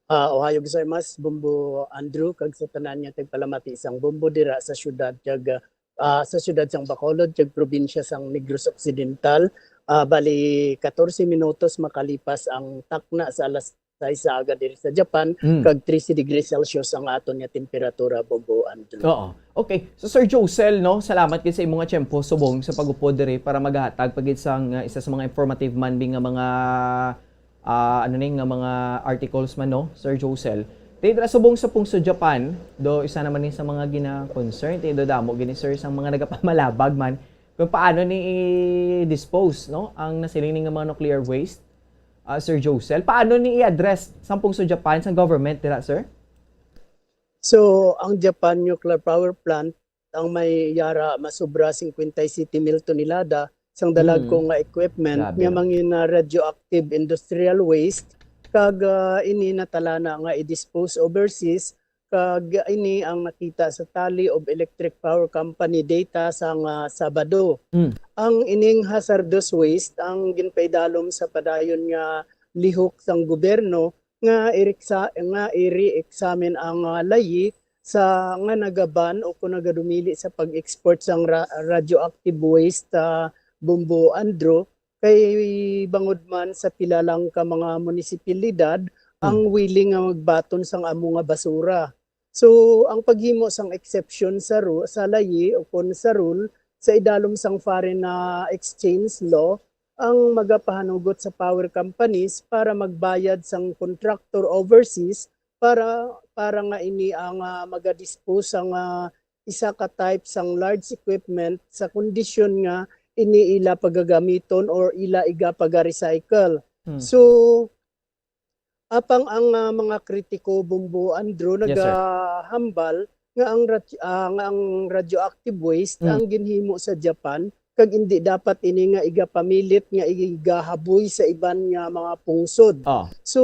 Ah, ohayo gozaimasu, Bombo Andrew, kag sa tanan nga tagpalamati sang Bombo dira sa syudad kag, ah, sa syudad sang Bacolod kag probinsya sang Negros Occidental. Ah, bali, katorse minutos makalipas ang takna sa alas sais sa aga diri sa Japan, Mm. kag trese degrees Celsius ang aton nga temperatura, Bombo Andrew. Oo. Okay. So, Sir Josel, no, salamat gid sa imo nga tiyempo subong sa pag-upod diri para maghatag pa gid sang, ah, isa sa mga informative man bi nga mga, ah, ano ni, nga mga articles man, no, Sir Josel. Ti dira subong sa pungsod Japan, do isa naman ni sa mga gina-concern, ti do damo gini, sir, sang mga nagapamalabag man kung paano ni i-dispose, no, ang nasiling ni nga mga nuclear waste, ah, Sir Josel. Paano ni i-address sang pungsod Japan, sang government dira, sir? So, ang Japan nuclear power plant, ang may yara masobra cincuenta y siete mil tonelada sang dalagko Mm. nga equipment Grabe, nga no? mangin, ah, radioactive industrial waste, kag, ah, ini natalana nga i-dispose overseas, kag ini ang nakita sa Tally of Electric Power Company data sang, ah, Sabado. Mm. Ang ining hazardous waste ang ginpaidalom sa padayon nga lihok sang gobyerno nga iriksa-, nga i-re-examine ang, ah, layi sa, nga nagaban o kung nagadumili sa pag-export sang ra-, radioactive waste, ah, Bombo Andrew, kay bangod man sa pila lang ka mga munisipalidad ang Hmm. willing nga magbaton sang amo nga basura. So, ang paghimo sang exception sa ru-, sa layi o kon sa rule sa idalom sang foreign, ah, exchange law ang magapahanugot sa power companies para magbayad sang contractor overseas para, para nga ini ang, ah, magadispose sang, ah, isa ka type sang large equipment sa kondisyon nga ini ila pagagamiton or ila iga paga-recycle. Hmm. So, apang ang, ah, mga kritiko, Bombo Andrew, Yes, sir. nagahambal nga ang rat-, ah, nga ang radioactive waste Mm. ang ginhimo sa Japan, kag indi dapat ini nga igapamilit nga igahaboy sa iban nga mga pungsod. Oh. So,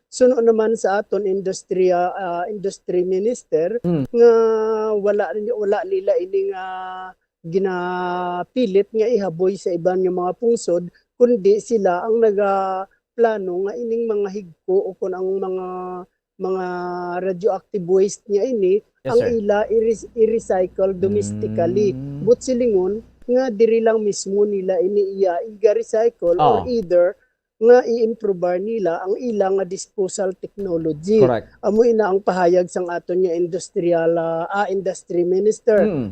suno naman sa aton industriya, ah, industry minister Mm. nga wala, wala nila ini nga ginapilit nga ihaboy sa iban nga mga pungsod, kundi sila ang nagaplano nga ining mga higko o kun ang mga, mga radioactive waste nga ini Yes, ang sir. ila i-re-, i-recycle domestically. Mm. But silingon nga diri lang mismo nila ini iya iga-recycle or Oh. either nga i-improbar nila ang ila nga disposal technology. Correct. Amo ina ang pahayag sang aton nga industrial, ah, ah, industry minister. Mm.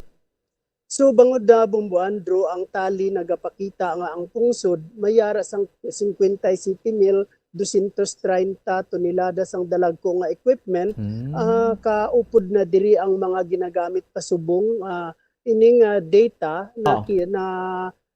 So, bangod na, Bombo Andrew, ang tally nagapakita nga ang pungsod may yara sang cincuenta y siete mil doscientos treinta tonelada sang dalagko nga equipment, Hmm. ah, kaupod na diri ang mga ginagamit pasubong, ah, ining, ah, data na Oo. ki-, na,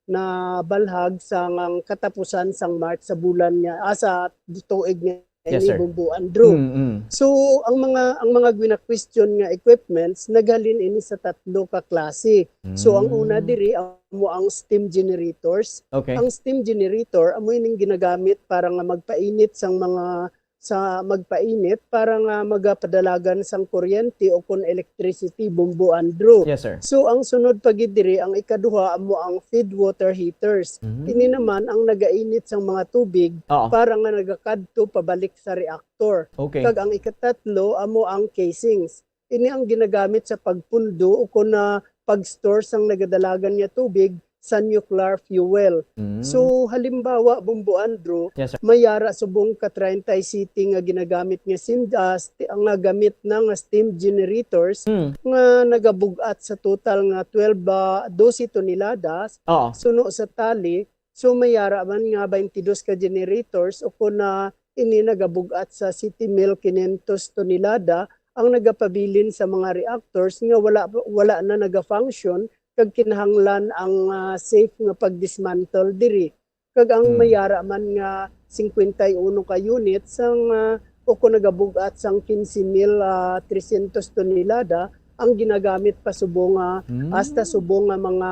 na balhag sa ngang katapusan sang March sa bulan nga, ah, sa tuig nga Yes, ini, sir. Bombo Andrew. Mm, mm. So, ang mga, ang mga gina-question nga equipments, naghalin ini sa tatlo ka klase. So, ang una Mm. diri, amo ang steam generators. Okay. Ang steam generator, amo ining ginagamit para nga magpainit sang mga, sa magpainit, para nga magapadalagan sang kuryente o kon electricity, Bombo Andrew. Yes, sir. So, ang sunod pa gid diri, ang ikaduha, amo ang feed water heaters. Mm. Ini naman ang nagainit sang mga tubig Oo. para nga nagakadto pabalik sa reactor. Okay. Kag ang ikatatlo amo ang casings. Ini ang ginagamit sa pagpundo o kon, ah, pag-store sang nagadalagan nga tubig sa nuclear fuel. Mm. So, halimbawa, Bombo Andrew, Yes, sir. may ara subong ka treinta y siete nga ginagamit nga sim-, ah, sti-, nga gamit na nga steam generators Mm. nga nagabug-at sa total nga twelve, ah, dose toneladas Oo. suno sa tali. So, may ara man nga twenty-two ka generators o kon na ini nagabug-at sa siyete mil quinientos tonelada ang nagapabilin sa mga reactors nga wala wala na nagafunction kag kinahanglan ang, ah, safe nga pag-dismantle diri. Kag ang Hmm. may ara man nga cincuenta y uno ka unit sang, ah, o kon nagabug-at sang quince mil, ah, trescientos tonelada ang ginagamit pa subong nga Hmm. hasta subong nga mga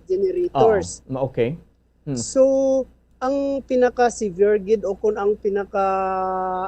generators. Oo. Ma-, okay. Hmm. So, ang pinaka-severe gid o kung ang pinaka,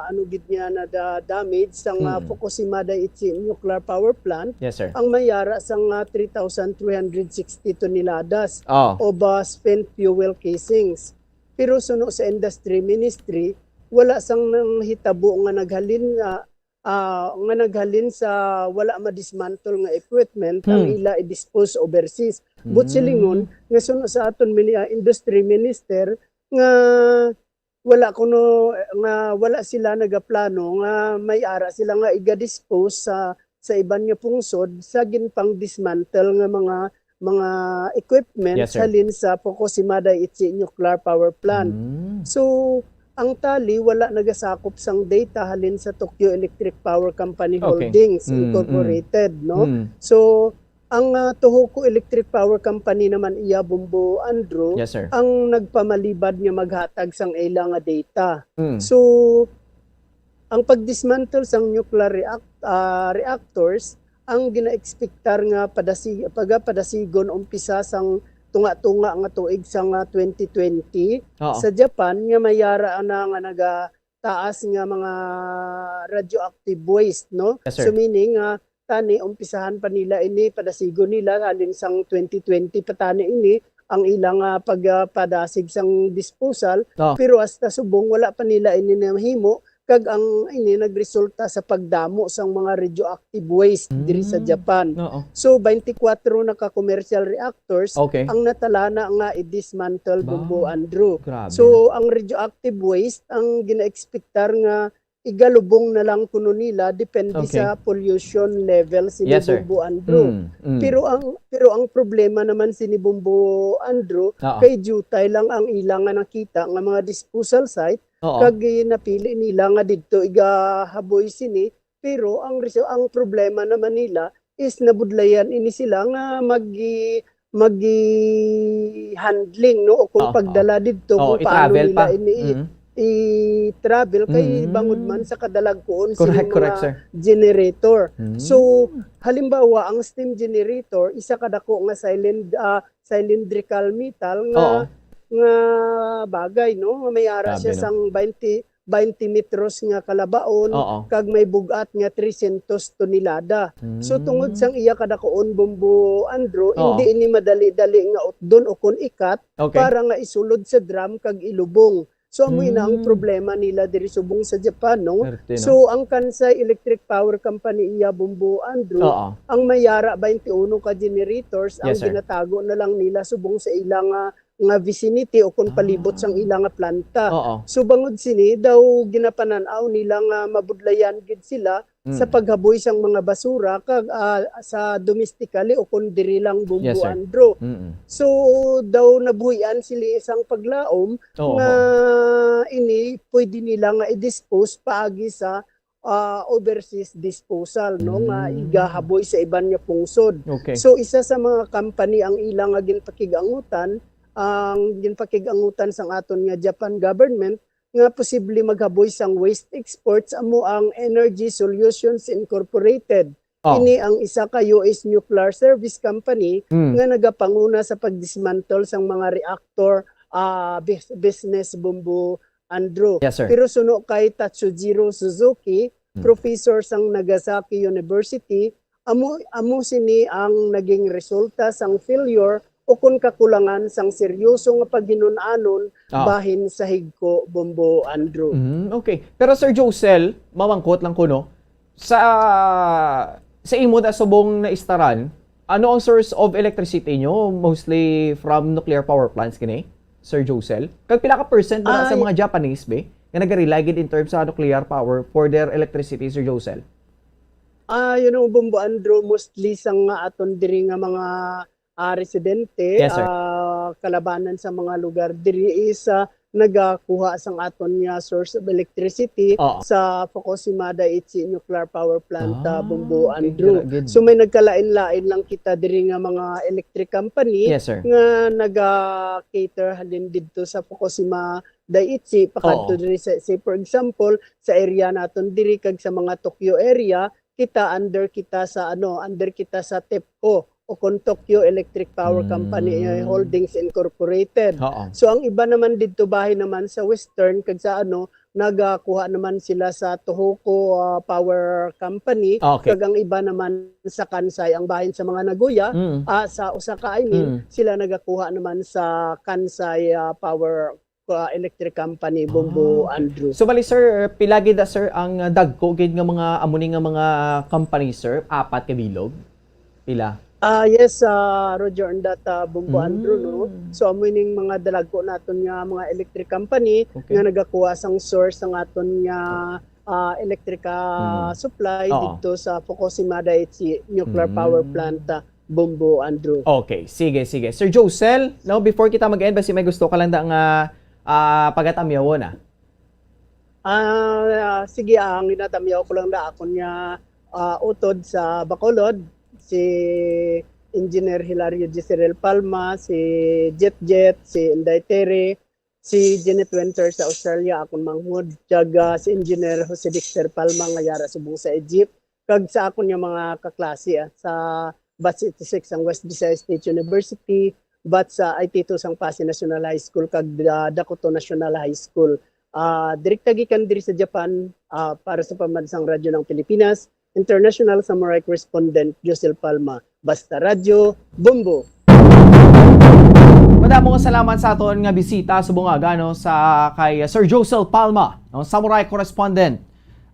ano gid niya na da-, damage sa nga Mm. Fukushima Daiichi Nuclear Power Plant, Yes, sir. ang may ara sa nga three thousand three hundred sixty toneladas Oh. of, uh, spent fuel casings. Pero suno sa Industry Ministry, wala sang nanghitabo nga naghalin nga, ah, nga naghalin sa wala ma-dismantle nga equipment ang Hmm. ila i-dispose overseas. But Hmm. silingon nga suno sa aton mini-, ah, Industry Minister nga wala kuno, nga wala sila nagaplano nga may ara sila nga iga-dispose sa, sa iban nga pungsod sa ginpang-dismantle nga mga, mga equipment Yes, sir. halin sa Fukushima Daiichi Nuclear Power Plant. Hmm. So, ang tali wala nagasakop sang data halin sa Tokyo Electric Power Company Okay. Holdings Mm, mm. Incorporated, no? Hmm. So, ang, ah, Tohoku Electric Power Company naman iya, Bombo Andrew, Yes, sir. ang nagpamalibad nga maghatag sang ila nga data. Hmm. So, ang pag-dismantle sang nuclear react-, ah, reactors ang ginaekspektar nga padasi-, pagapadasigon umpisa sang tunga-tunga nga tuig sang, ah, twenty twenty Oo. sa Japan nga may ara na nga nagataas nga mga radioactive waste, no? Yes, sir. So, meaning nga tani umpisahan pa nila ini, padasigon nila halin sang twenty twenty pa tani ini ang ilang, ah, pag, ah, padasig sang disposal, Oh. pero hasta subong wala pa nila ini nahimo, kag ang ini nagresulta sa pagdamo sang mga radioactive waste diri sa Mm. Japan. Oo. So, twenty-four na ka commercial reactors Okay. ang natalana nga i-dismantle, Ba? Bombo Andrew. Grabe. So, ang radioactive waste ang ginaekspektar nga igalubong na lang kuno nila depende Okay. sa pollution level sini, Yes, sir. Bombo Andrew. Mm, mm. Pero ang, pero ang problema naman sini, Bombo Andrew, Oo. kay diutay lang ang ila nga nakita nga mga disposal site, Oo. kag napili nila nga didto igahaboy sini, pero ang resu-, ang problema naman nila is nabudlayan ini sila nga magi-, magi-handling, no, o kung Oo, pagdala didto, Oo, kung paano i-travel nila pa. ini i-, Mm. i-travel kay Mm. bangod man sa kadalagkuon sini Correct, correct, mga sir. generator. Mm. So, halimbawa, ang steam generator, isa ka dako nga cylind-, ah, cylindrical metal nga, Oo. nga bagay, no? Nga may ara Grabe, siya no? sang twenty, twenty metros nga kalabaon, Oo. kag may bug-at nga trescientos tonelada. So, tungod Mm. sang iya kadakuon, Bombo Andrew, Oo. hindi ini madali-dali nga utdon o kon ikat Okay. para nga isulod sa drum kag ilubong. So, amo ina ang Mm. problema nila diri subong sa Japan, no? Swerte, no? So, ang Kansai Electric Power Company iya, Bombo Andrew, Oo. ang may ara twenty-uno ka generators ang Yes, sir. ginatago na lang nila subong sa ila nga, nga vicinity o kung palibot Ah. sang ila nga planta. Oo. So, bangod sini, daw ginapanan-aw nila nga mabudlayan gid sila sa Mm. paghaboy sang mga basura kag, ah, sa domestically o kung diri lang, Bombo Yes, sir. Andrew. Mm-mm. So, daw nabuhian sila sang paglaom Oo. nga ini pwede nila nga i-dispose paagi sa, ah, overseas disposal, no, nga Mm. igahaboy sa iban nga pungsod. Okay. So, isa sa mga company ang ila nga ginpakig-angutan, ang ginpakig-angutan sang aton nga Japan government nga posible maghaboy sang waste exports amo ang Energy Solutions Incorporated. Oh. Ini ang isa ka U S nuclear service company Mm. nga nagapanguna sa pag-dismantle sang mga reactor, ah, bus-, business, Bombo Andrew. Yes, sir. Pero suno kay Tatsujiro Suzuki, Mm. professor sang Nagasaki University, amo, amo sini ang naging resulta sang failure o kon kakulangan sang seryoso nga paghinun-anon Ah. bahin sa higko, Bombo Andrew. Mm, okay. Pero, Sir Josel, mamangkot lang ko, no? Sa, sa imo na subong naistaran, Ano ang source of electricity nyo? Mostly from nuclear power plants kini, Sir Josel? Kag pila ka percent na sa mga Japanese, be, nga nag-rely gid in terms sa nuclear power for their electricity, Sir Josel? Ah, you know, Bombo Andrew, mostly sa nga aton diri nga mga ah, residente, Yes, sir. ah, kalabanan sa mga lugar diri is ah, nagakuha sang aton nga source of electricity Oo. sa Fukushima Daiichi Nuclear Power Plant, ah, Ah, Bombo okay. Andrew. Dira gid. So may nagkalain-lain lang kita diri nga mga electric company Yes, sir. nga naga-cater halin didto sa Fukushima Daiichi pakadto Oo. diri sa, say for example, sa area naton diri kag sa mga Tokyo area, kita under kita sa ano, under kita sa TEPCO o kon Tokyo Electric Power Company eh, Mm. Holdings Incorporated. Oo. So ang iba naman didto bahin naman sa Western kag sa ano, nagakuha naman sila sa Tohoku ah, Power Company Okay. kag ang iba naman sa Kansai, ang bahin sa mga Nagoya, Mm. ah, sa Osaka I mean, Mm. sila nagakuha naman sa Kansai ah, Power ah, Electric Company, Bombo Ah. Andrew. So bali sir, pila gid na sir ang ah, dagko gid nga mga amo ni nga mga company sir? Apat ka bilog? Pila? Ah, yes, ah, Roger, and that ah, Bombo Andrew, no? Mm. So, amo ning mga dalagko naton nga mga electric company Okay. nga nagakuha sang source sang aton nga ah, electric ah, Mm. supply Oo. didto sa Fukushima Daiichi Nuclear Power Mm. Plant, ah, Bombo Andrew. Okay, sige, sige. Sir Josel, no, before kita mag-end, basi may gusto ka lang da nga ah, pagatamyawon ah. Ah, sige, ah, ang ginatamyaw ko lang na akon nga ah, utod sa Bacolod, si Engineer Hilario Jezreel Palma, si Jet Jet, si Inday Terry, si Janet Winter sa Australia, akon manghod, kag ah, si Engineer Jose Dexter Palma nga yara subong sa Egypt, kag sa akon nga mga kaklase ah, sa Batch eighty-six ang West Visayas State University, batch sa I T two sang Passi National High School kag ah, Dakoto National High School. Ah, direkta gikan diri sa Japan ah, para sa Pambansang Radyo ng Pilipinas, International Samurai Correspondent Josel Palma. Basta Radyo, Bombo! Madamo nga salamat sa aton nga bisita subong aga, no, sa kay Sir Josel Palma, no, Samurai Correspondent.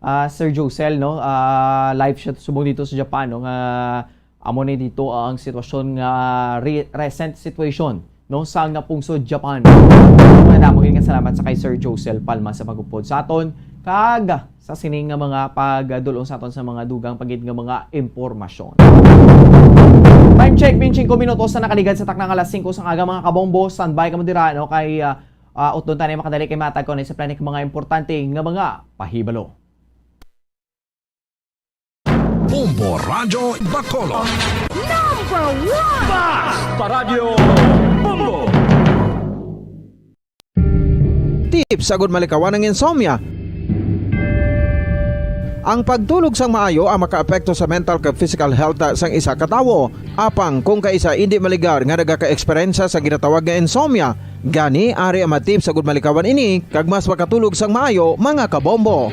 Ah, Sir Josel, no, ah, live siya subong dito sa Japan, no, nga amo ni dito ang sitwasyon nga re- recent situation, no, sa nga pungsod Japan. Madamo gid nga salamat sa kay Sir Josel Palma sa pagupod sa aton kag sa sini nga mga pagdulong sa aton sa mga dugang pa gid nga mga impormasyon. Time check, twenty-five minutos na nakaligad sa takna nga alas singko sang aga, mga kabombo. Standby kamo dira, no, kay ah, ah, utdon ta ni makadali kay matag ko ni sa planik mga importante nga mga pahibalo. Bombo Radyo Bacolod. Number one! Basta Radyo Bombo! Tips agud malikawan ang insomnia. Ang pagtulog sang maayo ang makaapekto sa mental kag physical health sang isa ka tawo. Apang kung kaisa indi maligar nga nagaka-eksperyensya sa ginatawag nga insomnia, gani ari ang mga tips agud malikawan ini kag mas makatulog sang maayo, mga kabombo.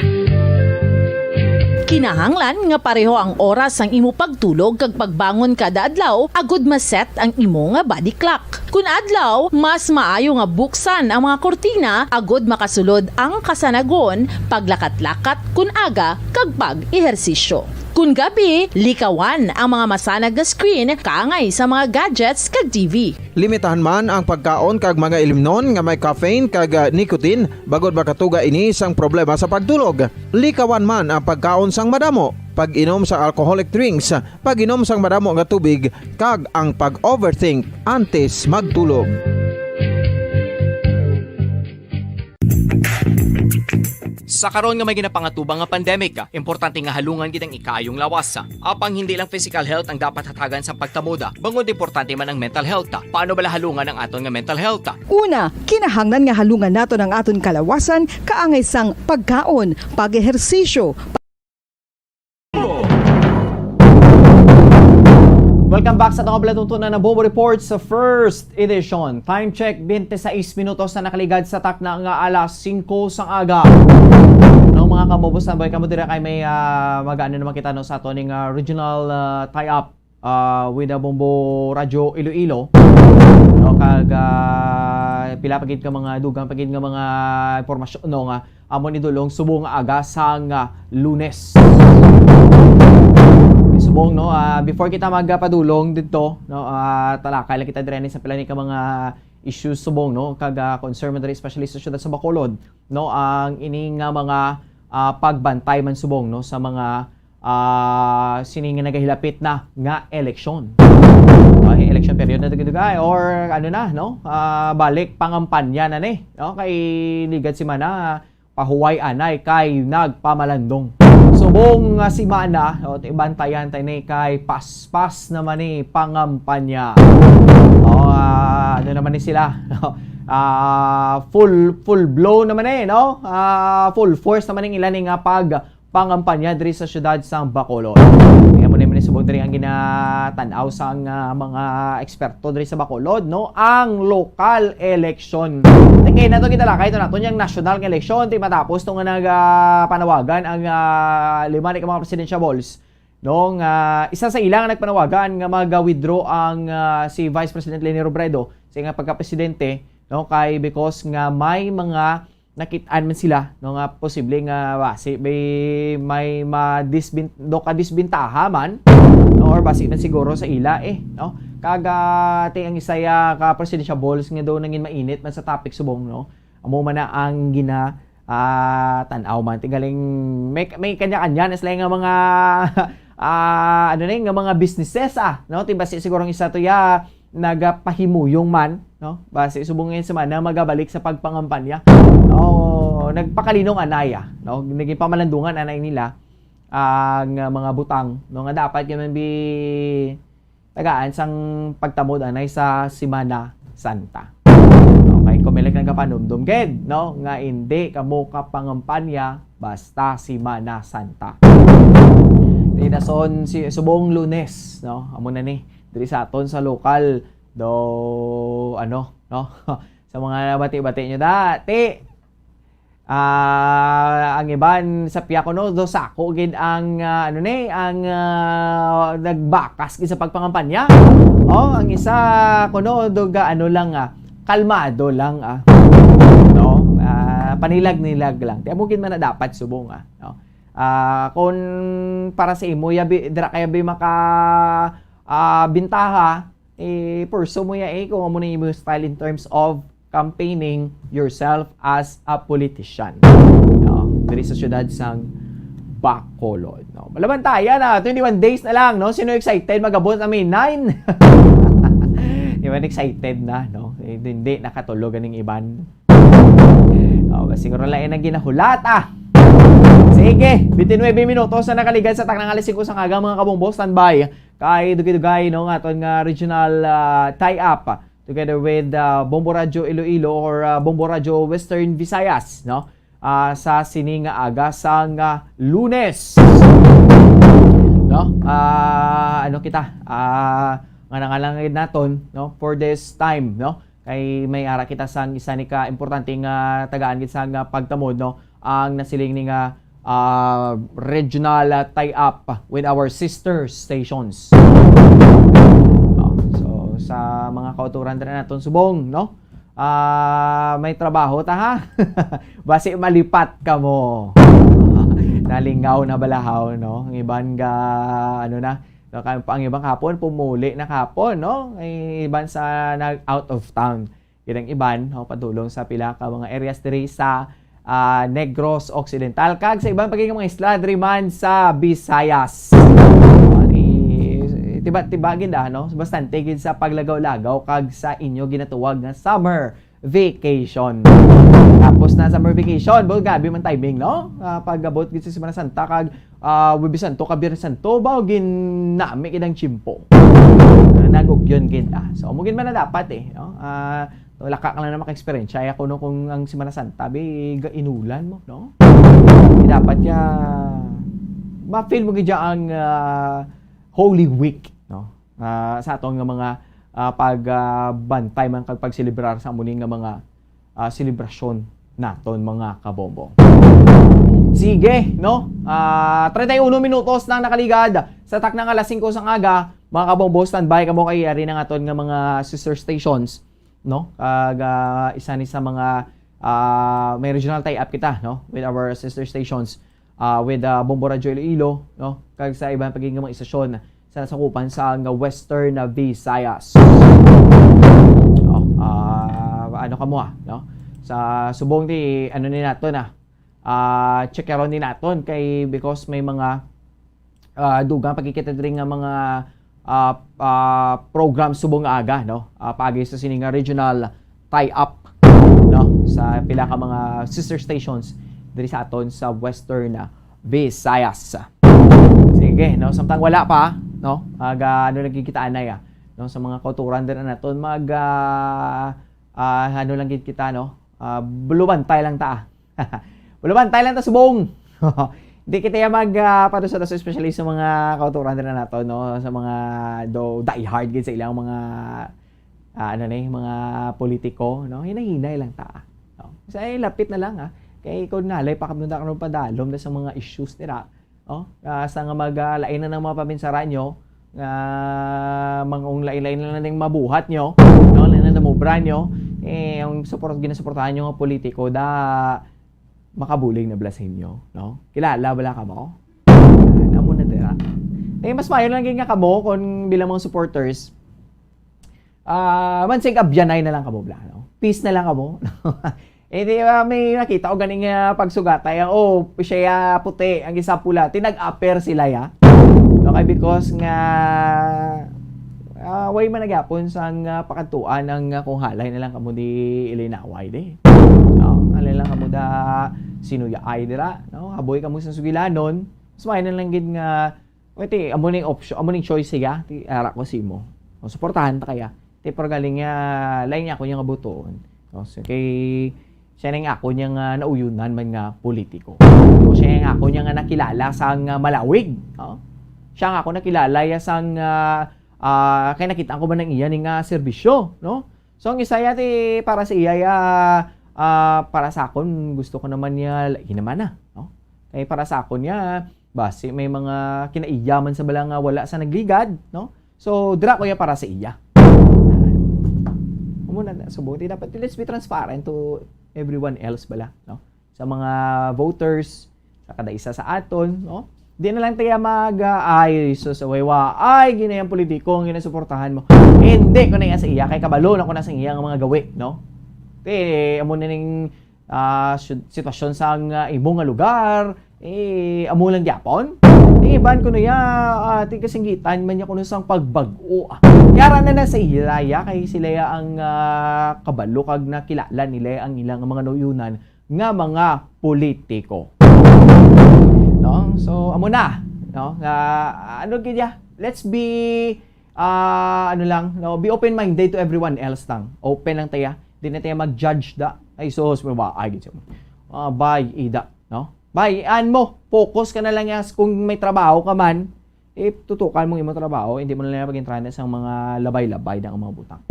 Kinahanglan nga pareho ang oras sang imo pagtulog kag pagbangon kada adlaw agud ma-set ang imo nga body clock. Kun adlaw, mas maayo nga buksan ang mga kurtina agud makasulod ang kasanagon, paglakat-lakat kun aga, kag pag-ehersisyo. Kun gabi, likawan ang mga masanag nga screen kaangay sa mga gadgets kag T V. Limitahan man ang pagkaon kag mga ilimnon nga may caffeine kag ah, nicotine bangod makatuga ini sang problema sa pagtulog. Likawan man ang pagkaon sang madamo, pag-inom sa alcoholic drinks, pag-inom sang madamo nga tubig, kag ang pag-overthink antes magtulog. Sa karon nga may ginapangatubang nga pandemic, importante nga halungan gid ang ikaayong lawas. Apang hindi lang physical health ang dapat hatagan sa pagkamoda, bangod importante man ang mental health. Paano bala halungan ang aton nga mental health? Una, kinahanglan nga halungan naton ang aton kalawasan kaangay sang pagkaon, pag-ehersisyo, Welcome back sa atong palatuntunan na Bombo Report sa first edition. Time check, twenty-six minutos na nakaligad sa takna nga alas singko sang aga. No, mga kamobo, standby kamo dira kay may ah, mag-ano naman kita, no, sa ato ning ah, regional ah, tie-up ah, with the Bombo Radyo Iloilo. No, kag ah, pila pa gid ka mga dugang pa gid nga mga impormasyon, no, nga amo ni dulong subong nga aga sang ah, Lunes. Subong, no, ah, before kita magpadulong dito, no, ah, talakay lang kita diri sa pila ni ka mga issues subong, no, kag, ah, concern man diri, especially sa siyudad sa Bacolod, no, ang ini nga mga, ah, pagbantay man subong, no, sa mga, ah, sini nga nagahilapit na nga eleksyon. Okay, election period na dugay-dugay, or ano na, no, ah, balik pangampanya na ni, no, kay ligad semana, pahuway anay kay nagpamalandong. Subong nga semana, o, ibantayan tayo ni kay paspas naman ni pangampanya. O, ah, ano naman ni sila? Ah, full, full blow naman eh, no? Ah, full force naman ang ilan nga pag pangampanya diri sa siyudad sa Bacolod. Kaya mo naman subong diri ang ginatan-aw sang, ah, mga eksperto diri sa Bacolod, no, ang lokal election. Tingin nato kita lakay ito nato yung national election, ti matapos to nga nag, ah, panawagan ang, ah, lima ni ka mga presidential balls, no, nga isa sa ila nga nagpanawagan nga mag-withdraw ang, ah, si Vice President Leni Robredo sa nga pagka-presidente, no, kay because nga may mga nakit-an man sila, no, nga posible nga basi may, may madisbin-, do ka disbintaha man, no, or basi man siguro sa ila eh, no? Kag, ah, ti ang isaya ka presidential balls nga do nangin mainit man sa topic subong, no? Amo man na ang gina, ah, tan-aw man. Ti galing may, may kanya-kanya na sila nga mga, ah, ano na yun, nga mga businesses, ah, no? Ti basi siguro ang isa to ya, nagapahimuyong man, no? Basi subong ngayon semana magabalik sa pagpangampanya. O, nagpakalinong anay, ah, no? Naging pamalandungan anay nila ang, ah, mga butang, no, nga dapat gyud man bi tagaan sang pagtamod anay sa Semana Santa. Okay, Comelec nagapanumdom gid, no, nga hindi kamo kapangampanya basta Semana Santa. Ti dason si subong Lunes, no? Amo na ni diri sa aton sa lokal do, ano, no? Sa mga bati-bati nyo dati, ah, ang iban sa piya kuno do sako gid ang, ah, ano ni, ang, ah, nagbakas gid sa pagpangampanya. O, ang isa kuno do ga ano lang, ah, kalmado lang, ah. No? Ah, panilag-nilag lang. Ti amo gid man na dapat subong, ah, no? Ah, kung para sa imo, yabi, dira kaya bi maka, ah, bintaha, eh, pursue mo ya eh, kung amo na imo style in terms of campaigning yourself as a politician. No? Diri sa siyudad sang Bacolod, no? Malaman tayo na, twenty-one days na lang, no? Sino excited? Mag-abot na May nine. Di ba excited na, no? Eh, hindi nakatulog aning iban. Oh, siguro lang ang ginahulat, ah. Sige, twenty-nine minutos na nakaligad sa taknang alas singko sang aga, mga kabombo, standby. Kay dugay-dugay, no, nga aton nga regional, ah, tie-up together with, ah, Bombo Radyo Iloilo or, ah, Bombo Radyo Western Visayas, no? Ah, sa sini nga aga sang, ah, Lunes. No? Ah, ano kita? Ah, nga nangalangan naton, no, for this time, no? Kay may ara kita sang isa ni ka importante nga tagaan gid sang, ah, pagtamod, no? Ang nasiling ni nga, ah, regional, ah, tie-up with our sister stations. Oh, so, sa mga kauturan dira naton subong, no? Ah, may trabaho ta, ha? Basi malipat kamo. Nalingaw na balahaw, no? Ang iban ga, ano na, no, kay ang iban kahapon, pumuli na kahapon, no? Ang iban sa nag out of town. Yun ang iban, no? Padulong sa pila ka mga areas diri sa, ah, Negros Occidental. Kag sa iban pa gid mga isla diri man sa Visayas. Ani, tiba-tiba gid, ah, no? Bastante gid sa paglagaw-lagaw kag sa inyo ginatuwag nga summer vacation. Tapos na summer vacation, bo, grabe man timing, no? Ah, pag-abot gid sa Semana Santa kag, ah, Huwebes Santo kag Biyernes Santo, ba, ginami gid ang tiyempo. Nagugyon gid, ah. So, amo gid man na dapat, eh, no? Ah, laka ka lang na maka-experience. Ay, ako, no, kung ang Semana Santa, bi, ga-, inulan mo, no? Di dapat ya, ma-feel mo gid ang, ah, Holy Week, no? Ah, sa aton nga mga, ah, pag, ah, bantay man kag pagselebrar sa amo ni nga mga, ah, selebrasyon naton, mga kabombo. Sige, no? Ah, treinta y uno minutos lang nakaligad sa taknang alas singko sang aga. Mga kabombo, standby kamo kay ari na nga aton nga mga sister stations, no? Kag, ah, isa ni sa mga, ah, may regional tie-up kita, no, with our sister stations. ah, with, ah, Bombo Radyo Iloilo, no? Kag sa iban pa gid nga mga istasyon sa nasakupan sa nga Western Visayas. Oh, ah, ano ka mo, ah, no? Sa subong di, ano ni naton, ah, ah, checkeron ni naton kay because may mga, ah, dugang pagkikita diri nga mga, ah, ah, program subong nga aga, no? Ah, paagi sa sini nga regional tie-up, no? Sa pila ka mga sister stations diri sa aton sa Western, ah, Visayas. Sige, no? Samtang wala pa, no? Mag, ah, ano lang kita anay, ah, no? Sa mga kauturan diri naton, mag, ah, ah, ano lang gid kita, no? Ah, bulubantay lang ta, ah. Bulubantay lang ta subong. Di kita ya mag, ah, padusa-dusa, especially sa mga kauturan diri nato, no? Sa mga do die hard gid sa ilang mga, ah, ano ni, mga politiko, no? Hinay-hinay lang ta, ah. No? Sa lapit na lang, ah. Kay kung nalay pa kamo na karon padalom na sa mga issues nila, oh, ah, sa nga mag, ah, lain na ng mga paminsara nyo, nga mga lain-lain na lang mabuhat nyo, no? Lain na namubra nyo, eh, ang support, ginasuportahan nyo nga politiko, da, makabulig na bala sa inyo, no? Kilala bala kamo? Amo na dira. Eh, mas maayo lang gid nga kamo kung bilang mga supporters, ah, mansig abyanay na lang kamo bala, no? Peace na lang kamo. Eh, di ba, may nakita ko ganing, ah, pagsugatay, ah, oh, siya, ah, puti, ang isa pula. Tinag-upper sila, ya. Okay, because nga, ah, way man nagyapon sang, ah, pakadtuan ang, ah, kung halay na lang kamo di ilinaway, di. No? Halay lang kamo da sinuyaay dira, no? Haboy kamo sa sugilanon. Mas maayo na lang gid nga, wait, eh, amo ning option, amo ning choice siya. Ti, ara ko si mo. O, suportahan ta kaya. Ti, pero galing niya, lain niya ako niya nga butuon. O, so, kay, siya na yung ako niya nga nauyunan man nga politiko. So, siya yung ako niya nga nakilala sa nga malawig. O? Siya nga ako nakilala ya sa nga, ah, kay nakita ko man ang iya ni nga serbisyo, no? So, ang isa ya, ti, para sa iya, ya, ah, para sa akon, gusto ko naman niya, lagi naman na, no? Kay para sa akon niya, basi may mga kinaiyaman sa bala nga wala sa nagligad, no? So, dira ko ya para sa iya. Amo na, na, subong, ti dapat, let's be transparent to everyone else bala, no? Sa mga voters, sa kada isa sa aton, no? Di na lang tayo mag, ah, "Ay, sus, way wa, ay, ginayang politiko ang ginasuportahan mo." Hindi ko na iya sa iya, kay kabalo na ko na sa iya nga mga gawi, no? Ti, amo na ning, ah, su-, sitwasyon sa nga imo nga lugar, eh, amo lang gyapon. Ti, iban ko na iya, ah, ti kasinggitan man niya kuno sang pagbag-o, ah. Yara na na sa ila, ya, kay sila ya ang, ah, kabalo kag nakilala nila ang ilang mga nauyunan nga mga politiko. No? So, amo na, no? Nga, ano gid ya? Let's be, ah, ano lang, no? Be open-minded to everyone else lang. Open lang tayo. Di na tayo mag-judge da. Ay, sus, may ba? Ay, gid siya. Ah, bay, ida, no? Bay, an mo, focus ka na lang ya kung may trabaho ka man. Eh, tutukan mo ang imong trabaho, hindi mo na lang pag-intrahan sa mga labay-labay na ang mga butang.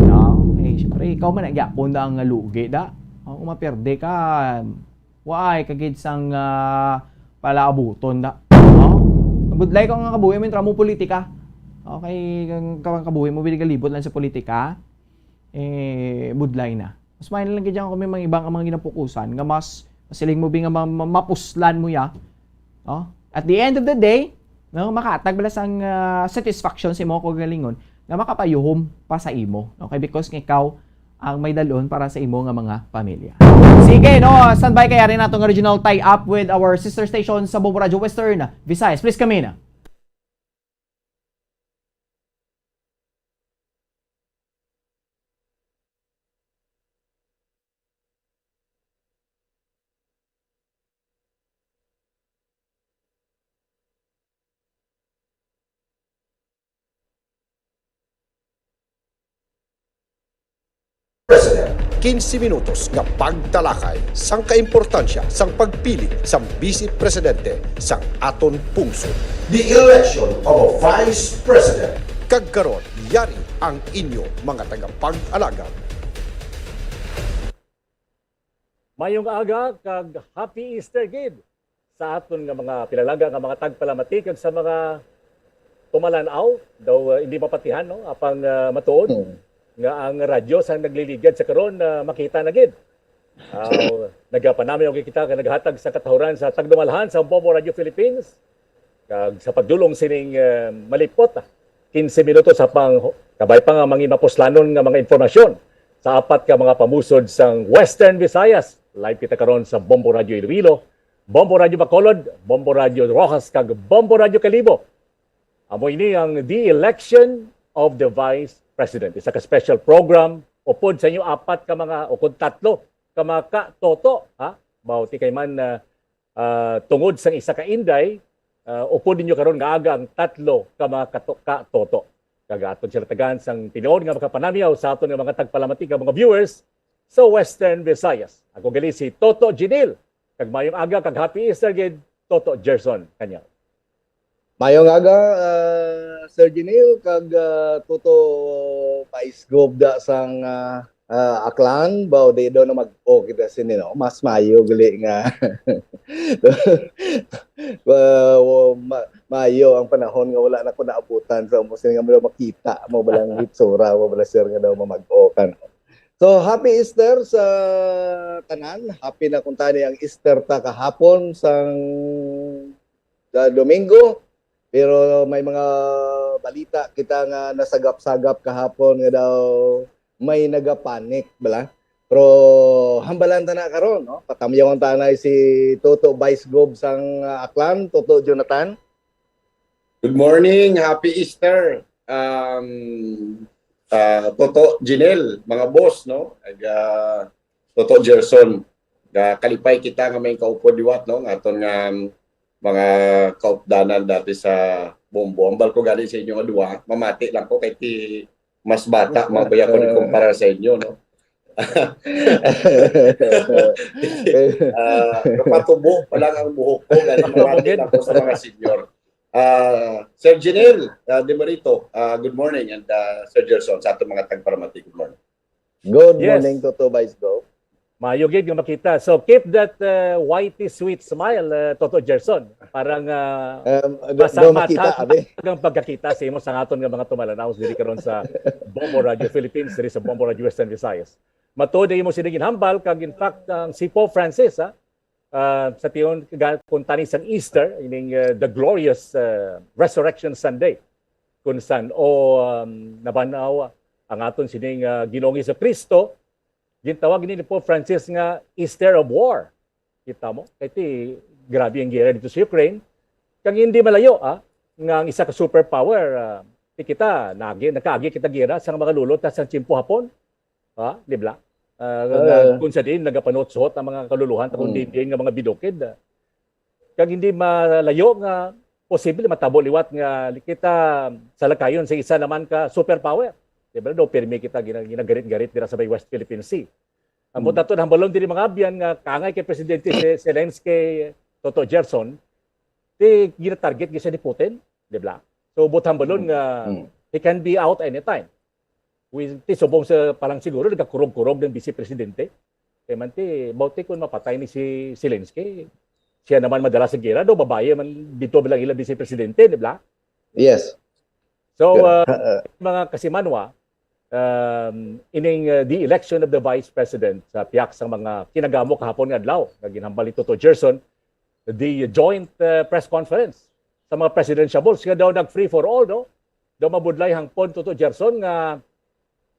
No? Eh, syempre, ikaw man, nagyapon na ang lugi, da. Oh, kung maperde ka, waay, kagid sang, ah, palaabuton, da. No? Budlay ka nga kabuhi mo, intra mo politika. Okay, kang, kang kabuhi mo, binigalibot lang sa politika. Eh, budlay na. Mas maayo na lang gid kung may mga ibang mga ginapukusan nga mas masiling mo bi nga ma-, ma-, mapuslan mo ya. Oh? At the end of the day, no, makahatag bala sang, ah, satisfaction sa imo kaugalingon nga makapayuhom pa sa imo. Okay? Because nga ikaw ang may dalon para sa imo nga mga pamilya. Sige, no, standby kay ari nato nga regional tie-up with our sister station sa Bombo Radyo Western Visayas. Please come in. President, quince minutos nga pagtalakay sang kaimportansya sang pagpili sang Vice Presidente sang aton pungsod. The election of a Vice President. Kag karon, yari ang inyo mga tagapag-alagad. Mayong aga kag Happy Easter gid sa aton nga mga pinalangga nga mga tagpalamati kag sa mga tumalan-aw, daw, uh, hindi mapatihan, no? Apang, uh, matuod nga ang radyo sang nagliligad sa karon, uh, makita na gid. Aw, nagapanamyaw gid kita nga naghatag sa katahuran sa tagdumalahan sa Bombo Radio Philippines. Kag sa pagdulong sining, eh, malipot, ah, quince minutos sa pang, kabay pa nga mangin mapuslanon nga mga impormasyon sa apat ka mga pamusod sang Western Visayas. Live kita karon sa Bombo Radio Iloilo, Bombo Radio Bacolod, Bombo Radio Roxas, kag Bombo Radio Kalibo. Amo ini ang The Election of the Vice President. Isa ka special program upod sa inyo apat ka mga, o kung tatlo ka mga ka-Toto, ha? Mao ti kay man, ah, ah, tungod sang isa ka Inday, ah, upod ninyo karon nga aga ang tatlo ka mga kato-, ka-Toto. Kag aton sila tagaan sang tinuod nga makapanamyaw sa aton nga mga tagpalamati nga mga viewers sa Western Visayas. Ako gali si Toto Jinil. Kag mayong aga kag happy Easter gid, Toto Gerson Kanyao. Mayong aga, ah, Sir Jinil, kag, ah, Toto Vice Gov da sang, ah, ah, Aklan, ba, o di daw na mag-o kita sini, no? Mas mayo gali nga. Wa-, wa-, ma-, mayo ang panahon nga wala na ko naabutan sa mo sini nga wala makita mo balang hitsura mo bala, sir, nga daw mamag-o ka, no? So, happy Easter sa tanan. Happy na kuntani ang Easter ta kahapon sang sa Domingo. Pero may mga balita kita nga nasagap-sagap kahapon nga daw may nagapanic, bala. Pero hambalan ta na karon, no? Patamyawan ta na si Toto Vice Gov sang, ah, Aklan, Toto Jonathan. Good morning, happy Easter. Um, ah, Toto Jinel, mga boss, no? Ag, ah, Toto Gerson, ah, kalipay kita nga may kaupod liwat, no? Nga aton nga, um, mga kaupdanan dati sa Bombo. Ambal ko gani sa inyo nga duwa, mamati lang ko kay ti mas bata man ko ya kung ikumpara sa inyo, no? Ah, kapatubo pa lang ang buhok ko, gani mamati lang ko sa mga senior. Ah, Sir Jinel, ah, Demerito, ah, good morning, and, ah, Sir Gerson, sa atong mga tagparamati, good morning. Good Yes. morning, Toto Vice Gov. Maayo gid nga makita. So, keep that, uh, whitey sweet smile, uh, Toto Gerson. Parang, uh, Um, do, basa do makita, mata-, abi. ang pagkakita sa imo sa aton nga mga tumalanaw diri karon sa Bombo Radio Philippines, diri sa Bombo Radio Western Visayas. Matuod ang imo sining ginhambal, kag in fact, ang si Pope Francis, ha, uh, sa tion, ga-, kung tani sang Easter, ining, uh, the glorious, uh, Resurrection Sunday, kung san, o, um, nabanaw ang aton sining, uh, Ginoong Jesu-Cristo, gintawag ini ni Pope Francis nga Easter of War. Kita mo? Kay ti, grabe ang gera dito sa Ukraine. Kang hindi malayo, ah, nga ang isa ka superpower, ah, ti kita, nagi-, nakaagi kita gera sa mga lulot sa tiyempo hapon. Ha? Di ba? Ah, nga Ah. kung sa diin, nagapanutsot ang mga kaluluhan, kung Mm. diin nga mga bidukid, ah. Kag hindi malayo nga posible matabo liwat nga kita salakayon sa isa naman ka superpower. Di ba? Do, pirmi kita gina-, ginagarit-garit dira sa may West Philippine Sea. Ang Mm. buot aton hambalon diri, mga abyan, nga kangay kay Presidente Ze-, Zelensky, Toto Gerson, ti ginatarget gid siya ni Putin, di ba? So, buot hambalon Mm. nga Mm. he can be out anytime. With, ti subong sa palang siguro, nagakurog-kurog ng Vice Presidente. Kaya man ti, bauti kung mapatay ni si Zelensky, siya naman madala sa gera, do, babayi man dito bilang ila Vice Presidente, di ba? Yes. So, Pero, uh, uh, mga kasimanwa, um, ining, uh, the election of the Vice President sa pihak sang mga kinagamo kahapon nga adlaw, nga ginhambal ni Toto Gerson, the joint, uh, press conference sa mga presidentiables, nga daw nag-free for all, no? Daw mabudlay hangpon, Toto Gerson, nga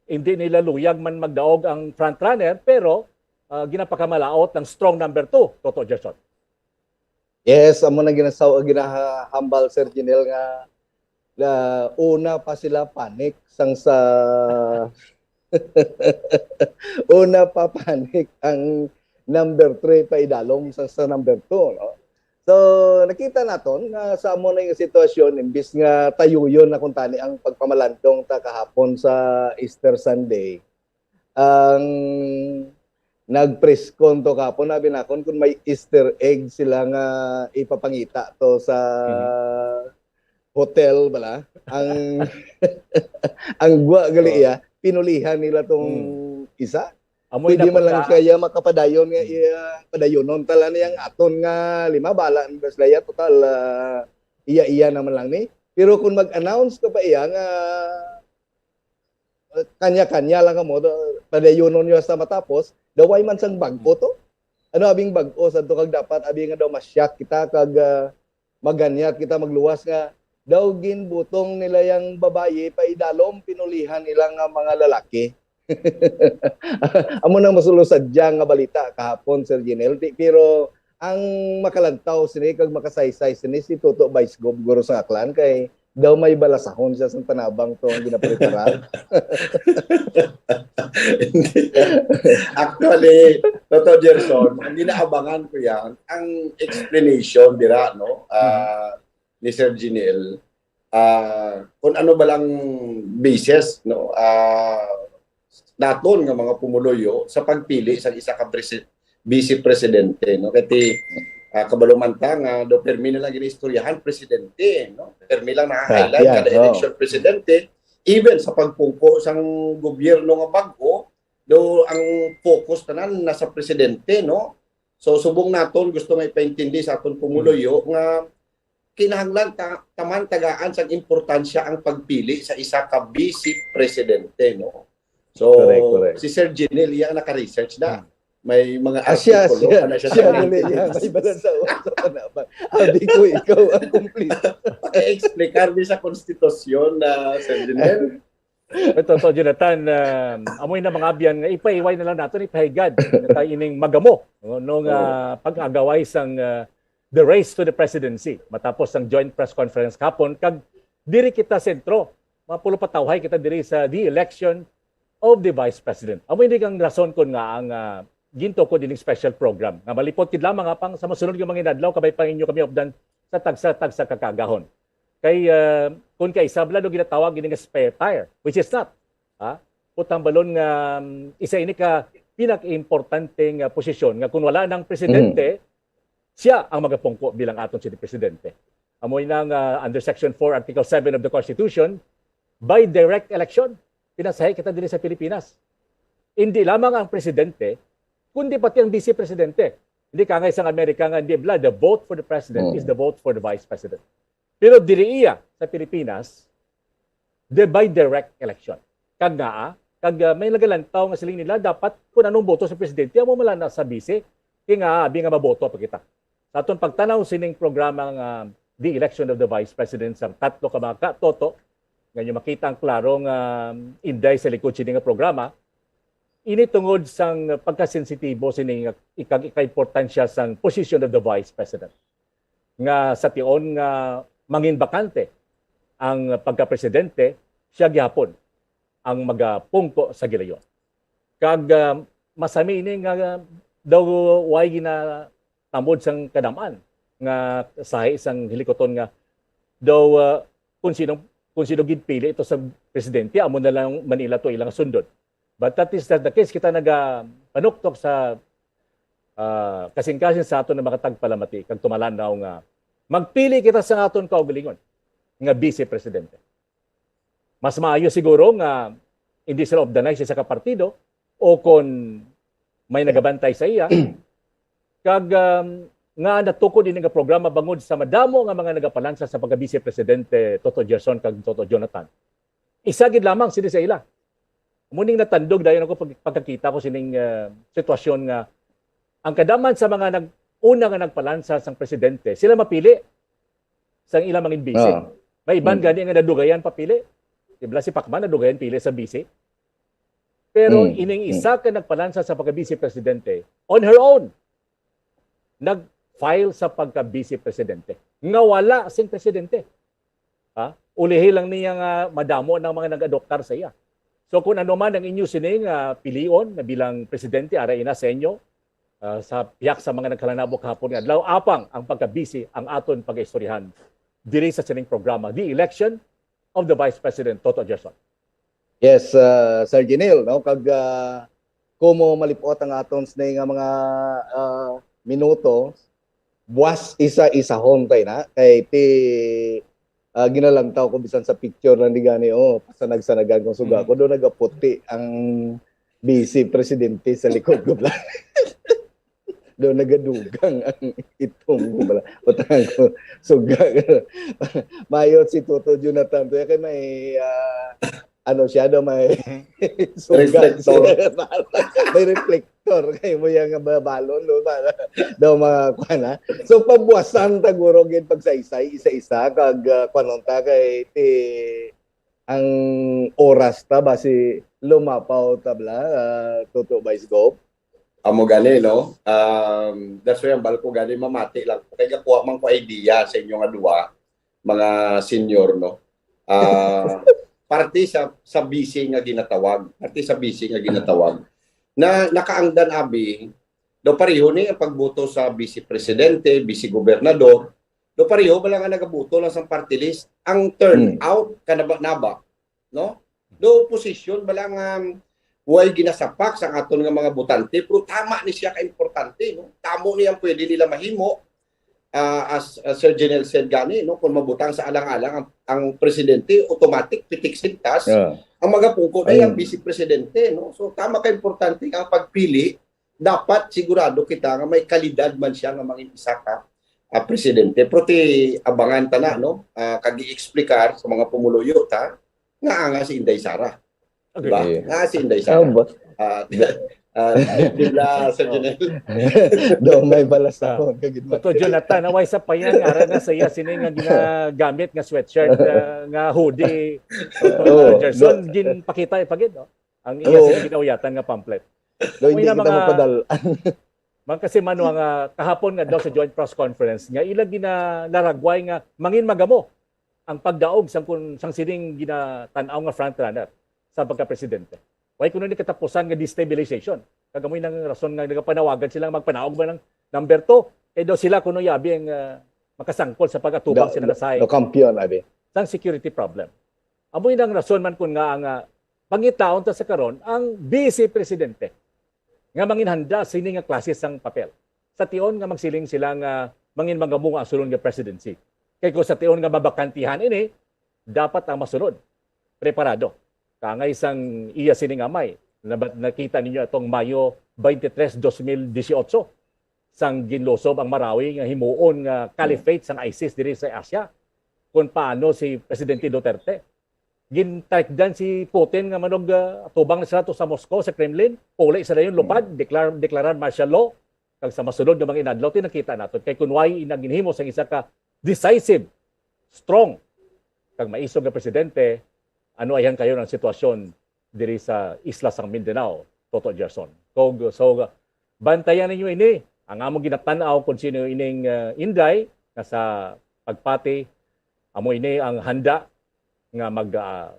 hindi nila luyag man magdaog ang frontrunner, pero, uh, ginapakamalaot ng strong number two, Toto Gerson. Yes, amo na ginasaw-, ginahambal, Sir Jinel, nga, nga una pa sila panic sang sa, una pa panic ang number three pa idalom sa, sa number two, no? So, nakita naton nga sa amo na nga sitwasyon, imbis nga tayuyon na kung tani ang pagpamalandong ta kahapon sa Easter Sunday, ang nag-press con to kapon, abi nakon kung may Easter egg sila nga ipapangita to sa Mhm. hotel bala. Ang, ang gwa gali Oh. iya, pinulihan nila tong Hmm. isa. Amoy Pwede man lang napaka- siya iya makapadayon nga Hmm. iya padayonon tala niyang aton nga lima bala ang bas laya total, ah, iya-iya naman lang ni. Pero kung mag-announce ka pa iya nga kanya-kanya lang kamo, do-, padayunon nyo hasta matapos, daw way man sang bag-o to. Ano abing bag-o sa to kag dapat abi nga daw masyak kita kag, ah, maganyat kita magluwas nga daw ginbutong nila yang babayi pa idalom pinulihan nila nga mga lalaki. Amo nang masulo sadya nga balita kahapon, Sir Jinel. Di, pero ang makalantaw sini kag makasaysay sini si Toto Vice Gov guro sa Aklan kay daw may balasahon siya sa tanabang to ang ginapreparar. Actually, Toto Gerson, ang ginaabangan ko yan, ang explanation dira, no, ah, ni Sir Jinel, ah, kung ano ba lang basis, no, ah, naton nga mga pumuluyo sa pagpili sa isa ka presi-, vice presidente, no? Kay ti, ah, kabalo man ta nga do permi na lang ginaistoryahan presidente, no? Permi lang na-highlight Yeah, kada yeah, election presidente, even sa pagpungko sang gobyerno nga bag-o, do ang focus tanan nasa presidente, no? So subong naton gusto nga ipaintindi sa aton pumuluyo nga kinahanglan ta, taman tagaan sang importansya ang pagpili sa isa ka vice presidente, no? So, Correct, correct. Si Sir Jinel, iya naka-research na. May mga Ah, siya, artikulo siya, na siya siya sa dili niya. May balansa sa tanabang. Abi ko, ikaw ang kumplito. Pag-explicar ni sa konstitusyon na, Sir Jinel. Ito, to, Jonathan, uh, amoy na mga abyan nga ipaiway na lang nato ni pahigad na tayo ining magamo, no, nung uh, pag-agaway sang uh, the race to the presidency matapos sang joint press conference kapon kag diri kita sentro, mapulupatawhay kita diri sa the election of the vice president. Amo ini ang rason kon nga ang uh, gintukod ining special program nga malipot kid lamang apang sa masunod nga mga inadlaw kabay pa ninyo kami updan sa tagsa-tagsa ka kaagahon. Kay uh, kung kaisa bala do ginatawag ini nga spare tire, which is not. Ha? Putang balon nga um, isa ini ka pinakaimportante nga posisyon nga kung wala nang presidente, mm-hmm, siya ang magapungko bilang aton city presidente. Amoy nang uh, under Section four, Article seven of the Constitution, by direct election, pinasahi kita diri sa Pilipinas. Hindi lamang ang presidente, kundi pati ang vice presidente. Hindi kangay sang Amerika nga hindi bla, the vote for the president, mm, is the vote for the vice president. Pero diri iya sa Pilipinas, the by direct election. Kag ngaa, kag uh, may nagalantaw nga siling nila dapat kung anong boto sa presidente amo mala na sa vice, kay nga abi nga maboto pa kita. Sa aton pagtanaw sining programa nga the election of the vice president sang tatlo ka mga katoto nga inyo makita ang klaro nga inday sa likod sini nga programa, ini tungod sang pagkasensitibo sini nga ikag ikaimportansya sang position of the vice president. Nga sa tion nga mangin bakante ang pagkapresidente, siya gihapon ang magapungko sa gilayon. Kag uh, masami ini nga uh, daw way ginatamod sang kadam-an nga sahi sang hilikuton nga daw uh, kung sino kung sino gid pili ito sa presidente amo na lang Manila to ilang sundon. But that is not the case. Kita nagapanuktok sa uh, kasing-kasing sa aton nga mga tagpalamati kag tumalanaw nga magpili kita sa aton kaugalingon nga vice presidente. Mas maayo siguro nga in the of the night sa isa ka partido o kon may nagabantay sa iya kag um, nga natukod ini nga programa bangod sa madamo nga mga nagapalansa sa pagka-vice presidente Toto Gerson kag Toto Jonathan. Isa gid lamang sini sa ila. Muning natandog dayon ako pag, pagkakita ko sining uh, sitwasyon nga ang kadaman sa mga nag una nga nagpalansa sang presidente, sila mapili sang ilang mangin vice. Oh. May iban hmm. gani nga nadugayan papili. Di ba si Pacman nadugayan pili sa vice? Pero hmm. ining isa ka nagpalansa sa pagka-vice presidente on her own, nag-file sa pagka-vice presidente nga wala sing presidente. Ha? Ulihi lang niya nga madamo ng mga nag-adoptar sa iya. So kung ano man ang inyo sining uh, pilion na bilang presidente, ara ina sa inyo, uh, sa piyak sa mga nagkalanabo kahapon nga adlaw, apang ang pagka-vice ang aton pag-istoryahan diri sa sining programa, The Election of the Vice President, Toto Gerson. Yes, uh, Sir Ginil, no? Kag uh, kumo malipot ang aton sini nga mga uh, minuto, buwas isa-isahon tayo na. Kay ti uh, ginalantaw ko bisan sa picture lang di gani, oh, pasanag-sanagan kong suga ko, doon nagaputi ang vice presidente sa likod ko. Doon nagadugang ang itong ko bala. Utang ko, suga. Mayo si Toto Jonathan to. Kaya may uh, ano siya daw, may sugat. Reflector. May reflector kay mo yang balon, no? Daw mga kuan, ha? So, pabuwasan taguro gid pagsaysay isa-isa kag, ah, kuanon ta kay ti ang oras ta basi lumapaw ta bala, ah, Toto Vice Gov. Amo gani, no? Um, that's why ang bal ko gani mamati lang ko kay gakuha man ko idea sa inyo nga duwa, mga senior, no? Ah, parte sa sa B C nga ginatawag, parte sa B C nga ginatawag na nakaangdan abi daw pareho ni ang pagboto sa vice presidente, vice gobernador, daw pareho bala nga nagaboto lang sa party list. Ang turnout kanaba-naba, no? Do posisyon bala nga way ginasapak sa aton nga mga botante, pero tama ni siya ka importante, no? Tamo ni ang pwede nila mahimo. Ah, as, as Sir Janel said gani, no, kung mabutang sa alang-alang ang, ang presidente, automatic pitik sintas. Yeah. Ang mga pungko na Ayun. Yung vice presidente, no? So tama ka importante ang pagpili, dapat sigurado kita nga may kalidad man siya nga mangin isa ka ah, presidente. Pero ti abangan ta na, no? Ah, kag i-explicar sa mga pumuluyo ta nga anga si Inday Sara. Diba? Okay. Nga si Inday Sara. Ah, ah, di ba, Sir Janel? Do may balas ako. Kagid Toto Jonathan, naway sa payan, ara na sa iya sini nga ginagamit nga sweatshirt, ah, nga hoodie. Toto Oo. Gerson, ginpakita ipagid, no? Ang iya Oo. sini ginauyatan nga pamphlet. Do, hindi Uy, na kita mga magpadal. Mga kasi, Mano, nga kahapon nga daw sa joint press conference nga ila ginalaragway nga mangin magamo ang pagdaog sang kun, sang sining ginatan-aw nga frontrunner sa pagka-presidente. Way kuno ni katapusan nga destabilization. Kag amoy nang rason nga nagapanawagan sila nga magpanaog man ang number two. Kay daw sila kuno yabi ang, ah, makasangkol sa pag-atubang No, sila no, sa no kampiyon, abi. sang security problem. Amoy nang rason man kun nga ang, ah, pangitaon ta sa karon ang vice presidente nga manginhanda sini nga klase sang papel. Sa tion nga magsiling sila nga mangin magamo ang sulod nga presidency. Kay kung sa tion nga mabakantihan ini, dapat ang masulod preparado. Kangay sang iya sini nga amay, nabat-, nakita ninyo atong Mayo twenty-three, dos mil dieciocho, sang ginlusob ang Marawi nga himuon nga caliphate sang ISIS diri sa Asia, kung paano si Presidente Duterte gintalikdan si Putin nga manog, ah, atubang na sila to sa Moscow, sa Kremlin, puli sila yung lupad, Mm. declare, declarar martial law, kag sa masulod nga mga inadlaw, tinakita naton kay kun way ina ginhimo sang isa ka decisive, strong, kag maisog nga presidente, ano ayhan kayo ang sitwasyon diri sa isla sang Mindanao, Toto Gerson. Kog, so, bantayan ninyo ini. Ang among ginatan-aw kung sino ining, ah, Inday nga sa pagpati, amo ini ang handa nga mag, ah,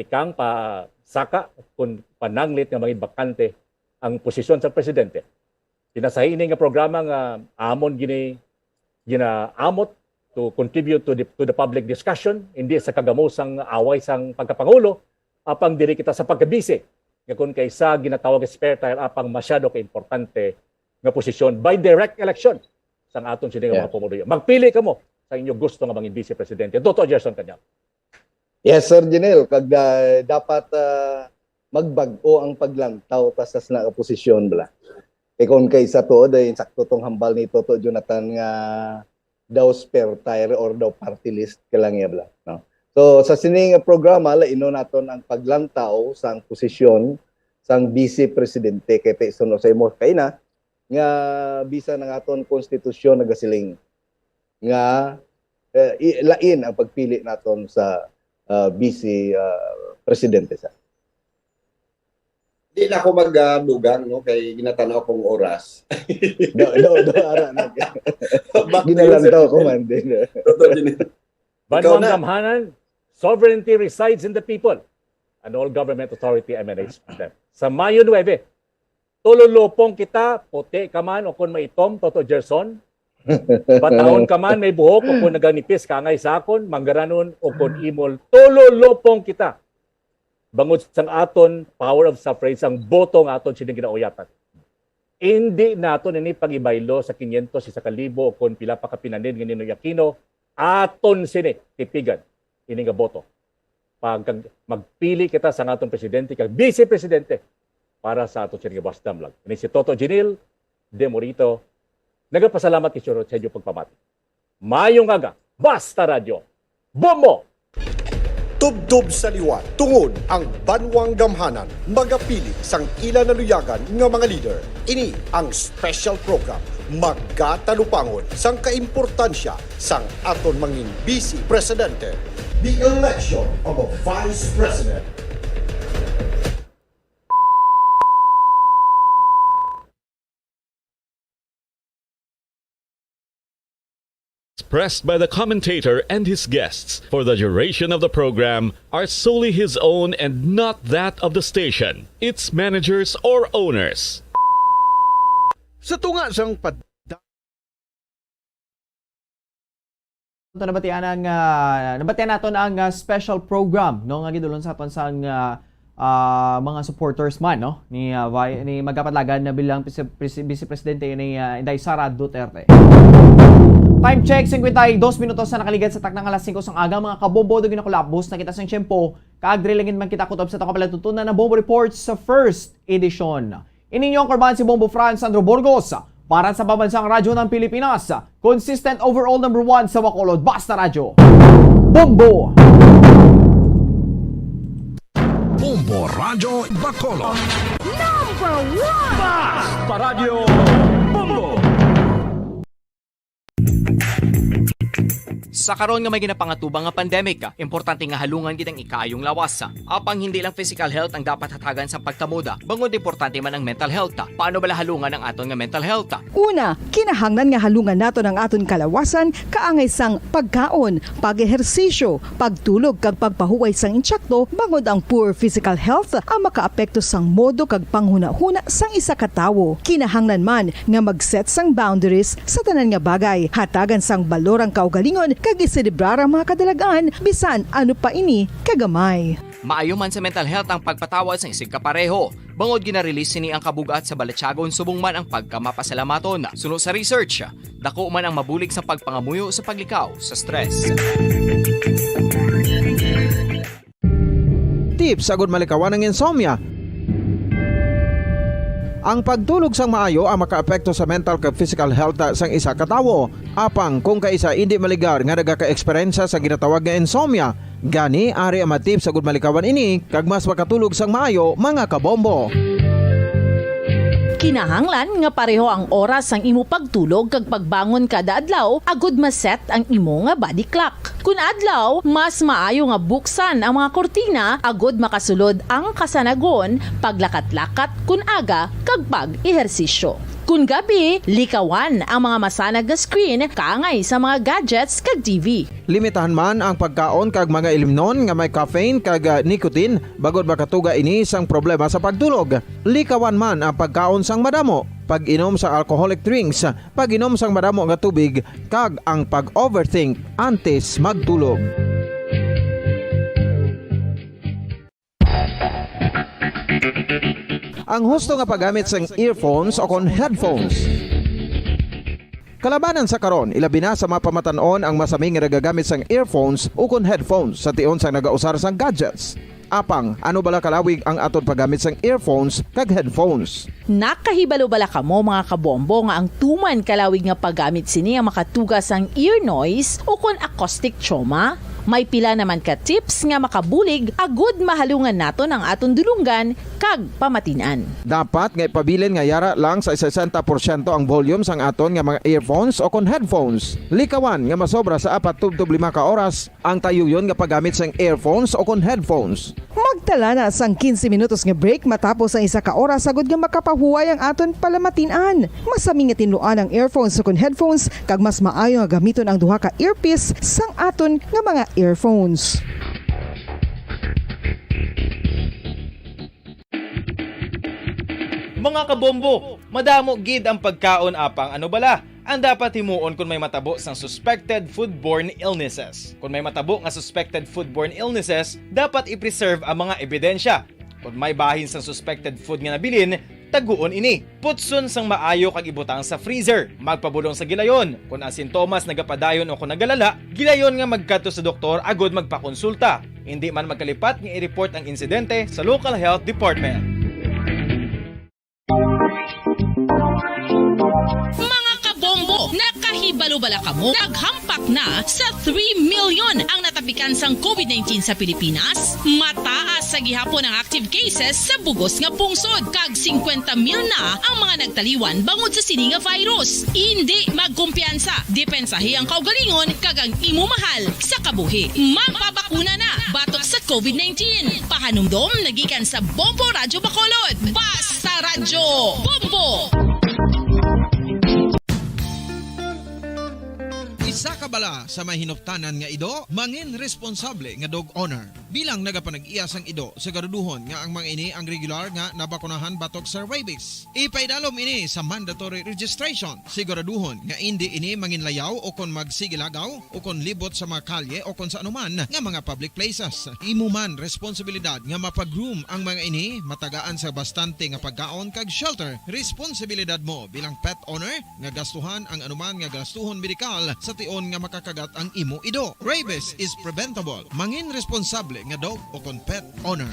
tikang pa saka kung pananglit nga mangin bakante ang posisyon sa presidente. Pinasahi ini nga programa nga amon gini ginaamot to contribute to the, to the public discussion, hindi sa kagamo sang away sang pagkapangulo, apang diri kita sa pagkabisi nga kun kaysa ginatawag spare tire apang masyado ka importante nga posisyon by direct election sang aton sini nga Yeah. mga pumuluyo. Magpili kamo sa inyo gusto nga mangin vice presidente. Toto Gerson Cañal. Yes, Sir Janelle, kag, ah, dapat, ah, magbag-o ang paglantaw ta sa sina nga posisyon, bala. Kay kung kay sa tuod, ay sakto tong hambal ni Toto Jonathan nga daw spare tire or daw party list ka lang iya, bala, no? So, sa sini nga programa, lainon naton ang paglantaw sang posisyon sang Vice Presidente kay ti-, suno sa imo kaina nga bisan ang aton konstitusyon nagasiling nga, eh, i-, lain ang pagpili naton sa, ah, Vice, ah, Presidente sa. Di na ako magdugang, no, kay ginatanaw kong oras. Do, do, do, ara na. Back to you, Ginalantaw Sir ko Jimmy. Man din. Totoo, Jimmy. Ikaw Banwang na. Gamhanan, sovereignty resides in the people, and all government authority emanates from them. Sa Mayo nuebe, tululupong kita, puti ka man o kon maitom, Toto Gerson, bataon ka man, may buhok, o kon naganipis ka angay sa akon, manggaranon, o kon imol, tululupong kita. Bangod sang aton power of suffrage, sang boto nga aton sini ginauyatan. Indi naton ini pag-ibaylo sa kinyentos, isa ka libo, o kon pila pa ka pinanid nga Ninoy Aquino, aton sini tipigan ini nga boto. Pag, kag magpili kita sa aton presidente kag vice presidente para sa aton sini nga buwas damlag. Ini si Toto Jinil Demorito. Nagapasalamat kay Churro sa inyo pagpamati. Mayong aga, Basta Radyo, Bombo! Tubtob sa liwat, tungod ang banwang gamhanan, magapili sang ila naluyagan nga mga leader. Ini ang special program, magatalupangon sang kaimportansya sang aton mangin Vice Presidente. The election of a Vice President. Expressed by the commentator and his guests for the duration of the program are solely his own and not that of the station, its managers, or owners. Sa tunga sang pad- Ito nabatian ang, ah, nabatian naton ang, ah, special program, no, nga gidulon sa aton sang, ah, ah, mga supporters man, no, ni, ah, Vi-, ni Magapadlagan na bilang pres-, pres-, Vice Presidente ni, ah, Inday Sara Duterte. Time check, cincuenta y dos minutos na nakaligad sa takna nga alas singko sang aga, mga kabombo, do ginakulapos na kita sang tiyempo. Kag diri lang man kita kutob sa aton nga palatuntunan nga Bombo Report sa first edition. Ini inyo ang korban si Bombo Franz Sandro Burgos para sa Pambansang Radyo ng Pilipinas, consistent overall number one sa Bacolod, Basta Radyo. Bombo! Bombo Radyo Bacolod. Number one! Basta Radyo Bombo! Sa karon nga may ginapangatubang nga pandemic, importante nga halungan gid ang ikaayong lawas. Apang hindi lang physical health ang dapat hatagan sa pagtamod, bangod importante man ang mental health. Paano bala halungan ang aton nga mental health? Una, kinahanglan nga halungan naton ang aton kalawasan kaangay sang pagkaon, pag-ehersisyo, pagtulog kag pagpahuway sang insakto, bangod ang poor physical health ang makaapekto sang modo kag panghunahuna sang isa ka tawo. Kinahanglan man nga mag-set sang boundaries sa tanan nga bagay, hatagan sang balor ang kaugalingon kag iselebrar ang mga kadalag-an, bisan ano pa ini kagamay. Maayo man sa mental health ang pagpatawad sang isigkapareho, bangod gina-release sini ang kabug-at sa balatyagon subong man ang pagkamapasalamaton. Suno sa research, dako man ang mabulig sa pagpangamuyo sa paglikaw sa stress. Tips agud malikawan ang insomnia. Ang pagtulog sang maayo ang makaapekto sa mental kag physical health sang isa ka tawo. Apang kung kaisa indi maligar nga nagaka-eksperyensya sa ginatawag nga insomnia, gani ari ang mga tips agud malikawan ini kag mas makatulog sang maayo, mga kabombo. Kinahanglan nga pareho ang oras sang imo pagtulog kag pagbangon kada adlaw agud ma-set ang imo nga body clock. Kun adlaw, mas maayo nga buksan ang mga kurtina agud makasulod ang kasanagon, paglakat-lakat kun aga, kag pag-ehersisyo. Kun gabi, likawan ang mga masanag nga screen kaangay sa mga gadgets kag T V. Limitahan man ang pagkaon kag mga ilimnon nga may caffeine kag, ah, nicotine, bangod makatuga ini sang problema sa pagtulog. Likawan man ang pagkaon sang madamo, pag-inom sa alcoholic drinks, pag-inom sang madamo nga tubig, kag ang pag-overthink antes magtulog. Ang husto nga paggamit sang earphones o kon headphones. Kalabanan sa karon, ilabi na sa mga pamatan-on ang masami nga nagagamit sang earphones o kon headphones sa tion sang nagausar sang gadgets. Apang, ano bala kalawig ang aton paggamit sang earphones kag headphones? Nakahibalo bala kamo, mga kabombo, nga ang tuman kalawig nga paggamit sini ang makatuga sang ear noise o kon acoustic trauma? May pila naman ka tips nga makabulig agud mahalungan naton ang aton dulonggan kag pamatin-an. Dapat nga ipabilin nga yara lang sa sesenta porsyento ang volume sang aton nga mga earphones o kon headphones. Likawan nga masobra sa apat tubtob lima ka oras ang tayuyon nga paggamit sang earphones o kon headphones. Magtala na sang quince minutos nga break matapos ang isa ka oras agud nga makapahuway ang aton palamatin-an. Masami nga tinluan ang earphones o kon headphones, kag mas maayo nga gamiton ang duha ka earpiece sang aton nga mga earphones. Mga kabombo, madamo gid ang pagkaon, apang ano bala ang dapat himuon kon may matabo sang suspected foodborne illnesses? Kon may matabo nga suspected foodborne illnesses, dapat i-preserve ang mga ebidensya. Kon may bahin sang suspected food nga nabilin, taguon ini. Putson sang maayo kag ibutang sa freezer. Magpabudong sa gilayon. Kon ang sintomas nagapadayon o kon nagalala, gilayon nga magkadto sa doktor agud magpakonsulta. Indi man magkalipat nga i-report ang insidente sa local health department. Mga kabombo, nakahibalo Wala kamo? Naghampak na sa three million ang natapikan sang covid nineteen sa Pilipinas. Mataas sa gihapon ang active cases sa bugos nga pungsod, kag singkwenta mil na ang mga nagtaliwan bangod sa sini nga virus. Indi magkumpiyansa, depensahi ang kaugalingon kag ang imo mahal sa kabuhi. Magpabakuna na batok sa covid nineteen. Pahanumdom nagikan sa Bombo Radyo Bacolod. Basta Radyo Bombo! Isa ka bala sa may hinuptanan nga ido, mangin responsable nga dog owner. Bilang nagapanag-iya sang ido, siguraduhon nga ang mga ini ang regular nga nabakunahan batok sa rabies. Ipaidalom ini sa mandatory registration. Siguraduhon nga indi ini manginlayaw o kon magsigilagaw o kon libot sa mga kalye o kon sa anuman nga mga public places. Imo man responsibilidad nga mapag-groom ang mga ini, matagaan sa bastante nga pagkaon kag shelter. Responsibilidad mo bilang pet owner nga gastuhan ang anuman nga gastuhon medikal sa tion nga makakagat ang imo ido. Rabies is preventable. Mangin responsable nga dog o kon pet owner.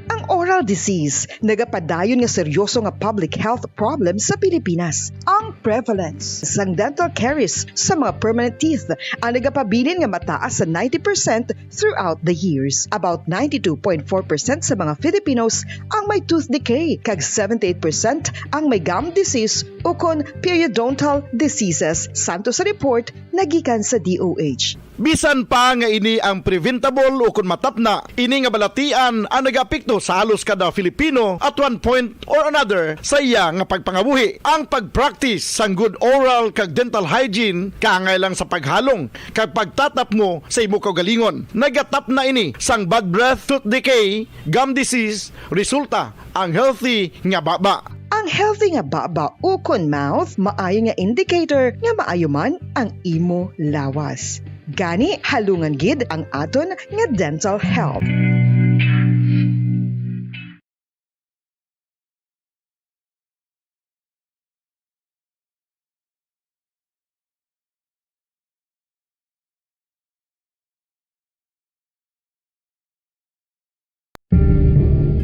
Ang oral disease nagapadayon nga seryoso nga public health problem sa Pilipinas. Ang prevalence sang dental caries sa mga permanent teeth ang nagapabilin nga mataas sa ninety percent throughout the years. About ninety-two point four percent sa mga Filipinos ang may tooth decay, kag seventy-eight percent ang may gum disease ukon periodontal diseases, santo sa report nagikan sa D O H. Bisan pa nga ini ang preventable ukon matapna, ini nga balatian ang nagaapekto sa halos kada Filipino at one point or another sa iya nga pagpangabuhi. Ang pag-practice sang good oral kag dental hygiene kaangay lang sa paghalong kag pagtatapngo sa imo kaugalingon. Nagatapna ini sang bad breath, tooth decay, gum disease, resulta ang healthy nga baba. Ang healthy nga baba ukon mouth maayo nga indicator nga maayo man ang imo lawas. Gani, halungan gid ang aton nga dental health.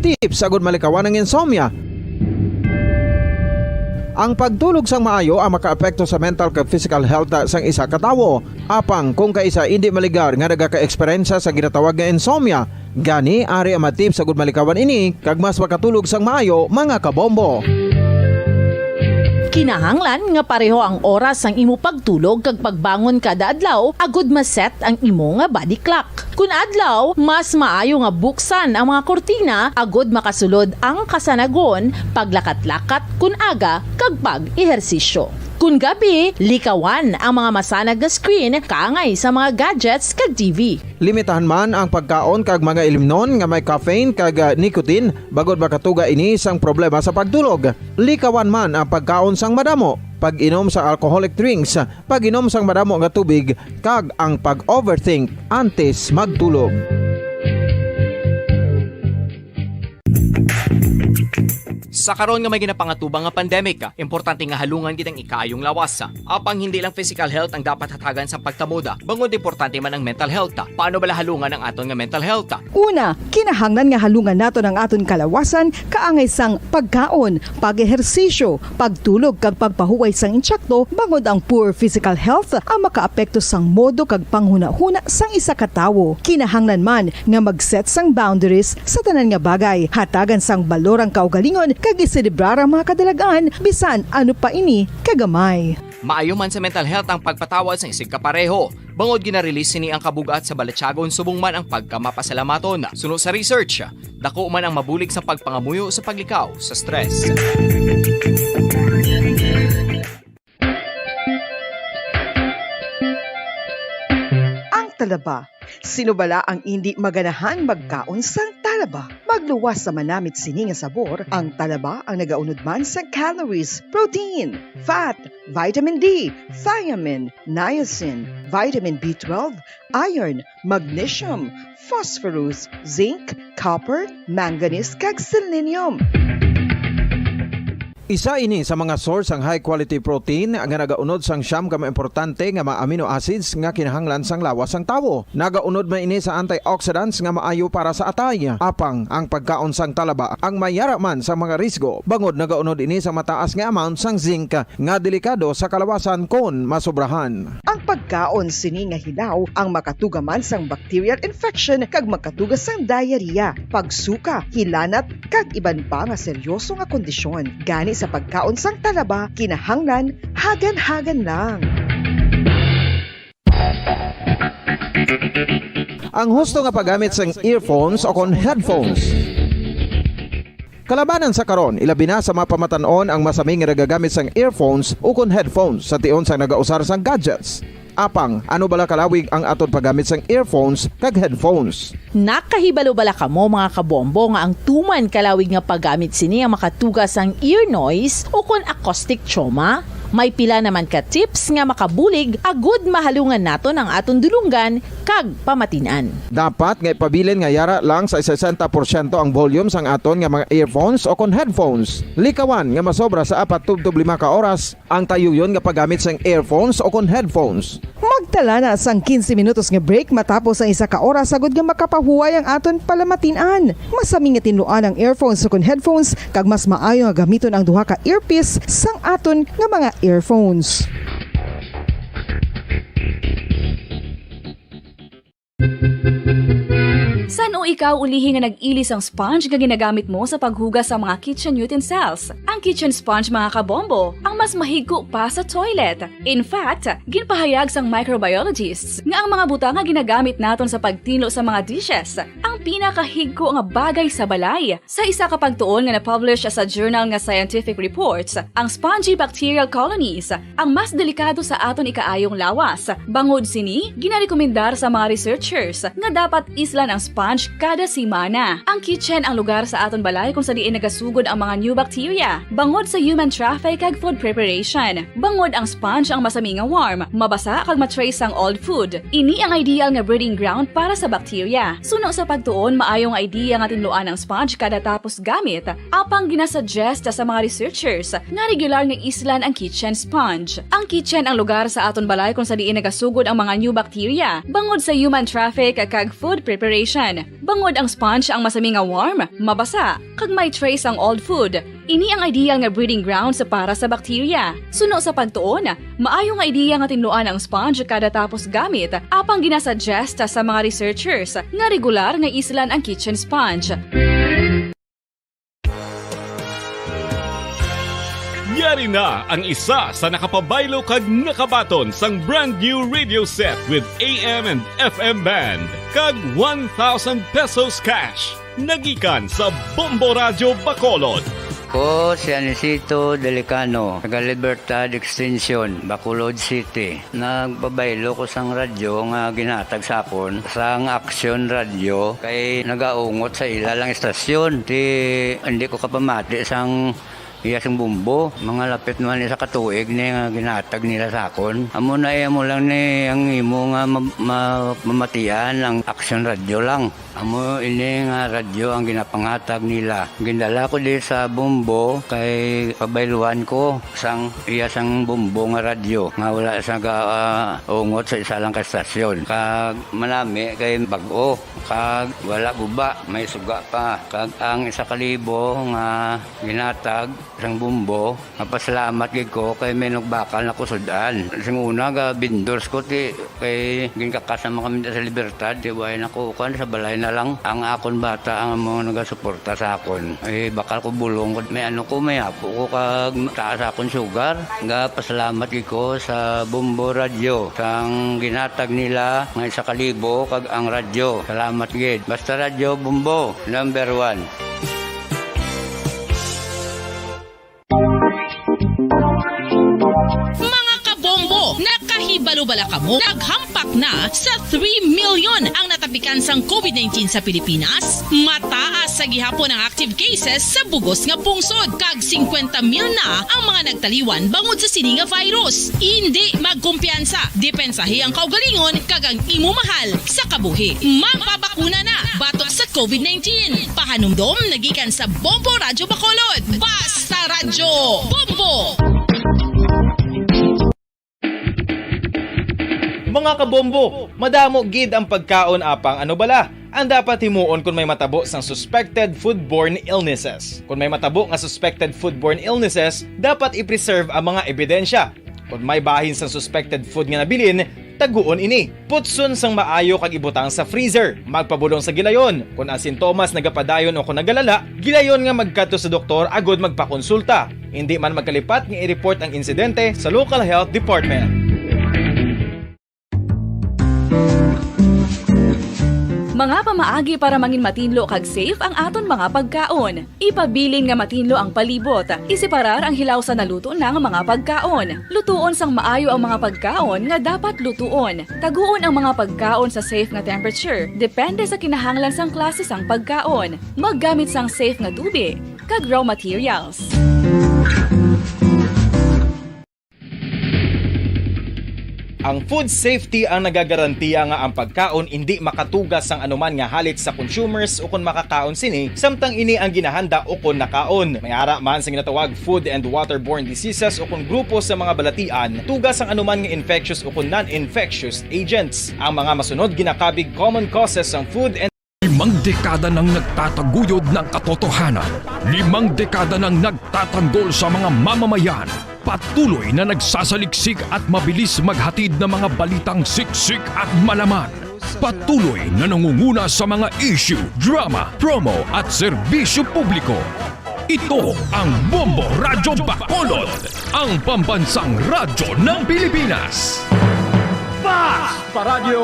Tips agud malikawan ang insomnia. Ang pagtulog sang maayo ang makaapekto sa mental kag physical health sang isa ka tawo. Apang kung kaisa indi maligar nga nagaka-eksperyensya sa ginatawag nga insomnia, gani ari ang mga tips agud malikawan ini kag mas makatulog sang maayo, mga kabombo. Kinahanglan nga pareho ang oras sang imo pagtulog kag pagbangon kada adlaw agud ma-set ang imo nga body clock. Kun adlaw, mas maayo nga buksan ang mga kurtina agud makasulod ang kasanagon, paglakat-lakat kun aga, kag pag-ehersisyo. Kun gabi, likawan ang mga masanag nga screen kaangay sa mga gadgets kag T V. Limitahan man ang pagkaon kag mga ilimnon nga may caffeine kag, ah, nicotine, bangod makatuga ini sang problema sa pagtulog. Likawan man ang pagkaon sang madamo, pag-inom sa alcoholic drinks, pag-inom sang madamo nga tubig, kag ang pag-overthink antes magtulog. Sa karon nga may ginapangatubang nga pandemic, importante nga halungan gid ang ikaayong lawas. Apang hindi lang physical health ang dapat hatagan sang pagtamod, bangod importante man ang mental health. Paano bala halungan ang aton nga mental health? Una, kinahanglan nga halungan naton ang aton kalawasan kaangay sang pagkaon, pag-ehersisyo, pagtulog kag pagpahuway sang intsakto, bangod ang poor physical health ang makaapekto sang modo kag panghunahuna sang isa ka tawo. Kinahanglan man nga mag-set sang boundaries sa tanan nga bagay, hatagan sang balor ang kaugalingon kag iselebrar ang mga kadalag-an, bisan ano pa ini kagamay. Maayo man sa mental health ang pagpatawad sang isigkapareho, bangod gina-release sini ang kabug-at sa balatyagon subong man ang pagkamapasalamaton. Suno sa research, dako man ang mabulig sa pagpangamuyo sa paglikaw sa stress. Ang talaba. Sino bala ang indi maganahan magkaon sang talaba? Magluwas sa manamit sini nga sabor, ang talaba ang nagaunod man sa calories, protein, fat, vitamin D, thiamine, niacin, vitamin B twelve, iron, magnesium, phosphorus, zinc, copper, manganese, kag selenium. Isa ini sa mga source sang high quality protein nga nagaunod sang siyam ka mga importante nga mga amino acids nga kinahanglan sang lawas sang tawo. Nagaunod man ini sa antioxidants nga maayo para sa atay. Apang ang pagkaon sang talaba ang mayara man sa mga risgo, bangod nagaunod ini sa mataas nga amount sang zinc nga delikado sa kalawasan kon masobrahan. Ang pagkaon sini nga hilaw ang makatuga man sang bacterial infection kag makatuga sang diarrhea, pagsuka, hilanat, kag iban pa nga seryoso nga kondisyon. Gani sa pagkaon sang talaba, kinahanglan hagan-hagan lang. Ang husto nga paggamit sang earphones o kon headphones. Kalabanan sa karon, ilabi na sa mga pamatan-on ang masami nga nagagamit sang earphones o kon headphones sa tion sang nagausar sang gadgets. Apang, ano bala kalawig ang aton paggamit sang earphones kag headphones? Nakahibalo bala kamo, mga kabombo, nga ang tuman kalawig nga paggamit sini ang makatuga sang ear noise o kon acoustic trauma? May pila naman ka tips nga makabulig agud mahalungan naton ang aton dulonggan kag pamatin-an. Dapat nga ipabilin nga yara lang sa sesenta porsyento ang volume sang aton nga mga earphones o kon headphones. Likawan nga masobra sa apat tubtob lima ka oras ang tayuyon nga paggamit sang earphones o kon headphones. Magtala na sang quince minutos nga break matapos ang isa ka oras, agud nga makapahuway ang aton palamatin-an. Masami nga tinluan ang earphones o kon headphones, kag mas maayo nga gamiton ang duha ka earpiece sang aton nga mga earphones. San-o ikaw ulihi nga nag-ili sang sponge nga ginagamit mo sa paghugas sa mga kitchen utensils? Ang kitchen sponge, mga kabombo, ang mas mahigko pa sa toilet. In fact, ginpahayag sang microbiologists nga ang mga butang nga ginagamit naton sa pagtinlo sa mga dishes ang pinakahigko nga bagay sa balay. Sa isa ka pagtuon nga na-publish sa journal nga Scientific Reports, ang spongy bacterial colonies ang mas delikado sa aton ikaayong lawas. Bangod sini, ginarekomendar sa mga researchers nga dapat islan ang sponge kada semana. Ang kitchen ang lugar sa aton balay kung sa diin nagasugod ang mga new bacteria, bangod sa human traffic kag food preparation. Bangod ang sponge ang masami nga warm, mabasa kag ma-trace sang old food. Ini ang ideal nga breeding ground para sa bacteria. Suno sa pagtuon, maayo nga idea nga tinluan ang sponge kada tapos gamit. Apang ginasuggest sa mga researchers nga regular nga islan ang kitchen sponge. Ang kitchen ang lugar sa aton balay kung sa diin nagasugod ang mga new bacteria, bangod sa human traffic kag food preparation. Bangod ang sponge ang masami nga warm, mabasa, kag may trace ang old food. Ini ang ideal nga breeding grounds para sa bacteria. Suno sa pagtuon, maayo nga idea nga tinluan ang sponge kada tapos gamit, apang ginasuggest sa mga researchers nga regular nga islan ang kitchen sponge. Yari na ang isa sa nakapabaylo kag nakabaton sang brand new radio set with A M and F M band kag one thousand pesos cash. Nagikan sa Bombo Radyo Bacolod. Ko si Anisito Delicano, taga Libertad Extension, Bacolod City. Nagpabaylo ko sang radyo nga ginhatag sa akon sang Action Radio, kay nagaungot sa ila lang istasyon. Ti, hindi ko kapamati sang iya sing bombo. Mga lapit man isa ka tuig ni nga ginhatag nila sa akon. Amo na, eh, amo lang ni ang imo nga ma-, ma-, mamatian ang Action Radio lang. Amo ini nga radyo ang ginapanghatag nila. Gindala ko di sa bombo kay pabayluan ko sang iya sang bombo nga radyo nga wala sa ga-, ah, ungot sa isa lang ka estasyon. Kag manami kay bag-o, kag wala guba, may suga pa. Kag ang isa ka libo nga ginhatag sang bombo, mapasalamat gid ko kay may nagbakal na ko sud-an. Sing una, ga vendors ko, ti, kay ginkakas naman kami sa Libertad, ti, way na ko, kuan, sa balay na lang. Ang akon bata ang amo nagasuporta sa akon. Eh, bakal ko bulong ko. May ano ko, may apo ko, kag taas akon sugar. Ga pasalamat gid ko sa Bombo Radio, sang ginhatag nila nga isa ka libo, kag ang radyo. Salamat gid. Basta Radyo Bombo, number one. Mga kabombo, nakahibalo bala kamo? Naghampak na sa three million ang nata- Pikan sang covid nineteen sa Pilipinas, mataas sa gihapon ang active cases sa bugos nga pungsod, kag singkwenta mil na ang mga nagtaliwan bangod sa sini nga virus. Indi magkumpiyansa, depensahi ang kaugalingon kag ang imo mahal sa kabuhi. Magpabakuna na batok sa covid nineteen. Pahanumdom nagikan sa Bombo Radyo Bacolod. Basta Radyo Bombo! Mga kabombo, madamo gid ang pagkaon apang ano bala ang dapat himuon kon may matabo sang suspected foodborne illnesses. Kon may matabo nga suspected foodborne illnesses, dapat i-preserve ang mga ebidensya. Kon may bahin sang suspected food nga nabilin, taguon ini. Putson sang maayo kag ibutang sa freezer. Magpabulong sa gilayon. Kon ang sintomas nagapadayon o kon nagalala, gilayon nga magkadto sa doktor agud magpakonsulta. Indi man magkalipat nga i-report ang insidente sa local health department. Mga pamaagi para mangin matinlo kag safe ang aton mga pagkaon. Ipabilin nga matinlo ang palibot. Iseparar ang hilaw sa naluto na nga mga pagkaon. Lutuon sang maayo ang mga pagkaon nga dapat lutuon. Taguon ang mga pagkaon sa safe nga temperature, depende sa kinahanglan sang klase sang pagkaon. Maggamit sang safe nga tubi kag raw materials. Ang food safety ang nagagarantiya nga ang pagkaon indi makatuga sang anuman nga halit sa consumers ukon makakaon sini, samtang ini ang ginahanda ukon nakaon. May ara man sa ginatawag food and waterborne diseases ukon grupo sa mga balatian, tuga sang anuman nga infectious ukon non-infectious agents. Ang mga masunod ginakabig common causes sang food and Limang dekada nang nagtataguyod ng katotohanan. Limang dekada nang nagtatanggol sa mga mamamayan. Patuloy na nagsasaliksik at mabilis maghatid ng mga balitang siksik at malaman. Patuloy na nangunguna sa mga issue, drama, promo at serbisyo publiko. Ito ang Bombo Radyo Bacolod, ang pambansang radyo ng Pilipinas. Basta Radyo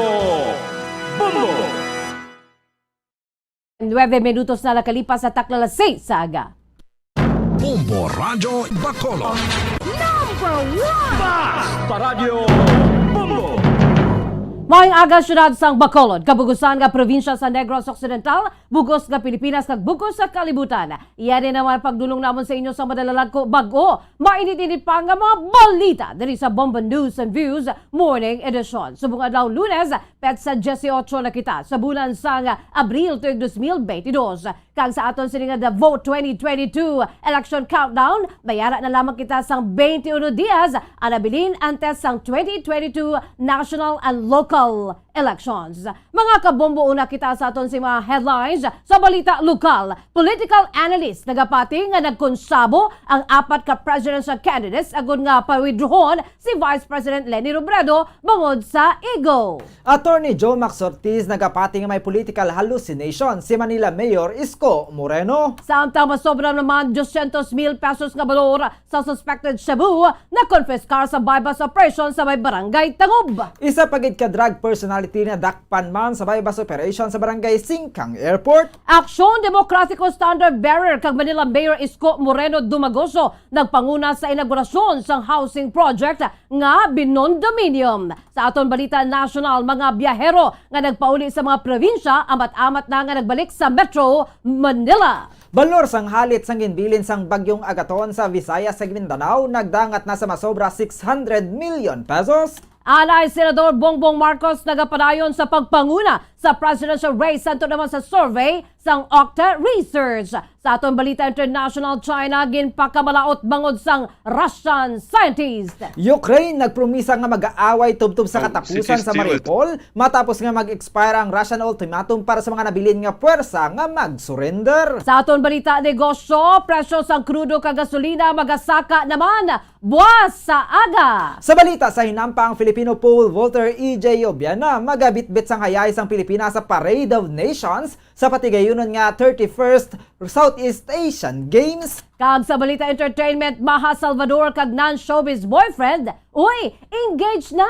Bombo! Nuebe minutos na nakalipas sa takna alas seis sa aga. Bombo Radyo Bacolod. Number one! Basta Radyo Bombo! Maayong aga, siyudad sang Bacolod, kabugusan nga probinsya sa Negros Occidental, bugos nga Pilipinas, kag bugos sa kalibutan. Iya ni naman pagdulong namon sa inyo sa madalalag ko bag-o, mainit-init pa nga mga balita diri sa Bombo News and Views Morning Edition. Subong adlaw Lunes, petsa dieciocho na kita sa bulan sang Abril tuig dos mil beintidos. Kag sa aton sini nga The Vote twenty twenty-two Election Countdown, may ara na lamang kita sang twenty-one dias ang nabilin antes sang twenty twenty-two national and local elections. Mga kabombo, una kita sa aton sini mga headlines sa balita lokal. Political analyst nagapati nga nagkonsabo ang apat ka presidential candidates agud nga pawithdrawon si Vice President Leni Robredo bangod sa ego. Attorney Joe Max Ortiz nagapati nga may political hallucination si Manila Mayor Isko Moreno. Samtang masobra naman dosyentos mil pesos nga balor sa suspected shabu na konpiskar sa buy-bust operation sa may Barangay Tangub. Isa pa gid ka drug personality na dakpan man sa buy-bust operation sa Barangay Singcang Airport. Aksyon Demokratiko standard bearer kag Manila Mayor Isko Moreno Dumagoso nagpanguna sa inaugurasyon sang housing project nga Binondominium. Sa aton balita nasyonal, mga biyahero nga nagpauli sa mga probinsya amat-amat na nga nagbalik sa Metro Manila. Balor sang halit sang ginbilin sang Bagyong Agaton sa Visayas kag Mindanao nagdangat na sa masobra six hundred million pesos. Anay Senador Bongbong Marcos nagapadayon sa pagpanguna sa presidential race sadto naman sa survey sang Octa Research. Sa aton balita international, China ginpakamalaot bangod sang Russian scientist. Ukraine nagpromisa nga mag-aaway tubtob sa katapusan sa Mariupol matapos nga mag-expire ang Russian ultimatum para sa mga nabilin nga puwersa nga mag-surrender. Sa aton balita negosyo, presyo sang krudo kag gasolina magasaka naman buas sa aga. Sa balita sa hinampa, ang Filipino pole vaulter E J Obiana magabitbit sang hayay sang Pilipinas sa Parade of Nations sa patigayunon nga thirty-first Southeast Asian Games. Kag sa balita entertainment, Maha Salvador kag non-showbiz boyfriend, uy, engaged na!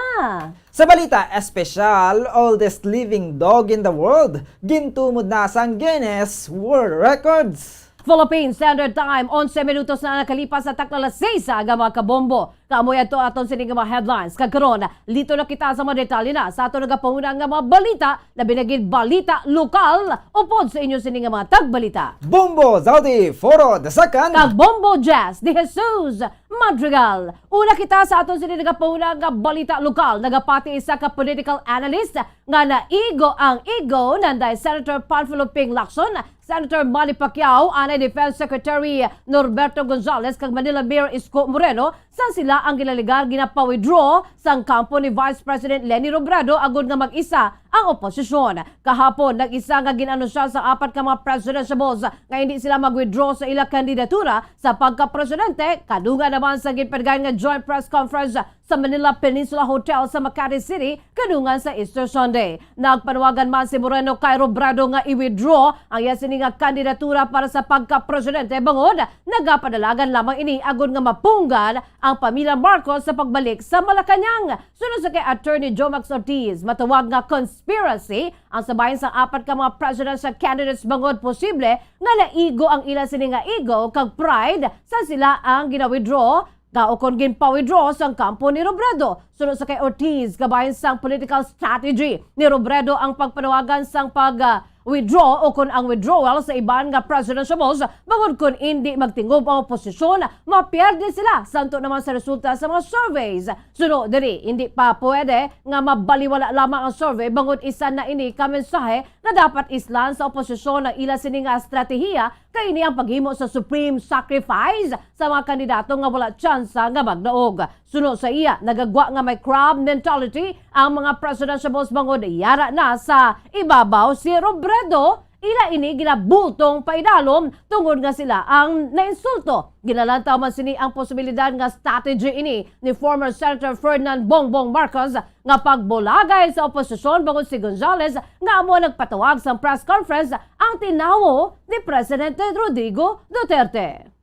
Sa balita espesyal, oldest living dog in the world, gintumod na sang Guinness World Records. Philippine Standard Time, onse minutos na nakalipas sa takna alas seis nga mga kabombo. Kamoy ato aton sini nga mga headlines. Kag karon, lito na kita sa mga detalye na sa aton nagapanguna nga mga balita, labi na gid balita lokal, upod sa inyo sini nga mga tagbalita. Bombo Zaldi Foro the second. Kag Bombo Jazz de Jesus Madrigal. Una kita sa aton sini nagapanguna nga balita lokal. Nagapati isa ka political analyst nga naigo ang igo nanday Senator Panfilo Ping Lacson, Senator Manny Pacquiao, anay Defense Secretary Norberto Gonzales, kag Manila Mayor Isko Moreno, sa sila ang ginalegar ginapawidraw sang kampo ni Vice President Leni Robredo agud nga mag-isa ang oposisyon. Kahapon, nag-isa nga gin-anunsya sa apat ka mga presidentiables nga hindi sila mag-withdraw sa ila kandidatura sa pagka-presidente, kadungan naman sa ginpadagan nga joint press conference sa Manila Peninsula Hotel sa Makati City, kadungan sa Easter Sunday. Nagpanawagan man si Moreno kay Robredo nga i-withdraw ang iya sini nga kandidatura para sa pagka-presidente, bangod nagapadalagan lamang ini agud nga mapunggan ang pamilya Marcos sa pagbalik sa Malacañang. Suno sa kay Attorney Jomax Ortiz, matawag nga conspiracy ang sabayan sang apat ka mga presidential candidates, bangod posible nga naigo ang ila sini nga ego kag pride sa sila ang gina-withdraw ka ukon ginpa-withdraw sang kampo ni Robredo. Suno sa kay Ortiz, kabahin sang political strategy ni Robredo ang pagpanawagan sang pag, ah, withdraw ukon ang withdrawal sa iban nga presidentiables, bangod kon indi magtingob ang oposisyon, mapierde sila, santo naman sa resulta sa mga surveys. Suno diri, hindi pa pwede nga mabaliwala lamang ang survey, bangod isa na ini ka mensahe nga dapat islan sa oposisyon ang ila sini nga estratehiya, kay ini ang paghimo sa supreme sacrifice sa mga kandidato nga wala tsansa nga magdaog. Suno sa iya, nagagwa nga may crab mentality ang mga presidentiables, bangod yara na sa ibabaw si Robredo. Ila ini ginabutong paidalom tungod nga sila ang nainsulto. Ginalantaw man sini ang posibilidad nga strategy ini ni former Senator Ferdinand Bongbong Marcos nga pagbulagay sa oposisyon, bangod si Gonzales nga amo ang nagpatawag sang press conference ang tinawo ni Presidente Rodrigo Duterte.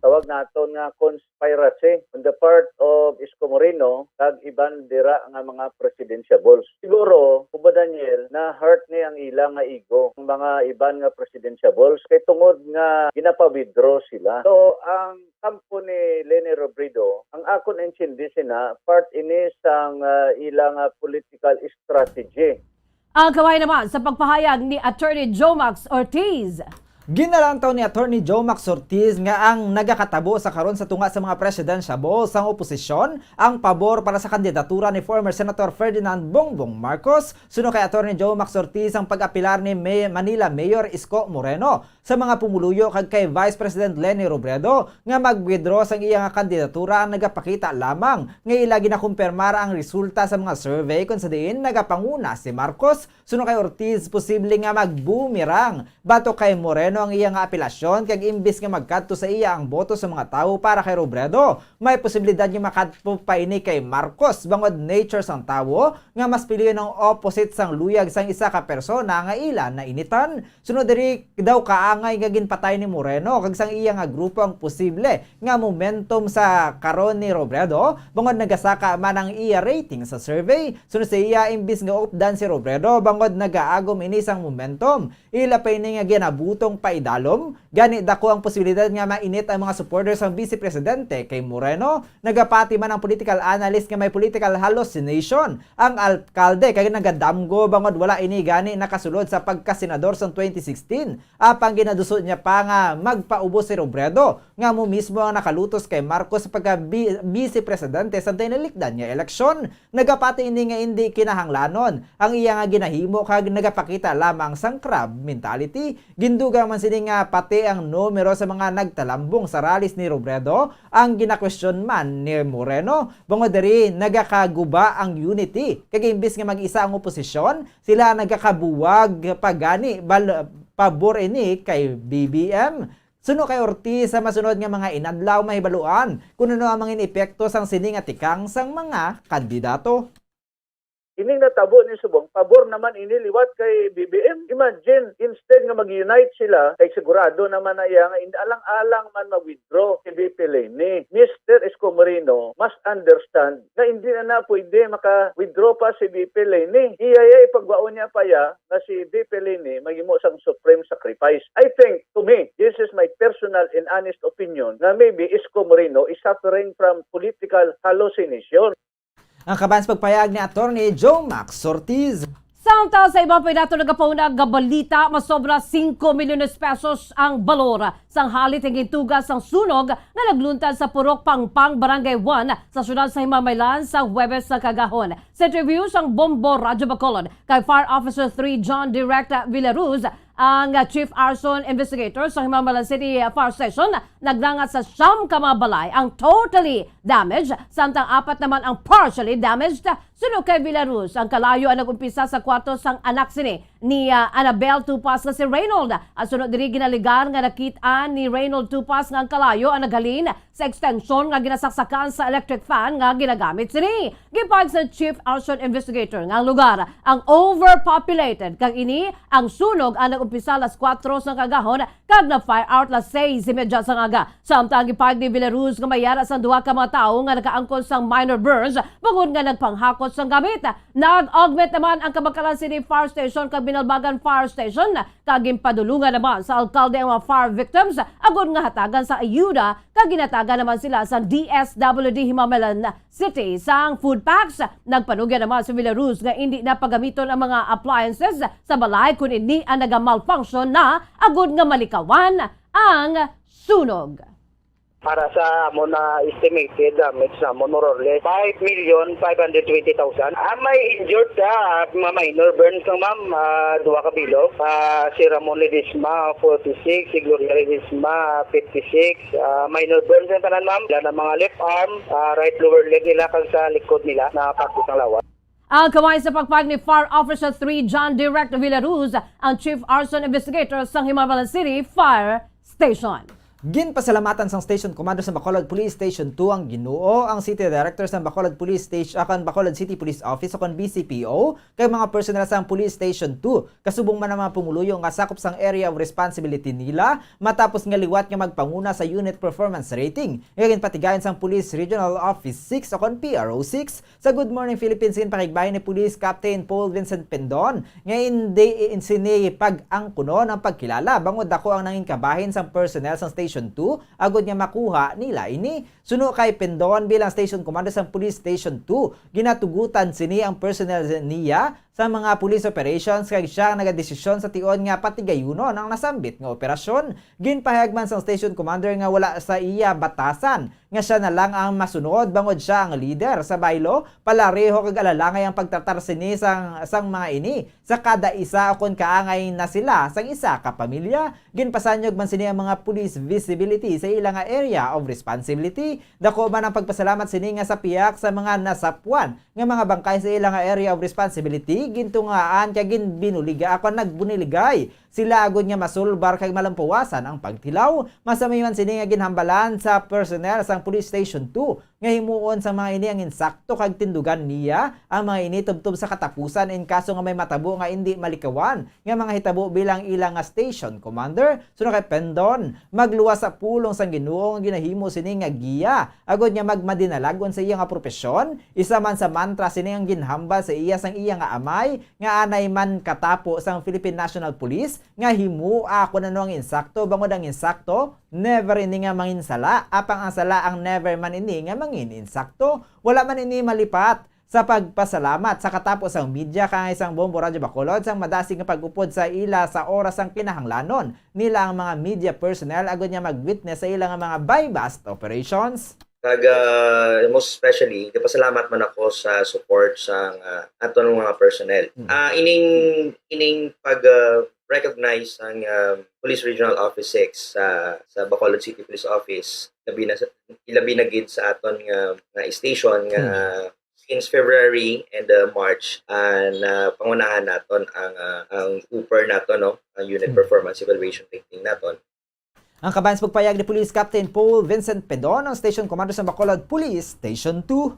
Tawag naton nga conspiracy on the part of Isko Moreno kag iban dira nga mga presidentiables. Siguro, Kubo Daniel, na-hurt ni ang ila nga ego ang mga iban nga presidentiables kay tungod nga ginapa-withdraw sila. So, ang kampo ni Leni Robredo, ang akon intindi sina, part ini sang, ah, ila nga political strategy. Ang kabay naman sa pagpahayag ni Attorney Jomax Ortiz. Ginalantaw ni Attorney Jomax Ortiz nga ang nagakatabo sa karon sa tunga sa mga presidentiables sang oposisyon ang pabor para sa kandidatura ni former Senator Ferdinand Bongbong Marcos. Suno kay Attorney Jomax Ortiz, ang pag-apilar ni May-, Manila Mayor Isko Moreno sa mga pumuluyo kag kay Vice President Leni Robredo nga mag-withdraw sang iya nga kandidatura ang nagapakita lamang nga ila ginakumpirmar ang resulta sa mga survey, kon sa diin nagapanguna si Marcos. Suno kay Ortiz, posible nga mag-boomerang batok kay Moreno ang iya nga apelasyon, kag imbis nga magkadto sa iya ang boto sa mga tawo para kay Robredo, may posibilidad nga makadto pa ini kay Marcos, bangod nature sang tawo nga mas pilion ang opposite sang luyag sang isa ka persona nga ila nainitan. Sunod diri daw, kaangay nga ginpatay ni Moreno kag sang iya nga grupo ang posible nga momentum sa karon ni Robredo, bangod nagasaka man ang iya rating sa survey. Sunod sa iya, imbis nga updan si Robredo, bangod nagaagom ini sang momentum, ila pa ini nga ginabutong paidalom. Gani, dako ang posibilidad nga mainit ang mga supporters sang Vice Presidente kay Moreno. Nagapati man ang political analyst nga may political hallucination ang alkalde kag nagadamgo bangod wala ini gani nakasulod sa pagkasenador sang twenty sixteen. Apang ginaduso niya pa nga magpaubos si Robredo nga amo mismo ang nakalutos kay Marcos sa pagka bi-, Vice Presidente sa tinalikdan nga eleksyon. Nagapati ini nga indi kinahanglanon ang iya nga ginahimo kag nagapakita lamang sang crab mentality. Gindugang man sini nga pati ang numero sa mga nagtalambong sa rallies ni Robredo ang ginakwestiyon man ni Moreno. Bangod diri, nagakaguba ang unity, kag imbis nga mag-isa ang oposisyon, sila nagakabuwag pa gani bal-, pabor ini kay B B M. Suno kay Ortiz, sa masunod nga mga inadlaw mahibaluan kon ano ang mga epekto sang sini nga tikang sang mga kandidato. Ining natabo ni subong, pabor naman ini liwat kay B B M. Imagine, instead nga mag-unite sila, kay sigurado naman na iya nga in-alang-alang man mag-withdraw si V P Leni. Mister Isko Moreno, mas understand nga hindi na na pwede maka-withdraw pa si V P Leni. Iya, iya, ipagwaon niya pa ya nga si V P Leni maghimo sang supreme sacrifice. I think, to me, this is my personal and honest opinion, nga maybe Isko Moreno is suffering from political hallucination. Ang kaban sa pagpayag ni Attorney Joe Max Ortiz. Samtang sa iba pa nato nagapaunag nga balita, masobra singko milyones pesos ang balor sang halit nga gintuga sang sunog nga nagluntad sa Purok Pangpang, Barangay one, sa siyudad sa Himamaylan sa Huwebes sa kagahon. Sa interview sang Bombo Radyo Bacolod kay Fire Officer three John Direct Villaruz, ang, ah, Chief Arson Investigator sa Himamaylan City, ah, Fire Station, nagdangat sa siyam ka mga balay ang totally damaged, samtang apat naman ang partially damaged. Suno kay Villaruz, ang kalayo ang nag-umpisa sa kwarto sang anak sini ni, ah, Annabel Tupas nga si Reynold. At suno diri, ginaligar nga nakit-an ni Reynold Tupas nga ang kalayo ang naghalin sa extension nga ginasaksakan sa electric fan nga ginagamit sini. Gipahayag sa Chief Arson Investigator nga ang lugar ang overpopulated, kag ini ang sunog ang nag-umpisa alas kuwatro sa kagahon kag na-fire out alas sais y media sa aga. Samtang gipahayag ni Villaruz nga may ara sang duha ka mga tawo nga nakaangkon sang minor burns bangod nga nagpanghakot sang gamit. Nag-augment naman ang kabakalan sini fire station kag Binalbagan Fire Station, kag ginpadulungan naman sa alkalde ang mga fire victims agod nga hatagan sa ayuda, kag ginhatagan naman sila sa D S W D Himamaylan City sang food packs. Nagpanugyan naman si Villaruz nga indi na pagamiton ang mga appliances sa balay kon ini ang nagamalfunction na agod nga malikawan ang sunog. Para sa amo na estimated damage na mo, more or less five million five hundred twenty thousand. Ang may injured ka, ah, mga minor burns lang, ma'am, ah, duha ka bilog. Ah, si Ramon Ledesma, forty-six, si Gloria Ledesma, fifty-six. Ah, minor burns ang tanan, ma'am. Wala na mga left arm, ah, right lower leg nila, kag sa likod nila na parte sang lawas. Ang kamay sa pagpag ni Fire Officer three John Direct Villaruz, ang Chief Arson Investigator sa Himamaylan City Fire Station. Ginpasalamatan sang Station Commander sa Bacolod Police Station two ang Ginoo, ang City Director sa Bacolod Police Station, akan Bacolod City Police Office, akan B C P O, kag mga personnel sang Police Station two, kasubong man ang mga pumuluyo nga sakop sang area of responsibility nila, matapos nga liwat nga magpanguna sa unit performance rating nga ginpatigayon sang Police Regional Office six, akan P R O six, Sa Good Morning Philippines, ginpakigbahin ni Police Captain Paul Vincent Pendon nga indi sini pag-angkunon ang pagkilala bangod daku ang nangin kabahin sang personnel sang Station two agod nga makuha nila ini. Suno kay Pendon, bilang Station Commander sang Police Station two, ginatugutan sini ang personnel niya sa mga police operations kag siya ang nagadesisyon sa tion nga patigayunon ang nasambit nga operasyon. Ginpahayag man sang Station Commander nga wala sa iya batasan nga sia na lang ang masunod bangod sia ang lider sa baylo. Palareho kag alalangay ang pagtratar sini sang, sang mga ini sa kada isa, ukon kaangay na sila sang isa ka pamilya. Ginpasanyog man sini ang mga police visibility sa ila nga area of responsibility. Dako man ang pagpasalamat sini nga sa pihak sa mga nasapwan nga mga bangkay sa ila nga area of responsibility, gintungaan kag ginbinuliga, ako nagbuniligay sila agod nga masulbar kag malampuwasan ang pagtilaw. Masami man sini nga ginhambalan sa personnel sang Police Station two nga himuon sang mga ini ang insakto kag tindugan niya ang mga ini tubtob sa katapusan in kaso nga may matabo nga indi malikawan nga mga hitabo bilang ila nga station commander. Suno kay Pendon, magluwas sa pulong sang Ginoo nga ginahimo sini nga giya agod nga magmadinalag-on sa iya nga propesyon. Isa man sa mantra sini ang ginhambal sa iya sang iya nga amay, nga anay man katapo sang Philippine National Police nga himoa kon ano ang insakto, bangod ang insakto never ini nga manginsala, apang ang sala ang never man ini nga mangin-insakto. Wala man ini malipat sa pagpasalamat sa katapo sang media kangay sang Bombo Radyo Bacolod sang madasig nga pag-upod sa ila sa oras sang kinahanglanon nila ang mga media personnel agud nga mag-witness sa ila nga mga buy-bust operations. Kag, ah, most especially, gapasalamat man ako sa support sang, ah, aton mga personnel. Mm. Ah, ining, ining pag, ah, recognize sang, ah, Police Regional Office six sa, sa Bacolod City Police Office, labi na sa, ilabi na gid sa aton nga, nga station nga, mm, since February and, uh, March, uh, na pangunahan naton ang, uh, ang upper nato, no, ang unit, hmm, performance evaluation rating naton. Ang kabahin sa pagpayag ni Police Captain Paul Vincent Pedon, ang Station Commander sa Bacolod Police Station two.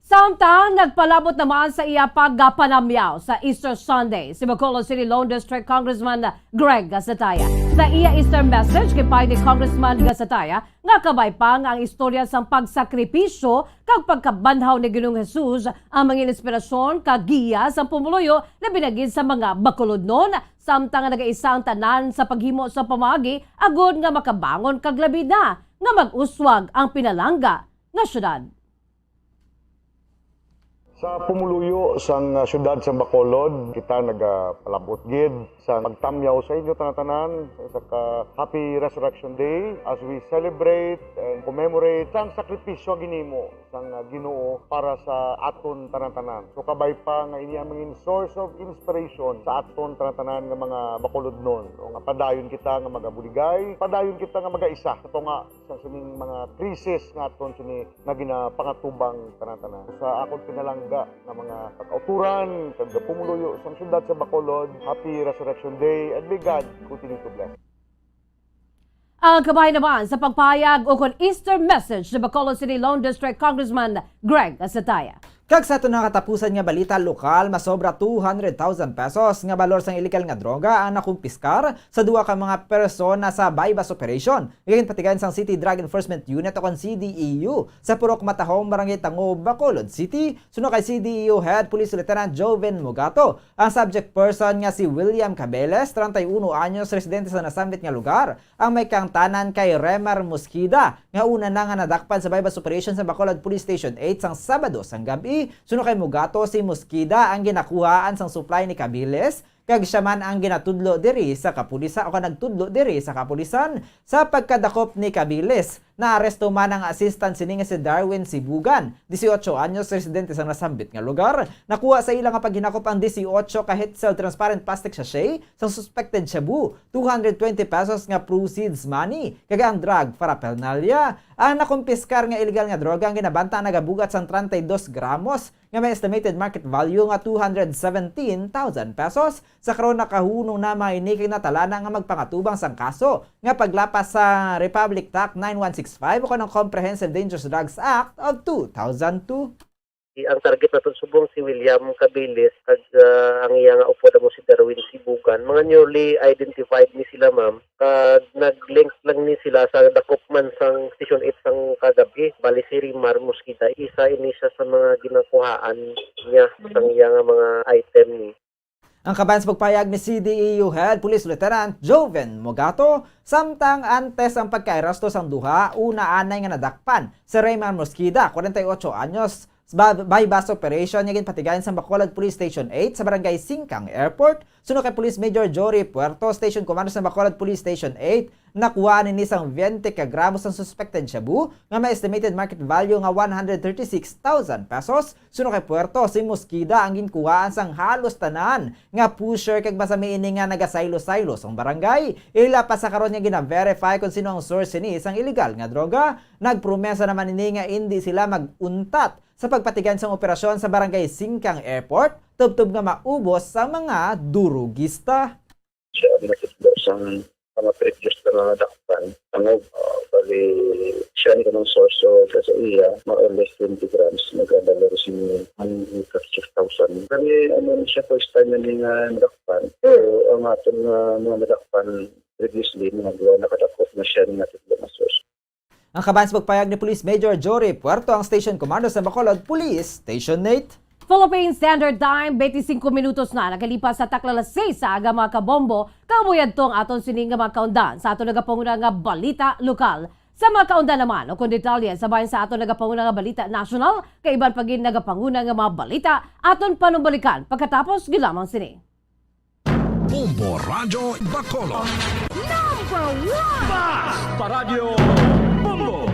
Samtang nagpalabot naman sa iya pagpanamyaw sa Easter Sunday si Bacolod City Lone District Congressman Greg Gatitaya. Sa iya Easter message, ginpahayag ni Congressman Gatitaya nga kabay pa nga ang istorya sang pagsakripisyo kag pagkabanhaw ni Ginoong Jesus ang mga inspirasyon kag giya sang pumuluyo, labi na gid sa mga Bacolodnon, samtang nga nagaisa ang tanan sa paghimo sa pamaagi agud nga makabangon kag labi na nga mag-uswag ang pinalangga nga syudad. Sa pumuluyo sang, ah, siyudad sang Bacolod, kita nagapalabot gid sa pagtamyaw sa inyo tanan-tanan sa ka Happy Resurrection Day as we celebrate and commemorate sang sakripisyo ginimo sang, ah, Ginoo para sa aton tanan-tanan. So, kabay pa nga ini ang mga source of inspiration sa aton tanan-tanan nga mga Bacolodnon. O nga padayon kita nga magabuligay, padayon kita nga magaisa sa tunga sa sining mga krisis nga aton sini nga ginapangatubang tanan-tanan. Sa akon pinalangga nga mga kauturan kag pumuluyo sang siyudad sa Bacolod, Happy Resurrection Day and may God continue to bless. Ang kabay naman sa pagpahayag ukon Easter message ni Bacolod City Lone District Congressman Greg Gatitaya. Kag sa aton nga katapusan nga balita lokal, masobra two hundred thousand pesos nga balor sang illegal nga droga ang nakumpiskar sa duha ka mga persona sa buy-bust operation nga ginpatigayon sang City Drug Enforcement Unit o kon C D E U sa Purok Matahom, Barangay Tangob, Bacolod City. Suno kay C D E U Head Police Lieutenant Joven Mogato, ang subject person nga si William Cabeles, treinta y uno anyos, residente sa nasambit nga lugar, ang may kaangtanan kay Remar Mosqueda, nga una na nga nadakpan sa buy-bust operation sa Bacolod Police Station eight sang Sabado sang gab-i. Suno kay Mogato, si Mosqueda ang ginakuhaan sang supply ni Cabeles, kag siya man ang ginatudlo diri sa kapulisan o nagtudlo diri sa kapulisan. Sa pagkadakop ni Cabeles, naaresto man ang assistant sini nga si Darwin Sibugan, dieciocho anyos, residente sa nasambit nga lugar. Nakuha sa ila nga paghinakop ang dieciocho ka Hetzel transparent plastic sachet sang suspected shabu, two hundred twenty pesos nga proceeds money, kag ang drug paraphernalia. Ang nakumpiskar nga illegal nga droga ang ginabanta nagabugat sang treinta y dos gramos nga may estimated market value nga two hundred seventeen thousand pesos. Sa karon, nakahunong na man ini kag natala na nga magpangatubang sang kaso nga paglapas sa Republic Act nine one six five o kon ang Comprehensive Dangerous Drugs Act of two thousand two. Ang target naton subong si William Cabeles kag, ah, ang iya nga upod amo si Darwin Sibugan. Mga newly identified ni sila, ma'am, kag nag-link lang ni sila sa dakop man sang Station eight sang kagab-i. Bali, si Rimar Mosqueda, isa ini siya sa mga ginakuhaan niya sang iya nga mga item ni. Ang kabahin sa pagpahayag ni C D E U Head Police Lieutenant Joven Mogato, samtang antes ang pagkaaresto sang duha, una anay nga nadakpan si Raymar Mosqueda, kwarenta y ocho anyos, sa ba-, buy-bust operation nga ginpatigayon sa Bacolod Police Station eight sa Barangay Singkang Airport. Suno kay Police Major Jory Puerto, Station Commander sa Bacolod Police Station eight, nakuha nini sang twenty ka gramo sang suspected shabu nga may estimated market value nga one hundred thirty-six thousand pesos. Suno kay Puerto, si Mosqueda ang ginkuhaan sang halos tanan nga pusher kag masami ini nga nagasaylo-saylo sang barangay. Ila pa sa karon nga gina-verify kon sino ang source sini sang illegal nga droga. Nagpromesa naman ini nga indi sila mag-untat sa pagpatigayon sang operasyon sa Barangay Singkang Airport, tubtob nga maubos ang mga durugista. Siya ang natutlo sang mga previous na nadakpan. Ang, ah, bali, siya ni kanang source of sa iya, more or less twenty grams, nagkadala rin siya one hundred thirty-six thousand. Kami, ano, siya first time na niya nadakpan. Pero ang aton nga mga nadakpan previously, mga duha nakadakop na siya ni natutlo na source. Ang kabahin sa pagpahayag ni Police Major Jory Puerto, ang Station Commander sa Bacolod Police Station eight. Philippine Standard Time, twenty-five minutos na nakalipas sa takla alas seis sa aga, mga kabombo. Kaumuyad to ang aton sining nga mga kaundan sa aton nagapanguna nga balita lokal. Sa mga kaundan naman o kung detalye sa bahin sa aton nagapanguna nga balita nasyonal, kay iban pa gid nagapanguna nga mga balita, aton panumbalikan pagkatapos gid lamang sini. Bombo Radyo Bacolod. Number one! Basta Radyo Bombo!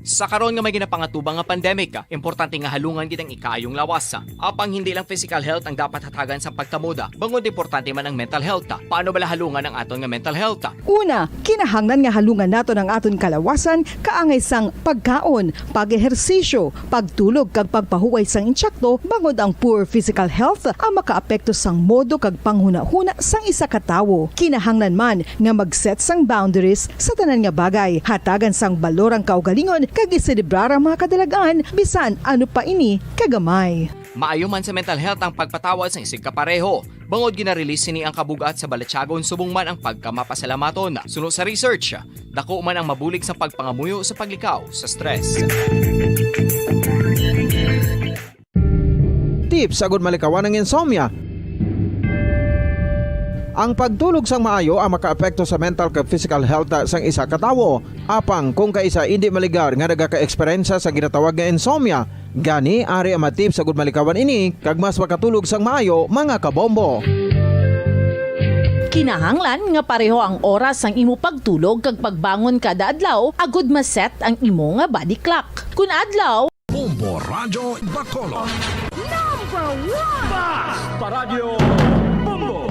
Sa karon nga may ginapangatubang nga pandemic, importante nga halungan gid ang ikaayong lawas. Apang hindi lang physical health ang dapat hatagan sa pagtamuda, bangod importante man ang mental health. Paano bala halungan ang aton nga mental health? Una, kinahanglan nga halungan naton ang aton kalawasan kaangay sang pagkaon, pag-ehersisyo, pagtulog kag pagpahuway sang insakto, bangod ang poor physical health ang makaapekto sang modo kag panghunahuna sang isa ka tawo. Kinahanglan man nga mag-set sang boundaries sa tanan nga bagay, hatagan sang balor ang kaugalingon kag iselebrar ang mga kadalagan bisan ano pa ini kagamay. Maayo man sa mental health ang pagpatawad sang isigkapareho, bangod gina-release sini ang kabug-at sa balatyagon subong man ang pagkamapasalamaton. Suno sa research, dako man ang mabulig sang pagpangamuyo sa paglikaw sa stress. Tips agud malikawan ang insomnia. Ang pagtulog sang maayo ang makaapekto sa mental kag physical health sang isa ka tawo. Apang kung kaisa indi maligar nga nagaka-eksperyensya sa ginatawag nga insomnia, gani ari ang mga tips agud malikawan ini kag mas makatulog sang maayo, mga kabombo. Kinahanglan nga pareho ang oras sang imo pagtulog kag pagbangon kada adlaw agud ma-set ang imo nga body clock. Kun adlaw, Bombo Radyo Bacolod. Number one! Basta Radyo Bombo!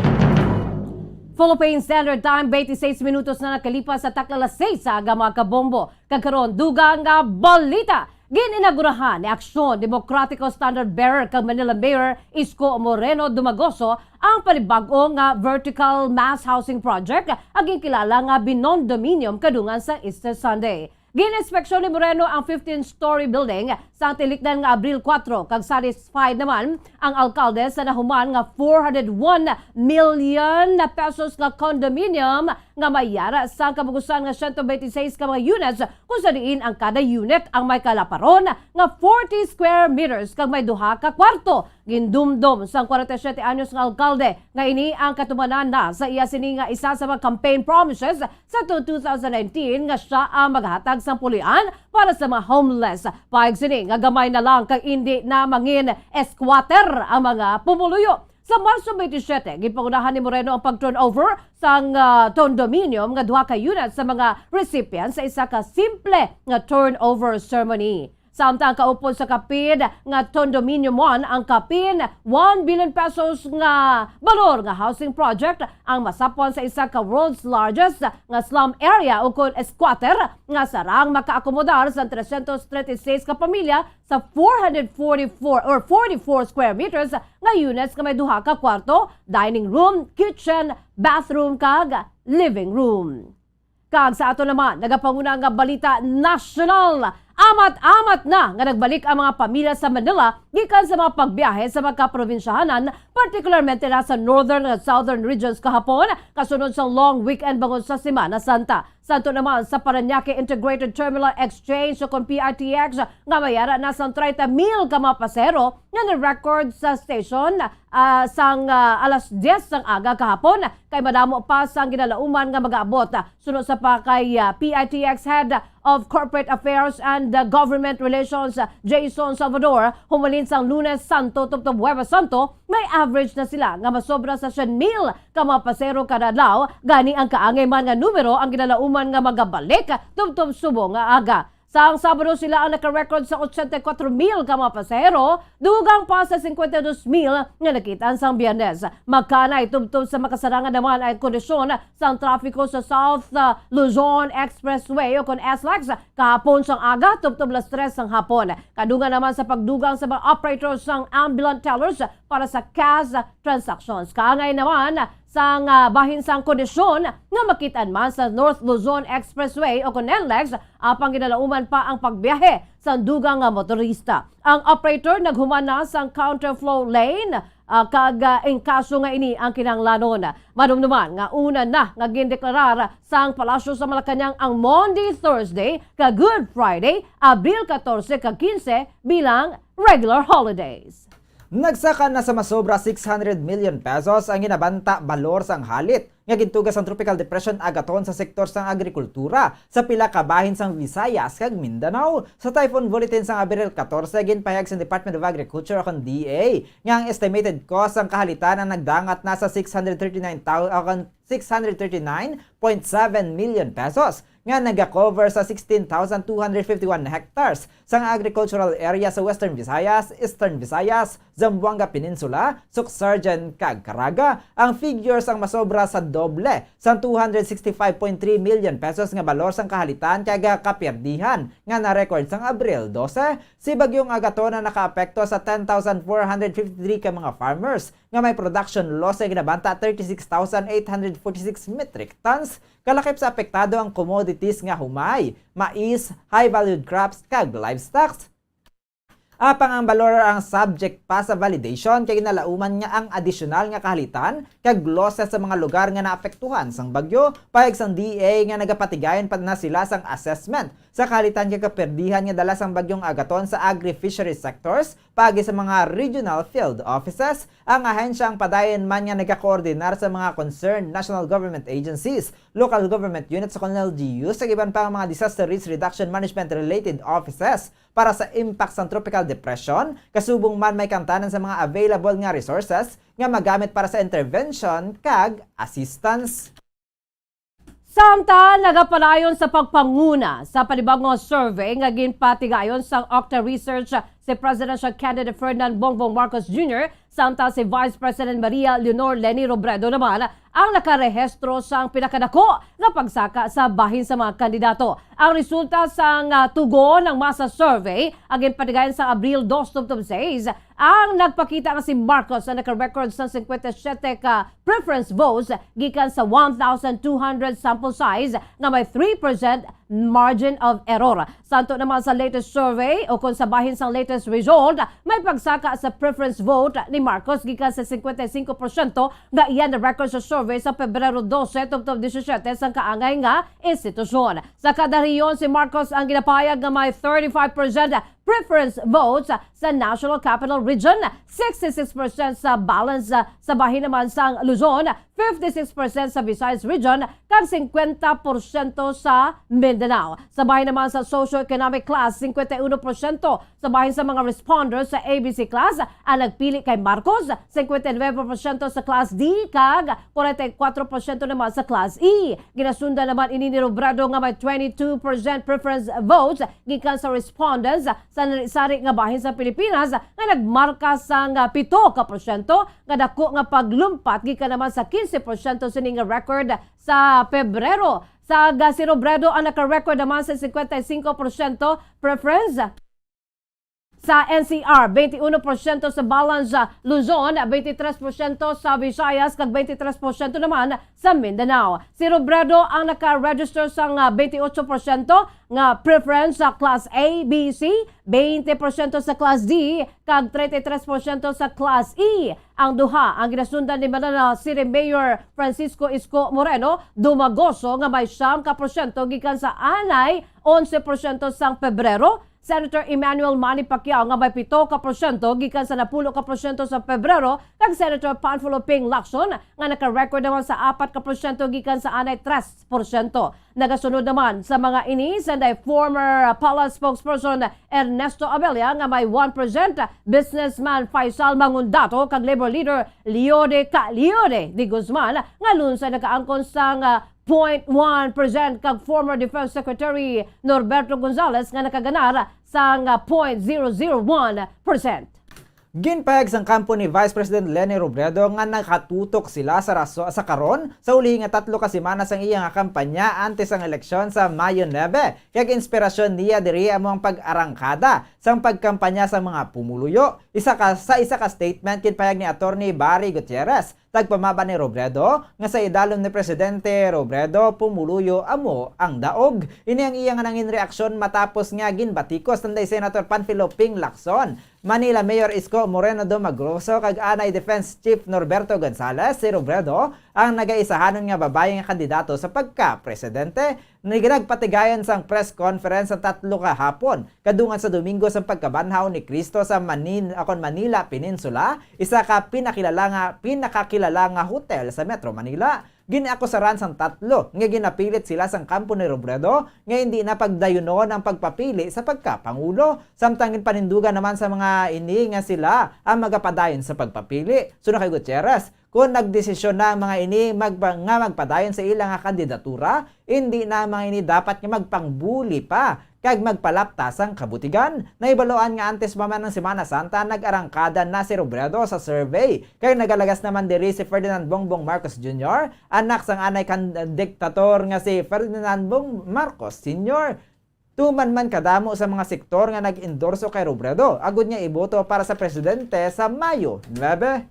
Philippine Standard Time, twenty-six minutos na nakalipas sa takla alas seis sa aga, mga kabombo. Kag karon, dugang nga balita. Gin-inagurahan ni Aksyon Demokratiko Standard Bearer kag Manila Mayor Isko Moreno Dumagoso ang panibag-o nga vertical mass housing project nga ginkilala nga Binondominium kadungan sa Easter Sunday. Gin-inspeksyon ni Moreno ang fifteen-story building sa tilikdan nga Abril kuwatro, kag satisfied naman ang alkalde sa nahuman nga four hundred one million na pesos nga condominium nga may yara sang kabugusan nga siyento benti seis ka mga units, kung sa diin ang kada unit ang may kalaparon nga forty square meters kag may duha ka kwarto. Gindumdom sang kwarenta y siyete anyos nga alkalde nga ini ang katumanan na sa iya sini nga isa sa mga campaign promises sa two thousand nineteen nga sia ang maghatag sang pulian para sa mga homeless. Paig sini nga gamay na lang kag indi na mangin squatter ang mga pumuluyo. Sa Marso twenty-seven, ginpangunahan ni Moreno ang pag-turnover sang, ah, condominium nga duha ka unit sa mga recipients sa isa ka simple nga turnover ceremony. Samtang kaupod sa kapin nga condominium one, ang kapin one billion pesos nga balor nga housing project ang masapwan sa isa ka world's largest nga slum area ukon squatter nga sarang makaakomodar sa trescientos treinta y seis ka pamilya sa four hundred forty-four or forty-four square meters nga units nga may duha ka kwarto, dining room, kitchen, bathroom, kag living room. Kag sa ato naman, nagapanguna nga balita nasyonal. Amat-amat na nga nagbalik ang mga pamilya sa Manila gikan sa mga pagbiyahe sa mga kaprobinsyahanan, partikularmente na sa northern ug southern regions kahapon, kasunod sa long weekend bangod sa Semana Santa. Sa ato naman, sa Parañaque Integrated Terminal Exchange o kon P I T X, nga may ara na sang treinta mil ka mga pasahero nga na-record sa station, ah, sang, ah, alas diyes sang aga kahapon, kay madamo pa sang ginalauman nga mag-aabot. Suno sa pa kay, ah, P I T X Head of Corporate Affairs and, ah, Government Relations, ah, Jason Salvador, humalin sang Lunes Santo tubtob Huwebes Santo, may average na sila nga masobra sa siyam mil ka mga pasero kada adlaw. Gani, ang kaangay man nga numero ang ginalauman nga magabalik tubtob subong nga aga. Sang Sabado, sila ang naka-record sa ochenta y kuwatro mil ka mga pasahero, dugang pa sa singkwenta y dos mil nga nakit-an sang Biyernes. Magkanay tubtob sa makasarangan naman ang kondisyon sang trapiko sa South, uh, Luzon Expressway o kon S L E X kahapon sang aga tubtob las tres sang hapon. Kadungan naman sa pagdugang sa mga operators sang ambulant tellers para sa cash transactions. Kaangay naman sang, ah, bahin sang kondisyon nga makit-an man sa North Luzon Expressway o kon N L E X, apang ginalauman pa ang pagbiyahe sang dugang nga motorista. Ang operator naghuman na sang counterflow lane, ah, kag, ah, in kaso nga ini ang kinahanglanon. Madumduman nga una na nga gindeklarar sang Palasyo sa Malacañang ang Maundy Thursday kag Good Friday, Abril katorse kag kinse, bilang regular holidays. Nagsaka na sa masobra six hundred million pesos ang ginabanta balor sang halit nga gintuga sang Tropical Depression Agaton sa sektor sang agrikultura sa pila ka bahin sang Visayas kag Mindanao. Sa Typhoon Bulletin sang Abril katorse, ginpahayag sang Department of Agriculture o kon D A nga ang estimated cost sang kahalitan ang nagdangat na sa six hundred thirty-nine thousand, o kon six hundred thirty-nine point seven million pesos, nga naga-cover sa sixteen thousand two hundred fifty-one hectares sang agricultural area sa Western Visayas, Eastern Visayas, Zamboanga Peninsula, Suc-Sargen, kag Caraga. Ang figures ang masobra sa doble sang two hundred sixty-five point three million pesos nga balor sang kahalitan kag kapiyerdihan nga na-record sang Abril dose. Si Bagyong Agaton ang nakaapekto sa ten thousand four hundred fifty-three ka mga farmers nga may production loss nga ginabanta thirty-six thousand eight hundred forty-six metric tons, kalakip sa apektado ang commodities nga humay, mais, high-valued crops, kag livestock. Apang ang balor ang subject pa sa validation, kay ginalauman nga ang adisyonal nga kahalitan kag losses sa mga lugar nga naapektuhan sang bagyo, pahayag sang D A nga nagapatigayon pa na sila sang assessment sa kahalitan kag kaperdihan nga dala sang bagyong Agaton sa agri-fishery sectors paagi sa mga regional field offices. Ang ahensya ang padayon man nga nagakoordinar sa mga concerned national government agencies, local government units sa L G Us, kag iban pa nga mga disaster risk reduction management related offices para sa impact sang tropical depression, kasubong man may kantanan sa mga available nga resources nga magamit para sa intervention kag assistance. Samtang nagapadayon sa pagpanguna sa panibagong survey nga ginpatigayon sang Octa Research si Presidential Candidate Ferdinand Bongbong Marcos Junior, samtang si Vice President Maria Leonor Leni Robredo naman ang nakarehistro sang pinakadako nga pagsaka sa bahin sa mga kandidato. Ang resulta sang, ah, tugon ng masa survey, ang ginpatigayon sa Abril dos, twenty twenty-six, ang nagpakita nga si Marcos ang naka-record sa fifty-seven ka preference votes gikan sa one thousand two hundred sample size nga may three percent margin of error. Sa anto naman sa latest survey, o kung sa bahin sang latest result, may pagsaka sa preference vote ni Marcos gikan sa fifty-five percent nga iya na-record sa survey sa Pebrero dose, twenty twenty-seven sang kaangay nga institusyon. Sa kada rehiyon, si Marcos ang ginapahayag nga may thirty-five percent preference votes sa National Capital Region, sixty-six percent sa balance sa bahin naman sang Luzon, fifty-six percent sa Visayas Region, kag fifty percent sa Mindanao. Sa bahin naman sa socio-economic class, fifty-one percent sa bahin sa mga responders sa A B C class ang nagpili kay Marcos, fifty-nine percent sa class D, kag forty-four percent naman sa class E. Ginasundan naman ini ni Robredo nga may twenty-two percent preference votes gikan sa respondents sa sari-sari nga bahin sa Pilipinas, nga nagmarka sang pito ka porsyento nga dako nga paglumpat gikan naman sa quince porsyento sini nga record sa Pebrero. Sa, ah, si Robredo ang naka-record naman sa fifty-five percent preference sa N C R, twenty-one percent sa balance sa Luzon, twenty-three percent sa Visayas, kag twenty-three percent naman sa Mindanao. Si Robredo ang naka-register sang, ah, twenty-eight percent nga preference sa Class A, B, C, twenty percent sa Class D, kag thirty-three percent sa Class E. Ang duha ang ginasundan ni Manila City Mayor Francisco Isko Moreno Dumagoso nga may siyam ka porsyento gikan sa anay onse porsyento sang Pebrero, Senator Emmanuel Manny Pacquiao nga may pito ka porsyento gikan sa napulo ka porsyento sa Pebrero, kag Senator Panfilo Ping Lacson nga naka-record naman sa apat ka porsyento gikan sa anay tres porsyento. Nagasunod naman sa mga ini, sanday former Palace spokesperson Ernesto Abella nga may one percent, businessman Faisal Mangundato kag labor leader Leode Ka-, Leode de Guzman nga lunsay nakaangkon sang, ah, point one percent kag former Defense Secretary Norberto Gonzales nga nakaganar sang, ah, point zero zero one percent. Ginpahayag sang kampo ni Vice President Leni Robredo nga nakatutok sila sa raso-, sa karon sa ulihi nga tatlo ka semana sang iya nga kampanya antes ang eleksyon sa Mayo nuebe, kag inspirasyon niya diri amo ang pag-arangkada sang pagkampanya sa mga pumuluyo. Isa ka, sa isa ka statement, ginpahayag ni Attorney Barry Gutierrez, tagpamaba ni Robredo, nga sa idalom ni Presidente Robredo, pumuluyo amo ang daog. Ini ang iya nga nangin reaksyon matapos nga ginbatikos nanday Senator Panfilo Ping Lacson, Manila Mayor Isko Moreno Dumagoso, kag anay Defense Chief Norberto Gonzales, si Robredo ang nagaisahanon nga babayi nga kandidato sa pagka-presidente. Ni-, nagpatigayon sang press conference ang tatlo kahapon, kadungan sa Domingo sang Pagkabanhaw ni Cristo sa Manin-, akon Manila Peninsula, isa ka pinakilala nga, pinakakilala nga hotel sa Metro Manila. Ginakusaran sang tatlo nga ginapilit sila sang kampo ni Robredo nga hindi na pagdayunon ang pagpapili sa pagkapangulo. Samtang ginpanindugan naman sa mga ini nga sila ang magapadayon sa pagpapili. Suno kay Gutierrez, kung nagdesisyon na ang mga ini magpa-, nga magpadayon sa ila nga kandidatura, indi na ang mga ini dapat nga magpangbuli pa kag magpalapta sang kabutigan. Nahibaluan nga antes pa man ang Semana Santa, nag-arangkada na si Robredo sa survey, kag nagalagas naman diri si Ferdinand Bongbong Marcos Junior, anak sang anay kan diktator nga si Ferdinand Bong Marcos Senior. Tuman man kadamo sa mga sektor nga nag-endorso kay Robredo, agud niya iboto para sa presidente sa Mayo nuebe.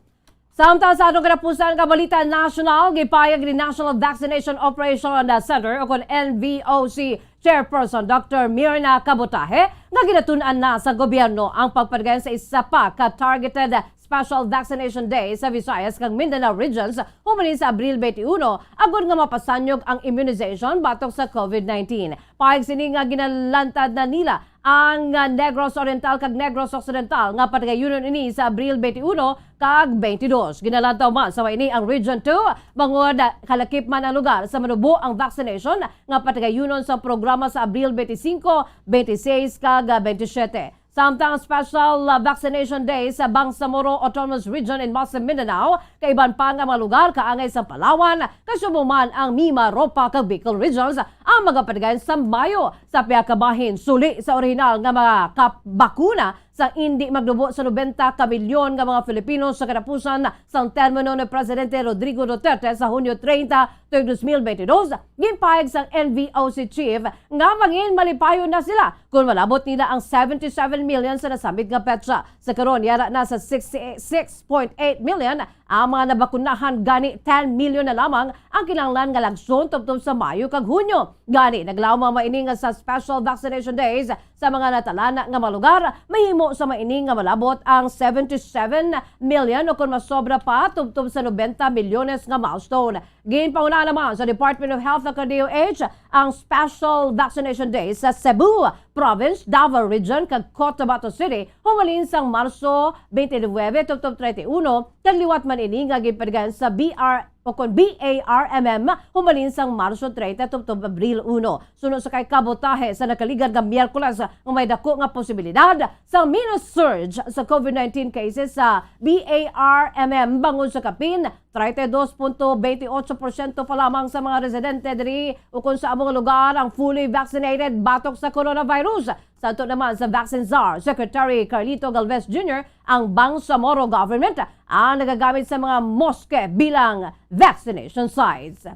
Samtang sa atong katapusan nga balita nasyonal, gipahayag ni National Vaccination Operation Center o kon N V O C Chairperson Doctor Mirna Kabotaje nga ginatun-an na sa gobyerno ang pagpadayon sa isa pa ka targeted special vaccination day sa Visayas kag Mindanao regions human sa Abril twenty-one, agod nga mapasanyog ang immunization batok sa COVID nineteen. Pahayag sini nga ginalantad na nila ang, ah, Negros Oriental kag Negros Occidental nga patagayunon ini sa Abril twenty-one kag twenty-two. Ginalantaw man sa ini ang Region two, bangod, ah, kalakip man ang lugar sa manubo ang vaccination nga patagayunon sa programa sa Abril twenty-five, twenty-six kag, ah, twenty-seven. Samtang special, ah, vaccination day sa Bangsamoro Autonomous Region in Muslim Mindanao, kaiban pa nga mga lugar kaangay sa Palawan, kasubo man ang Mimaropa kag Bicol regions ang magapatigayon sa Mayo sa pihak ka bahin suli sa orihinal nga mga kap-, bakuna sa indi magdubo sa nobenta ka milyon nga mga Filipino sa katapusan sang termino ni Presidente Rodrigo Duterte sa Hunyo treinta, tuig dos mil bentidós. Ginpahayag sang N V O C chief nga mangin malipayon na sila kon malabot nila ang seventy-seven million sa nasambit nga petsa. Sa karon, yara na sa sixty-six point eight million ang mga nabakunahan, gani ten million na lamang ang kinahanglan nga lagson tubtob sa Mayo kag Hunyo. Gani, naglaom man ini nga sa special vaccination days sa mga natalana nga mga lugar, mahimo sa man ini nga malabot ang seventy-seven million o kon masobra pa tubtob sa nobenta milyones nga milestone. Ginpahuna naman sa Department of Health o kon D O H ang special vaccination days sa Cebu Province, Davao Region, kag Cotabato City, humalin sang Marso twenty-nine tubtob treinta y uno, kag liwat man ini nga ginpatigayon sa B R o kon B A R M M, humalin sang Marso treinta tubtob Abril uno. Suno sa kay Kabotaje, sa nakaligad nga Miyerkules nga may dako nga posibilidad sa mini-surge sa COVID nineteen cases sa B A R M M, bangod sa kapin treinta y dos punto veintiocho porsyento pa lamang sa mga residente diri o kon sa among lugar ang fully vaccinated batok sa coronavirus. Sa ato naman sa Vaccine Czar, Secretary Carlito Galvez Junior, ang Bangsamoro government ang nagagamit sa mga mosque bilang vaccination sites.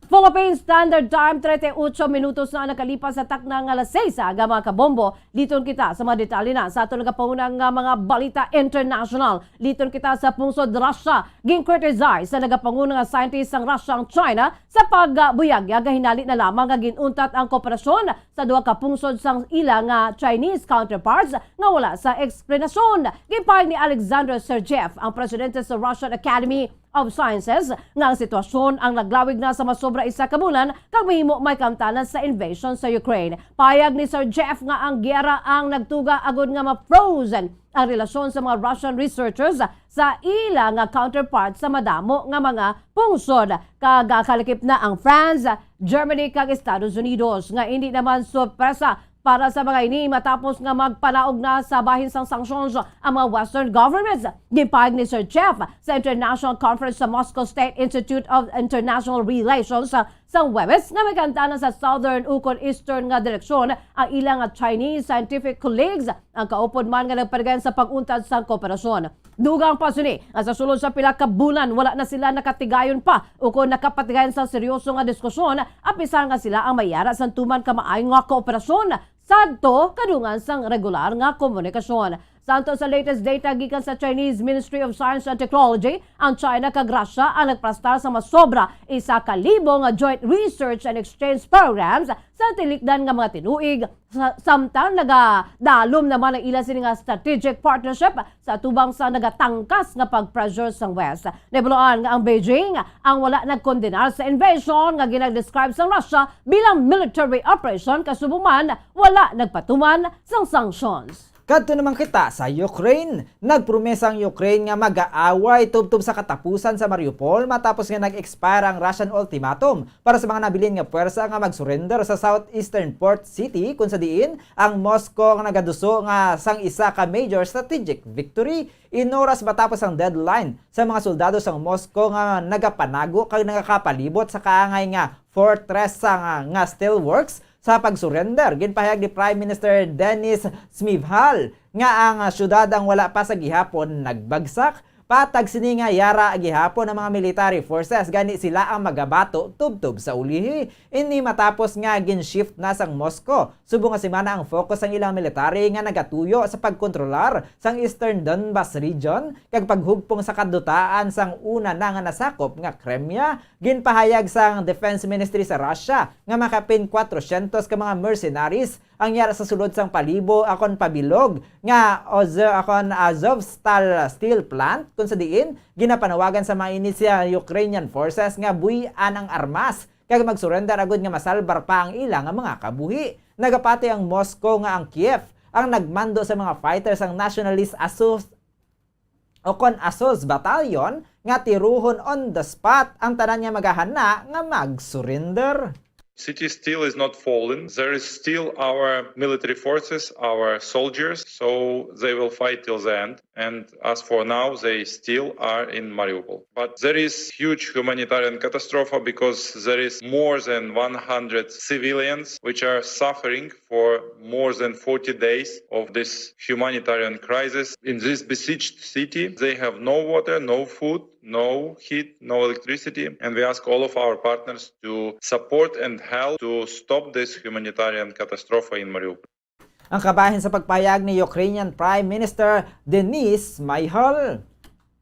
Philippine Standard Time, treinta y ocho minutos na nakalipas sa takna nga alas seis, aga, mga kabombo. Liton kita sa mga detalye na sa aton nagapanguna nga mga balita international. Liton kita sa pungsod Russia. Gin-criticize sa nagapanguna nga scientist sang Russia ang China sa pagbuyagyag nga hinali na lamang nga gin-untat ang kooperasyon sa duha ka pungsod sang ila nga Chinese counterparts nga wala sa eksplanasyon. Ginpahayag ni Alexander Sergeyev, ang presidente sa Russian Academy of Sciences, nga ang sitwasyon ang naglawig na sa masobra isa ka bulan kag mahimo may kalamtanan sa invasion sa Ukraine. Pahayag ni Sergeyev nga ang giyera ang nagtuga agud nga ma-frozen ang relasyon sa mga Russian researchers sa ila nga counterparts sa madamo nga mga pungsod, kag kalakip na ang France, Germany, kag Estados Unidos, nga indi naman sorpresa para sa mga ini matapos nga magpanaog na sa bahin sang sanctions ang mga Western governments. Gipahayag ni Sergeyev sa International Conference sa Moscow State Institute of International Relations sa, sa Huwebes nga may kalamtanan sa southern ukon eastern nga direksyon ang ilang Chinese scientific colleagues, ang kaupod man nga nagpadayon sa pag-untat sang kooperasyon. Dugang pa sini nga sa sulod sa pila ka bulan, wala na sila nakatigayon pa ukon nakapatigayon sa seryoso nga diskusyon, apisar nga sila ang may yara sang tuman ka maayo nga kooperasyon sadto kadungan sang regular nga komunikasyon. Samtang sa latest data gikan sa Chinese Ministry of Science and Technology, ang China kag Russia ang nagplastar sa masobra isa ka libo nga joint research and exchange programs sa tinikdan nga mga tinuig, sa, samtang nagadalom naman ang ila sini nga strategic partnership sa atubang sa nagatangkas nga pag-pressure sang West. Nahibaluan nga ang Beijing ang wala nagkondenar sa invasion nga ginag-describe sang Russia bilang military operation, kasubo man wala nagpatuman sang sanctions. Kadto naman kita sa Ukraine. Nagpromesa ang Ukraine nga mag-aaway tubtob sa katapusan sa Mariupol matapos nga nag-expire ang Russian ultimatum para sa mga nabilin nga puwersa nga mag-surrender sa southeastern port city, kung sa diin ang Moscow ang nagaduso nga sang isa ka major strategic victory. Inoras matapos ang deadline sa mga soldado sang Moscow nga nagapanago kag nagakapalibot sa kaangay nga fortress sa nga, nga steelworks sa pag-surrender. Ginpahayag ni Prime Minister Denis Shmyhal nga ang, ah, syudad ang wala pa sa gihapon nagbagsak, Patag sini nga yara gihapon ang mga military forces, gani sila ang magabato tubtob sa ulihi. Ini matapos nga gin-shift na sang Moscow subong nga semana ang focus sang ilang military nga nagatuyo sa pagkontrolar sang Eastern Donbas region kag paghugpong sa kadutaan sang una na nga nasakop nga Crimea. Ginpahayag sang Defense Ministry sa Russia nga makapin kwatrosyentos ka mga mercenaries ang yara sa sulod sang palibo akon pabilog nga Oz-, akon Azovstal steel plant, kung sa diin ginapanawagan sa mga ini sa Ukrainian forces nga buy-an ang armas kag magsurrender agud nga masalbar pa ang ila nga mga kabuhi. Nagapati ang Moscow nga ang Kiev ang nagmando sa mga fighters sang Nationalist Asos o kon Azov Battalion nga tiruhon on the spot ang tanan nga magahana nga mag-surrender. City still is not fallen. There is still our military forces, our soldiers, so they will fight till the end. And as for now, they still are in Mariupol. But there is huge humanitarian catastrophe because there is more than one hundred civilians which are suffering for more than forty days of this humanitarian crisis. In this besieged city, they have no water, no food, no heat, no electricity, and we ask all of our partners to support and help to stop this humanitarian catastrophe in Mariupol. Ang kabahin sa pagpahayag ni Ukrainian Prime Minister Denys Shmyhal.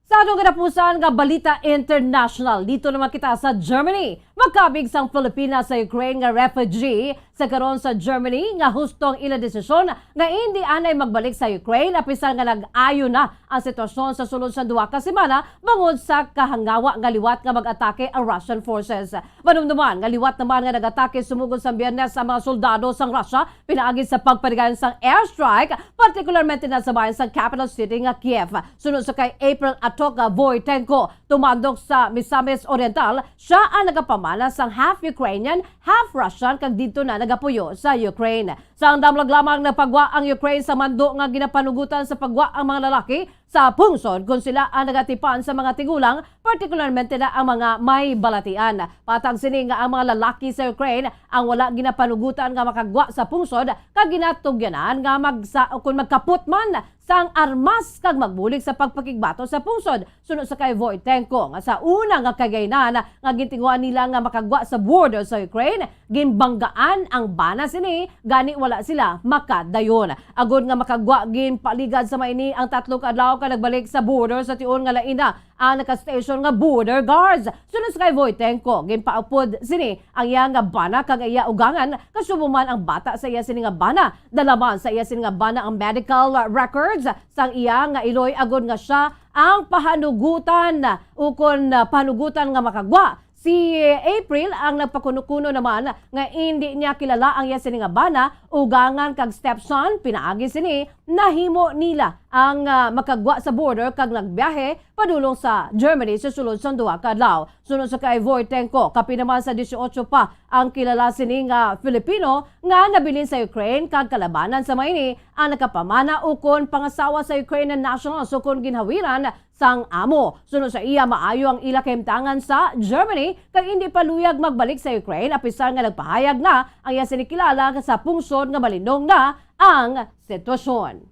Sa atong katapusan nga balita international, dito naman kita sa Germany. Makabig sang Pilipinas sa Ukraine nga refugee sa karon sa Germany nga husto ang ila desisyon nga indi anay magbalik sa Ukraine, apisar nga nag-ayo na ang sitwasyon sa sulod sa duha ka semana bangod sa kahangawa nga liwat nga mag-atake ang Russian forces. Manumduman nga liwat naman nga nag-atake sumugod sa Biyernes ang mga soldado sang Russia pinaagi sa pagpanigayon sang airstrike, partikularmente na sa bahin sang capital city nga Kiev. Suno sa kay April Atok Voitenko, tumandok sa Misamis Oriental, siya ang nagapamana sang half Ukrainian, half Russian, kag didto na nagapuyo sa Ukraine. Sa andam lang lamang nagpagwa ang Ukraine sa mando nga ginapanugutan sa pagwa ang mga lalaki sa pungsod kon sila ang nagatipan sa mga tigulang, partikularmente na ang mga may balatian. Patag sini nga ang mga lalaki sa Ukraine ang wala ginapanugutan nga makagwa sa pungsod kag ginatugyanan nga magsa-, kon magkapot man sang armas kag magbulig sa pagpakigbato sa pungsod. Suno sa kay Voitenko nga sa una nga kagaynan nga gintinguhaan nila nga makagwa sa border sa Ukraine, ginbanggaan ang bana sini, gani wala sila makadayon. Agod nga makagwa, ginpaligad sa maini ang tatlo ka adlaw ka nagbalik sa border sa tion nga lain na ang naka-station nga border guards. Suno sa kay Voitenko, ginpaupod sini ang iya nga bana kag iya ugangan, kasubo man ang bata sa iya sini nga bana. Dala man sa iya sini nga bana ang medical records sang iya nga iloy agod nga siya ang pahanugutan ukon, ah, pahanugutan nga makagwa. Si April ang nagpakuno-kuno naman nga indi niya kilala ang iya sini nga bana, ugangan kag stepson. Pinaagi sini, nahimo nila ang, ah, makagwa sa border kag nagbiyahe padulong sa Germany sa sulod sang duha ka adlaw. Suno sa kay Voitenko, kapin naman sa dieciocho pa ang kilala sini nga Filipino nga nabilin sa Ukraine kag kalabanan sa maini ang nakapamana ukon pangasawa sa Ukrainian national sukon ginhawiran sang amo. Suno sa iya, maayo ang ila kahimtangan sa Germany kag indi pa luyag magbalik sa Ukraine, apisar nga nagpahayag na ang iya sini kilala sa pungsod nga malinong na ang sitwasyon.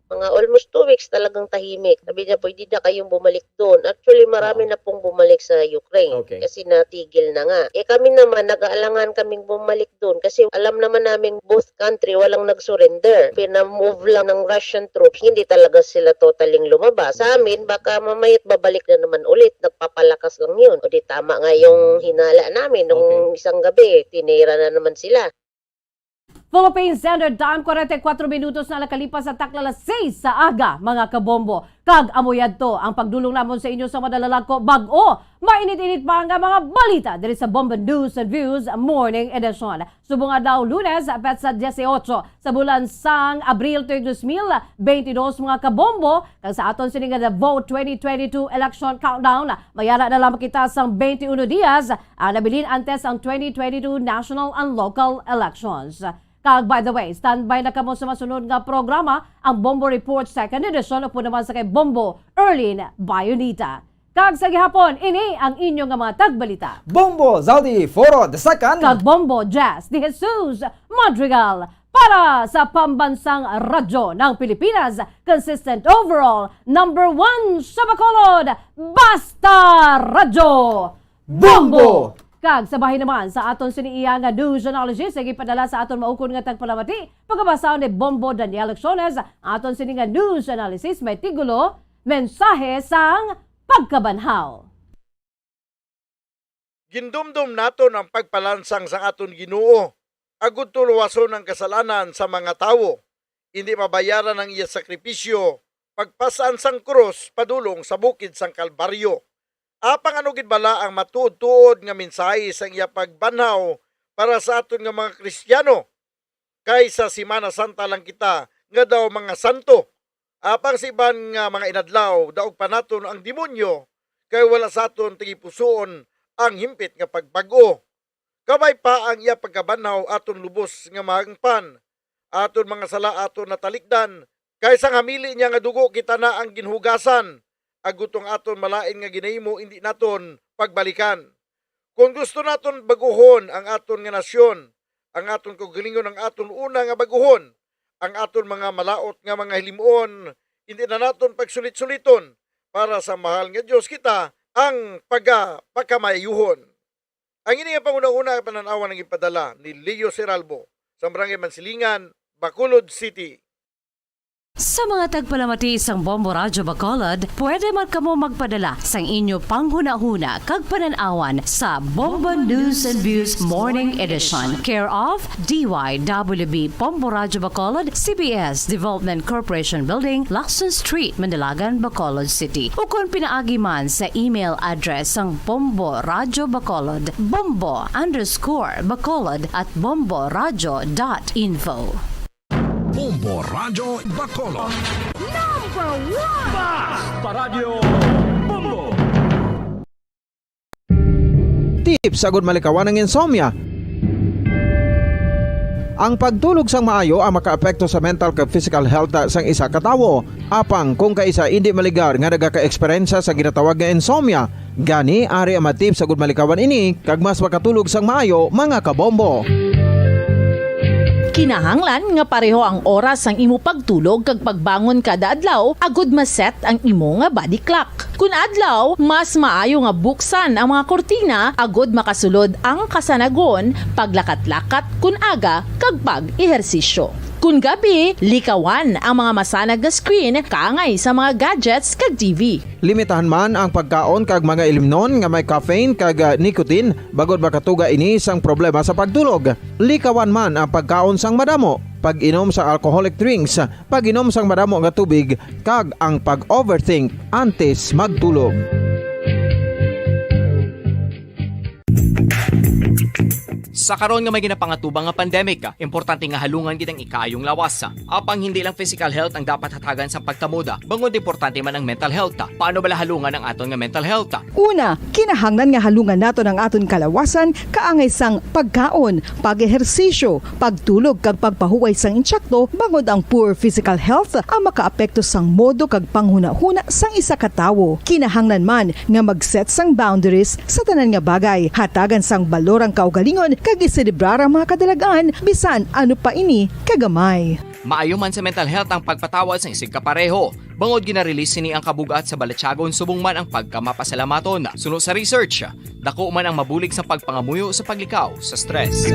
Mga almost two weeks talagang tahimik. Sabi niya, "Pwede na kayong bumalik doon." Actually, marami Oo. na pong bumalik sa Ukraine Okay. kasi natigil na nga. Eh, kami naman, nag-aalangan kaming bumalik doon kasi alam naman namin both country walang nag-surrender. Pina-move lang ng Russian troops, hindi talaga sila totaling lumabas. Sa amin, baka mamaya't babalik na naman ulit, nagpapalakas lang yun. O di tama nga yung Mm. hinala namin nung Okay. isang gabi, tinira na naman sila. Philippine Standard Time, kwarenta y kuwatro minutos na nakalipas sa takna alas seis sa aga, mga kabombo. Kag amo yadto ang pagdulong namon sa inyo sa madalalagko bag-o mainit-init pa nga mga balita diri sa Bombo News and Views Morning Edition. Subong adlaw Lunes, petsa dieciocho sa bulan sang Abril, tuig dos mil beintidos, mga kabombo, kag sa aton sini nga The Vote twenty twenty-two Election Countdown, mayara na lamang kita sang twenty-uno dias ang nabilin antes ang twenty twenty-two national and local elections. Kag by the way, standby na kamo sa masunod nga programa, ang Bombo Report Second Edition, upod naman sa kay Bombo Erlin Bayonita. Kag sa gihapon, ini ang inyo nga mga tagbalita. Bombo Zaldi Foro the Second. Kag Bombo Jazz de Jesus Madrigal. Para sa Pambansang Radyo ng Pilipinas, consistent overall, number one sa Bacolod, Basta Radyo, Bombo! Kag sa bahin naman sa aton sini iya nga news analysis nga gipadala sa aton maukon nga tagpalamati, pagkabasa ni Bombo Daniel Acciones, aton sini nga news analysis may tigulo, Mensahe sang Pagkabanhaw. Gindumdom naton ang pagpalansang sang aton Ginoo, agud to luwason ang kasalanan sa mga tawo, indi mabayaran ang iya sakripisyo, pagpas-an sang krus padulong sa bukid sang Kalbaryo. Apang ano gid bala ang matuod-tuod nga mensahe sang iya pagbanhaw para sa aton nga mga Kristiyano? Kay sa Semana Santa lang kita nga daw mga santo. Apang sa iban nga mga inadlaw, daog pa naton ang demonyo, kay wala sa aton tagipusoon ang himpit nga pagbag-o. Kabay pa ang iya pagkabanhaw aton lubos nga mahangpan. Aton mga sala aton natalikdan, kay sang hamili niya nga dugo kita na ang ginhugasan, agud tong aton malain nga ginahimo indi naton pagbalikan. Kon gusto naton baguhon ang aton nga nasyon, ang aton kaugalingon, ang aton una nga baguhon, ang aton mga malaut nga mga hilimon, indi na naton pagsulit-suliton, para sa mahal nga Dios kita ang pagapakamayuhon. Ang ini nga panghunahuna nga panan-awan ang ipadala ni Leo Seralbo, sa Barangay Mansilingan, Bacolod City. Sa mga tagpalamati sang Bombo Radyo Bacolod, pwede man kamo magpadala sang inyo panghunahuna kag panan-awan sa Bombo News and Views Morning Edition, care of D Y W B Bombo Radyo Bacolod, C B S Development Corporation Building, Lacson Street, Mandilagan, Bacolod City, ukon pinaagi man sa email address sang Bombo Radyo Bacolod, bombo underscore bacolod at bomboradyo dot info. Bombo Radyo Bacolod. Number one! Basta Radyo Bombo! Tips agud malikawan ang insomnia. Ang pagtulog sang maayo ang makaapekto sa mental kag physical health sang isa ka tawo. Apang kung kaisa indi maligar nga nagaka-eksperyensya sa ginatawag nga insomnia, gani ari ang mga tips agud malikawan ini kag mas makatulog sang maayo, mga kabombo. Kinahanglan nga pareho ang oras sang imo pagtulog kag pagbangon kada adlaw agud ma-set ang imo nga body clock. Kun adlaw, mas maayo nga buksan ang mga kurtina agud makasulod ang kasanagon, paglakat-lakat kun aga, kag pag-ehersisyo. Kun gabi, likawan ang mga masanag nga screen kaangay sa mga gadgets kag T V. Limitahan man ang pagkaon kag mga ilimnon nga may caffeine kag, ah, nicotine, bangod makatuga ini sang problema sa pagtulog. Likawan man ang pagkaon sang madamo, pag-inom sa alcoholic drinks, pag-inom sang madamo nga tubig, kag ang pag-overthink antes magtulog. Sa karon nga may ginapangatubang nga pandemic, importante nga halungan gid ang ikaayong lawas. Apang hindi lang physical health ang dapat hatagan sa pagtamod, bangod importante man ang mental health. Paano bala halungan ang aton nga mental health? Una, kinahanglan nga halungan naton ang aton kalawasan kaangay sang pagkaon, pag-ehersisyo, pagtulog kag pagpahuway sang insakto, bangod ang poor physical health ang makaapekto sang modo kag panghunahuna sang isa ka tawo. Kinahanglan man nga mag-set sang boundaries sa tanan nga bagay, hatagan sang balor ang kaugalingon kag iselebrar ang mga kadalag-an, bisan ano pa ini kagamay. Maayo man sa mental health ang pagpatawad sang isigkapareho, bangod gina-release sini ang kabug-at sa balatyagon subong man ang pagkamapasalamaton. Suno sa research, dako man ang mabulig sa pagpangamuyo sa paglikaw sa stress.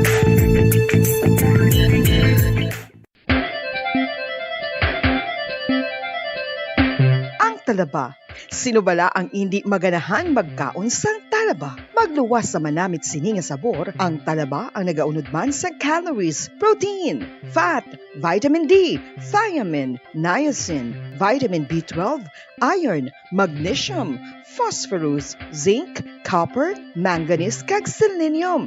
Ang talaba. Sino bala ang indi maganahan magkaon sang talaba? Magluwas sa manamit sini nga sabor, ang talaba ang nagaunod man sa calories, protein, fat, vitamin D, thiamine, niacin, vitamin B twelve, iron, magnesium, phosphorus, zinc, copper, manganese, kag selenium.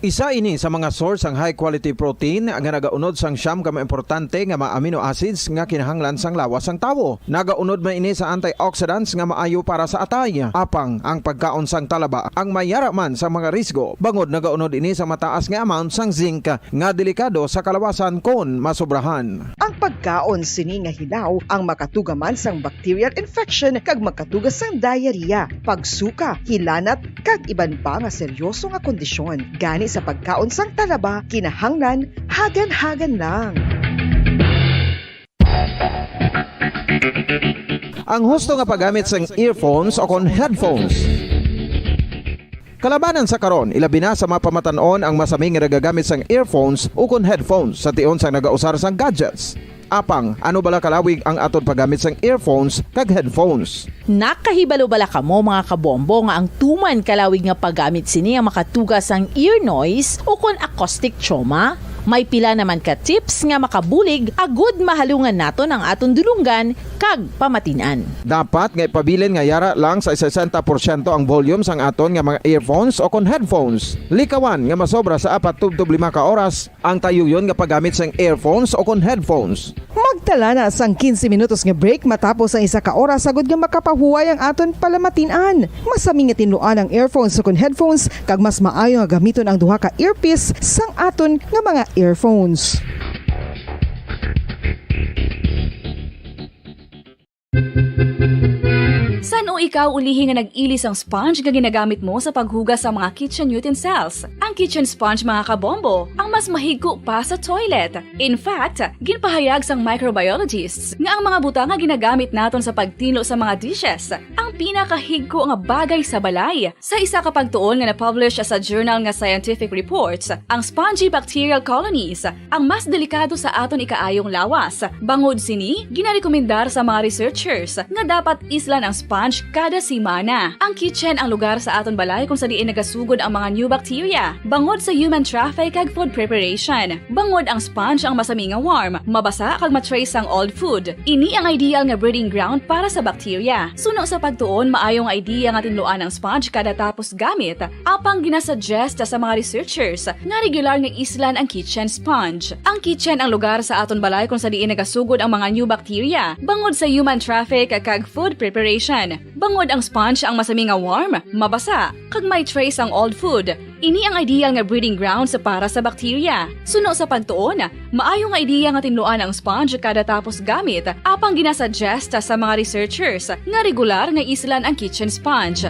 Isa ini sa mga source sang high quality protein nga nagaunod sang siyam ka mga importante nga mga amino acids nga kinahanglan sang lawas sang tawo. Nagaunod man ini sa antioxidants nga maayo para sa atay. Apang ang pagkaon sang talaba ang may yara man sa mga risgo, bangod nagaunod ini sa mataas nga amount sang zinc nga delikado sa kalawasan kon masobrahan. Ang pagkaon sini nga hilaw ang makatuga man sang bacterial infection kag makatuga sang diarrhea, pagsuka, hilanat, kag iban pa nga seryoso nga kondisyon. Gani, Sa pagkaon sang talaba, kinahanglan hagan-hagan lang. Ang husto nga paggamit sang earphones o kon headphones. Kalabanan sa karon, ilabi na sa mga pamatan-on ang masami nga nagagamit sang earphones o kon headphones sa tion sang nagausar sang gadgets. Apang, ano bala kalawig ang aton paggamit sang earphones kag headphones? Nakahibalo bala kamo, mga kabombo, nga ang tuman kalawig nga paggamit sini ang makatuga sang ear noise o kon acoustic trauma? May pila naman ka tips nga makabulig agud mahalungan naton ang aton dulonggan kag pamatin-an. Dapat nga ipabilin nga yara lang sa sesenta porsyento ang volume sang aton nga mga earphones o kon headphones. Likawan nga masobra sa apat tubtob lima ka oras ang tayuyon nga paggamit sang earphones o kon headphones. Magtala na sang quince minutos nga break matapos ang isa ka oras, agud nga makapahuway ang aton palamatin-an. Masami nga tinluan ang earphones o kon headphones, kag mas maayo nga gamiton ang duha ka earpiece sang aton nga mga earphones. San-o ikaw ulihi nga nag-ili sang sponge nga ginagamit mo sa paghugas sa mga kitchen utensils? Ang kitchen sponge, mga kabombo, ang mas mahigko pa sa toilet. In fact, ginpahayag sang microbiologists nga ang mga butang nga ginagamit naton sa pagtinlo sa mga dishes ang pinakahigko nga bagay sa balay. Sa isa ka pagtuon nga na-publish sa journal nga Scientific Reports, ang spongy bacterial colonies ang mas delikado sa aton ikaayong lawas. Bangod sini, ginarekomendar sa mga researchers nga dapat islan ang sponge kada semana. Ang kitchen ang lugar sa aton balay kung sa diin nagasugod ang mga new bacteria, bangod sa human traffic kag food preparation. Bangod ang sponge ang masami nga warm, mabasa kag ma-trace ang old food. Ini ang ideal nga breeding ground para sa bacteria. Suno sa pagtuon, maayo nga idea nga tinluan ang sponge kada tapos gamit. Apang ginasuggest sa mga researchers nga regular nga islan ang kitchen sponge. Ang kitchen ang lugar sa aton balay kung sa diin nagasugod ang mga new bacteria, bangod sa human traffic kag food preparation. Bangod ang sponge ang masami nga warm, mabasa, kag may trace ang old food. Ini ang ideal nga breeding grounds para sa bacteria. Suno sa pagtuon, maayo nga ideya nga tinluan ang sponge kada tapos gamit, apang ginasuggest sa mga researchers nga regular nga islan ang kitchen sponge.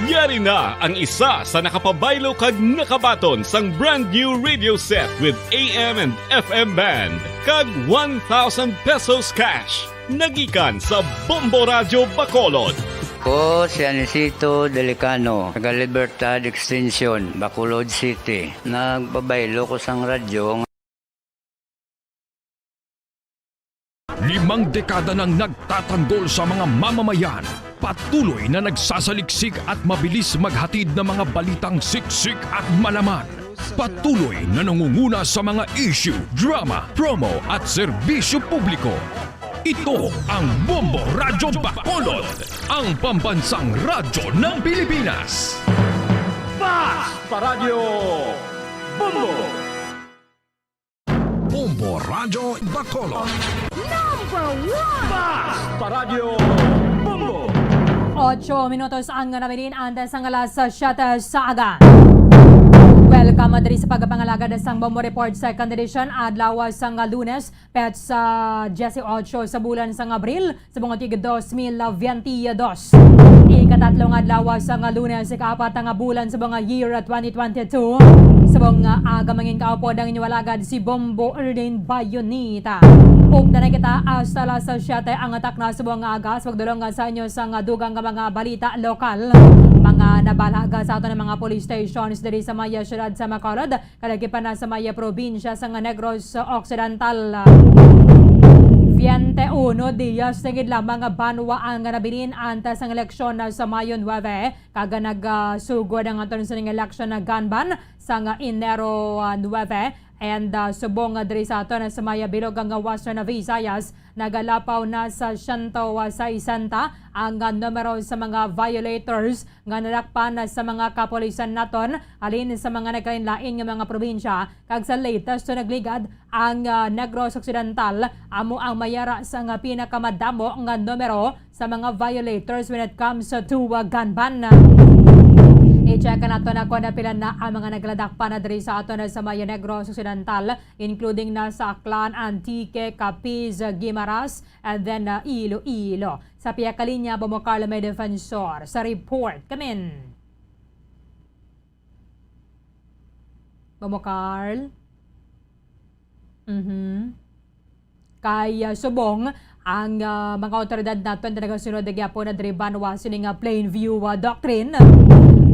Yari na ang isa sa nakapabaylo kag nakabaton sang brand new radio set with A M and F M band kag one thousand pesos cash. Nagikan sa Bombo Radyo Bacolod. Ko si Anisito Delicano, taga Libertad Extension, Bacolod City. Nagpabaylo ko sang radyo nga Limang dekada nang nagtatanggol sa mga mamamayan, patuloy na nagsasaliksik at mabilis maghatid ng mga balitang siksik at malaman. Patuloy na nangunguna sa mga issue, drama, promo at serbisyo publiko. Ito ang Bombo Radyo Bacolod, ang pambansang radyo ng Pilipinas. Fast Paradyo Bombo. Bombo Radyo Bacolod. Number one! Fast Paradyo Bombo. Ocho minutos ang nabilin antes sang alas siyete sa aga. Welcome diri sa pagpangalagad sang Bombo Report, second edition, adlaw sang Lunes, petsa diyesyocho sa bulan sang Abril, subong nga tig dos mil biyente dos. Ikatatlo nga adlaw sang Lunes, ikaapat nga bulan subong nga year twenty twenty-two. Subong nga aga, mangin kaupod ang inyo alagad si Bombo Erlin Bayonita. Ug na kita hasta alas siyete ang takna subong nga aga sa pagdulong sa inyo sang dugang nga mga balita lokal. Mga nabalaga sa aton ang mga police stations diri sa may siyudad sa Bacolod, kalagipan na sa may probinsya sang Negros Occidental. Biyente uno diyas sa gid lamang nga banwa ang nabilin antes sang eleksyon sa Mayo nuebe, kag nagasugod ang aton sining election nga gun ban sang Enero, ah, nuebe. And, ah, subong nga diri sa aton sa may bilog nga Western Visayas, nagalapaw na sa siyento sesenta ang, ah, numero sa mga violators nga nadakpan sa mga kapulisan naton, halin sa mga nagkalainlain nga mga probinsya, kag sa latest nga nagligad ang, ah, Negros Occidental, amo ang may ara sa nga pinakamadamo nga numero sa mga violators when it comes to, uh, gun ban. I-check nato na kung pila na ang mga nagladakpan na diri sa aton sa may Negros Occidental, including na sa Aklan, Antique, Capiz, Guimaras, and then, uh, Iloilo. Sa pihak ka linya, Bombo Carl, may defensor sa report. Kamin. Bombo Carl? Mhm. Kay, ah, subong ang, ah, mga awtoridad naton nga nagasunod na gyapon na diri banwa sini nga plain view, ah, doctrine.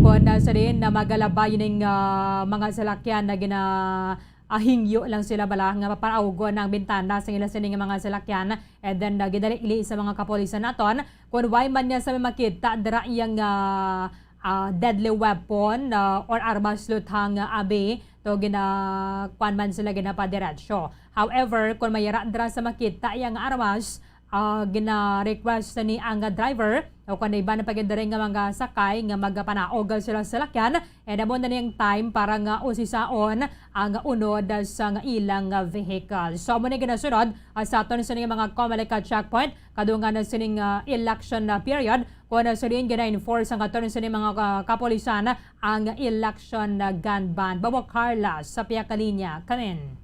Kon, ah, sa diin na magalabay ning, ah, mga salakyan na gina-, ah, hingyo lang sila bala nga maparaugon ang bintana sa ila sini nga mga salakyan, and then, ah, ginalikli sa mga kapulisan naton. Kon way man niya sa makita dira iyang, ah, ah, deadly weapon, ah, or armas luthang, ah, abi, to gina-, kuwan man sila ginapadiretso. However, kung may ara dira sa makita iya nga armas, ah, gina-request ni ang driver o kung iban pa gid diri nga mga sakay nga magapanaog sila sa salakyan, and amo na ning time para nga usisaon ang unod sa nga ilang vehicle. So, amo ni ginasunod, ah, sa aton sini nga mga Comelec checkpoint, kadungan na sining, ah, election, ah, period, kung, ah, sa diin gina-enforce ang aton sini mga, ah, kapulisan ang election, ah, gun ban. Bombo Carl, sa pihak ka linya, kamin.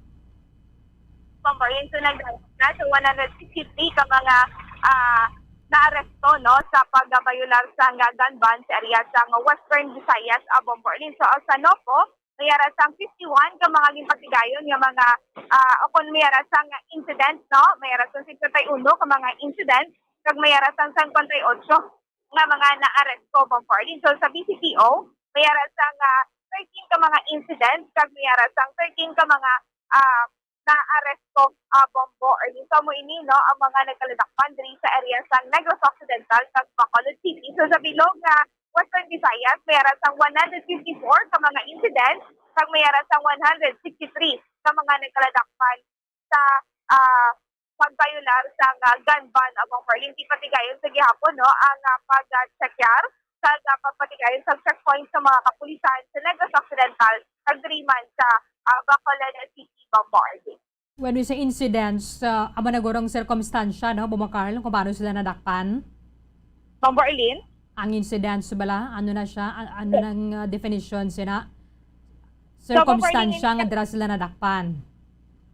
Bombo Arlene, so nag-, nasa one hundred sixty-three ka mga, ah, naaresto, no, sa pagbayolar sa nga gun ban sa area sa nga Western Visayas, ah, Bombo Arlene. So, sa Nopo, may ara sang fifty-one ka mga ginpatigayon nga mga, ah, o kon may ara sang incident, no, may ara sang fifty-one ka mga incident, kag may ara sang fifty-eight nga mga naaresto, Bombo Arlene. So, sa V C P O, may ara sang, ah, thirteen ka mga incident, kag may ara sang thirteen ka mga, ah, naaresto, ah, Bombo Arlene. So, amo ini, no, ang mga nagkaladakpan diri sa area sang Negros Occidental kag Bacolod City. So, sa bilog nga Western Visayas, may ara sang one hundred fifty-four ka mga incident, kag may ara sang one hundred sixty-three ka mga nagkaladakpan sa, ah, pagbayolar sa nga gun ban, ah, Bombo Arlene. Ginpatigayon sa gihapon, no, ang, ah, pag-, ah, checkar sa, ah, pagpatigayon sa checkpoint sa mga kapulisan sa Negros Occidental, kag diri man sa, ah, Bacolod City, Bombo Arlene. When we say incidents, ah, amo na gurong sirkumstansya, no, Bombo Carl, kung paano sila nadakpan? Bombo Arlene? Ang incidents bala, ano na siya? A-, ano nang, ah, definition sina? So, Bombo Arlene, Sirkumstansya nga incident dira sila nadakpan.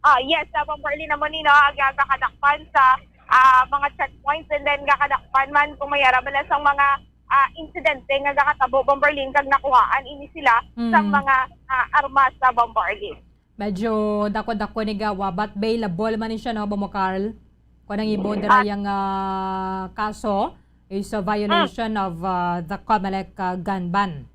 Ah, yes, ah, Bombo Arlene, amo ni, no, ang, ang gakadakpan sa, ah, mga checkpoints, and then gakadakpan man kung may ara bala sang mga, ah, insidente nga gakatabo, Bombo Arlene, kag nakuhaan ini sila sang Mm. mga, ah, armas sa, Bombo Arlene. Medyo dako-dako ni gawa, but bailable man ni siya, no, Bombo Carl? Kung ang ibo dira Ah. yang, ah, kaso is a Mm. violation of, ah, the Comelec, ah, gun ban.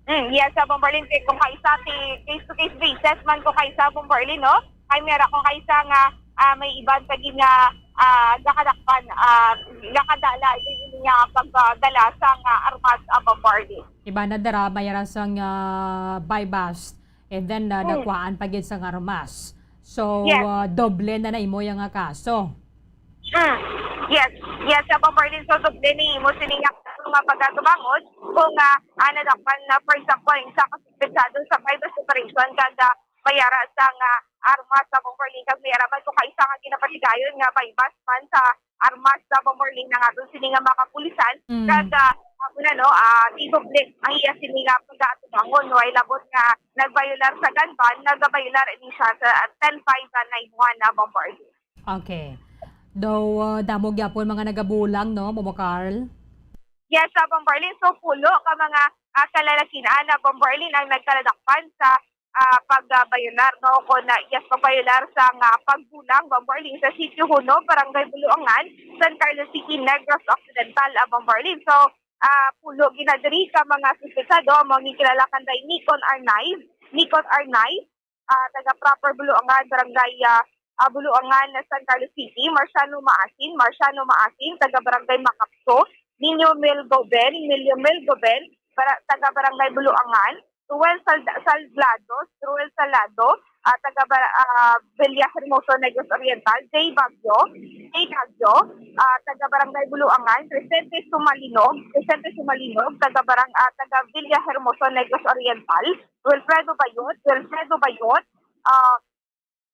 Mm, yes, ah, Bombo Arlene, kay kung kaisa ti case-to-case basis man kung kaisa, Bombo Arlene, no? Kay may ara kung kaisa nga, ah, may iban pa gid nga, ah, gakadakpan, ah, gakadala gid ini nga pagdala sang, ah, armas, ah, Bombo Arlene. Iban na dira, may ara sang, ah, buy bust. And then, ah, Mm. nakuhaan pa gid sang armas. So, Yes. ah, doble na na imo yang nga kaso. Mm. Yes. Yes, sa Bombo Arlene, so doble ni imo sini nga kaso nga pagatubangon kung, ah, ah, nadakpan na, for example, isa ka suspetsado sa buy bust operation kag, ah, may ara sang, ah, armas sa Bombo Arlene kag may ara man kung kaisa nga ginapatigayon nga buy bust man sa armas sa Bombo Arlene ang aton sini nga mga kapulisan. Mm. Kag, ah, amo na, no, ah, gidoble ang iya sini nga pagatubangon, no, ay labot nga nagbayolar sa gun ban, nagabayolar ini siya sa, ah, ten five nine one na, Bombo Arlene. Okay. Though, ah, damo gyapon mga nagabulang, no, Bombo Carl? Yes, ah, Bombo Arlene. So, pulo ka mga, ah, kalalakin-an na, Bombo Arlene, ang nagkaladakpan sa, ah, pagbayolar, no, kon, ah, yes, pagbayolar sa nga pagbulang, Bombo Arlene, sa Sitio Huno, Barangay Buluangan, San Carlos City, Negros Occidental, ah, Bombo Arlene. So, ah, pulo gina diri ka mga suspetsado, amo ang ginakilala kanday Nicon Arnaiz, Nicon Arnaiz, ah, taga proper Buluangan, Barangay, ah, ah, Buluangan, San Carlos City, Marciano Maasin, Marciano Maasin, taga Barangay Macapso, Nino Mil Goben, Nino Mil Goben, bara-, taga Barangay Buluangan, Ruel Sal-, Salvlados, Ruel Salado, ah, taga Bar-, ah, Villa Hermoso, Negros Oriental, Jay Bagyo, Jay Bagyo, ah, taga Barangay Buluangan, Crescente Sumalinog, Crescente Sumalinog, taga Barang-, ah, taga Villa Hermoso, Negros Oriental, Wilfredo Bayot, Wilfredo Bayot, ah,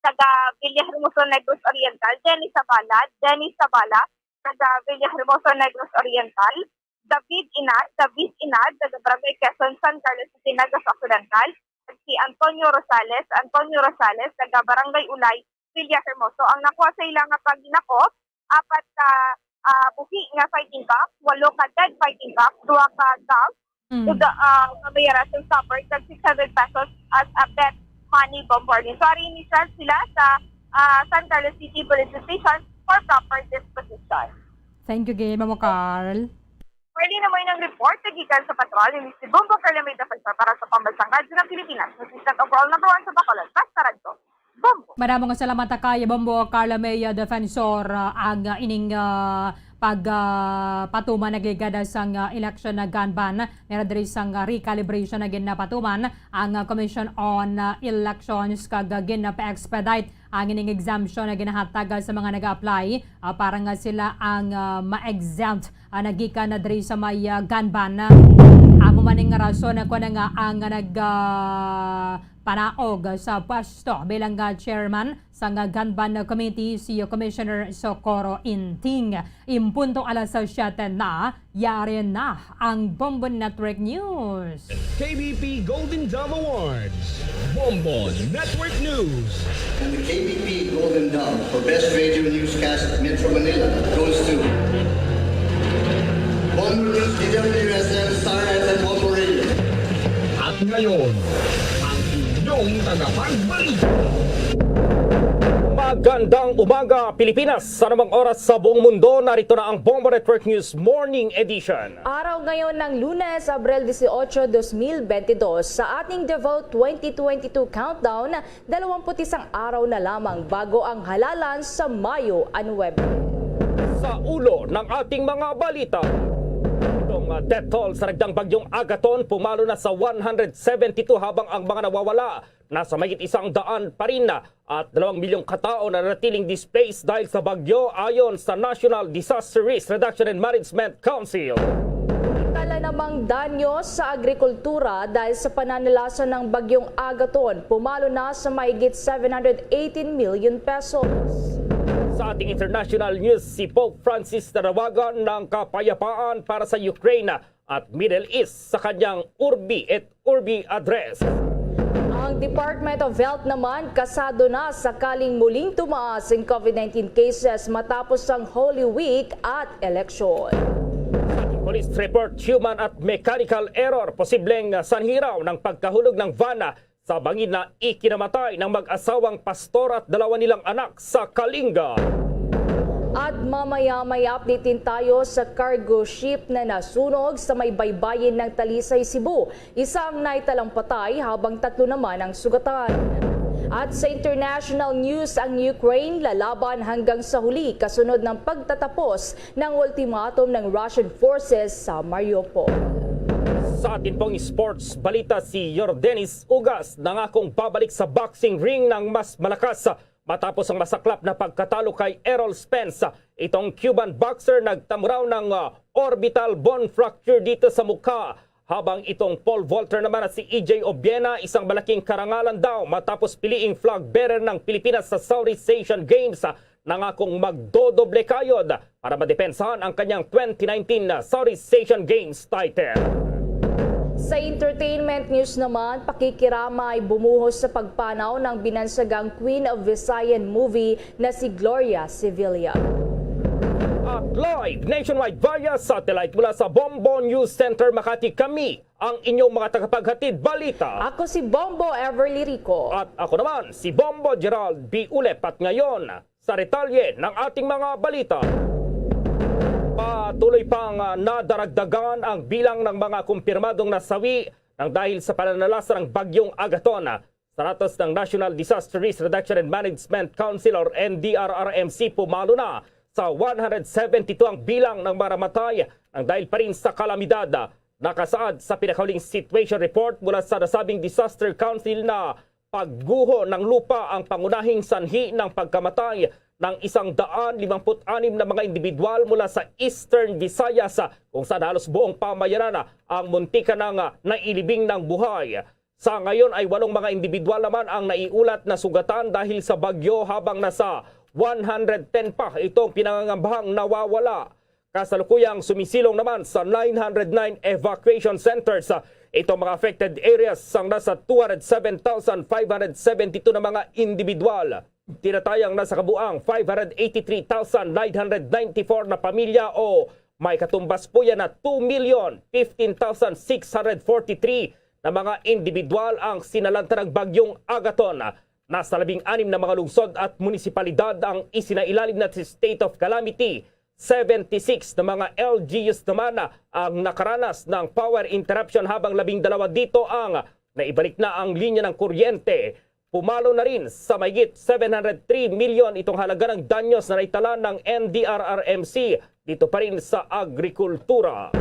taga Villahermoso, Negros Oriental, Dennis Sabala, Dennis Sabala, taga Villahermoso, Negros Oriental, David Inad, David Inad, taga Barangay Quezon, San Carlos City, Negros Occidental, kag si Antonio Rosales, Antonio Rosales, taga Barangay Ulay, Villahermoso. Ang nakuha sa ila nga paghinakop, apat ka, ah, buhi nga fighting cock, walo ka dead fighting cock, duha ka dog, Mm. Ug, ah, mabayaran sa stopper kag six hundred pesos as a pet money bomb warning. So, ari ni-transfer sila sa, ah, San Carlos City Police Station for proper disposition. Thank you, gid, Ma'am Carl. Pwede na mo inang report na gikan sa patrol ni si Bombo Carlo May Defensor para sa Pambansang Radyo ng Pilipinas. Assistant overall number one sa Bacolod, Basta Radyo. Bombo. Madamo nga salamat kay Bombo Carlo May, ah, Defensor, ah, ang, ah, ining, ah, pag, ah, patuman na gigada sang, ah, election na gun ban. Meron diri sang, ah, recalibration na ginapatuman ang, ah, Commission on, ah, Elections kag, ah, ginapa-expedite ang ining exemption na ginahatag sa mga nag-apply, ah, para nga sila ang, ah, ma-exempt, ah, nagikan na diri sa may, ah, gun ban. Amo man ning rason na kuwan nga ang nag, ah, panaog sa pwesto bilang, ah, chairman sang, ah, gun ban committee si Commissioner Socorro Inting. Impunto alas siyete na, yari na ang Bombo Network News. K B P Golden Dove Awards, Bombo Network News. And the K B P Golden Dove for Best Radio Newscast Metro Manila goes to Bombo News, D W S M, Star F M, Bombo Radio. At ngayon, ang inyong tagapagbalita. Magandang umaga, Pilipinas. Sa anumang oras sa buong mundo, narito na ang Bombo Network News Morning Edition. Araw ngayon ng Lunes, Abril dieciocho, dos mil veintidós. Sa ating Devote twenty twenty-two Countdown, dalawampu't isang araw na lamang bago ang halalan sa Mayo a nuwebe. Sa ulo ng ating mga balita, itong, ah, death toll sa nagdaang bagyong Agaton pumalo na sa one hundred seventy-two, habang ang mga nawawala nasa mahigit isang daan pa rin, at dalawang milyong katao na nanatiling displaced dahil sa bagyo, ayon sa National Disaster Risk Reduction and Management Council. Tala namang danyo sa agrikultura dahil sa pananalasa ng bagyong Agaton, pumalo na sa mahigit seven hundred eighteen million pesos. Sa ating international news, si Pope Francis nanawagan ng kapayapaan para sa Ukraine at Middle East sa kanyang Urbi et Urbi address. Ang Department of Health naman kasado na sakaling muling tumaas ang COVID nineteen cases matapos ang Holy Week at eleksyon. Police report, human at mechanical error, posibleng sanhi raw ng pagkahulog ng van sa bangin na ikinamatay ng mag-asawang pastor at dalawa nilang anak sa Kalinga. At mamaya may update din tayo sa cargo ship na nasunog sa may baybayin ng Talisay, Cebu. Isa ang naitalang patay habang tatlo naman ang sugatan. At sa international news, ang Ukraine lalaban hanggang sa huli kasunod ng pagtatapos ng ultimatum ng Russian forces sa Mariupol. Sa atin pong sports balita, si Yordenis Ugas nangakong babalik sa boxing ring ng mas malakas matapos ang masaklap na pagkatalo kay Errol Spence. Itong Cuban boxer nagtamo raw ng, ah, orbital bone fracture dito sa mukha, habang itong pole vaulter naman na si E J Obiena, isang malaking karangalan daw matapos piliing flag bearer ng Pilipinas sa Southeast Asian Games, ah, nangakong magdodoble kayod para madepensahan ang kanyang twenty nineteen Southeast Asian Games title. Sa entertainment news naman, pakikiramay bumuhos sa pagpanaw ng binansagang Queen of Visayan movie na si Gloria Sevilla. At live nationwide via satellite mula sa Bombo News Center Makati, kami ang inyong mga tagapaghatid balita. Ako si Bombo Everly Rico. At ako naman si Bombo Gerald B. Ulep. At ngayon, sa detalye ng ating mga balita. Patuloy pang, ah, nadaragdagan ang bilang ng mga kumpirmadong nasawi nang dahil sa pananalasa ng Bagyong Agaton. Sa datos ng National Disaster Risk Reduction and Management Council or N D R R M C, pumalo na sa one hundred seventy-two ang bilang ng mga namatay nang dahil pa rin sa kalamidad. Nakasaad sa pinakahuling situation report mula sa nasabing Disaster Council na pagguho ng lupa ang pangunahing sanhi ng pagkamatay ng isang daan limampu't anim na mga individual mula sa Eastern Visayas, kung saan halos buong pamayanan ang muntikan ng nailibing ng buhay. Sa ngayon ay walong mga individual naman ang naiulat na sugatan dahil sa bagyo, habang nasa one hundred ten pa itong pinangangambahang nawawala. Kasalukuyang sumisilong naman sa nine hundred nine evacuation centers, ah, itong mga affected areas sang nasa two hundred seven thousand five hundred seventy-two na mga individual. Tinatayang nasa kabuang five hundred eighty-three thousand nine hundred ninety-four na pamilya o may katumbas po yan na two million fifteen thousand six hundred forty-three na mga individual ang sinalanta ng Bagyong Agaton. Nasa labing anim na mga lungsod at munisipalidad ang isinailalim na state of calamity. Seventy-six na mga L G Us naman ang nakaranas ng power interruption, habang labing dalawa dito ang naibalik na ang linya ng kuryente. Pumalo na rin sa mahigit seven hundred three million itong halaga ng danyos na naitala ng N D R R M C dito pa rin sa agrikultura.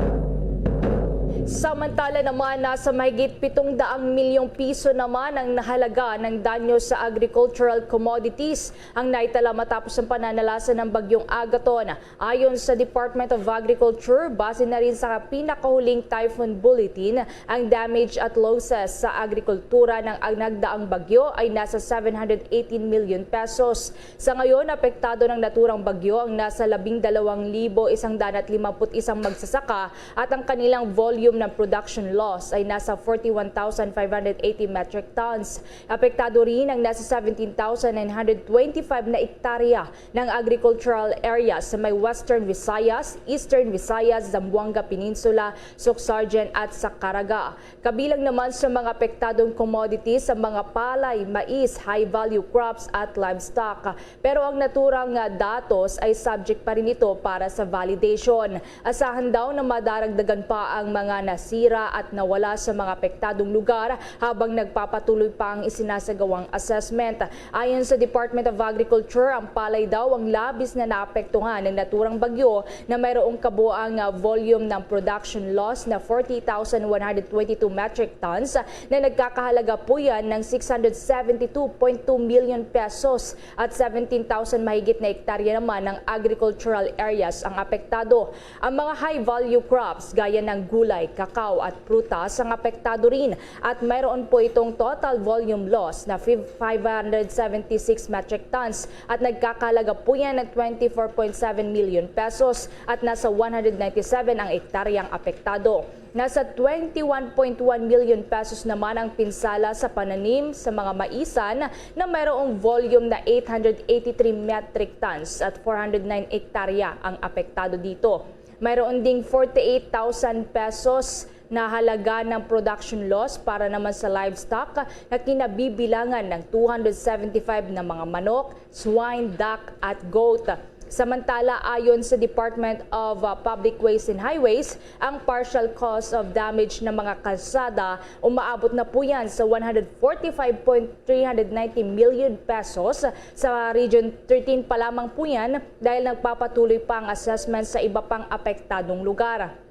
Samantala naman, nasa mahigit pitong daang milyong piso naman ang nahalaga ng danyo sa agricultural commodities ang naitala matapos ang pananalasa ng Bagyong Agaton. Ayon sa Department of Agriculture, base na rin sa pinakahuling typhoon bulletin, ang damage at losses sa agrikultura ng ag-, nagdaang bagyo ay nasa seven hundred eighteen million pesos. Sa ngayon, apektado ng naturang bagyo ang nasa labing dalawang libo isang daan at limamput isang magsasaka at ang kanilang volume ng production loss ay nasa forty-one thousand five hundred eighty metric tons. Apektado rin ang nasa seventeen thousand nine hundred twenty-five na ektarya ng agricultural areas sa may Western Visayas, Eastern Visayas, Zamboanga Peninsula, Soccsksargen at sa Caraga. Kabilang naman sa mga apektadong commodities ang mga palay, mais, high-value crops at livestock. Pero ang naturang, ah, datos ay subject pa rin ito para sa validation. Asahan daw na madaragdagan pa ang mga nasira at nawala sa mga apektadong lugar habang nagpapatuloy pa ang isinasagawang assessment. Ayon sa Department of Agriculture, ang palay daw ang labis na naapektuhan ng naturang bagyo na mayroong kabuang, ah, volume ng production loss na forty thousand one hundred twenty-two metric tons na nagkakahalaga po yan ng six hundred seventy-two point two million pesos at seventeen thousand mahigit na ektarya naman ng agricultural areas ang apektado. Ang mga high-value crops gaya ng gulay, kakao at prutas ang apektado rin at mayroon po itong total volume loss na five hundred seventy-six metric tons at nagkakahalaga po yan ng twenty-four point seven million pesos at nasa one hundred ninety-seven ang ektaryang apektado. Nasa twenty-one point one million pesos naman ang pinsala sa pananim sa mga maisan na mayroong volume na eight hundred eighty-three metric tons at four hundred nine ektarya ang apektado dito. Mayroon ding forty-eight thousand pesos na halaga ng production loss para naman sa livestock na kinabibilangan ng two hundred seventy-five na mga manok, swine, duck at goat. Samantala, ayon sa Department of, uh, Public Ways and Highways, ang partial cause of damage ng mga kalsada umaabot na po yan sa one hundred forty-five point three hundred ninety million pesos. Sa Region thirteen pa lamang po yan dahil nagpapatuloy pa ang assessment sa iba pang apektadong lugar.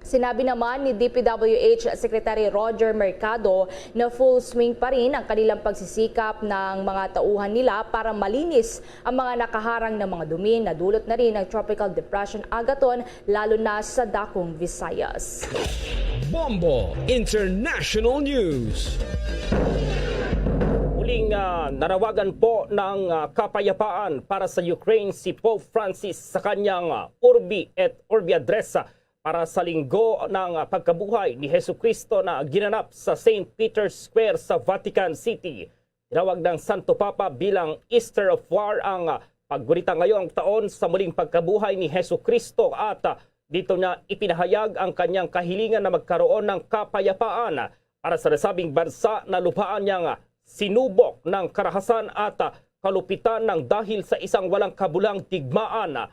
Sinabi naman ni D P W H Secretary Roger Mercado na full swing pa rin ang kanilang pagsisikap ng mga tauhan nila para malinis ang mga nakaharang na mga dumi. Nadulot na rin ng Tropical Depression Agaton, lalo na sa Dakong Visayas. Bombo International News. Muling, ah, nanawagan po ng, ah, kapayapaan para sa Ukraine si Pope Francis sa kanyang, ah, Urbi et Orbi address, ah, para sa Linggo ng, ah, Pagkabuhay ni Jesucristo na ginanap sa Saint Peter's Square sa Vatican City. Tinawag ng Santo Papa bilang Easter of War ang, ah, paggunita ngayong taon sa muling pagkabuhay ni Jesucristo at, ah, dito niya ipinahayag ang kanyang kahilingan na magkaroon ng kapayapaan para sa nasabing bansa na lupaan niyang, ah, sinubok ng karahasan at, ah, kalupitan ng dahil sa isang walang kabulang digmaan.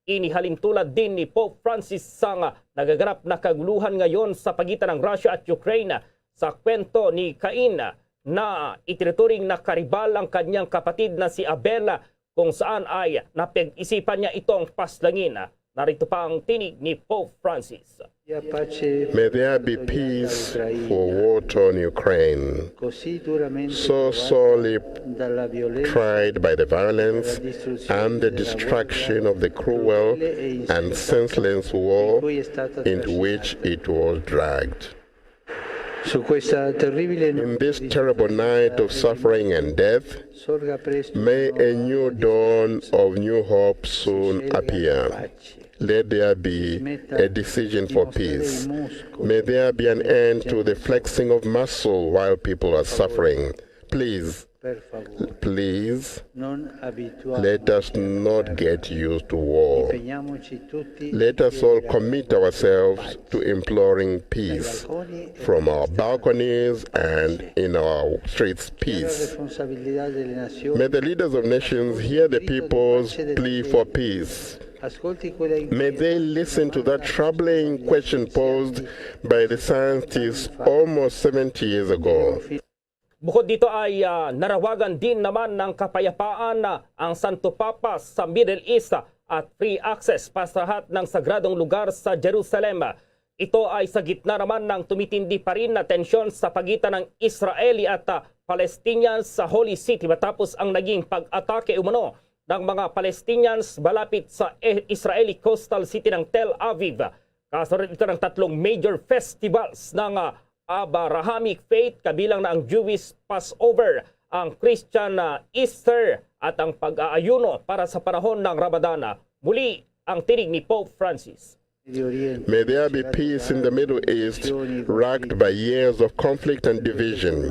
Inihalintulad din ni Pope Francis sang nagaganap na kaguluhan ngayon sa pagitan ng Russia at Ukraine sa kwento ni Cain na itinuturing na karibal ang kanyang kapatid na si Abel, kung saan ay napag-isipan niya itong paslangin. Narito pa ang tinig ni Pope Francis. May there be peace for war-torn Ukraine, so sorely tried by the violence and the destruction of the cruel and senseless war into which it was dragged. In this terrible night of suffering and death, may a new dawn of new hope soon appear. Let there be a decision for peace. May there be an end to the flexing of muscle while people are suffering. Please, Please, let us not get used to war. Let us all commit ourselves to imploring peace from our balconies and in our streets, peace. May the leaders of nations hear the people's plea for peace. May they listen to that troubling question posed by the scientists almost seventy years ago. Bukod dito ay ah, narawagan din naman ng kapayapaan ah, ang Santo Papa sa Middle East ah, at free access para sa lahat ng sagradong lugar sa Jerusalem. Ito ay sa gitna naman ng tumitindi pa rin na tensyon sa pagitan ng Israeli at ah, Palestinians sa Holy City matapos ang naging pag-atake umano ng mga Palestinians malapit sa eh, Israeli coastal city ng Tel Aviv. Kasunod ito ng tatlong major festivals ng ah, Abrahamic faith, kabilang na ang Jewish Passover, ang Christian ah, Easter, at ang pag-aayuno para sa panahon ng Ramadan. Muli ang tinig ni Pope Francis. May there be peace in the Middle East, racked by years of conflict and division.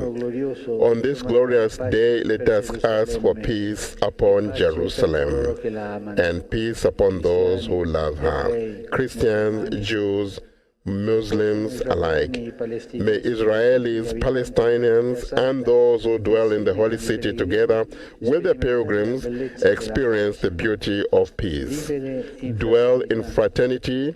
On this glorious day, let us ask for peace upon Jerusalem and peace upon those who love her, Christians, Jews, Muslims alike. May Israelis, Palestinians, and those who dwell in the holy city together with the pilgrims experience the beauty of peace, dwell in fraternity,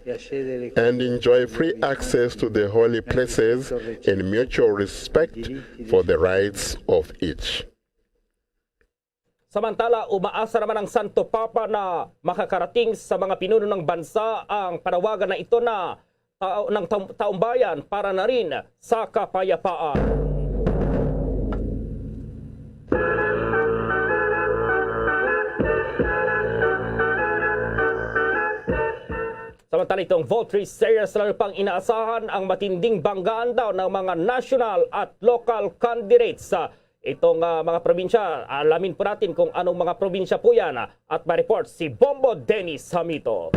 and enjoy free access to the holy places in mutual respect for the rights of each. Samantala, umaasa naman ang Santo Papa na makakarating sa mga pinuno ng bansa ang panawagan na ito na tao ng taumbayan para na rin sa kapayapaan. Samantala itong vote reseries, lalo pang inaasahan ang matinding banggaan daw ng mga national at local candidates sa itong uh, mga probinsya. Alamin po natin kung anong mga probinsya po yan uh, at ma-report si Bombo Dennis Hamito.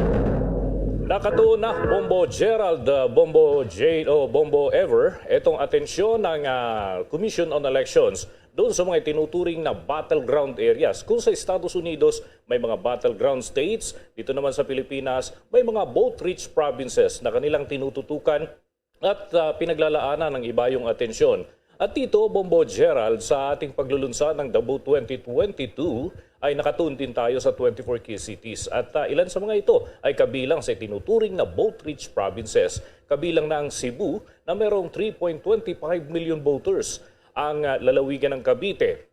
Nakatuon na Bombo Gerald, uh, Bombo J o Bombo Ever, itong atensyon ng uh, Commission on Elections doon sa mga tinuturing na battleground areas. Kung sa Estados Unidos, may mga battleground states, dito naman sa Pilipinas, may mga vote-rich provinces na kanilang tinututukan at uh, pinaglalaanan ng ibayong atensyon. At dito, Bombo Gerald, sa ating paglulunsad ng Davao twenty twenty-two, ay nakatuon din tayo sa twenty-four key cities. At uh, ilan sa mga ito ay kabilang sa tinuturing na vote-rich provinces. Kabilang na ang Cebu na mayroong three point two five million voters. Ang uh, lalawigan ng Cavite,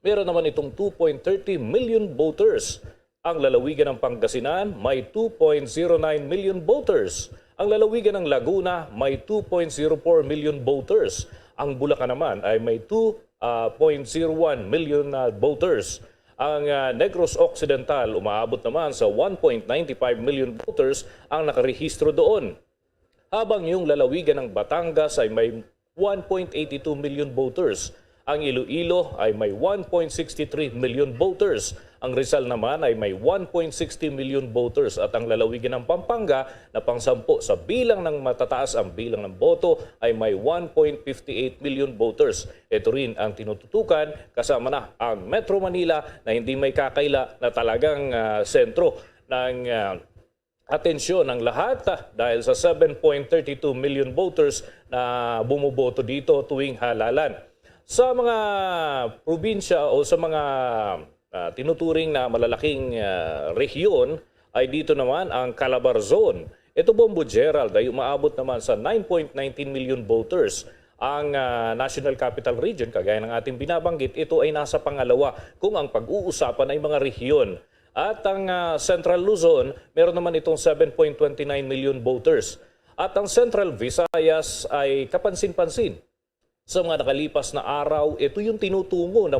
meron naman itong two point thirty million voters. Ang lalawigan ng Pangasinan may two point zero nine million voters. Ang lalawigan ng Laguna may two point zero four million voters. Ang Bulacan naman ay may two point zero one million na voters. Ang uh, Negros Occidental umaabot naman sa one point nine five million voters ang nakarehistro doon. Habang yung lalawigan ng Batangas ay may one point eighty two million voters. Ang Iloilo ay may one point six three million voters. Ang Rizal naman ay may one point six million voters at ang lalawigan ng Pampanga na pangsampu sa bilang ng matataas ang bilang ng boto ay may one point five eight million voters. Ito rin ang tinututukan kasama na ang Metro Manila na hindi may kakaila na talagang uh, sentro ng uh, atensyon ang lahat ah, dahil sa seven point thirty two million voters na bumoboto dito tuwing halalan. Sa mga probinsya o sa mga uh, tinuturing na malalaking uh, rehiyon ay dito naman ang Calabar Zone. Ito, Bombo Gerald, ay umaabot naman sa nine point nineteen million voters. Ang uh, National Capital Region, kagaya ng ating binabanggit, ito ay nasa pangalawa kung ang pag-uusapan ay mga rehiyon. At ang uh, Central Luzon, meron naman itong seven point two nine million voters. At ang Central Visayas ay kapansin-pansin. Sa mga nakalipas na araw, ito yung tinutungo ng